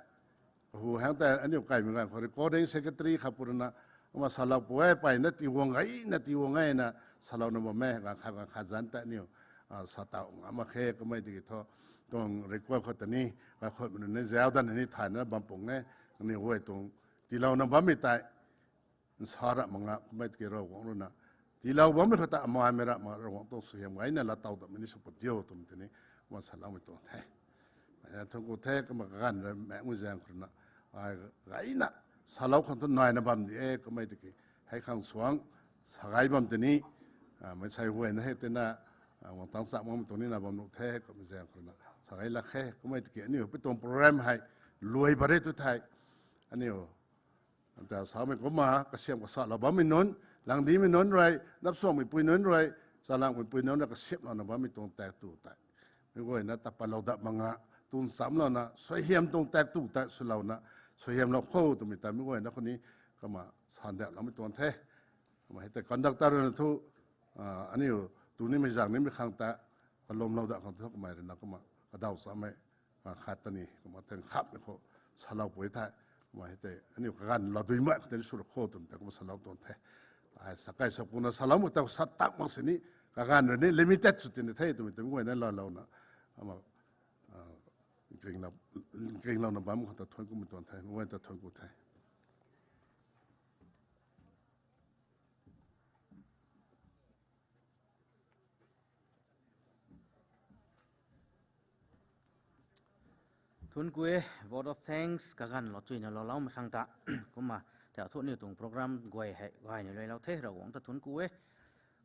Kahu hang tei aniu kaimei ganv khou recording secretary kha pu rui na, kumna salou pu e, peyna tiiguang gayna, tiiguang gayna, salouna bam e, ganv khat, ganv khat zanc tei aniu, sa taw ngam mak khe, kummei tiki thu, tuang record khou ta ni, kaikhutmei nunc ni, zauc dan ni thayna bam pung e, kaniw guay tuang, tiilouna bammei tei, nsa ramh mak nga, kummei tiki Ravguangc rui na, tiilou bammei khou ta amaimei ramh mak, Ravguangc tuang suaihiam gayna laatow datmei ni sw padiu twmei tei ni, kumna saloumei tuang the. Ai, thuanc ku the, kumna kaganv rui maengmei zaeng khou rui na, ai, gayna, salou khang thu naina bam di e, kummei tiki, hei khang suang, sa gay bam tei ni, a, meicsei guayna hei tei na, a, guang tang cham makmei tuang ni na bam nuh the, kummei zaeng khou rui na, sa gay lak khe, kummei tiki aniu pi tuang program hei, luai pat re tu thei, aniu, anta samei kumna, kasiamh kasalou bammei nunc, langdimei nunc rui, nap suakmei pui nunc rui, chalangmei pui nunc rui, kasiamhlouna bammei tuang tak tu tei. Mi guayna ta patlou dat mak nga, tun chamlouna, suaihiam tuang tak tu tei swlouna, suaihiamlou kho twmei tei mi guayna khou ni, kumna sandauhloumei tuang the. Kumna hei tei conductor rui na thu, a, aniu, tu nimei zang nimei khang ta, kalumlou dat khang thu kamei rui na kumna, kadaw chamei, a, khat ta ni, kumna theng khammei khou, salou pui the, kumna hei tei, aniu kaganv lou dui mak khou tei ni sw ra kho twmei tei kumna salou tuang the. Ai, sa kai sa kuna salou mak tei sa tak mak sini, kaganv rui ni limited sw tina the twmei tei mi guayna laalouna, kumna, a, kinglouna bam khou ta thuanc kumei tuang the, mi guayna ta thuanc ku the. Thuanc ku e, vote of thanks, kaganv lou chuina louloumei khang ta. Kumna, tei thu aniu tuang program guay hei, gayna luailou the, Ravguangc ta thuanc ku e.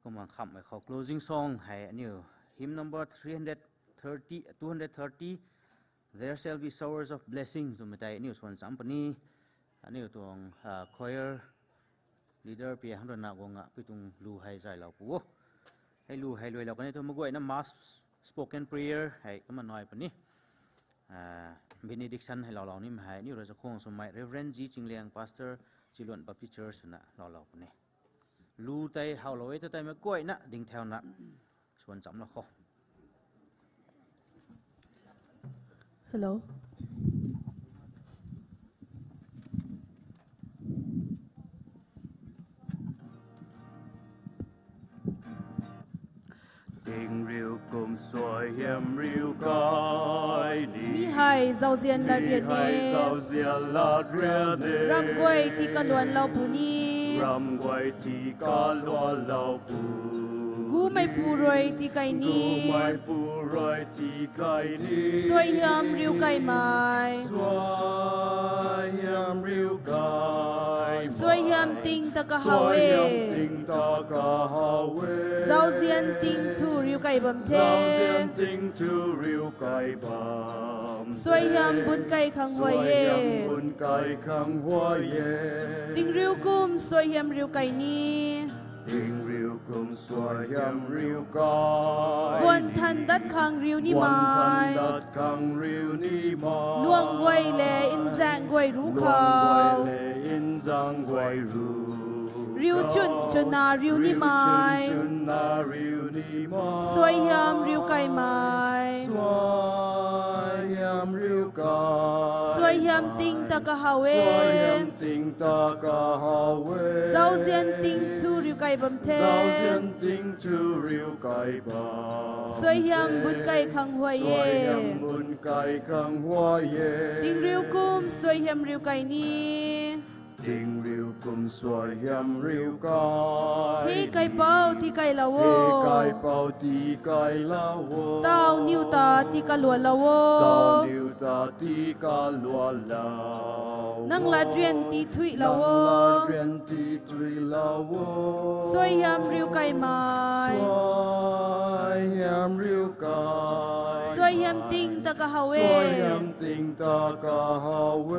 Kumna khamhmei khou closing song hei aniu, hymn number three hundred thirty, two hundred thirty, There Shall Be Showers of Blessing twmei tei aniu swan cham puni, aniu tuang, a, choir leader pi hang rui na guang a, pi tuang lu hei zaylou pu o. Hei lu hei luailou kan e thu mi guayna mass spoken prayer hei kumna nai puni. A, benediction hei loulou nimei hei, aniu rui chakhwang swmei Reverend G Chingliang, Pastor, Chiluan Baptist Church na loulou puni. Lu tei howlou e ta tei mi guayna ding thauna, swan chamlou kho. Hello. Tingriu kum suaihiam riu kai ni. Mi hei zauzian lat rian e. Zauzian lat rian e. Ramh guay tii kaluanlou puni. Ramh guay tii kaluanlou pu. Gumeipu rui tii kai ni. Gumeipu rui tii kai ni. Suaihiam riu kaimei. Suaihiam riu kaimei. Suaihiam ting ta kahaw e. Suaihiam ting ta kahaw e. Zauzian ting thu riu kai bam the. Zauzian ting thu riu kai bam the. Suaihiam bun kai khang huay e. Suaihiam bun kai khang huay e. Tingriu kum suaihiam riu kai ni. Tingriu kum suaihiam riu kai ni. Buan than dat khang riu nimei. Buan than dat khang riu nimei. Luang guay le nzaeng guay ruc khou. Luang guay le nzaeng guay ruc khou. Riu chwn chwnna riu nimei. Riu chwn chwnna riu nimei. Suaihiam riu kaimei. Suaihiam riu kai. Suaihiam ting ta kahaw e. Suaihiam ting ta kahaw e. Zauzian ting thu riu kai bam the. Zauzian ting thu riu kai bam the. Suaihiam bun kai khang huay e. Suaihiam bun kai khang huay e. Tingriu kum suaihiam riu kai ni. Tingriu kum suaihiam riu kai ni. He kaipouc tii kailou o. He kaipouc tii kailou o. Taw niw ta tii kaluanlou o. Taw niw ta tii kaluanlou o. Nang latrian tii thuilou o. Nang latrian tii thuilou o. Suaihiam riu kaimei. Suaihiam riu kai. Suaihiam ting ta kahaw e. Suaihiam ting ta kahaw e.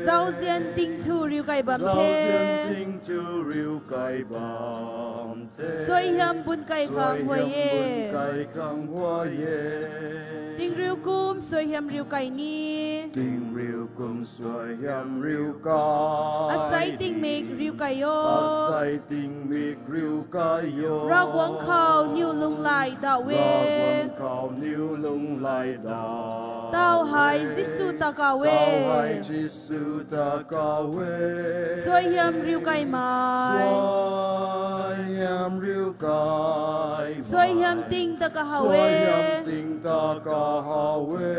Zauzian ting thu riu kai bam the. Zauzian ting thu riu kai bam the. Suaihiam bun kai khang huay e. Kai khang huay e. Tingriu kum suaihiam riu kai ni. Tingriu kum suaihiam riu kai. Asei tingmik riu kai o. Asei tingmik riu kai o. Ravguangc khou niw lunghlaic da e. Ravguangc khou niw lunghlaic da. Tau hei Jisu ta kaw e. Tau hei Jisu ta kaw e. Suaihiam riu kai mei. Suaihiam riu kai mei. Suaihiam ting ta kahaw e. Suaihiam ting ta kahaw e.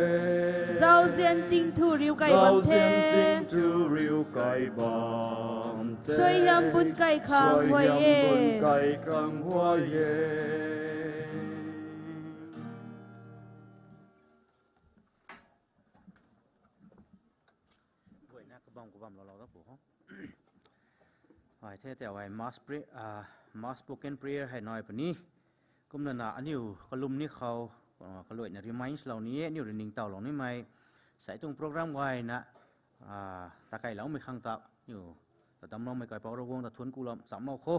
Zauzian ting thu riu kai bam the. Zauzian ting thu riu kai bam the. Suaihiam bun kai khang huay e. Suaihiam bun kai khang huay e. Guayna kabam kabam lou lou da pu ho. Ai the tei ai mass pre-, ah, mass spoken prayer hei nai puni. Kumna na aniu kalum ni khou, ah, kaluaina reminds lou ni e, aniu rui ningtowlou nimei. Sei tuang program guayna, ah, ta kailoumei khang ta, aniu ta damloumei kaipouc Ravguangc ta thuanc ku lam chamlou kho.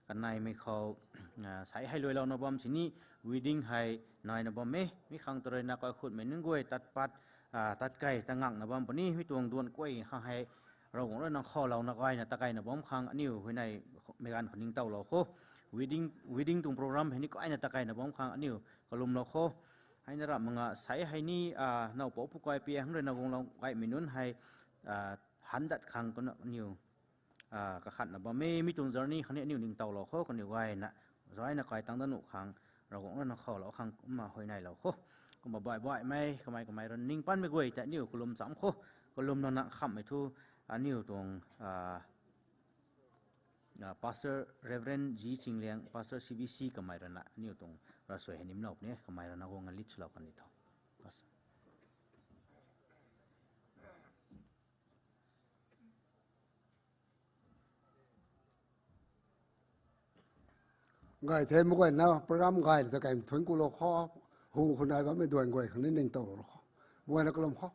Kaneimei khou, ah, sei hei luailouna bam sini, wedding hei naina bam e, mi khang ta ruina kaikhutmei nunc guay tat pat, ah, tat kai ta ngakna bam puni, mi tuang duan kuay khang hei, Ravguangc rui nang khoulouna guayna ta kaina bam khang aniu huayney meic ganv khou ningtowlou kho. Wedding, wedding tuang program hei ni kaina ta kaina bam khang aniu kalumlou kho. Heina ramh mak nga sei hei ni, ah, nowpouc pu kai pi hang rui na guanglou gaymei nunc hei, ah, han dat khang kumna aniu, ah, kakhatna bam e, mi tuang journey khang ni aniu ningtowlou kho, kaniw guayna, zayna kai tang dat nuh khang, Ravguangc rui nang khoulouna khang kumna huayneylou kho. Kumna baih baihmei, kamei kamei rui ning panmei guay tei aniu kalum cham kho, kalumna na khamhmei thu, aniu tuang, ah, ah, Pastor Reverend G Chingliang, Pastor C B C kamei rui na aniu tuang ravsuai hei nimlou puni, kamei rui na guang lead swlou kan di tho. Pastor. Gay the, meic guayna program gay ta kai thuanc kulou kho, hu khou nai bammei duan guay khang ni ningtowlou kho. Meic guayna kalum kho.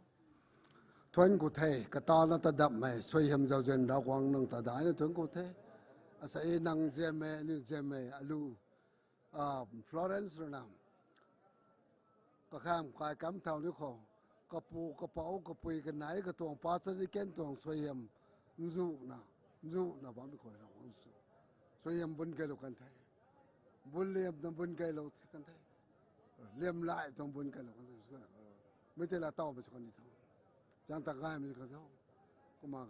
Thuanc ku the, katana ta dammei, suaihiam zauzian Ravguangc nang ta daina thuanc ku the. Asei nang ziammei, aniu ziammei, alu, ah, Florence rui na kakham kai kam thau ni khou, kapu, kapouc, kapui, kanei, katuang pastor, deacon tuang suaihiam nzuna, nzuna bammei khou Ravguangc, suaihiam bun kailou kan the. Bun liamna bun kailou kan the. Liamlai tuang bun kailou kan the. Mi tei la tawmei sw kan di tho. Chang ta gaymei sw kan tho. Kumna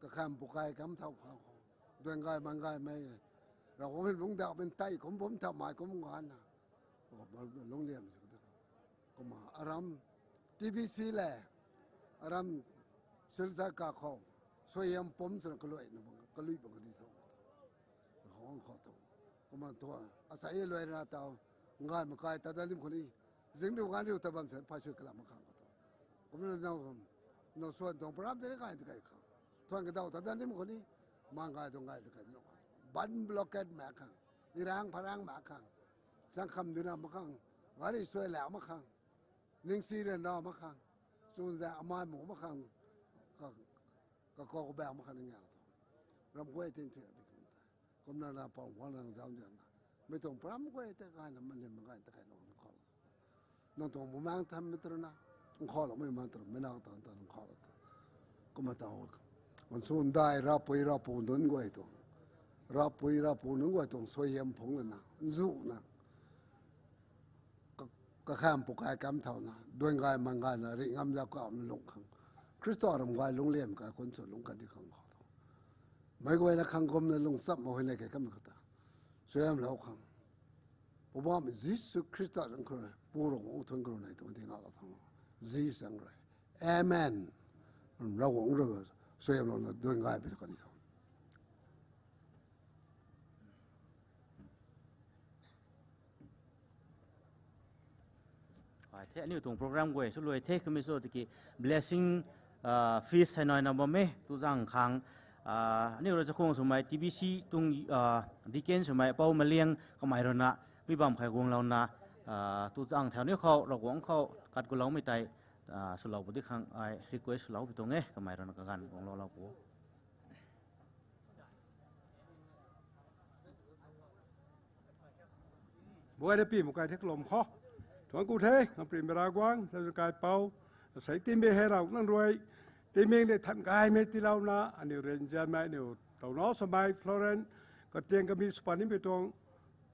kakham pu kai kam thau khang khou, duan gay man gaymei, Ravguangc hei lungcdauhmei tei kum bum thau mai kum ganna, lungcliam sw kan tho. Kumna aram T B C le, aram Silchar kakhou, suaihiam pum swna kaluaina bang, kalui bang kan di tho. Ravguangc khou tho. Kumna thu, asei luai rana tau, ngai makai ta dat lim khou ni, zingriu ganriu ta bam se, phay sui kalam mak khang khou tho. Kumna now, now suan tuang program tei ni kai ta kai khang, thuan kadaw ta dat lim khou ni, mang gay tuang gay ta kai di khou, ban blockade mak khang, irang pharang mak khang, changkham duna mak khang, gari suai la mak khang, ningsi ryanra mak khang, chunza amai mu mak khang, ka, kakou kabang mak khang ni ngai tho. Ram guay tin thiak di khang tei, kumna na pang huang nang zauc diang na, mei tuang program guay tei gayna malim mak gay ta kai nang khou, nang tuang mumang thammei tw rui na, nkhouloumei mang tw rui, meic nau tang ta nkhou, kumna tau, nsun dai, ravpui ravpu nunc guay tuang, ravpui ravpu nunc guay tuang suaihiam phungc lana, nzuna, ka, kakham pu kai kam thauna, duan gay man gayna, rih ngam zauc kauna lung khang, Khrista ram gay lungcliam kai kun sw lungc kan di khang khou tho. Meic guayna khang kumna lungccham mak huayney kei kamei khou ta, suaihiamlou khang, Poubauhmei Jisu Khrista zanc khou rui, Pu Ravguangc thuanc khou rui nei tuang di ngalou tho. Jisu zanc rui. Amen. Ravguangc rui suaihiamlouna duan gay pi kan di tho. Ai the, aniu tuang program guay sw luai the, kamei sw tiki blessing, ah, feast hei naina bam e, tu zaeng khang, ah, aniu rui chakhwang swmei T B C tuang, ah, deacon swmei Pou Maliang kamei rui na, mi bam khei guanglouna, ah, tu zaeng thau ni khou, Ravguangc khou kat kuloumei tei, ah, swlou pu di khang ai request swlou pi tuang e, kamei rui na kaganv guangloulou pu. Buai na pi mukai the kalum khou. Thuang ku the, ngam pri mera guang, sa kai pau. Asei timi hei rau nang rui. Timi de tham gaymei tilouna, aniu ren janmei, aniu tau no samei, Florent, katiang kami supan nimei tuang,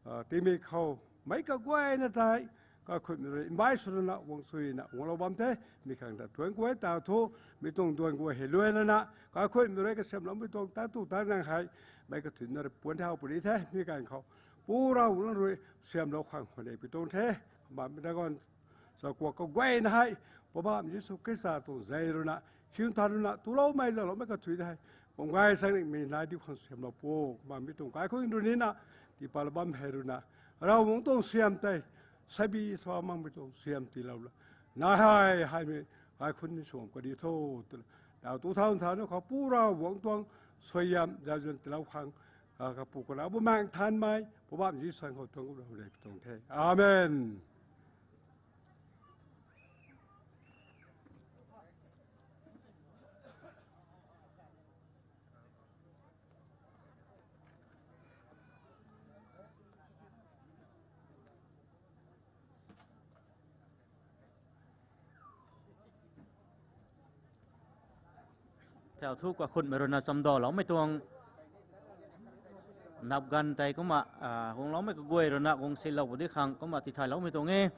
ah, timi khou. Mei kaguayna tei, kakhunmei rui, mbai swna, wang suina, wang lou bam the, mi khang ta tuang guay ta thu, mi tuang duan guay hei luai lana, kakhunmei rui kasiamloumei tuang ta tu ta nang hei, mei kathuina rui puan thau puni the, mi kan khou. Pu rau nang rui, siamlou khang hwan e pi tuang the, ma mi da gon, sa kuak kaguayna hei, Poubauhmei Jisu Khrista tuang zei rui na, khiun than rui na, tuloumei laloumei kathuina hei, pum gay sang ning mi nai diu khang siamlou pu, ma mi tuang kaikhun rui ni na, tipa la bam hei rui na, Ravguangc tuang siam tei, sabi sa makmei tuang siam tiilou la. Na hei, hei mi, kaikhun ni suam ka di tho, tw la. Tau tu thau tha nu khou pu Ravguangc tuang, suaihiam, zauzian tiilou khang, a, kapu kana, bu mang thanmei, Poubauhmei Jisu khou tuang rau rei tuang the. Amen. Thau thu kakhunmei rui na chamdaloumei tuang nap ganv tei kumna, a, guangloumei kaguay rui na guang silou pu di khang kumna tithayloumei tuang e.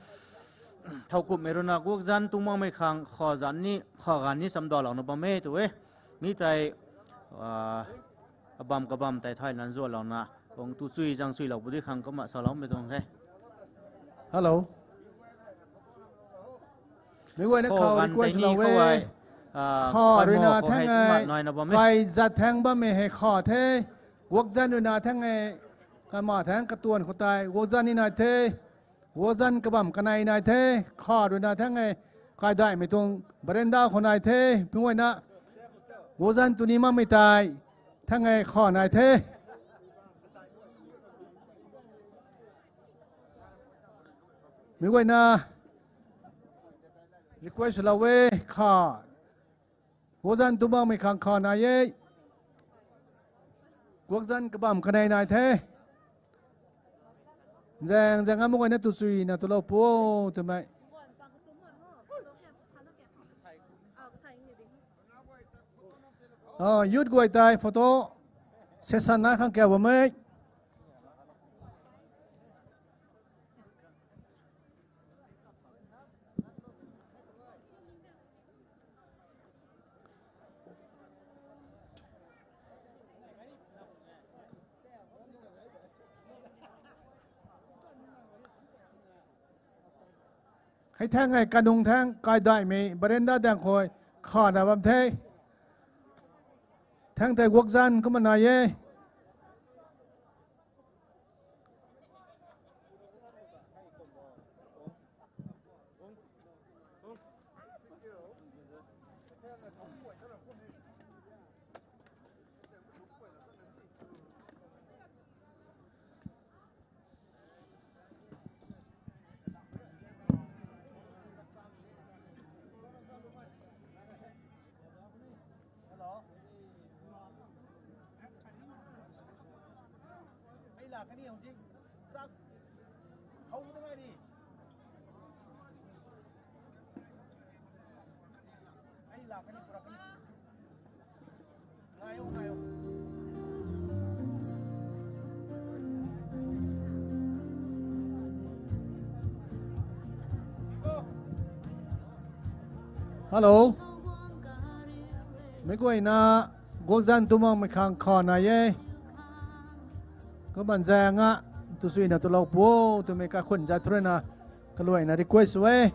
Thowkumhmei rui na guakzan tu makmei khang kha zan ni, kha ganv ni chamdalouna bam e tu e. Mi tei, a, abam kabam tei thay lan zualouna, kung tu chui zang chuilou pu di khang kumna saloumei tuang the. Hello. Mi guayna khou request lou e. Kha rui na thang e, kai zat thang bammei hei kha the. Guakzan rui na thang e, kama thang katuan khou tei guakzan ni nai the. Guakzan kabam kanei nai the. Kha rui na thang e, kaidaihmei tuang veranda khou nai the. Mi guayna guakzan tu ni makmei tei thang e kha nai the. Mi guayna request lou e kha. Guakzan tu makmei khang kha nai e. Guakzan kabam kanei nai the. Zaeng zaeng a mi guayna tu chuina tulou pu twmei. A, youth guay tei photo session na khang kau bammei. Hei thang hei kanung thang kaidaihmei veranda daeng khou khana bam the. Thang tei guakzan kumna nai e. Hello. Mi guayna guakzan tu makmei khang kha nai e. Kumna zaeng a tu chuina tulou pu twmei kakhun zat thu rui na kaluaina request e.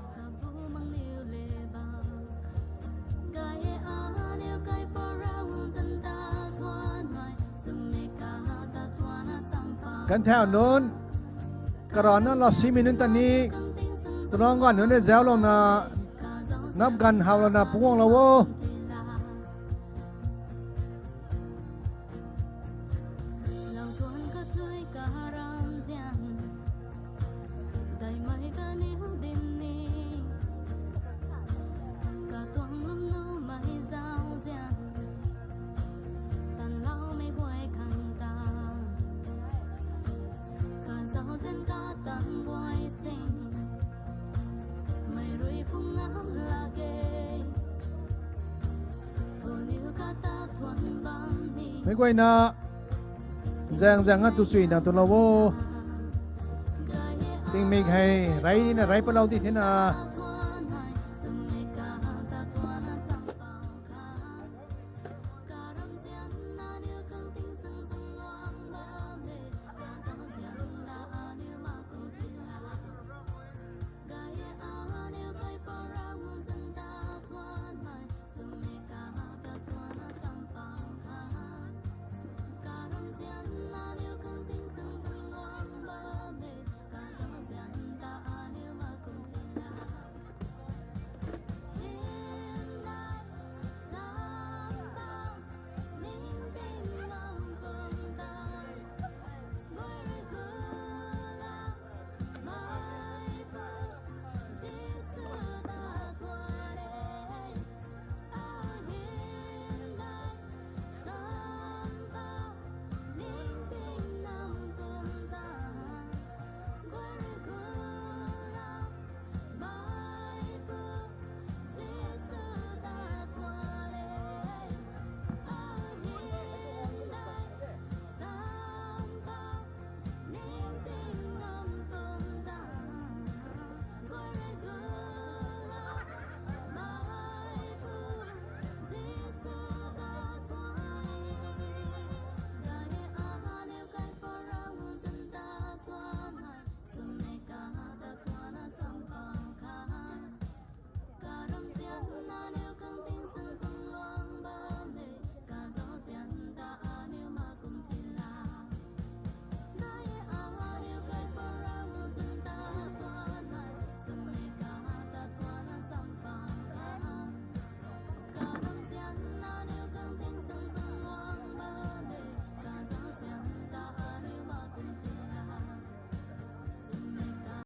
Kan thau nunc karana lassimei nunc ta ni, tuang ganv nunc rui zauclouna, nap ganv howlouna puguanglou o. Meic guayna, zaeng zaeng a tu chuina tulou o. Tingmik hei rey nina rey palou di thena.